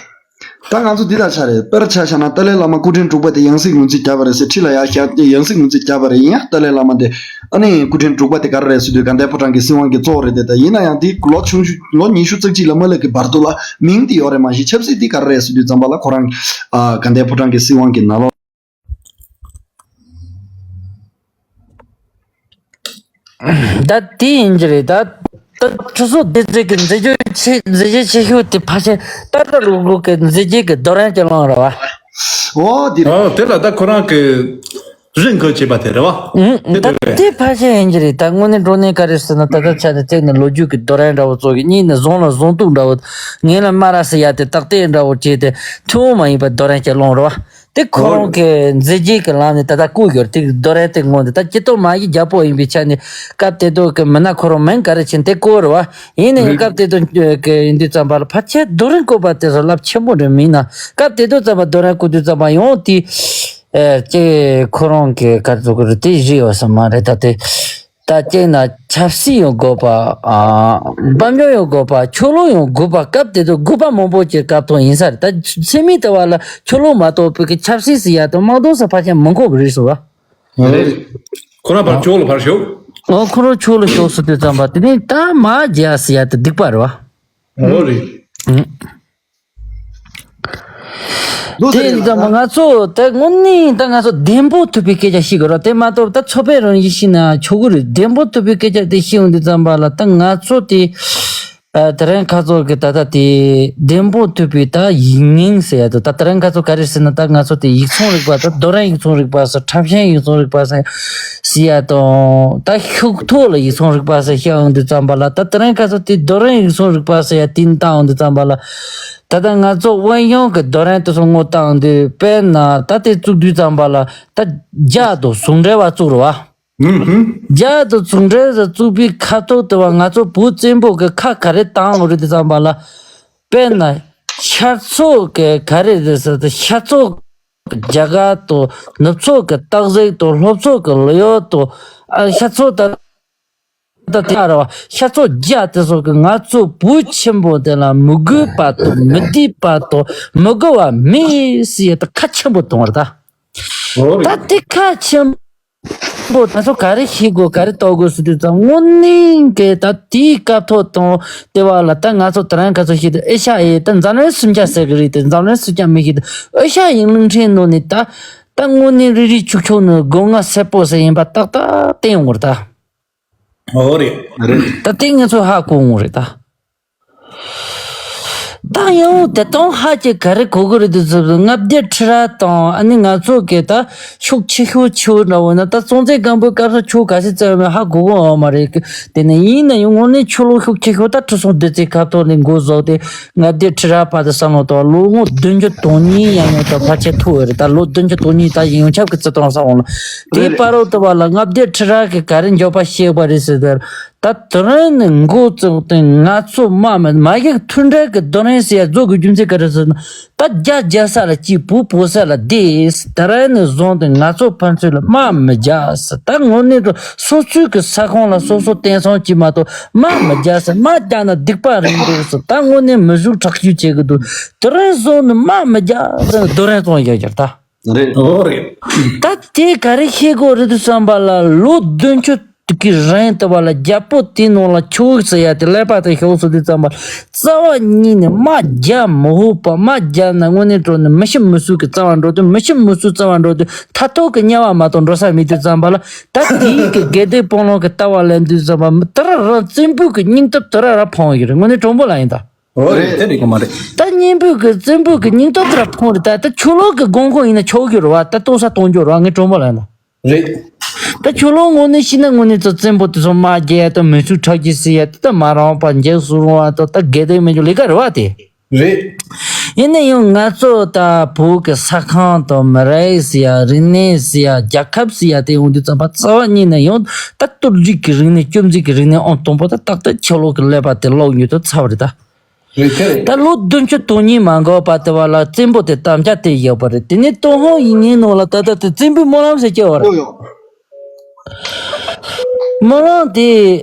ད་ང་ཚོ་འདི་དང་ཆ་རེད། དཔེར་ཆ་བཞག་ན་ཏཱ་ལའི་བླ་མ་སྐུ་ཕྲེང་དྲུག་པ་དེ་ཡང་སྲིད་ངོས་འཛིན་བརྒྱབ་པ་རེད་ཟེར་ཁྲི་ལ་ཡར་བཞག་སྟེ་ཡང་སྲིད་ངོས་འཛིན་བརྒྱབ་པ་རེད། ཡིན་ཡང་ཏཱ་ལའི་བླ་མ་དེ་ཨ་ནི་སྐུ་ཕྲེང་དྲུག་པ་དེ་ག་རེ་རེད་ཟེར་དུས་དགའ་ལྡན་ཕོ་བྲང་གི་སྲིད་དབང་གི་གཙོ་བོ་རེད་དེ། ད་ཡིན་ན་ཡང་དེ་ལོ་ཆུང་ཤོས་ལོ་ཉི་ཤུ་རྩ་གཅིག་ལ་མ་སླེབས་ཀྱི་བར་དུ་ལ་མིང་དེ་ཡོད་རེད་མ་གཞི་ཆབ་སྲིད་དེ་ག་རེ་རེད་ཟེར་དུས་ཙམ་པ་ལ་ཁོ་རང་ཨ་དགའ་ལྡན་ཕོ་བྲང་གི་སྲིད་དབང་གི་ནང་ལོགས། ད་དེ་ཡིན་གྱི་རེད་ད། ད་ཁྲི་སྲོང་ལྡེ་བཙན་གྱི་མཛད་རྗེས་ཆེ་མཛད་རྗེས་ཆེ་ཤོས་དེ་ཕལ་ཆེར་ཏཱ་ལའི་ལུག་ལུག་གི་མཛད་རྗེས་ཀྱི་རྡོ་རིང་གྱི་གླིང་རེད་བ། ཨོ་དེ་རེད། ཨོ་དེ་ལ་ད་ཁོ་རང་གི་རིང་གི་བྱས་པ་དེ་རེད་བ། ཨུང་། དེ་ད་དེ་རེད། དེ་ཕལ་ཆེར་ཡིན་གྱི་རེད། ད་དངོས་གནས་དྲང་གནས་ག་རེ་ཟེར་ན་ད་ལྟ་ཆ་ནས་གཅིག་ནས་ལོ་རྒྱུས་ཀྱི་རྡོ་རིང་འདྲ་བོ་ཚོ་གི། གཉིས་ནས་བཟང་ལ་བཟང་དུག་འདྲ་བོ། ངན་ལ་སྨ་ར་ཟེར་ཡ་དེ་ཏག་ཏག་འདྲ་བོ་བྱས་ཏེ་ཐུན་མོང་མ་ཡིན་པའི་རྡོ་རིང་གྱི་གླིང་རེད་བ། དེ་ཁོ་རང་གི་མཛད་རྗེས་ཀྱི་ལམ་ནས་ད་ལྟ་བཀོད་ཡོད་རེད། དེ་རྡོ་རིང་དེ་ངོ་འདི་ད་སྤྱི་ཚོགས་མ་ཡི་རྒྱལ་པོ་ཡིན་པའི་ཆ་ནས་སྐབས་དེ་དུས་ཀྱི་མི་སྣ་ཁོ་རང་མིང་ག་རེ་ཕྱིན་དེ་བཀོད་རེད་བ། ཡིན་ནའི་རེད། སྐབས་དེ་དུས་ཀྱི་ཡིན་དུས་ཙམ་པ་ལ་ཕལ་ཆེར་རྡོ་རིང་བཀོད་པ་དེ་ཚོ་རླབས་ཆེན་པོ་འདྲ་མིན་ན། སྐབས་དེ་དུས་ཙམ་པ་རྡོ་རིང་བཀོད་དུས་ཙམ་པ་ཡང་དེ་ཨེ་ཅེ་ཁོ་རང་གི་ག་རེ་ཟེར་དགོས་རེད། དེ་བཞི་ཡོད་ས་མ་རེད་ད་དེ། ད་སྤྱིར་ན་ཆབ་སྲིད་ཡང་དགོས་པ། ཨ་དཔལ་འབྱོར་ཡང་དགོས་པ། ཆོས་ལུགས་ཡང་དགོས་པ། སྐབས་དེ་དུས་དགོས་པ་མང་པོ་ཅིག་སྐབས་ཐོག་ཡིན་ས་རེད། ད་སེམས་མི་ལྟ་བ་ལ་ཆོས་ལུགས་མ་གཏོགས་པའི་གི་ཆབ་སྲིད་ཟེར་ཡ་དང་དམག་དོན་ཟེར་ཕལ་ཆེར་མི་འགོ་བ་རེད་ཟེར་བ། རེད། ཁོ་རང་ཕར་ཕྱོགས་ལ་ཕར་ཞོག་ཨོ་ཁོ་རང་ཕྱོགས་ལ་ཞོག་ཟེར་དུས་ཙམ་པ་དེ་ནས་ད་མ་རྒྱ་ཟེར་ཡ་དེ་སྡིག་པ་རེད་བ། ཨོ་རེད། ཨང་། ལོ་དེ་ཟེར་ཡིན་ཙང་ང་ཚོ་ད་དངོས་གནས་ད་ང་ཚོ་བདེན་པོ་ཐུབ་པའི་སྐད་ཆ་ཤེས་དགོས་ར། དེ་མ་གཏོགས་ད་ཚོགས་པའི་རང་བཞིན་ཤེས་ན་ཆོག་གི་རེད། བདེན་པོ་ཐུབ་པའི་སྐད་ཆ་དེ་ཤེས་ཡོང་དུས་ཙམ་པ་ལ་ད་ང་ཚོ་དེ་ཨ་དེ་རིང་ཁ་ཚོགས་ཀྱི་ད་ལྟ་དེ་བདེན་པོ་ཐུབ་པའི་ད་ཡིག་རྙིང་ཟེར་ཡ་དེ། ད་དེ་རིང་ཁ་ཚོགས་ག་རེ་ཟེར་ན་ད་ང་ཚོ་དེ་ཡིག་ཚང་རིག་པ་ད་རྡོ་རིང་ཡིག་ཚང་རིག་པ་ཟེར། ཁྲབ་ཤིང་ཡིག་ཚང་རིག་པ་ཟེར་ཟེར་ཡ་དང་། ད་ཤུགས་ཐོག་ལ་ཡིག་ཚང་རིག་པ་ཟེར་བཤད་ཡོང་དུས་ཙམ་པ་ལ། ད་དེ་རིང་ཁ་ཚོགས་དེ་རྡོ་རིང་ཡིག་ཚང་རིག་པ་ཟེར་ཡ་དེ་བཏང་ཡོང་དུས་ཙམ་པ་ལ། ད་ལྟ་ང་ཚོ་དབེན་གཞུང་གི་རྡོ་རིང་དེ་ཚོ་ངོ་བཏང་དུས་དཔེར་ན་ད་དེ་བཙུགས་དུས་ཙམ་པ་ལ་ད་རྒྱ་དང་ཟུང་འབྲེལ་བ་བཙུགས་རེད་བ། ཧུམ་ཧུམ། རྒྱ་དང་ཟུང་འབྲེལ་བཙུགས་པའི་ཁ་ཐོག་དེ་བ་ང་ཚོ་བོད་བཙན་པོ་གི་ཁ་ག་རེ་བཏང་ཡོད་རེད་དུས་ཙམ་པ་ལ། དཔེར་ན་ཤར་ཕྱོགས་གི་ག་རེ་རེད་ཟེར་ཏེ་ཤར་ཕྱོགས་གི་རྒྱ་གར་དང་ནུབ་ཕྱོགས་གི་སྟག་གཟིག་དང་ལྷོ་ཕྱོགས་གི་ལི་ཡོ་དང་། ཨ་ཤར་ཕྱོགས་ད། ད་དེ་ར་བ་ཤ་ཚོགས་རྒྱ་དེ་ཚོ་གི་ང་ཚོ་བོད་ཆེན་པོ་དེ་ལ་མི་དགོས་པ་དང་མི་བདེ་བ་དང་མི་དགོས་པ་མེད་ཟེར་ཡ་ད་ཁ་ཆེན་པོ་གཏོང་བ་རེད་ད། ད་དེ་ཁ་ཆེན་པོ་ད་ཚོ་ག་རེ་ཤེས་དགོས་ག་རེ་རྟོགས་དགོས་ཟེར་དུས་ཙམ་དངོས་གནས་གི་ད་དེའི་སྐབས་ཐོག་དང་དེ་བ་ལ་ད་ང་ཚོ་དེ་རིང་ག་ཚོད་ཤེས་དུས་ཨེ་ཤ་ཡའི་ད་འཛམ་གླིང་སུམ་བརྒྱ་ཟེར་གི་རེད་དེ་འཛམ་གླིང་སུམ་བརྒྱ་མི་ཤེས་དུས་ཨེ་ཤ་ཡའི་གླིང་ཕྲན་ནང་ནས་ད་ད་དངོས་གནས་རིལ་རིལ་ཆུག་ཆུག་ནི་སྒོ་ང་གསལ་པོ་ཟེར་ཡིན་པ་ཏག་ཏག་བསྟན་ཡོང་གི་རེད་ད། ཨོ་རེད། རེད། ད་དེ་ངེད་ཚོ་ཧ་གོ་འོང་རེད་ད། ད་ཡང་དེ་དང་ཧ་ཅང་ག་རེ་གོ་གི་རེད་དུ་ཟེར་ན། ལྔ་བརྒྱ་ཁྲི་རལ་དང་ཨ་ནི་ང་ཚོ་གི་ད་ཤུགས་ཆེ་ཤོས་ཆེ་བོ་འདྲ་བོ་ན། ད་སྲོང་བཙན་སྒམ་པོའི་སྐབས་སུ་ཆོས་ག་ཚོད་བཙལ་བ་ཧ་གོ་གི་ཡོད་མ་རེད། དེ་ནས་ཡིན་ན་ཡང་དངོས་གནས་ཆོས་ལུགས་ཤུགས་ཆེ་ཤོས་ད་ཁྲི་སྲོང་ལྡེ་བཙན་ཁ་ཐོག་ནས་འགོ་བཟུང་སྟེ། ལྔ་བརྒྱ་ཁྲི་རལ་བར་དུ་བསམ་བློ་བཏང་བ་ལོ་ངོ་བདུན་ཅུ་དོན་གཉིས་ཡང་ཡང་དུ་ཕལ་ཆེར་ཐུག་ཡོད་རེད། ད་ལོ་བདུན་ཅུ་དོན་གཉིས་ད་ཡོངས་ཁྱབ་ཀྱི་བརྩི་སྟངས་བསམ་འོང་ལ། དེའི་བར་དུ་བ་ལ་ལྔ་བརྒྱ་ཁྲི་རལ་གྱིས་ག་རེ་འགྱོད་པ་བཤད་པ་རེད་ཟེར་ད། ད་དེ་རིང་ནས་འགོ་བཙུགས་ཏེ་ང་ཚོ་དམག་མི་མ་གི་མཐུན་སྒྲིལ་གྱི་རྡུང་རིང་ཟེར་ཡ་རྫོགས་དགོས་རྒྱུ་མཚན་ག་རེ་ཟེར་ན། ད་རྒྱ་རྒྱལ་ས་ལ་སྐྱིད། བོད་བོད་ས་ལ་བདེ། དེ་རིང་ནས་བཟུང་སྟེ་ང་ཚོ་ཕན་ཚུན་ལ་དམག་མི་རྒྱག་ཟེར། ད་དངོས་གནས་དུ་སོ་སོའི་གི་ས་ཁོངས་ལ་སོ་སོ་བརྟན་སྲུང་བྱེད་མ་གཏོགས་དམག་མི་རྒྱག་ཟེར། དམག་རྒྱག་ན་སྡིག་པ་རེད་འདུག་ཟེར། ད་དངོས་གནས་མི་ཤུགས་དྲག་ཤུགས་བྱེད་གི་འདུག་དེ་རིང་བཟུང་ནས་དམག་མི་རྒྱག་ཟེར་རྡུང་རིང་བཙོང་བཞག་རྒྱུ་རེད་ད། རེད། ཨོ་རེད། ད་དེ་ག་རེ་ཤེས་དགོས་རེད་དུ་བསམ་པ་ལ། ལོ་བདུན་ཅུ་གི་རིང་དུ་བ་ལ་རྒྱལ་པོ་དེའི་ནང་ལ་ཆོས་ཟེར་ཡ་དེ་ཀླད་པ་དེ་ཤོག་སོ་དུ་བསམ་པ་ལ། རྩ་བ་ཉིད་ནས་དམག་རྒྱག་མི་འོས་པ། དམག་རྒྱག་ན་དངོས་གནས་དྲང་གནས་མི་ཤི་མི་གསོན་གི་རྩ་བ་འགྲོ་དུས། མི་ཤི་མི་གསོན་རྩ་བ་འགྲོ་དུས་མཐའ་ཐུག་གི་དམྱལ་བ་མ་གཏོགས་འགྲོ་ས་མེད་དུ་བསམ་པ་ལ། ད་དེའི་གི་དགེ་ལྡན་དཔོན་སློབ་གི་ལྟ་བ་ལེན་དུས་བསམ་པ་དེ་ར་རང་བཙན་པོའི་གི་སྙིང་སྟོབས་དེ་ར་ར་ཕོངས་ཡོད་རེད། དངོས་གནས་དྲང་པོ་ལ་ཡིན་ད། ཨོ་རེད། དེ་རེད་གོ་མ་རེད། ད་གཉེན་པོའི་གི་བཙན་པོའི་གི་སྙིང་སྟོབས་དེ་ར་ཕོངས་རེད་ད། ད་ཆོས་ལུགས་གི་དགོས་མཁོ་ཡིན་ན་ཆོག་རྒྱུ་རེད་བ། ད་ལྟོ་ས་གཏོང་རྒྱུ་རེད་བ། ངས་དྲང་པོ་ལ་ཡིན་ད། རེད། ད་ཁྱོད་ལོ་དངོས་གནས་ཤི་ན་དངོས་གནས་ཙི་བཙན་པོ་དེ་ཚོ་དམག་རྒྱག་ཡ་དང་མི་ཆོས་ཁྲག་རྒྱུག་ཟེར་ཡ་དེ་ད་མ་རང་པ་འཇིགས་སུ་རུང་བ་དང་ད་དགེ་ལྡན་མི་ཆོས་ལས་ཀ་རེད་བ་དེ། རེད། ཡིན་ན་ཡང་ང་ཚོ་ད་བོད་ཀྱི་ས་ཁང་དང་མི་རིགས་ཟེར་ཡ། རིག་གནས་ཟེར་ཡ། རྒྱལ་ཁབ་ཟེར་ཡ་དེ་ཡོང་དུས་ཙམ་པ་རྩ་བ་ཉིད་ནས་ཡང་ད་གཏོར་རྒྱུག་གི་རིག་གནས། སྐྱོན་འཛུགས་ཀྱི་རིག་གནས་ཨང་དང་པོ་ད་ཏག་ཏག་ཁྱོད་ལོ་གི་ཀླད་པ་དེ་ལོག་ཡོད་དུ་ཚར་བ་རེད་ད། རེད་དེ་རེད། ད་ལོ་བདུན་ཅུ་དོན་གཉིས་མ་འགོར་བར་དུ་བ་ལ་བཙན་པོ་དེ་དམ་བཅའ་དེ་བཞག་པ་རེད། དེ་ནས་ཏུན་ཧོང་ཡིག་རྙིང་ནང་ལ་ད་ལྟ་དེ་བཙན་པོའི་སྨོན་ལམ་ཟེར་སྐྱེ་བ་རེད། ཡོ་ཡོ། སྨོན་ལམ་དེ་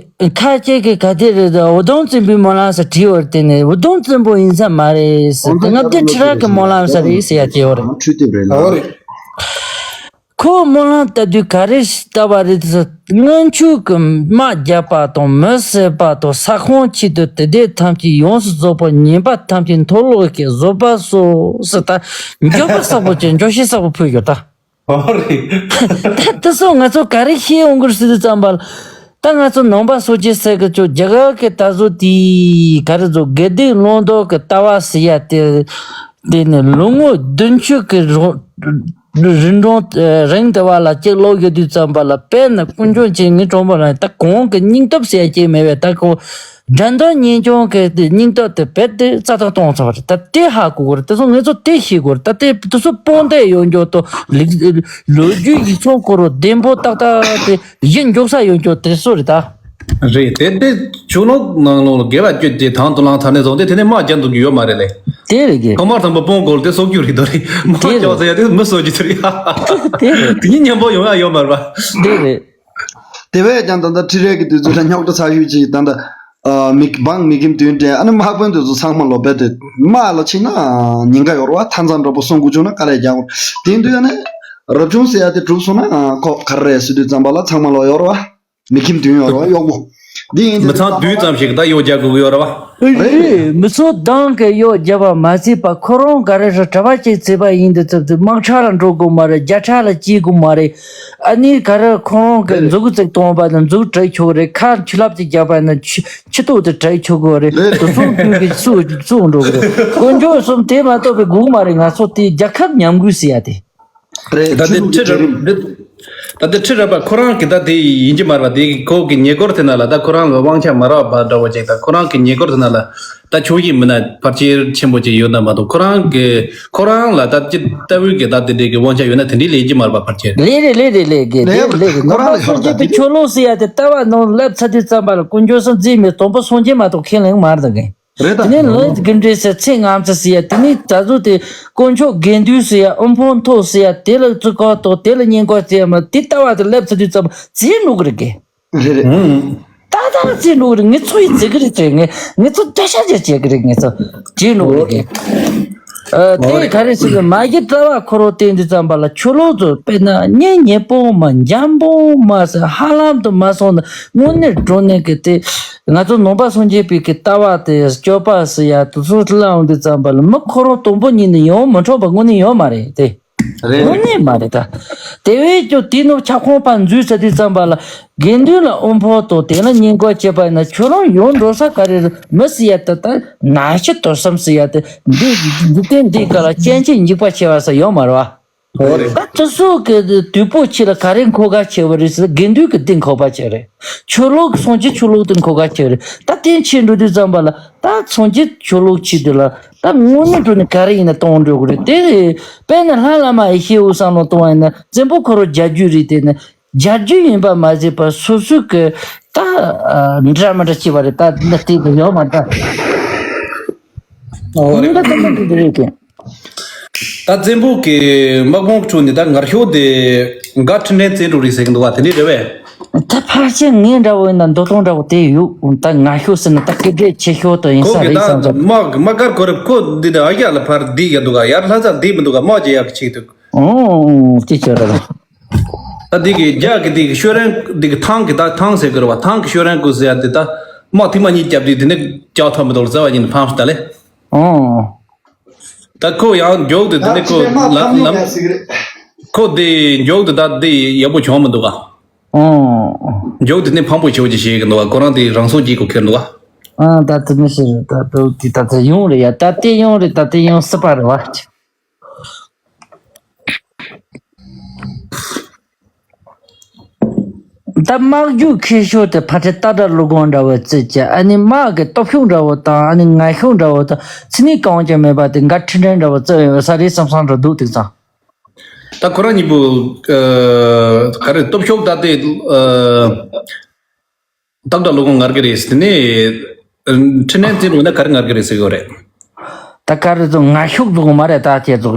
ཁ་ཅིག་གིས་ག་དེ་རེད། འུ་དུམ་བཙན་པོའི་སྨོན་ལམ་ཟེར་བྲིས་པ་རེད། དེ་ནས་འུ་དུམ་བཙན་པོ་ཡིན་ས་མ་རེད་ཟེར། དེ་ལྔ་བརྒྱ་ཁྲི་རལ་གི་སྨོན་ལམ་ཟེར་རེད་ཟེར་ཡ་སྐྱེ་བ་རེད། འོ་རེད། ཁོའི་སྨོན་ལམ་ལྟ་དུས་ག་རེ་ལྟ་བ་རེད་ཟེར། སྔོན་ཆད་ཀྱི་དམག་རྒྱག་པ་དང་མི་བསད་པ་དང་ས་ཁོངས་ཆེད་དུ་དེ་དེ་ཐམས་ཅད་ཡོངས་སུ་རྫོགས་པ། ཉེས་པ་ཐམས་ཅད་མཐོལ་ལོ་བཤད་བཟོད་པ་གསོལ་ཟེར། ད་འགྱོད་པ་ཟབ་པོ་བྱས། འགྱོད་བཤགས་ཟབ་པོ་ཕུལ་ཡོད་ད། ཨོ་རེད། ད་དེ་ཚོ་ང་ཚོ་ག་རེ་ཤེས་ཡོང་གི་རེད་ཟེར་དུས་ཙམ་པ་ལ། ད་ང་ཚོ་ནང་པ་སངས་རྒྱས་ཟེར་གི་ཆོ་རྒྱ་གར་གི་ད་གཟོད་དེ་ག་རེ་ཚོ་དགེ་ལྡན་བླང་དོར་གི་ལྟ་བ་ཟེར་ཡ་དེ། དེ་ནས་ལོ་ངོ་བདུན་ཅུ་གི་རིང་རིང་གྲོང་རིང་དུ་བ་ལ་གཅིག་ལོག་ཡོད་དུས་ཙམ་པ་ལ། དཔེར་ན་དཀོན་མཆོག་ཅན་ངའི་གྲོང་པ་ལ་ད་གོང་གི་སྙིང་སྟོབས་ཟེར་ཡ་གཅིག་མེད་པས། ད་ཁོ་དགྲ་འདོད་གཉེན་སྐྱོང་གི་དེ་སྙིང་སྟོབས་དེ་རྦད་དེ་རྩ་ཐག་གཏོང་ཚར་བ་རེད། ད་དེ་ཧ་གོ་དགོས་རེད། དེ་ཚོ་ངེད་ཚོ་དེ་ཤེས་དགོས་རེད། ད་དེ་དེ་ཚོ་དཔང་དེ་ཡོད་འགྱོ་དོ་ལིག་ལོ་རྒྱུས་ཡིག་ཚང་སྐོར་རོ་བདེན་པོ་ཏག་ཏག་དེ་གཞི་འཇོག་ས་ཡོད་འགྱོ་དེ་སུ་རེད་ད། རེད་དེ་དེ་ཆུ་ནང་ནང་ལོགས་ལ་དགེ་བ་བསྐྱོད་དེ་དང་དུ་ལངས་ཚར་ནས་བཟུང་སྟེ་དེ་ནས་དམག་རྒྱག་འདུག་རྒྱུ་ཡོད་མ་རེད་ལེ། དེ་རེད་གི། ཐོག་མར་དང་པོ་དཔང་སྐོར་དེ་སྲོག་གཅོད་རེད་དོ་རེད། དམག་རྒྱག་ཟེར་ཡ་དེ་མི་གསོད་རྒྱུ་དེ་རེད། དེ་རེད། དེ་གཉིས་མཉམ་པོ་ཡོང་ཡ་ཡོད་མ་རེད་པ། དེ་རེད། དེ་བས་ཀྱང་ད་ལྟ་ཁྲི་རལ་གྱི་དུས་ཚོད་ལ་རྙོག་དྲ་ཚ་ཤོས་ཅིག་ད་ལྟ་ཨ་མི་འབངས་མི་ཁྱིམ་དོན་འབྲེལ། ཨ་ནི་དམག་དཔོན་དེ་ཚོ་ཚང་མ་ལོ་རྦད་དེ་དམག་ལ་ཕྱིན་ན་ཉེན་ཁ་ཡོད་རེད་བ། མཐའ་མཚམས་འདྲ་པོ་སྲུང་དགོས་བྱུང་ན་དཀའ་ལས་རྒྱག་དགོས། དེ་དུས་ཨ་ནི་རབ་བྱུང་ཟེར་ཡ་དེ་གྲུབ་སོང་ན་ཨ་ཁོ་ག་རེ་རེད་ཟེར་དུས་ཙམ་པ་ལ་ཚང་མ་ལོ་ཡོད་རེད་བ། མི་ཁྱིམ་དོན་ཡོད་རེད་བ། གཡོག་པོ་འདི་ཡིན་དུས་མི་ཚང་དུས་ཙམ་ཞིག་ད་གཡོག་རྒྱག་དགོས་ཀྱི་ཡོད་རེད་བ། རེད། མི་ཚོ་གདོང་གི་གཡོག་རྒྱབ་པ་མ་ཚད་པ་ཁོ་རང་ག་རེ་རེད། གྲྭ་པ་གཅིག་བྱས་པ་ཡིན་དུས་ཙམ་དུས་དམག་ཁྲ་ལ་འགྲོ་དགོས་མ་རེད། རྒྱ་ཁྲ་ལ་སྐྱེལ་དགོས་མ་རེད། ཨ་ནི་ག་རེ་ཁོ་རང་གི་མཛུ་གུ་གཅིག་གཏོང་བ་དང་མཛུ་གུ་བྲེག་ཆོག་གི་རེད། ཁ་ཆུ་ལྷབ་གཅིག་རྒྱབ་པ་ན་ཆུ་ཆུ་ཏོག་དེ་བྲེག་ཆོག་གི་རེད། དེ་ཚོ་དུས་ཀྱི་སུ་སུ་འགྲོ་གི་རེད། དཀོན་མཆོག་གསུམ་དེ་མ་གཏོགས་པའི་དགོས་མ་རེད། ང་ཚོ་དེ་རྒྱལ་ཁབ་ཉམས་རྒུད་ཟེར་ཡ་དེ། རེད། ད་ལྟའི་ཁྲི་རལ་པ། ད་ལྟའི་ཁྲི་རལ་པ་ཁོ་རང་གི་ད་དེ་ཡིན་གྱི་མ་རེད་པ། དེ་ཁོ་གི་ཉེ་འཁོར་དེ་ན་ལ་ད་ཁོ་རང་ལ་དབང་ཆ་མ་རག་པ་འདྲ་བོ་ཅིག་ད་ཁོ་རང་གི་ཉེ་འཁོར་དེ་ན་ལ་ད་ཆོས་བཞིན་མི་སྣ་ཕལ་ཆེར་ཆེན་པོ་ཅིག་ཡོད་ན་མ་གཏོགས། ཁོ་རང་གི་ཁོ་རང་ལ་ད་ཅི་ལྟ་བུའི་གི་ད་དེ་འདྲའི་གི་དབང་ཆ་ཡོད་ན་དེ་འདྲའི་ལས་ཀྱི་མ་རེད་པ་ཕལ་ཆེར། ལས་རེད་ལས་རེད་ལས་གི་ལས་ལས་རེད། ཁོ་རང་ལ་ནང་པ་སངས་རྒྱས་པའི་ཆོས་ལུགས་ཟེར་ཡ་དེ་ལྟ་བ་ནང་སླེབས་ཚར་དུས་ཙམ་པ་ལ་དཀོན་མཆོག་གསུམ་འཛིན་མེད་དང་པོ་སངས་རྒྱས་མ་གཏོགས་ཁས་ལེན་མ་རེད་ད་གི། རེད་ད། དེ་ནས་ལོ་དགུ་འདྲེ་ཟེར་ཚེ་ངམ་ཚེ་ཟེར་ཡ་དེ་ནས་ད་གཟོད་དེ་དཀོན་མཆོག་དགེ་འདུན་ཟེར་ཡ་ཨུམ་ཕོན་ཐོ་ཟེར་ཡ་དེ་ལ་བརྩི་བཀུར་དང་དེ་ལ་བསྙེན་བཀུར་ཟེར་ཡ་མ་དེ་ལྟ་བ་དེ་སླེབས་ཚར་དུས་ཙམ་ཚེ་འགྲོ་གི་རེད་གི། རེད་རེད། ད་ད་ཚེ་འགྲོ་གི་རེད། ངེད་ཚོ་ཡི་ཚེ་གི་རེད་ཚེ་ངེད་ངེད་ཚོ་བརྒྱ་ཆ་བརྒྱ་བྱེད་གི་རེད། ངེད་ཚོ་ཚེ་འགྲོ་གི་རེད་གི། ཨ་དེ་ག་རེ་ཟེར་ན་མ་གི་ལྟ་བ་ཁོ་རང་བསྟན་དུས་ཙམ་པ་ལ་ཆོས་ལུགས་ཚོ་དཔེར་ན་གཉེན་ཉེ་པོ་མ་འཇམ་པོ་མ་ཟེར་ཧ་ལམ་དུ་མ་སོང་ན་དངོས་གནས་དྲང་གནས་ཀྱི་དེ་ང་ཚོ་ནང་པ་སངས་རྒྱས་པའི་གི་ལྟ་བ་དེ་སྤྱོད་པ་ཟེར་ཡ་དེ་ཚོ་ལ་འོང་དུས་ཙམ་པ་ལ་མི་ཁོ་རང་དང་པོ་ཉིད་ནས་ཡོང་མི་འཕྲོད་པ་དངོས་གནས་ཡོད་མ་རེད་དེ། རེད། དངོས་གནས་མ་རེད་ད། དེ་བས་ཀྱང་དེ་ནོ་ཁྱབ་ཁོངས་པ་འཛུལ་ཚར་དུས་ཙམ་པ་ལ། དགེ་འདུན་ལ་དབུ་འཕང་དང་དེ་ལ་བསྙེན་བཀུར་བྱས་པ་ཡིན་ན། ཁྱོད་རང་ཡོང་འགྲོ་ས་ག་རེ་རེད། མི་ཟེར་ཡ་ད་ལྟ་ན་ཤི་དོར་སེམས་ཟེར་ཡ་དེ། འདི་འཇིག་རྟེན་འདི་ག་ལ་སྐྱོན་ཅན་འཇིགས་པ་ཆེ་བ་ཟེར་ཡོད་མ་རེད་བ། ཨོ་རེད། ད་དེ་ཚོ་གི་དུས་པོ་ཆེ་ལ་ག་རེ་མཁོ་ག་ཆེ་བ་རེད་ཟེར། དགེ་འདུན་གི་འདི་མཁོ་ག་ཆེ་རེད། ཆོས་ལུགས་སངས་རྒྱས་ཆོས་ལུགས་དེ་མཁོ་ག་ཆེ་རེད། ད་དེ་ཆེ་འགྲོ་དུས་ཙམ་པ་ལ་ད་སངས་རྒྱས་ཆོས་ལུགས་ཆེ་དེ་ལ་ད་དངོས་གནས་དྲང་གནས་ག་རེ་ཡིན་ན་གཏོང་འགྲོ་གི་རེད། དེ་དཔེར་ན་ལྷ་བླ་མ་ཡེ་ཤེས་འོད་བཟང་ལ་གཏོང་བ་ཡིན་ན། བཙན་པོ་ཁོ་རང་རྒྱལ་རྒྱུད་རེད། དེ་ནི་རྒྱལ་རྒྱུད་ཡིན་པ་མ་ཟད་པ་སོ་སོའི་གི་ད་འདྲ་མི་འདྲ་ཆེ་བ་རེད། ད་འདི་དེ་གི་ཡོད་མ་ད། ཨོ་རེད། ད་ད་ད་འདི་རེད་དེ། ད་བཙན་པོ་གི་དམག་དཔུང་ཁྲོད་ནས་ད་ངར་ཤོག་དེ་འགའ་ཁྲི་འདྲེན་བཙན་འགྲོ་རེད་ཟེར་གི་འདུག་བ། དེ་འདྲས་རེད་བས། ད་ཕལ་ཆེར་ངའི་འདྲ་བོ་ཡིན་ན་འདོད་སྟངས་འདྲ་བོ་དེ་ཡོད། ད་ངར་ཤོག་ཟེར་ན་ད་སྐད་གྲགས་ཆེ་ཤོས་དེ་ཡིན་ཁོ་ས་གི་རེད་ད་བསམ་ཚོར། དམག་དམག་སྒར་ཁོ་རེ་ཁོ་འདི་ད་ཨ་ཡ་ལ་ཕར་བསྡད་ཡ་འདུག་ག་ཡར་ལྷ་སར་བསྡད་མི་འདུག་ག་དམག་རྒྱག་ཡག་གི་ཆེད་དུ། ཨོ་ཅི་ཆོད་ར། ད་འདི་གི་རྒྱ་གི་འདི་གི་ཤོད་རན་འདི་གི་ཐང་གི་ད་ཐང་ཟེར་གི་རེད་བ། ཐང་གི་ཤོད་རན་ཀུ་ཟེར་ཡ་འདི་ད་དམག་ཐེངས་མ་གཉིས་བརྒྱབ་དུས་དེ་ནས་ཀྱག་ཐོབ་མི་འདུག་ལ་རྩ་བ་ཉིད་ནས་ཕམ་ཤི་ད་ལེ། ཨོ། ད་ཁོ་ཡང་མགྱོགས་དུ་དེ་ནས་ཁོ་ལམ་ལམ། ཁོ་དེ་མགྱོགས་དུ་ད་དེ་ཡག་པོ་བྱུང་མི་འདུག་ག་ཨོ། མགྱོགས་དུ་ནས་ཕམ་པོ་ཆེ་བོ་ཅིག་བྱེད་གི་འདུག་ག་ཁོ་རང་དེ་རང་སྲོག་བྱེད་དགོས་ཁེལ་འདུག་ག་ཨ་ད་དེ་མི་ཤེས་རེད། ད་དེ་ད་དེ་ཡོང་རེད་ཡ། ད་དེ་ཡོང་རེད། ད་དེ་ཡོང་སྲིད་པ་རེད་བ། ད་དམག་རྒྱུག་ཁེ་ཤོར་དེ་ཕལ་ཆེར་སྟག་སྒྲ་ཀླུ་དགོན་འདྲ་བོ་བརྩིས་ཀྱི། ཨ་ནི་དམག་གི་སྟོབས་ཤུགས་འདྲ་བོ་དང་ཨ་ནི་ངར་ཤུགས་འདྲ་བོ་དང་མཚན་ཉིད་གང་ཡང་མེད་པ་དེ་འགའ་ཁྲི་འདྲེན་འདྲ་བོ་བརྩི་ཡོད་ས་རེད་བསམ་བསམ་འགྲོ་འདུག་དེང་སང་། ད་ཁོ་རང་གཉིས་པོ་ག་རེ་སྟོབས་ཤུགས་ད་དེ་སྟག་སྒྲ་ཀླུ་དགོན་ངར་གི་རེད་ཟེར་ནས། ཁྲི་ནས་འཛིན་འོས་ན་ག་རེ་ངར་གི་རེད་ཟེར་གི་རེད། ད་ག་རེ་ཚོ་ངར་ཤུགས་ཚོ་མ་རེད། ད་ཁྱེད་ཚོ་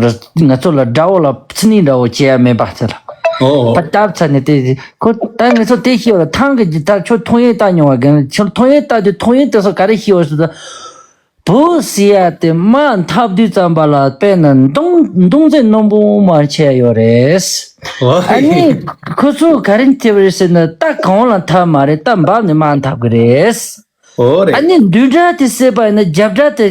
ང་ཚོ་ལ་དགྲ་བོ་ལ་མཚན་ཉིད་འདྲ་བོ་བྱེད་ཡ་མེད་པ་ཚེ་ལ། ཨོ་ཨོ། ད་སྟབས་ཚ་ནས་དེ་ཁོ་ད་ངེད་ཚོ་དེ་ཤེས་བ་ལ་ཐང་གི་ད་ཁྱོད་ཐོང་ཡེ་ལྟ་མྱོང་བ་གན་ཁྱོད་ཐོང་ཡེ་ལྟ་དུས་ཐོང་ཡེ་དེ་ཚོ་ག་རེ་ཤེས་བ་ཟེར་ད། བུ་ཟེར་ཡ་དེ་དམག་འཐབ་དུས་ཙམ་པ་ལ་དཔེར་ན་མདུང་མདུང་རྩེ་རྣོན་པོ་མ་ཆེ་ཡོད་རེད། ཨོ། ཨ་ནི་ཁོ་ཚོ་ག་རེ་འཐེབ་རེད་ཟེར་ན་རྟ་གང་ལ་འཐབ་མ་རེད། རྟ་འབབ་ནས་དམག་འཐབ་གི་རེད། ཨོ་རེད། ཨ་ནི་མདུན་སྒྲ་དེ་བསད་པ་ཡིན་ན་རྒྱབ་སྒྲ་དེ་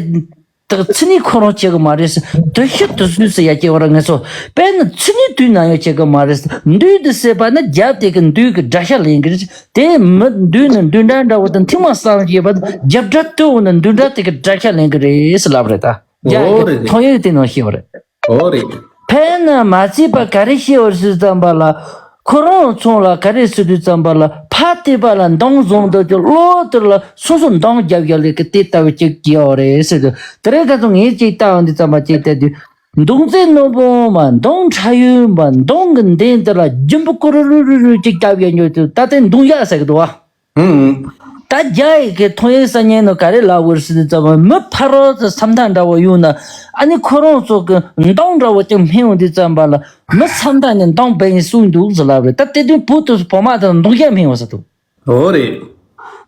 དག་མཚན་ཉིད་ཁོ་རང་བྱེད་གི་མ་རེད། དུ་ཤི་དུ་སུས་སུ་ཡ་སྐྱེ་བ་ར་ངེས་སོ། དཔེར་ན་མཚན་ཉིད་དུས་ན་ཡང་བྱེད་གི་མ་རེད། མདུན་དུ་བསད་པ་ན་རྒྱབ་དེ་གི་མདུན་གི་དགྲ་ཤ་ལེན་གི་རེད། དེ་མི་མདུན་ནི་མདུན་སྒྲ་འདྲ་བོ་དང་མཐིང་མ་བསམ་ཞེས་པ་རྒྱབ་སྒྲ་དུ་འོ་ན་མདུན་སྒྲ་དེ་གི་དགྲ་ཤ་ལེན་གི་རེད་ཟེར་ལབ་རེད་ད། རྒྱ་ཨོ་རེད་རེད། ཐོང་ཡིག་དེ་ནང་ཤེས་བ་རེད། ཨོ་རེད། ཕན་ན་མ་བརྩིས་པ་ག་རེ་ཤེས་བར་སུས་ཙམ་པ་ལ། ཁོ་རང་ཚོང་ལ་ག་རེ་སུ་དུས་ཙམ་པ་ལ་ཕ་བལྟས་པ་ལ་མདང་བཟུང་འདོད་ཀྱི་བློ་དེར་ལ་སོ་སོ་མདང་རྒྱབ་རྒྱབ་ལས་ཀི་དེ་ལྟ་བུ་ཅིག་སྐྱེ་བ་རེད་ཟེར་དུས། དེ་རིང་ཁ་སང་ངས་ཅིག་བལྟ་འོང་དུས་ཙམ་པ་ཅིག་བལྟ་དུས། མདུང་རྩེ་རྣོན་པོ་མ་མདུང་ཁྲ་ཡོལ་མ་མདུང་གི་མདུན་དེ་ལ་རྒྱུན་པུ་ཀུ་རུ་རུ་རུ་རུ་ཅིག་བརྒྱབ་ཡ་ཉོས་དུས་ད་དེ་མདུང་ཡག་ཟེར་གི་འདུག་བ། ཧུམ། ད་རྒྱ་ཡི་གི་ཐོང་ཡིག་ས་ཉན་ནོ་ག་རེ་ལབ་དགོས་ཟེར་དུས་ཙམ་པ་མི་ཕ་རོལ་ཏུ་བསམ་ཐག་འདྲ་བོ་ཡོང་ན། ཨ་ནི་ཁོ་རང་ཚོ་གི་མདུང་འདྲ་བོ་ཅིག་སྨིན་འོང་དུས་ཙམ་པ་ལ་མི་བསམ་ཐག་ནས་མདུང་འབེན་གསུངས་འདུག་ཟེར་ལབ་རེད། ད་དེ་དུས་བུ་དུས་སུ་བུ་མ་དང་མདུང་རྒྱག་སྨིན་འོང་ཟེར་འདུག་ཨོ་རེད།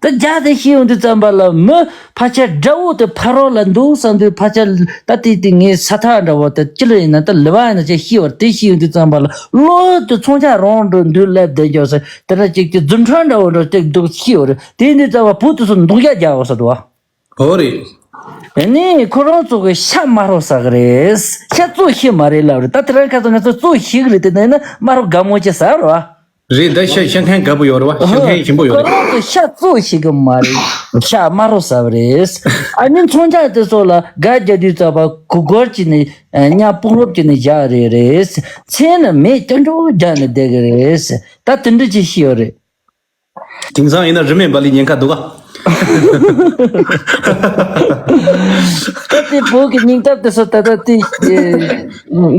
ད་རྒྱ་དེ་ཤེས་ཡོང་དུས་ཙམ་པ་ལ་མི་ཕལ་ཆེར་དགྲ་བོ་དེ་ཕ་རོལ་ལ་འདུག་བསམ་དུས་ཕལ་ཆེར་ད་དེ་དེ་ངའི་ས་ཐག་འདྲ་བོ་དེ་ཅི་ལ་ཡིན་ན་ད་ལི་བ་ཡིན་ན་ཅི་ཤེས་བར་དེ་ཤེས་ཡོང་དུས་ཙམ་པ་ལ་བློ་དེ་མཚོན་ཆ་རང་འགྲོ་འདུག་ལབ་བསྡད་རྒྱུ་ཟེར་དེ་འདྲ་ཅིག་གི་རྫུ་འཕྲུལ་འདྲ་བོ་འདྲ་ཅིག་འདུག་ཤེས་བར་དེ་ཡིན་དུས་ཙམ་པ་བུ་དེ་ཚོ་མདུང་རྒྱག་རྒྱག་འོ་ཟེར་འདུག་བ། ཨོ་རེད། ཨ་ནི་ཁོ་རང་ཚོ་གི་ཤ་དམར་རོ་ཟ་གི་རེད། ཤ་བཙོ་ཤེས་མ་རེད་ལབ་རེད། ད་དེ་རིང་ཁ་སང་ང་ཚོ་བཙོ་ཤེས་གི་རེད། དེ་ནས་ན་དམར་རོ་དགའ་མོ་ཅིག་ཟ་རོ། རེད། ད་ཤ་ཤ་མཁན་དགའ་པོ་ཡོད་རེད་བ། ཤ་མཁན་ཞིམ་པོ་ཡོད་རེད། ཁོ་རང་ཚོ་ཤ་བཙོ་ཤེས་གི་མ་རེད། ཤ་དམར་རོ་ཟ་བ་རེད། ཨ་ནི་མཚོན་ཆ་དེ་ཚོ་ལ་སྒ་རྒྱག་དུས་ཙམ་པ་གུ་གོར་གྱི་ནི་ཉ་སྤུང་རོབ་ཀྱི་ནི་བཞག་རེད་རེད། མཚན་ནི་མེད་སྐྱོན་འགྲོ་རྒྱག་ནི་བསྡད་གི་རེད། ད་དེ་འདྲ་ཅིག་ཤེས་ཡོད་རེད། དེང་སང་ཡིན་ན་རི་མེད་འབའ་ལི་ཉེན་ཁ་འདུག་ག་ད་དེ་བོད་ཀྱི་སྙིང་སྟོབས་དེ་ཚོ་ད་ལྟ་དེ་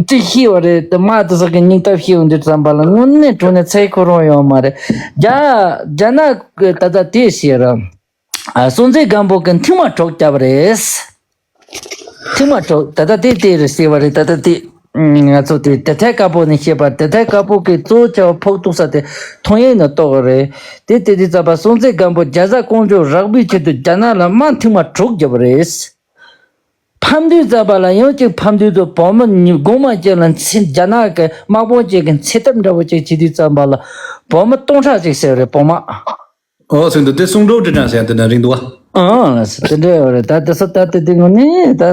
ཅི་ཤེས་བ་རེད། དེ་དམག་དེ་ཚོ་གི་སྙིང་སྟོབས་ཤེས་ཡོང་དུས་ཙམ་པ་ལ་དངོས་གནས་དྲང་གནས་ཚེ་ཁོ་རང་ཡོང་མ་རེད། རྒྱ་རྒྱ་ནག་གི་ད་ལྟ་དེ་ཤེས་ར་སྲོང་བཙན་སྒམ་པོ་གི་མཐིང་མ་གྲོགས་བརྒྱབ་པ་རེད། ཐེངས་མ་དྲུག་ད་ལྟ་དེ་དེ་རེད་ཟེར་བ་རེད། ད་ལྟ་དེ་ང་ཚོ་དེ་དེ་ཐད་དཀར་པོ་ནས་བཤད་པ་དེ་ཐད་དཀར་པོ་གི་གཙོ་བོ་བྱ་བ་ཕོག་ཐུག་ས་དེ་ཐོང་ཡིག་ནས་རྟོགས་རེད། དེ་དེ་དུས་ཙམ་པ་སྲོང་བཙན་སྒམ་པོ་རྒྱ་བཟའ་ཀོང་ཇོ་རག་པའི་ཆེད་དུ་རྒྱ་ནག་ལ་དམག་ཐེངས་མ་དྲུག་བརྒྱབ་པ་རེད། ཕམ་དུས་ཙམ་པ་ལ་ཡང་གཅིག་ཕམ་དུས་དུ་བོད་མི་ཉིས་གོང་མ་གཅིག་ལ་འཚེ་རྒྱ་ནག་གི་དམག་དཔུང་གཅིག་གི་འཚེ་ཐབས་འདྲ་བོ་གཅིག་བྱེད་དུས་ཙམ་པ་ལ་བོད་མི་སྟོང་ཕྲག་གཅིག་བསད་རེད་བོད་དམག་ཨོ་ཟིན་དུ་དེ་གསུང་སྒྲོག་འབྲི་གྲངས་ཟེར་ཡ་དེ་ན་རིང་འདུག་བ། ཨང་། ལགས་སོ། དེ་འདྲ་ཡོད་རེད། ད་དེ་ཚོ་ད་དེ་དེ་ངོ་ནས་ད་དེ་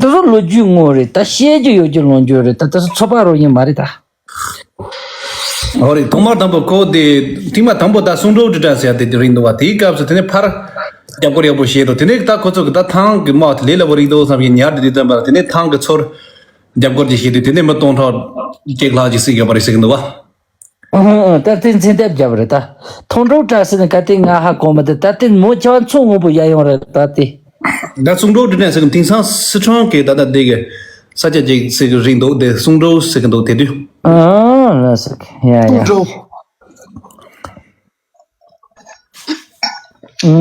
ཚོ་ལོ་རྒྱུས་ངོ་རེད། ད་བཤད་རྒྱུ་ཡོད་རྒྱུ་ལོ་རྒྱུས་རེད། ད་དེ་ཚོ་ཚོད་དཔག་རོགས་ཡིན་མ་རེད་ད། ཨོ་རེད། ཐོག་མར་དང་པོ་ཁོ་དེ་ཐེངས་མ་དང་པོ་ད་གསུང་སྒྲོག་དྲིལ་བསྒྲགས་ཟེར་ཡ་དེ་དེ་རིང་འདུག་བ། དེའི་སྐབས་སུ་དེ་ནས་ཕར་རྒྱབ་སྐོར་ཡག་པོ་བྱས་འདུག་དེ་ནས་ད་ཁོ་ཚོ་གི་ད་ཐང་གི་དམག་དེ་ལས་སླ་པོ་རེད་འདུག་བསམ་གྱི་ཉར་དེ་དུས་ཙམ་པ་ལ། དེ་ནས་ཐང་གི་ཚོར་རྒྱབ་སྐོར་གྱི་བྱས་དུས་དེ་ནས་མི་སྟོང་ཕྲག་གཅིག་ལྷག་ཅིག་བསད་ཡོད་པ་རེད་ཟེར་གྱི་འདུག་བ། ཨ་ཨ། ད་ལྟའི་མཚན་ལྟེབ་བརྒྱབ་རེད་ད། ཐོང་ཀྲོའུ་བཀྲ་ཟེར་ནས་ག་དེ་ང་ཧ་གོ་མི་འདུག་ད་ལྟའི་མོ་ཁྱེད་མཚོ་སྔོན་པོ་ཡ་ཡོང་རེད་ད་དེ། ད་གསུང་སྒྲོག་དྲིལ་ནས་ཟེར་གི་དེང་སང་སི་ཁྲོན་གི་ད་ལྟ་དེ་གི་ས་ཆ་ཅིག་ཟེར་གི་རིང་འདུག་དེ་གསུང་སྒྲོག་ཟེར་གི་འདུག་དེ་དུས། ཨ་ལ་ཟེར་གི་ཡ་ཡ། གསུང་སྒྲོག་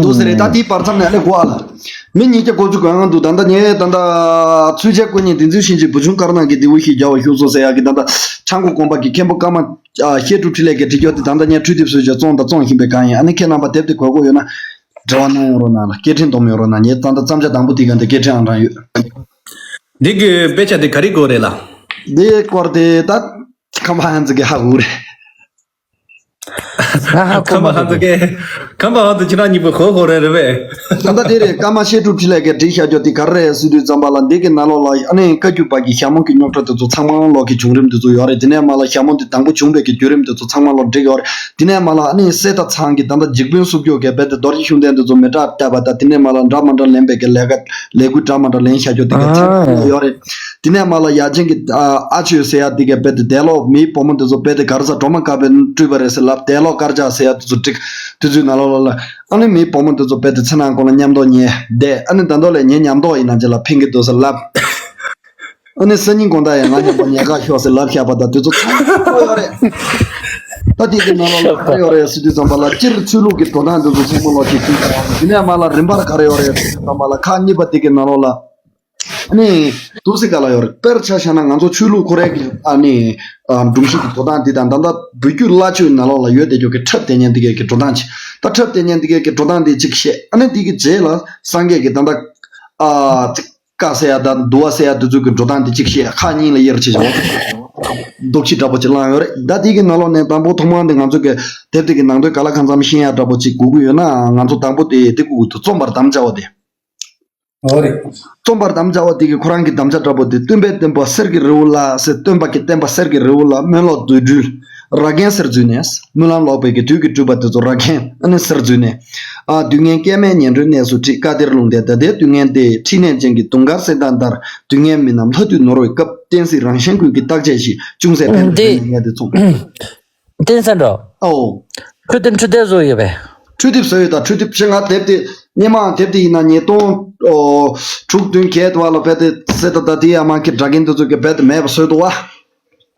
འདུག་ཟེར་རེད། ད་དེའི་བར་མཚམས་ནས་ཨ་ལེ་གོ་ཨ་ལ། མི་ཉིས་བརྒྱ་གོ་བཅུ་གོ་ལྔ་འདུག་ད་ལྟ་ངས་ད་ལྟ་ཚུལ་ཆ་ཀུན་ཉིད་བདེན་ཚུལ་བཞིན་གྱི་བུ་ཆུང་དཀར་ནག་གི་ལྡེའུ་ཞིག་རྒྱལ་བ་བཞུགས་སོ་ཟེར་ཡག་གི་ད་ལྟ་ཆང་ཁོག་དགོན་པ་གི་མཁན་པོ་ཀརྨ་བཤད་སྒྲུབ་འཕྲིན་ལས་ཀྱི་བྲིས་སྐྱོར་དེ་ད་ལྟ་ངས་འཕྲུལ་དེབ་བཟོས་བྱས་བཙོང་དང་བཙོང་བཞིན་པའི་སྒང་ཡིན། ཨ་ནི་ཁྱེད་རྣམ་པ་དེབ་དེ་གོ་དགོས་ཡོད་ན་འབྲེལ་བ་གནང་ཡོང་རོགས་གནང་ལ། སྐད་འཕྲིན་སྡོམ་ཡོང་རོགས་གནང་། ངས་ད་ལྟ་བརྩམས་བྱ་དང་པོ་དེ་ག་འདི་སྐད་འཕྲིན་ཨང་གྲངས་ཡོད། འདི་གི་དཔེ་ཆ་དེ་ག་རེ་དགོས་རེད་ལ། འདི་སྐོར་དེ་ད་ཁམས་པ་ཧན་ཙི་གི་ཧ་གོ་རེད། ང་ཧ་གོ་ཁམས་པ་མ་ཧ་ཐུག་གི། ཁམས་པ་ཧ་ཐུག་ཁྱེད་རང་གཉིས་པོ་ཧོ་ཧོ་རེད་རེད་པས། ད་ལྟ་དེ་རེད། ཀརྨ་བཤད་སྒྲུབ་འཕྲིན་ལས་ཀྱི་བྲིས་བཞག་རྒྱུ་དེ་ག་རེ་རེད་ཟེར་དུས་ཙམ་པ་ལ་འདི་གི་ནང་ལོགས་ལ་ཨ་ནི་བཀའ་བརྒྱུད་པ་གི་ཞྭ་མོ་གི་རྙོག་དྲ་དེ་ཚོ་ཚང་མ་ལོག་གི་བྱུང་རིམ་དེ་ཚོ་ཡོད་རེད། དེ་ནས་མ་ལ་ཞྭ་མོ་དེ་དང་པོ་བྱུང་བའི་གི་བརྒྱུད་རིམ་དེ་ཚོ་ཚང་མ་ལོག་བསྒྲིགས་ཡོད་རེད། དེ་ནས་མ་ལ་ཨ་ནི་གསེར་རྟ་ཚང་གི་ད་ལྟ་འཇིགས་དཔོན་སུབ་སྐྱོ་གི་རྦད་དེ་རྡོ་རྗེ་ཤུགས་ལྡན་དེ་ཚོ་མེ་སྲེག་བཏབ་པ་དང་། དེ་ནས་མ་ལ་འདྲ་མ་འདྲ་ལེན་པའི་གི་ལས་ཀ་ལས་འགུལ་འདྲ་མ་འདྲ་ལེན་བཞག་རྒྱུ་དེ་ག་ཚང་མ་ཡོད་རེད། དེ་ནས་མ་ལ་ཡ་ཆེན་གྱི་ཨ་ཨ་ཆོས་ཟེར་ཡ་དེ་གའི་དཔེ་དེ་དེ་ལོ་མིའི་བུ་མོ་དེ་ཚོ་དཔེ་དེ་ག་རེ་ཟ་གྲོ་མ་དཀར་པོའི་སྤྲུལ་པ་རེད་ཟེར་ལབ། དེ་ལོ་དཀར་ཆག་ཟེར་ཡ་དེ་ཚོ་བསྒྲིགས། དེ་ཚོའི་ནང་ལོགས་ལ་ཨ་ནི་མིའི་བུ་མོ་དེ་ཚོ་དཔེ་དེ་ཚེ་ནང་ཁོང་ལ་མཉམ་དུ་ཉལ་བསྡད། ཨ་ནི་ད་དུང་ལས་ངའི་མཉམ་དུ་ཡིན་ན་ཅི་ལ་ཕན་གི་འདུག་ཟེར་ལབ། ཨ་ནི་སང་ཉིན་དགོང་དག་ཡང་ང་མཉམ་པོ་ཉལ་ཁ་ཤོག་ཟེར་ལབ་བཞག་པ་དང་དེ་ཚོ་ཚང་མ་ཡོད་རེད། ད་དེ་གི་ནང་ལོགས་ལ་ག་རེ་ཡོད་རེད་ཟེར་དུས་ཙམ་པ་ལ་སྤྱིར་ཆོས་ལུགས་ཀྱི་འགྲོ་སྟངས་དེ་ཚོ་ཚང་མ་ལོག་ཅིག་བསྒྲིགས་བཞག་དེ་ནས་མ་ལ་རིམ་པར་ག་རེ་ཡོད་རེད་ཟེར་དུས་ཙམ་པ་ལ་ཁག་གཉིས་པ་དེ་གི་ནང་ལོགས་ལ། ཨ་ནི་འདུག་སེ་ག་ལ་ཡོད་རེད། དཔེར་ཆ་བཞག་ན་ང་ཚོ་ཆོས་ལུགས་ཁོ་རའི་གི་ཨ་ནི་ཨ་སྒྲོམ་གཞི་གི་འགྲོ་སྟངས་འདི་དང་ད་ལྟ་བོད་བརྒྱུད་བླ་མཆོད་ནང་ལོགས་ལ་ཡོད་བསྡད་རྒྱུ་གི་ཁྲབ་སྟེ་ཉན་འདི་གའི་གི་འགྲོ་སྟངས་ཅིག་ད་ཁྲབ་སྟེ་ཉན་འདི་གའི་གི་འགྲོ་སྟངས་འདི་གཅིག་བཤད། ཨ་ནི་འདི་གི་རྗེས་ལ་སངས་རྒྱས་ཀྱི་ད་ལྟ་ཨ་ཅིག་བཀའ་ཟེར་ཡ་དང་འདུལ་བ་ཟེར་ཡ་འདི་ཚོ་གི་འགྲོ་སྟངས་འདི་གཅིག་བཤད། ཁག་གཉིས་ལ་དབྱེ་རུ་ཕྱེ་བྱ་བ་རྡོག་ཁྱི་འདྲ་པོ་ཅིག་བླངས་ཡོད་རེད། ད་འདི་གི་ནང་ལོགས་ནས་དང་པོ་ཐོག་མར་འདི་ང་ཚོ་གི་དེབ་འདི་གི་ནང་དོན་ག་ལ་གང་འཚམ་ཤེས་ཡ་འདྲ་པོ་ཅིག་དགོས་ཀྱི་ཡོད་ན་ང་ཚོ་དང་པོ་དེ་འདི་དགོས་ཀྱི་འདུག་རྩོམ་པར་དམ་བཅའ་བ་དེ། ཨོ་རེད། རྩོམ་པར་དམ་བཅའ་བ་དེ་གི་ཁོ་རང་གི་དམ་བཅའ་འདྲ་པོ་དེ། སྟོན་པའི་བསྟན་པ་གསེར་གྱི་རི་བོ་ལ་ཟེར། སྟོན་པ་གི་བསྟན་པ་གསེར་གྱི་རི་བོ་ལ། སྨོན་ལམ་བདུད་འགྲོལ་ར་གན་ཟེར་བརྫུས་ནས། སྨོན་ལམ་ལོག་པའི་གི་དུས་ཀྱི་སྤྲུལ་པ་དེ་ཚོ་ར་གན་ཨ་ནི་ཟེར་བརྫུས་ནས། ཨ་སྡུག་བསྔལ་སྐྱེ་མེད་ཉན་ཐོས་གནས་སུ་ཁྲིད། བཀའ་གཏེར་ལུང་བསྟན་ད་ལྟའི་སྡུག་བསྔལ་འདས། ཕྲིན་ལས་ཅན་གྱི་དུང་དཀར་སེ་བཏང་ལྟར། སྡུག་བསྔལ་མི་རྣམས་ལྷ་དུས་ནོར་བའི་སྐབས། བསྟན་སྲིད་རང་གཞན་ཀུན་གྱི་བརྟག་དཔྱད་ཞིག་ཅུང་ཟད་ཕན་འདི་ཐོགས་ངེས་དེ་མཚུངས། བསྟན་ས་འགྲོ། ཨོ། འཕྲོད་བསྟེན་འཕྲོད་བསྟེན་བཟོ་ཡོད་པས། འཕྲོད་དེབ་བཟོ་ཡོད་ད། འཕྲོད་དེབ་ཕྱི་ང་དེབ་དེ་སྔོན་མ་དེབ་དེ་ཡིན་ན་ཉིས་སྟོང་ཨོ་དྲུག་བདུན་བརྒྱད་དུ་བ་ལ་བས་དེ་སེ་ད་ད་དེ་ཡ་མ་ཁི་དྲ་རྒན་དེ་ཚོ་གི་བས་དེ་མེད་པ་བཟོས་འདུག་བ།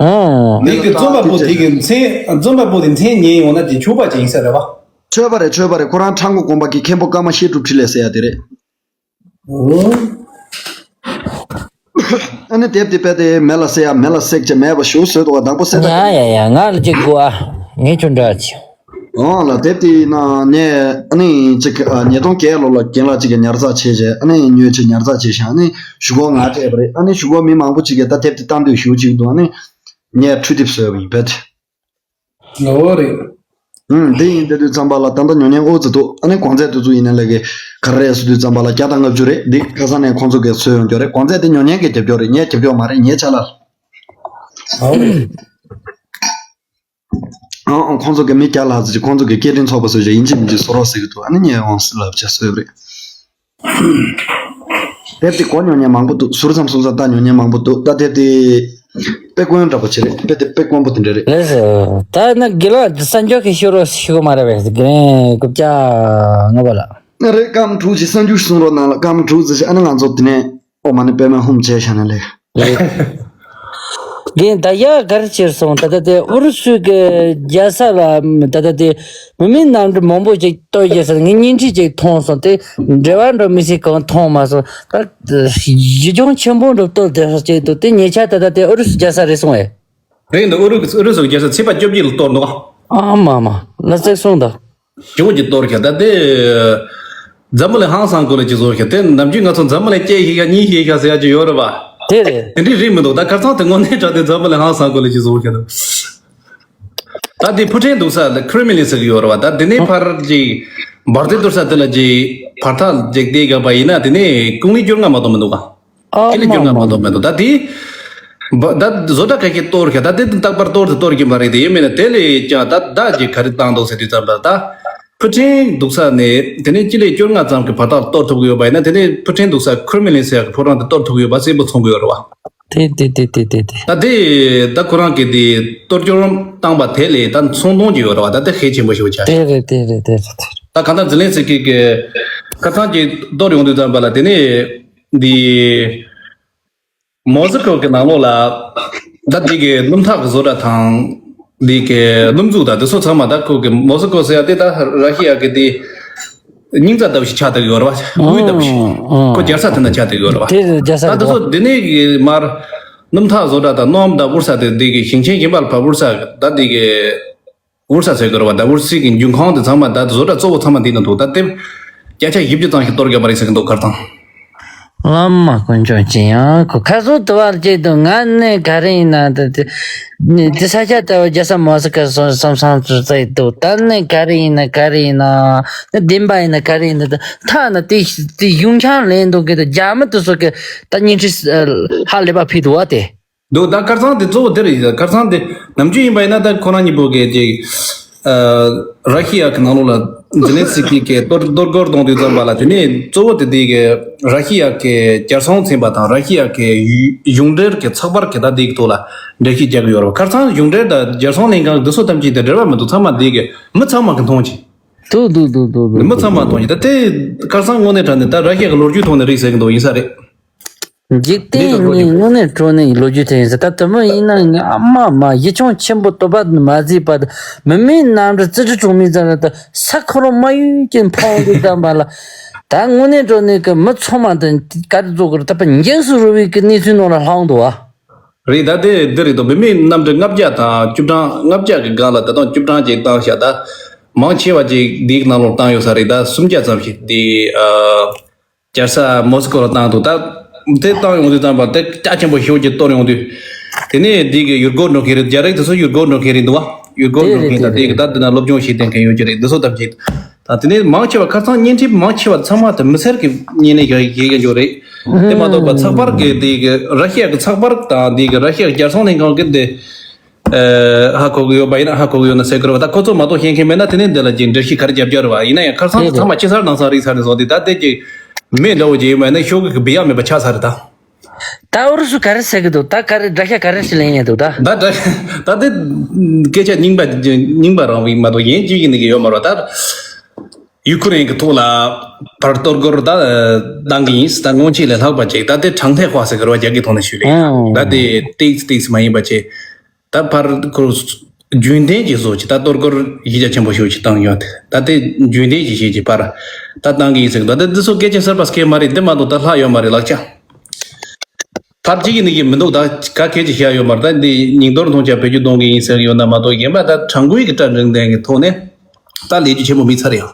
ཨོ། ངེད་ཀྱི་རྩོམ་པ་པོ་དེ་གི་མཚན། རྩོམ་པ་པོ་དེ་མཚན་ཉན་ཡོང་ན་དེ་ཆོས་པ་ཅིག་ཡིན་ས་རེད་བ། ཆོས་པ་རེད། ཆོས་པ་རེད། ཁོ་རང་ཁྲ་འགོ་དགོན་པ་གི་མཁན་པོ་ཀརྨ་བཤད་སྒྲུབ་འཕྲིན་ལས་ཟེར་ཡ་དེ་རེད། ཨོ། ཨ་ནི་དེབ་དེ་དཔེ་དེ་མེ་ལ་བསྲེགས་ཡ། མེ་ལ་བསྲེགས་བྱས་མེད་པ་ཞུ་བཟོས་འདུག་བ། དང་པོ་བསྲེགས་ཡ་ཡ་ཡ། ང་ལ་ཅིག་དགོས་ཨ། ངས་ཁྱོད་འདྲ་ཅིག་ཨོ་ལ་དེབ་དེ་ཡིན་ན་ངས་ཨ་ནི་ཅིག་ཉིས་སྟོང་བརྒྱད་ལོ་ལ་རྒན་ལགས་ཅིག་གིས་ཉར་ཚགས་བྱས་བྱས། ཨ་ནི་ཉོས་བྱས་ཉར་ཚགས་བྱས་ཤག་ཨ་ནི་ཞུ་སྒོ་ང་སྤྲད་པ་རེད། ཨ་ནི་ཞུ་སྒོ་མི་མང་པོ་ཅིག་གིས་ད་དེབ་དེ་བཏང་འདོད་ཞུ་ཅིག་འདུག་ཨ་ནི་ངས་འཕྲུལ་དེབ་བཟོས་པ་ཡིན་དཔེ་དེ། ཨོ་རེད། ཨུམ། དེ་ཡིན་དེ་དུས་ཙམ་པ་ལ་ད་ལྟ་ཉོ་མཁན་ཨོ་ཙི་འདུག་ཨ་ནི་གོང་ཚད་དེ་ཚོ་ཡིན་ན་ལས་ཀའི་ག་རེ་རེད་ཟེར་དུས་ཙམ་པ་ལ་བརྒྱ་དང་ལྔ་བཅུ་རེད། འདི་ཁ་སང་ནས་ཁོང་ཚོ་གིས་བཟོས་ཡོང་རྒྱུ་རེད། གོང་ཚད་དེ་ཉོ་མཁན་གྱིས་རྒྱབ་སྐྱོར་རེད། ངས་རྒྱབ་སྐྱོར་མ་རེད། ངའི་ཅ་ལག་ཨོ་རེད། ཨང་ཨང་། ཁོང་ཚོ་གིས་མི་བརྒྱ་ལྷག་ཙམ་ཅིག་ཁོང་ཚོ་གིས་སྐད་འཕྲིན་ཚོགས་པ་བཟོས་བྱས་ཡིན་གཅིག་མིན་གཅིག་བཟོ་རོགས་ཟེར་གྱི་འདུག་ཨ་ནི་ངས་འོང་ཟེར་ལབ་བྱས་བཟོས་པ་རེད། དེབ་དེ་གོ་མྱོང་མཁན་མང་པོ་འདུག་ཟུར་ཙམ་གསུང་ཙམ་ལྟ་མྱོང་མཁན་མང་པོ་འདུག་ད་དེབ་དེ་དཔེ་དཀོན་འདྲ་པོ་ཅིག་རེད། དཔེ་དེ་དཔེ་དཀོན་པོ་དེ་འདྲ་རེད། ལགས་སོ། ད་ནི་དགེ་ལགས་འདི་གསར་འགྱུར་གྱི་ཤོད་རོགས་ཞུ་གི་མ་རེད་པས། དགེ་རྒན་རྐུབ་བཀྱག་ལྔ་པ་ལགས། རེད། སྐར་མ་དྲུག་ཅིག་གསར་འགྱུར་གསུང་རོགས་གནང་ལ། སྐར་མ་དྲུག་ཙམ་ཞིག་ཨ་ནི་ང་ཚོ་དེ་ནས་ཨོ་མ་ནི་པད་མ་ཧུམ་བྱས་བཞག་ན་ལེགས། རེད། རྒན་ད་ཡ་གར་ཕྱིར་སོང་། ད་ལྟ་དེ་ཨུ་རུ་སུ་གི་རྒྱལ་ས་ལ་ད་ལྟ་དེ་མི་མིན་གནམ་གྲུ་མང་པོ་ཅིག་གཏོར་རྒྱུ་ཟེར་ངས་བརྙན་འཕྲིན་ཅིག་མཐོང་སོང་། དེ་འབྲེལ་བ་འགྲོ་མི་སྲིད་གང་མཐོང་མ་སོང་། ད་གཞི་གྱོང་ཆེན་པོ་འགྲོ་གཏོར་བསྡད་ས་ཅིག་འདུག་དེ་ཉེ་ཆར་ད་ལྟ་དེ་ཨུ་རུ་སུ་རྒྱལ་ས་རེད་སོང་ཨེ། རེད་འདུག་ཨུ་རུ་ཨུ་རུ་སུ་རྒྱལ་ས་ཚེས་པ་བཅོ་བརྒྱད་ལ་གཏོར་འདུག་ཨ་མ་མ་ལ་ཙེག་སོང་ད། ཇོ་བོ་རྗེ་གཏོར་ཤག་ད་དེ་འཛམ་བུ་གླིང་ཧང་སང་གོ་ལ་ཅིག་བཟོ་ཤག་དེ་ནམ་རྒྱུན་ང་ཚོ་འཛམ་བུ་གླིང་སྐྱེས་ཤིག་ཡ་གཉིས་ཤིག་ཤག་ཟེར་ཡ་ཅིག་ཡོད་རེད་པ། དེ་རེད། དེ་འདྲའི་རིགས་མི་འདུག་ད་ཁ་སང་དེ་དངོས་གནས་དྲང་གནས་འཛམ་བུ་གླིང་ཧང་སང་གོ་ལ་ཅིག་བཟོ་ཤག་ད་དེ་ཕུ་ཁྲེང་འདུག་ས་ལ་ཁྲེ་མི་ལིན་ཟེར་གི་ཡོད་རེད་པ། ད་དེ་ནས་ཕར་ཅིག་ འབར་རྫས་གཏོར་ས་དེ་ལ་ཅིག་བར་ཐག་འཇིག་བསྡད་དགོས་པ་ཡིན་ན་དེ་ནས་ཀུང་ལི་སྐྱོར་ང་མ་གཏོགས་མི་འདུག་ག་ཨ་ཁེ་ལི་སྐྱོར་མ་ང་མ་མ་གཏོགས་མི་འདུག་ད་དེ་བ་ད་བཟོ་གྲྭ་ཁ་ཤས་གཏོར་ཁ་ད་དེ་རྟག་པར་གཏོར་དུ་གཏོར་གྱིན་པ་རེད། དེ་ཡིན་མིན་ན་དེ་ལས་ཀྱང་ད་ད་ཅིག་ག་རེ་བཏང་འདུག་ཟེར་དུས་ཙམ་པ་ད་ཕུ་ཁྲིན་འདུག་ས་ནས་དེ་ནས་སྤྱི་ལེ་བཅོ་ལྔ་ཙམ་གྱི་བར་ཐག་གཏོར་ཐུབ་ཀྱི་ཡོད་པ་ཡིན་ན་དེ་ནས་ཕུ་ཁྲིན་འདུག་ས་ཁུར་མི་ལིན་ཟེར་ཡག་གི་ཕོ་བྲང་དེ་གཏོར་ཐུབ་ཀྱི་ཡོད་པ་གསལ་པོ་མཚོན་གྱི་ཡོད་རེད་བ། དེ་དེ་དེ་དེ་དེ་དེ། ད་དེ་ད་ཁོ་རང་གིས་དེ་གཏོར་སྐྱོན་བཏང་པ་དེ་ལས་ད་ཚོང་དོན་གྱི་ཡོད་རེད་བ། ད་དེ་གལ་ཆེན་པོ་ཞིག་ཆགས། དེ་རེད་དེ་རེད་དེ་རེད་དེ་རེད། ད་གང་ལྟར་ཛི་ལན་སི་ཀི་གི་ཁ་སང་གི་གཏོར་ཡོང་དུས་ཙམ་པ་ལ་དེ་ནས་འདི་མོ་སི་ཀོ་གི་ནང་ལོགས་ལ་ད་འདི་གི་སྣུམ་ཐག་གི་བཟོ་གྲྭ་དང་འདི་གི་སྣུམ་འཛུགས་དང་དེ་ཚོ་ཚང་མ་ད་ཁོ་གི་མོ་སི་ཀོ་ཟེར་ཡ་དེ་ད་ར་ཤི་ཡ་གི་དེ། སྙིང་རྩ་ལྟ་བུ་ཞིག་ཆགས་བསྡད་ཡོད་རེད་བ། དབུས་ལྟ་བུ་ཞིག་ཨང་ཁོ་རྒྱལ་ས་དེ་ན་ཆགས་བསྡད་ཡོད་རེད་བ། དེ་རེད་རྒྱལ་ས་ད་རེད་དེ་ཚོ་དོ། འདི་ནས་གི་མར་སྣུམ་ཐག་བཟོ་གྲྭ་དང་སྣུམ་དང་དབུར་ས་དེ་འདི་གི་ཞིང་ཆེན་ཡིན་པ་ལ་ཕ་དབུར་ས་ད་འདི་གི་དབུར་ས་ཟེར་དགོས་རེད་བ། ད་དབུར་སི་གི་འབྱུང་ཁུངས་དེ་ཚང་མ་ད་བཟོ་གྲྭ་གཙོ་བོ་ཚང་མ་འདི་ན་འདུག་ད་དེ་བརྒྱ་ཆ་བཞི་བཅུ་ཙམ་ཞིག་གཏོར་དགོས་པ་རེད་ཟེར་གི་འདུག་གར་དང་། བླ་མ་དཀོན་མཆོག་ཅི་ཡང་ཁོ་ཁ་སོ་དུ་བར་བཅད་དུ་ང་ནི་ག་རེ་ཡིན་ན་དེ་དེ་ནི་དེ་ས་ཆ་ལྟ་བུ་རྒྱལ་ས་མོ་སི་ཀ་སོང་བསམ་བསམ་ཚུལ་བཙལ་འདུག་ད་ནི་ག་རེ་ཡིན་ན་ག་རེ་ཡིན་ན་ནི་བདེན་པ་ཡིན་ན་ག་རེ་ཡིན་ན་དེ་ཐ་ན་དེ་དེ་གཞུང་ཆང་ལེན་འདུག་གི་དེ་རྒྱ་མི་དེ་ཚོ་གི་ད་བརྙན་འཕྲིན་ཧ་ལས་པ་ཕུལ་འདུག་བ་དེ། འདུག་ད་ཁར་སང་དེ་གཙོ་བོ་དེ་རེད། ཁར་སང་དེ་ནམ་རྒྱུན་ཡིན་པ་ཡིན་ན་ད་ཁོ་རང་གཉིས་པོ་གི་ཅིག་ཨ་ར་ཤི་ཡ་གི་ནང་ལོགས་ལ་ཛེ་ལན་སི་ཀི་གི་གཏོར་གཏོར་རྒོལ་གཏོང་དུས་ཙམ་པ་ལ་དེ་ནས་གཙོ་བོ་དེ་དེ་གི་ར་ཤི་ཡ་གི་གྱེར་སོང་ཚན་པ་དང་ར་ཤི་ཡ་གི་གཞུང་འབྲེལ་གི་ཚགས་པར་གི་ད་དེ་གི་ཐོག་ལ་འགྲེལ་བཤད་རྒྱག་གི་ཡོད་རེད། ཁར་སང་གཞུང་འབྲེལ་དང་གྱེར་སོང་ལེན་ཁང་དེ་ཚོ་ཐམས་ཅད་དེ་འབྲེལ་བ་མི་འདུག་ཚང་མ་དེ་གི་མི་ཚང་མ་གི་མཐོང་ཆེ། འདུག་འདུག་འདུག་འདུག་འདུག་མི་ཚང་མ་མཐོང་ཆེ། ད་དེ་ཁར་སང་དངོས་གནས་དྲང་གནས་ད་ར་ཤི་ཡ་གི་ལོ་རྒྱུས་ཐོག་ནས་རེད་ཟེར་གི་འདུག་ཡིན་ས་རེད། འཇིག་རྟེན་ནི་དངོས་གནས་དྲང་གནས་ལོ་རྒྱུས་དེ་ཡིན་ཟེར། ད་དུ་མོ་ཡིན་ན་ངས་ཨ་མ་མ་ཡིད་ཆུང་ཆེན་པོ་དོ་པ་མ་བརྩིས་པ་མི་མེད་རྣམ་འདྲེན་རྩིས་ཁྲི་གྲོང་མི་ཙམ་ལ་ད་ས་ཁོ་རང་མ་ཡུལ་གྱི་འཕང་དུ་བསྡམས་པ་ལ་ད་དངོས་གནས་དྲང་གནས་ཀྱི་མི་ཚང་མ་དང་ག་རེ་བཟོ་དགོས་རེད། ད་པ་འཇིགས་སུ་རུང་བའི་གི་གནས་ཚུལ་ནང་ལ་ལྷུང་འདུག་ཨ། རེད། ད་དེ་འདི་རེད་དོ། མི་མེད་རྣམ་འདྲེན་ལྔ་བརྒྱ་དང་བཅུ་གྲངས་ལྔ་བརྒྱ་གི་སྒང་ལ་ད་དུང་བཅུ་གྲངས་ཅིག་བཏང་ཤག་ད་མང་ཆེ་བ་ཅིག་འདིའི་ནང་ལོགས་བཏང་ཡོད་ས་རེད། ད་སུམ་བརྒྱ་ཙམ་ཞིག་འདི་ཨ། རྒྱལ་ས་མོ་སི་ཀོ་ལ་བཏང་འདུག་ད་དེ་བཏང་ཡོང་དུས་ཙམ་པ་དེ་རྒྱ་ཆེན་པོ་ཞེ་པོ་ཅིག་གཏོར་ཡོང་དུས། དེ་ནས་འདི་གི་ཡུལ་སྐོར་འགྲོ་མཁན་རེད། རྒྱ་རིགས་དེ་ཚོ་ཡུལ་སྐོར་འགྲོ་མཁན་རེད་འདུག་བ། ཡུལ་སྐོར་དེ་འགྲོ་རེད་མཁན་དང་དེ་དེ་གི་རེད། ད་འདི་ན་སློབ་སྦྱོང་བྱེད་བསྡད་མཁན་ཡོད་ཀྱི་རེད། འདི་ཚོ་ཐམས་ཅད་ད་དེ་ནས་མང་ཆེ་བ་ཁ་སང་བརྙན་འཕྲིན་མང་ཆེ་བ་ཚང་མ་དེ་མི་སེར་གི་བརྙན་ལེན་བྱེད་ཀྱི་ཡོད་རེད། དེ་མ་གཏོགས་པ་ཚགས་པར་གི་འདི་གི་ར་ཤི་ཡ་གི་ཚགས་པར་དང་འདི་གི་ར་ཤི་ཡ་གི་གྱེར་སོང་ལེན་ཁང་གི་འདི། ཨ། ཧ་གོ་གི་ཡོད་པ་ཡིན་ན་ཧ་གོ་གི་ཡོད་ན་ཟེར་གི་རེད་བ། ད་ཁོ་ཚོ་མ་གཏོགས་ཤེས་མཁན་མེད་ན་དེ་ནས་འདི་ལ་ཅིག་འགྲེལ་བཤད་ག་རེ་རྒྱབ་རྒྱབ་རེད་བ། ཡིན་ན་ཡང་ཁར་སང་དེ་ཚང་མ་ཕྱི་གསལ་ནང་གསལ་རེད་ཚར་ནས་བཟུང་སྟེ་ད་དེ་ཅིག་མེད་འདྲ་བོ་ཅིག་ཡིན་པ་ཡིན་ན་ཤོག་གུ་གི་སྦི་ཡག་མེད་པ་ཆགས་ཚར་རེད་ད། ད་ཨུ་རུ་སུ་ག་རེ་ཟེར་གི་འདུག་ད་ག་རེ་དགྲ་ཤ་ག་རེ་ཞིག་ལེན་ཡས་འདུག་ད། ད་ད་ད་དེ་སྐད་ཆ་རྙིང་པ་རྙིང་པ་རང་བའི་མ་གཏོགས་ཡིན་ཅིག་ཡིན་ནི་གི་ཡོད་མ་རེད་ད། ཡུ་ཁུ་རེན་གྱི་ཐོག་ལ་བར་གཏོར་རྒོལ་ད་བཏང་གི་ཡིན། ད་སྔོན་ཆད་ལས་ལྷག་པ་ཅིག་ད་དེ་དྲང་ཐད་དཔག་ཟེར་གི་རེད་བ། རྒྱ་སྐད་ཐོག་ནས་ཞུས་ལེ། ཨང་། ད་དེ་ཏིག་ཏིག་མ་ཡིན་པ་ཅིག་ད་ཕར་ཁོ་རྒྱུན་ལྡན་གྱི་བཟོ་ཅིག་ད་གཏོར་རྒོལ་གཞི་རྒྱ་ཆེན་པོ་ཞིག་ཅིག་བཏང་ཡོད་དེ། ད་དེ་རྒྱུན་ལྡན་གྱི་ཞིག་ཅིག་ཕར་ད་བཏང་གི་ཡིན་ཟེར་གི་འདུག་ད་འདི་ཚོ་སྐད་ཆ་གསར་པ་སྐད་མ་རེད། འདི་མ་གཏོགས་ད་ལྷག་ཡོད་མ་རེད་ལག་ཆ། ཕར་གཅིག་གི་ནི་གི་མི་འདུག་ད་ག་གལ་ཅིག་བཞག་ཡོད་མ་རེད། ད་འདི་རྙིང་དོར་མཐོང་ཆ་བེད་སྤྱོད་གཏོང་གི་ཡིན་ཟེར་གི་ཡོད་ན་མ་གཏོགས་ཡིན་པ་ད་དྲང་པོའི་གི་གྲ་སྒྲིག་ལྡན་གི་ཐོག་ནས་ད་ལས་རྒྱུ་ཆེན་པོ་མི་ཚར་ཡང་།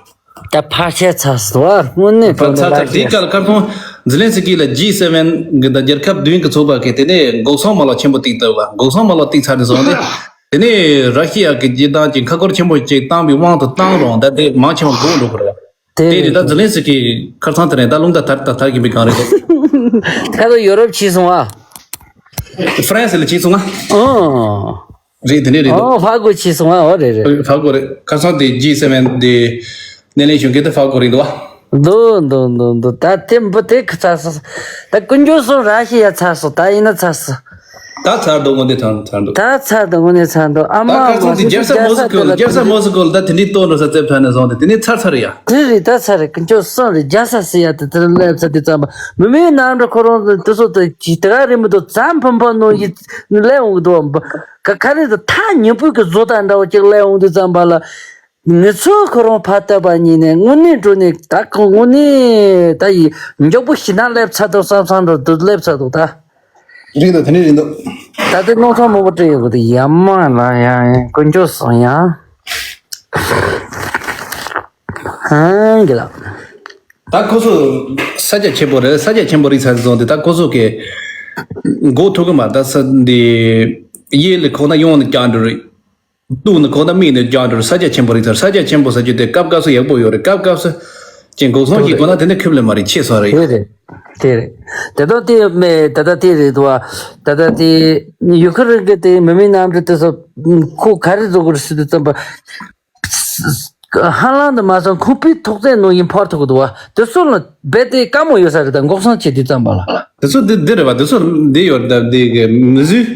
ད་ཕར་ཆད་ཚར་སོང་བ་དངོས་གནས་ཕར་དྲང་ཚར་ཚར་པོ་དེའི་སྐབས་ཁར་ཐོང་ཛི་ལན་སི་ཀི་ལ་ཇི་སེ་ཝེན་གི་ད་རྒྱལ་ཁབ་བདུན་གི་ཚོགས་པ་གི་དེ་ནས་འགོག་སྲུང་མ་ལག་ཆེན་པོ་བཏིག་ད་བ། འགོག་སྲུང་མ་ལག་བཏིག་ཚར་ནས་བཟུང་སྟེ་དེ་ནས་ར་ཤི་ཡ་གི་སྤྱི་བཏང་གི་ཁ་སྐོར་ཆེན་པོ་ཅིག་བཏང་བའི་དབང་དུ་བཏང་རུང་ད་དེ་མང་ཆེ་བ་འགོག་འགྲོ་གི་རེད། དེ་དེ་རེད། ད་ཛི་ལན་སི་ཀི་ཁར་ཚང་དེ་རེད། ད་རླུང་རྟ་དར་དང་དར་གྱིན་པའི་སྒང་རེད་དོ། ད་ལོ་ཡོ་རོབ་ཕྱིན་སོང་ཨ། ཧྥ་རན་སི་ལ་ཕྱིན་སོང་ཨ། ཨོ། རེད། དེ་ནས་རེད་དོ། ཨོ་ཧྥ་གོ་ཕྱིན་སོང་ཨ། ཨོ་རེད་རེད། ཧྥ་གོ་རེད། ཁར་ཚང་དེ་ཇི་སེ་ཝེན་དེ་སྣེ་ལེན་ཞུ་མཁན་དེ་ཧྥ་གོ་རེད་དོ། འདུག་འདུག་འདུག་འདུག་ད་དེ་འབུ་དེ་ཁ་ཚར་སོང་། ད་ཀུན་སྤྱོད་སོང་ར་ཤི་ཡ་ཚར་སོང་། ད་ཡིན་ན་ཚར་སོང་། ད་ཚར་འདུག་དངོས་གནས་ཚར་ཚར་འདུག་ད་ཚར་འདུག་དངོས་གནས་ཚར་འདུག་ཨ་མ་ད་ཁ་སང་དེ་རྒྱལ་ས་མོ་སི་ཀོ་ལ་རྒྱལ་ས་མོ་སི་ཀོ་ལ་ད་དེ་འདྲའི་གཏོང་འགྲོ་ས་རྩེབ་ཐག་ནས་བཟུང་སྟེ་དེ་ནས་ཚར་ཚར་ཡ། དེ་རེད། ད་ཚར་རེད། ཀུན་སྤྱོད་སོང་རེད། རྒྱལ་ས་ཟེར་ཡ་དེ་དེར་སླེབས་ཚར་དུས་ཙམ་པ་མི་མེད་ནམ་འགྲོ་ཁོ་རང་དེ་ཚོ་དེ་ཇི་དེ་ག་རེད་མི་འདུག་ཙམ་ཕམ་ཕམ་ནོ་ཡི་སླེབས་འོང་གི་འདུག་ག་ག་རེ་དེ་ཐག་ཉེ་པོའི་གི་བཟོ་ལྟ་འདྲ་བོ་ཅིག་སླེབས་འོང་དུས་ཙམ་པ་ལ། ངེད་ཚོ་ཁོ་རང་ཕར་བལྟས་པ་ཉིད་ནས་དངོས་གནས་དྲང་གནས་ད་ཁོ་དངོས་གནས་ད་ཡི་མགྱོགས་པོ་ཞིག་ན་སླེབས་ཚར་འདུག་བསམ་བསམ་འདྲ་འདུག་སླེབས་ཚར་འདུག་ད། རེད་འདུག་དེ་ནས་རེད་འདུག་ད་ལྟ་སྣང་ཚ་མང་པོ་སྤྲད་ཡོད་གི་འདུག་ཡ་མ་ལ་ཡ་ཡ་དཀོན་མཆོག་གསུམ་ཡ། ཧང་གི་ལ། ད་ཁོ་ཚོ་ས་རྒྱ་ཆེན་པོ་རེད། ས་རྒྱ་ཆེན་པོ་རེད་ཚར་སོང་དེ་ད་ཁོ་ཚོ་གི་འགོག་ཐུབ་གི་མ་རེད། ད་ས་འདི་ཡེ་ལི་ཁོ་ན་ཡོང་ནས་ཀྱང་འགྲོ་རེད། སྟུག་ནི་གོ་ད་མིག་ནི་རྒྱང་འགྲོ་ས་ཆ་ཆེན་པོ་རེད་ཚར། ས་ཆ་ཆེན་པོ་ཟེར་རྒྱུ་དེ་སྐབས་སྐབས་སུ་ཡག་པོ་ཡོད་རེད། སྐབས་སྐབས་སུ་ཅན་གོ་སོང་ཞིག་གོ་ན་དེ་འདྲ་ཁེབ་ལེ་མ་རེད། ཆེ་སོང་རེད། དེ་རེད། དེ་རེད། དེ་དང་དེ་མེད་ད་ལྟ་དེ་རེད་དོ། ད་ལྟ་དེ་ཡུ་ཁུ་རེན་གི་དེ་མི་མི་རྣམས་ཀྱི་དེ་ཚོ་ཁོ་ག་རེ་བཟོ་དགོས་རེད་ཟེར་དུས་ཙམ་པ། ཧ་ལམ་དུ་མ་སོང་ཁོ་པའི་ཐོག་བརྩེགས་ནང་བཞིན་འཕར་ཐུབ་ཀྱི་འདུག་བ། དེ་ཚོ་ལ་རྦད་དེ་དཀའ་མོ་ཡོད་ས་རེད། ད་འགོག་སྲུང་བྱེད་དུས་ཙམ་པ་ལ། དེ་ཚོ་འདི་འདི་རེད་བ། དེ་ཚོ་འདི་ཡོད་ད་འདི་གི་མི་བཟོས་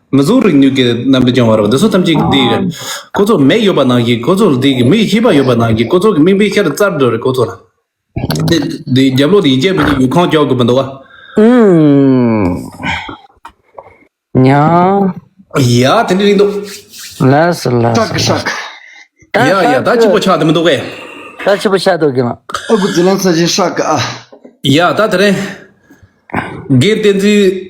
མི་བཟོ་རིག་ནུས་ཀྱི་རྣམ་པ་སྦྱོང་བ་རེད་བ། དེ་ཚོ་ཐམས་ཅད་འདི་གི་ཁོ་ཚོ་མིག་ཡོད་པ་ནང་བཞིན། ཁོ་ཚོ་འདི་གི་མིག་ཤེས་པ་ཡོད་པ་ནང་བཞིན། ཁོ་ཚོ་གི་མིག་དཔེ་ཤར་རྩར་འགྲོ་རེད། ཁོ་ཚོ་ལ་འདི་འདི་རྒྱབ་ལོགས་དེ་ཡིན་གཅིག་མིན་གཅིག་ཡུལ་ཁམས་སྐྱོ་དགོས་མི་འདུག་བ། ཨུམ། ཉང་། ཡ་དེ་འདྲ་རེད་འདུག་ལགས་སོ་ལགས་སོ། ཧྲག་ཧྲག་ཡ་ཡ་ད་ཅི་པོ་ཆགས་དེ་མི་འདུག་གས། ད་ཅི་པོ་ཆགས་འདུག་གི་ལ། ཨ་ཁུ་ཛི་ལན་ས་ཆེན་ཧྲག་གི་ཨ། ཡ་ད་དེ་རིང་། རྒན་བསྟན་འཛིན་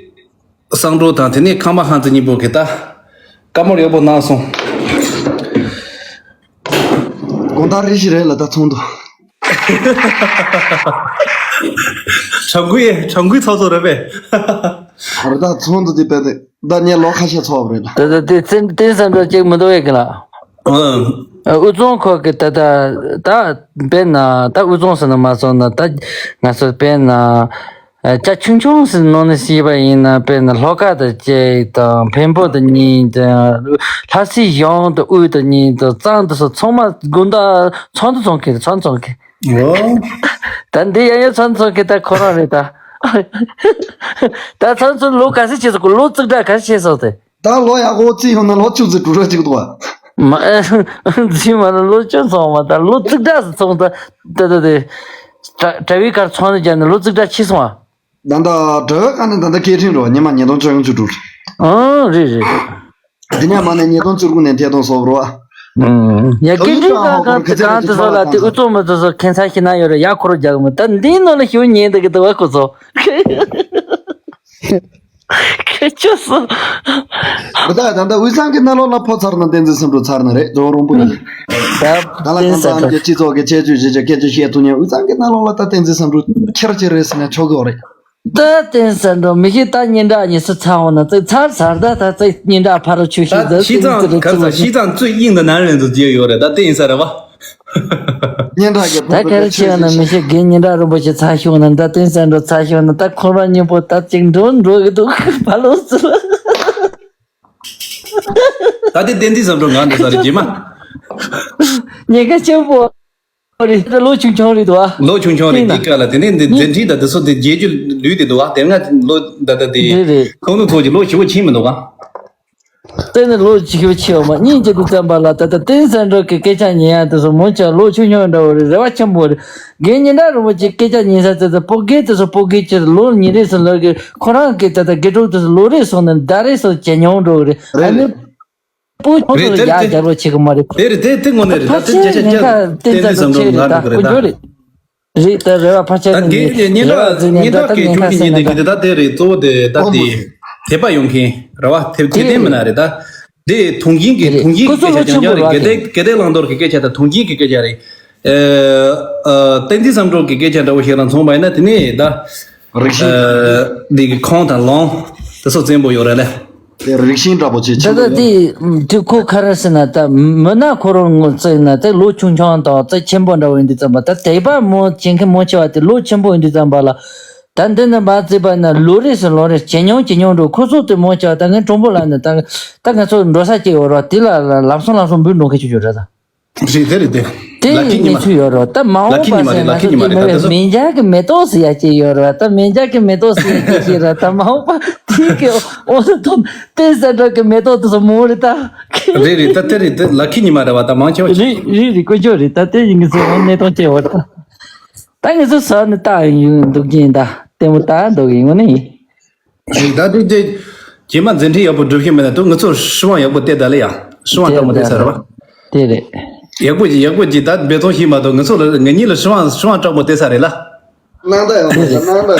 བསམ་གྲུབ་དང་དེ་ནས་ཁང་པ་ཧང་ཙི་གཉིས་པོ་གི་ད་བཀའ་མོལ་ཡག་པོ་གནང་སོང་། དགོང་དག་རེ་ཞིག་རེད་ལ་ད་ཚོགས་འདུ། ཁྲ་འགུལ་ཡེ་ཁྲ་འགུལ་ཚོགས་ཚོགས་རེད་པས། ཨ་ར་ད་ཚོགས་འདུ་དེ་དཔེ་དེ་ད་ངས་ལོ་ཁ་ཤས་ཚོགས་པ་རེད་ལ། ད་ད་དེ་བཙན་བཙན་བསམ་འགྲུབ་ཅིག་མི་འདུག་ཡེ་གི་ལ། ཨ། དབུས་གཙང་ཁོག་གི་ད་ད་ད་དཔེར་ན་ད་དབུས་གཙང་ཟེར་ན་མ་སོང་ན་ད་ང་ཚོ་དཔེར་ན། ཨ། ཅ་ཆུང་ཆུང་ཟེར་ནང་ནས་བཤད་པ་ཡིན་ན་དཔེར་ན་ལྷོ་ཁ་དང་གཅིག་དང་འཕན་པོ་དང་གཉིས་དང་ལྷ་སའི་གཞུང་དང་དབུས་དང་གཉིས་དང་གཙང་དུ་སོགས་ཚང་མ་དགོང་དག་ཚོགས་འདུ་ཚོགས་མཁན་ཚོགས་འདུ་ཚོགས་མཁན། ཨོ། ད་འདི་ཡང་ཡང་ཚོགས་འདུ་ཚོགས་མཁན་ད་ཁོ་རང་རེད་ད། ད་ཚོགས་འདུ་ཚོགས་ལོ་ག་ཚོད་བྱས་སོང་གོ་ལོ་བཅུ་ཕྲག་ག་ཚོད་བྱས་སོང་སྟེ། ད་ལོ་ཡག་པོ་བརྩིས་ཡོང་ན་ལོ་བཅུ་ཙམ་དྲུག་རེ་གཅིག་འདུག་བ། མ་ཨེ་རྫུན་མ་ལ་ལོ་བཅུ་ཚང་མ་ད་ལོ་བཅུ་ཕྲག་ཙམ་ཚང་ད་ད་ད་དེ་གྲ་གྲྭ་བའི་ཁར་ཚོང་ནས་རྒྱབ་ནས་ལོ་བཅུ་ཕྲག་ཕྱིན་སོང་ཨ། ད་ལྟ་གྲྭ་བའི་ཁ་ནས་ད་ལྟ་སྐད་འཕྲིན་རེད་བ། ཉི་མ་ཉིས་སྟོང་བཅོ་ལྔ་བཅུ་དྲུག་ཨང་རེད་རེད། འདི་ཉག་མ་ནས་ཉིས་སྟོང་བཅུ་དགུ་ནས་ཐད་གཏོང་སོགས་རེད་བ། ཨང་ཡ་སྐད་འཕྲིན་ཁང་ཁང་དེ་གང་དུ་སོགས་ལ་དེ་ཨུ་ཚོགས་མི་ཚོགས་སོགས་ཁྱད་མཚར་ཞིག་ན་ཡོད་རེད། ཡ་ཁོ་རོ་རྒྱག་གི་མི་ད་འདིའི་ནང་ལ་ཞུ་ཉན་འདུག་གི་འདུག་བ་ཁོ་ཚོ། ཁྱེད་ཆོས་སོ། ད་ད་ད་དབུས་གཙང་གི་གནའ་ལོག་ལ་ཕོ་ཚར་ན་བསྟན་འཛིན་བསམ་གྲུབ་ཚར་ན་རེད། རྫོང་རོང་པོ་ཡིན། ད་ལ་གང་ཚང་གི་སྤྱི་ཚོགས་ཀྱི་ཁྱད་ཆོས་ཞིག་ཅིག་སྐད་ཆ་བཤད་ཐུབ་ཉན། དབུས་གཙང་གི་གནའ་ལོག་ལ་ད་བསྟན་འཛིན་བསམ་གྲུབ་ཁྱེར་ཁྱེར་རེད་ཟེར་ན་ཆོག་གི་རེད། ད་བསྟན་འཛིན་བསམ་གྲུབ་མི་ཤེས་ད་སྙན་གྲགས་ཉེ་སུ་ཚར་འོང་ན་ཙི་ཚར་ཚར་ད་ད་ཙི་སྙན་གྲགས་ཕ་རོ་ཆུ་ཤིག་ད་ད་ཤི་ཙི་ཙི་ཙི་ཙི་ཙི་ཤི་ཙང་ཁ་ས་ཤི་ཙང་ཙི་ཡིན་ད་ན་རེ་འདུག་ཅི་ཡོད་རེད། ད་དེ་ཡིན་ས་རེད་བ། སྙན་གྲགས་ཀྱི་ད་ཕུང་པོ་གལ་ཆེ་བ་ན་མི་ཤེས་རྒན་སྙན་གྲགས་རིན་པོ་ཆེ་ཚར་ཤོག་ན་ད་བསྟན་འཛིན་བསམ་གྲུབ་ཚར་ཤོག་ན་ད་ཁོ་རང་མཉམ་པོ་ད་ཅིག་འགྲོ་འགྲོ་གི་འདུག་ཕ་ལོ་ཚོ། ད་དེ་བསྟན་འཛིན་བསམ་གྲུབ་ང་འདི་ས་རེད་རྗེས་མ། ཉེན་ཁ་ཆེན་པོ་རེད། ད་ལོ་ཆུང་ཆུང་རེད་འདུག་ཨ། ལོ་ཆུང་ཆུང་རེད། དེ་འདི་ག་ལ་དེ་ནས་འདི་མཛད་འཕྲིན་དང་དེ་ཚོ་དེ་རྗེས་རྒྱུ་ལུས་དེ་འདུག་ཨ། དེ་སྔ་ལོ་ད་ད་དེ་རེད་རེད། ཁོང་ནུ་ཚོ་གི་ལོ་ཞེ་པོ་ཕྱིན་མི་འདུག་ཨ། བལྟས་ནས་ལོ་བཅུ་ཆེ་བ་མ་གཉིས་ཀྱི་དུས་ཙམ་པ་ལ་ད་ལྟ་བསྟན་འཛིན་བསམ་གྲུབ་ཀྱི་སྐད་ཆ་ཉན་ཡ་དེ་ཚོ་མོ་ཆ་ལོ་ཆུང་ཆུང་འདྲ་བོ་རེད། རེ་བ་ཆེན་པོ་རེད། རྒན་སྙན་གྲགས་རིན་པོ་ཆེ་སྐད་ཆ་ཉན་ས་ཙེ་ཙེ་སྤོ་རྒན་དེ་ཚོ་སྤོ་རྒན་ཁྱེར་ལོ་ཉིན་རེ་སུ་ལོ་གི་ཁོ་རང་གི་ད་ལྟ་དགེ་ཕྲུག་དེ་ཚོ་ལོ་རེ་སོང་ནས་ཟླ་རེ་སོང་ཇེ་ཉུང་འགྲོ་གི་རེད། ཨ་ནི་སྤོ་ཆུང་ཚོ་ལ་ཡ་རྒྱག་རོགས་བྱེད་གི་མ་རེད། དེ་རེད་དེ་དེ་དངོས་གནས་རེད། ད་ཕལ་དེ་ཆ་ཆ་ཆ་ཆ་ཉེན་ཁ་བསྟན་འཛིན་བསམ་གྲུབ་ང་འགྲོ་གི་རེད་ད། རེད་ད་རེད་བ། ཕ་ཆ་ད་ནི་དགེ་རྒན་སྙན་གྲགས་སྙན་གྲགས་ཀྱི་ཁྱོད་ཀྱི་ཉིན་དེ་གི་དེ་ད་དེ་རེད། གཙོ་བོ་དེ་ད་དེ་དད་པ་ཡོང་མཁན་རེད་བ། དེ་དེ་དེ་མིན་ན་རེད་ད། དེ་དུང་རྒྱུན་གྱི་དུང་རྒྱུན་གྱི་སྐད་ཆ་རྐྱང་རྐྱང་རེད། དགེ་ལྡན་དགེ་ལྡན་བླང་དོར་གྱི་སྐད་ཆ་དང་དུང་རྒྱུན་གྱི་སྐད་ཆ་རེད། ཨ་ཨ་བསྟན་འཛིན་བསམ་གྲུབ་ཀྱི་སྐད་ཆ་འདྲ་བོ་ཞིག་ལ་མཚོན་པ་ཡིན་ན་དེ་ནི་ད། རིག་གཞུང་། ཨ་འདི་གི་ཁོང་དང་ལོང་དེ་ཚོ་བཙན་པོ་ཡོད་རེད་ལེ། དེ་རིགས་ཤིང་འདྲ་པོ་ཆེ་ད་ཆེན་པོ་ལྟ་ཡོད། དེ་དུས་ཁོ་ག་རེ་ཟེར་ན་ད་མི་ན་ཁོ་རང་ངོ་བཙུགས་ན་དེ་ལོ་ཆུང་ཆུང་དང་རྩ་ཆེན་པོ་འདྲ་བོ་ཡིན་དུས་ཙམ་པ་ད་དད་པ་མོ་བྱེད་མཁན་མོ་ཆེ་བ་དེ་ལོ་ཆེན་པོ་ཡིན་དུས་ཙམ་པ་ལ་ད་འདི་ནས་མ་བརྩིས་པ་ན་ལོ་རེ་ཟེར་ལོ་རེ་ཇེ་ཉུང་ཇེ་ཉུང་འགྲོ། ཁོ་ཚོ་དེ་མོ་ཆེ་བ་ད་ངའི་གྲོང་པོ་ལ་ནི་ད་ད་ང་ཚོ་འགྲོ་ས་ཅིག་ཡོད་རེད་བ། དེ་ལ་ལ་ལམ་སང་ལམ་སང་འབུད་འགྲོ་མཁན་ཅིག་ཡོད་རེད་ད། རེད་དེ་རེད་དེ། དེ་ལ་ཁི་ཉི་གནས་མ་ཚུལ་ཡོད་རེད་བ། ད་མ་ལ་འོངས་ཁི་ཉི་པ་མ་ཟེར་རེད། ན་ལ་ཁི་ཚོ་ཉི་མ་དེ་རེད། ད་མེད་ཚོ་མེ་འཇག་གི་མེ་ཏོག་ཟེར་ཡ་ཅིག་ཡོད་རེད་བ། ད་མེ་འཇག་གི་མེ་ཏོག་ཟེར་ཡ་ཅིག་ཞིག་རེད། ད་མ་འོངས་པ་དེ་གི་འོ་ན་ཐོབ་དེ་ཟེར་འགྲོ་གི་མེ་ཏོག་དེ་ཚོ་མོ་རེད་ད། རེད་རེད། ད་དེ་རེད་དེ་ལ་ཁི་ཉི་མ་རེད་བ། ད་མང་ཆེ་བ་ཞིག་རེད་རེད་རེད། དཀོན་མཆོག་རེད། ད་དེ་ཡིན་གི་ཚོ་འོ་གནས་སྟངས་ཅིག་ཡོད་རེད། ད་ངེད་ཚོ་ཟ་ནི་ད་ཡིན་འདུག་གིན་ད་ལྟད་མོ་ད་འདུག་གིན་ངོ་ནི་ཡིན། ད་དེ་དེ་རྗེས་མ་མཛད་འཕྲིན་ཡག་པོ་སྒྲུབ་ཤེས་མེད་ན་དུ་ང་ཚོ་སྲིད་དབང་ཡག་པོ་སྟེར་ད་ལེ་ཡ། སྲིད་དབང་སྐྲག་མོ་སྟེར་ས་རེད་བ། དེ་རེད། ཡག་པོ་ཅིག་ཡག་པོ་ཅིག་ད་འབད་བརྩོན་ཞིག་མ་གཏོགས་ང་ཚོ་ལ་ང་གཉིས་ལ་སྲིད་དབང་སྲིད་དབང་སྐྲག་མོ་སྟེར་ས་རེད་ལ། སྣང་དག་ཡོང་དགོས་ས་སྣང་དག་ཡོང་།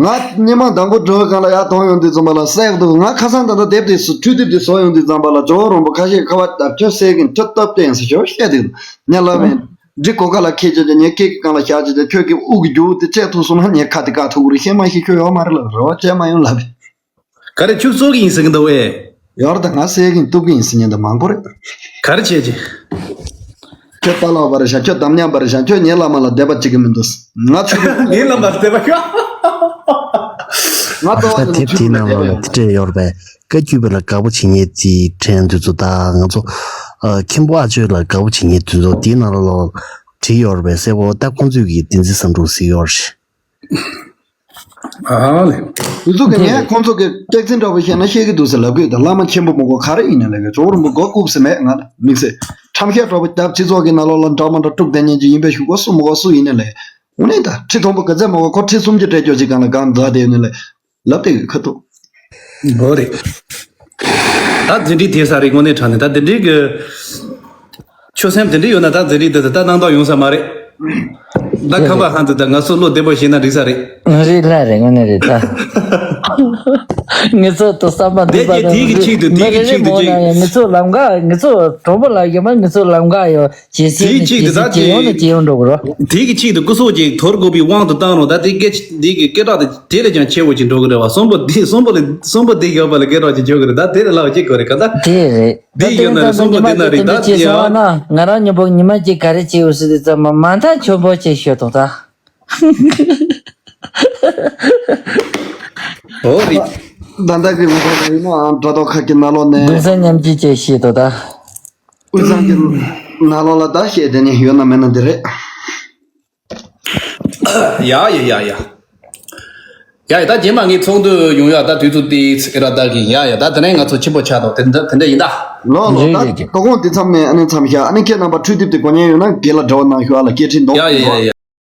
ང་སྙེ་མ་དང་པོ་འགྲོ་གང་ལ་ཡར་གཏོང་ཡོང་དུས་ཙམ་པ་ལ་གསལ་འདུག་ང་ཁ་སང་ད་ལྟ་དེབ་དེ་སུ་འཕྲུལ་དེབ་དེ་བཟོ་ཡོང་དུས་ཙམ་པ་ལ་ཇོ་བོ་རོང་པོ་ཁ་ཤས་ཁ་བ་བརྡབ་ཁྱོད་གསལ་གིན་ཁྲི་སྟོབས་བསྟན་ཟེར་ཁྱོད་བཤད་དུས་ཉ་ལ་མེད། འབྲི་གོ་ཁ་ལ་ཁད་ཅོ་ཅོ་ཉེ་ཁད་ཀྱི་སྒང་ལ་བཞག་ཅོ་ཅོ་ཁྱོད་ཀྱི་དབུགས་རྒྱུག་དེ་བཅད་ཐུབ་སོང་ན་ཉེ་ཁ་དེ་བཀག་ཐུབ་གི་རེད། ཤེས་མ་ཤེས་ཁྱོད་ཡོད་མ་རེད་ལབ་རེ་བ་བྱས་མ་ཡོང་ལབ། ག་རེ་ཁྱོད་གཙོ་གི་ཡིན་ཟེར་གི་འདུག་ཨེ། ཡོར་ད་ང་སེ་གིན་ཏུག་གིན་སི་ཉན་ད་མང་པོ་རེད། ག་རེ་བྱེད་ཀྱི། ཁྱོད་ལྟ་ལོག་པ་རེད་ཤག་ཁྱོད་དམ་ཉམས་པ་རེད་ཤག་ཁྱོད་ངའི་བླ་མ་ལ་དད་པ་བྱེད་ཀྱི་མི་འདུག་ང་ཆུ་ངའི་བླ་མ་ལ་དད་པ་ཤོག་ང་ད་ལྟ་དེབ་དེའི་ནང་ལོགས་ལ་དེ་འདྲས་ཡོད་རེད་པས། བཀའ་བརྒྱུད་པ་ལ་དགའ་པོ་བྱེད་མཁན་གྱི་ཕྲན་དེ་ཚོ་དང་ང་ཚོ་ཨ་མཁན་པོ་ཨ་ཅོ་ལ་དགའ་པོ་བྱེད་མཁན་དེ་ཚོ་དེའི་ནང་ལོགས་བྲིས་ཡོད་རེད་པས་གསལ་པོ། ད་ཁོང་ཚོས་ཀྱིས་བདེན་ཚིག་བསམ་འགྲུབ་ཟེར་ཡོད་རེད། ཨ་ལེ། དེ་ཚོ་གི་ངས་ཁོང་ཚོ་གི་སྐྱག་རྫུན་འདྲ་པོ་བཤད་ན་བཤད་ཀྱི་འདུག་ཟེར་ལབ་གི་ཡོད། ད་བླ་མ་ཆེན་པོ་མོ་གོ་ག་རེ་ཡིན་ན་ལས་ཀ་ཇོ་བོ་རིན་པོ་མགོ་བཀུག་ཟེར་མེད། ང་ལ་དམིགས་བསལ་ཁྲམ་ཤ་འདྲ་པོ་རྒྱབ་སྤྱི་ཚོགས་ཀྱི་ནང་ལོགས་ལ་འདྲ་མ་འདྲ་དཀྲུག་བསྡད་མཁན་གྱི་ཡིན་པའི་གཞུག་གུ་སུ་མོ་གོ་སུ་ཡིན་ན་ལས། དངོས་གནས་ད་ཁྲི་མཐོན་པོ་ག་ཚད་མ་གོ་ཁོ་ཁྲི་སུམ་ཅུ་སྤྲད་ཀྱོག་ཅིག་གང་ལ་གང་འཛག་བསྡད་ཡོད་ནི་ལས་ལབ་བསྡད་ཡོད་ཁ་ཐུག་འགོ་རེད། ད་འཛིན་གྲྭའི་དེ་ས་རེད་དངོས་གནས་དྲང་གནས་ད་འདི་འདྲའི་གི་ཆོད་སེམས་དེ་འདྲའི་ཡོད་ན་ད་འཛིན་གྲྭའི་དེ་ད་སྣང་དག་ཡོང་ས་མ་རེད། ད་ཁམས་པ་ཧན་དུ་ད་ང་ཚོ་བློ་བདེ་པོ་བྱས་ན་འགྲིག་ས་རེད། རེད་ལ་རེད་དངོས་གནས་རེད་ད། ངེད་ཚོ་དུ་བསམ་པ་འདུག་པ་དེ་དེ་དེའི་གི་ཆེད་དུ་དེའི་གི་ཆེད་དུ་ཅིག་ངེད་ཚོ་ལམ་ཁ་ངེད་ཚོ་གྲོགས་པོ་ལ་ཡོད་མ་ངེད་ཚོ་ལམ་ཁ་ཡོད། ཇེ་སི་དེའི་ནི་ཆེད་དུ་ཇེ་སི་ད་ཇེ་ཡོང་ནི་དེ་ཇེ་ཡོང་འགྲོ་གི་རོ། དེའི་གི་ཆེད་དུ་སྐུ་སྲོག་ཅིག་དོར་དགོས་པའི་དབང་དུ་བཏང་རོགས། ད་དེ་སྐད་དེའི་གི་སྐད་གྲགས་དེ་དེ་ལས་ཀྱང་ཆེ་བོ་ཅིག་འགྲོ་གི་རེད་བ། གསོན་པོ་དེ་གསོན་པོ་ལས་གསོན་པོ་དེ་ཡོད་པ་ལས་སྐད་གྲགས་ཅིག་འཇོག་གི་རེད། ད་དེ་ལས་ལྷག་ཅིག་གོ་རེད་ག་ད། དེ་རེད། དེ་ད་ཡོད་ན་ལས་གསོན་པོ་དེ་ན་རེད་ད་དེ་ཡ། ང་རང་ཉིན་པོ་ཉི་མ་གཅིག་ག་རེ་བྱེད་འོ་སི་དེ་ཙམ་མ་མ་མཐའ་ཆོན་པོ་ཅིག་ཤོད་དོ་ད། ཨོ་རེད། ད་ལྟ་གི་ང་ཚོ་ཡིན་ནའང་དྲ་ཐོག་ཁག་གི་ནང་ལོགས་ནས་དུང་སེམས་མཉམ་སྐྱེད་ཅེས་བཤད་དོ་ད། དབུས་གཙང་གི་ནང་ལོགས་ལ་ད་བཤད་དེ་ནི་ཡོད་ན་མེད་ན་འདི་རེད། ཡ་ཡ་ཡ་ཡ། ཡ་ཡ་ད་རྗེས་མ་ངའི་ཚོགས་འདུ་ཡོང་ཡ་ད་དུས་ཚོད་དེ་ཚེ་ར་ད་གི་ཡ་ཡ་ད་དེ་ནས་ང་ཚོ་ཆེན་པོ་ཆགས་དོ་དེ་འདྲ་དེ་འདྲ་ཡིན་ད། ལོ་ལོ་རེད་ད་རེད་རེད། དོ་དགོང་འདི་མཚམས་ནས་ཨ་ནི་མཚམས་བཞག་ཨ་ནི་ཁྱེད་རྣམ་པ་འཕྲུལ་དེབ་དེ་གོ་མཁན་ཡོད་ན་སྒེར་ལ་འབྲེལ་བ་གནང་ཤོག་ཨ་ལ་སྐད་འཕྲིན་འདོགས། ཡ་ཡ་ཡ་ཡ།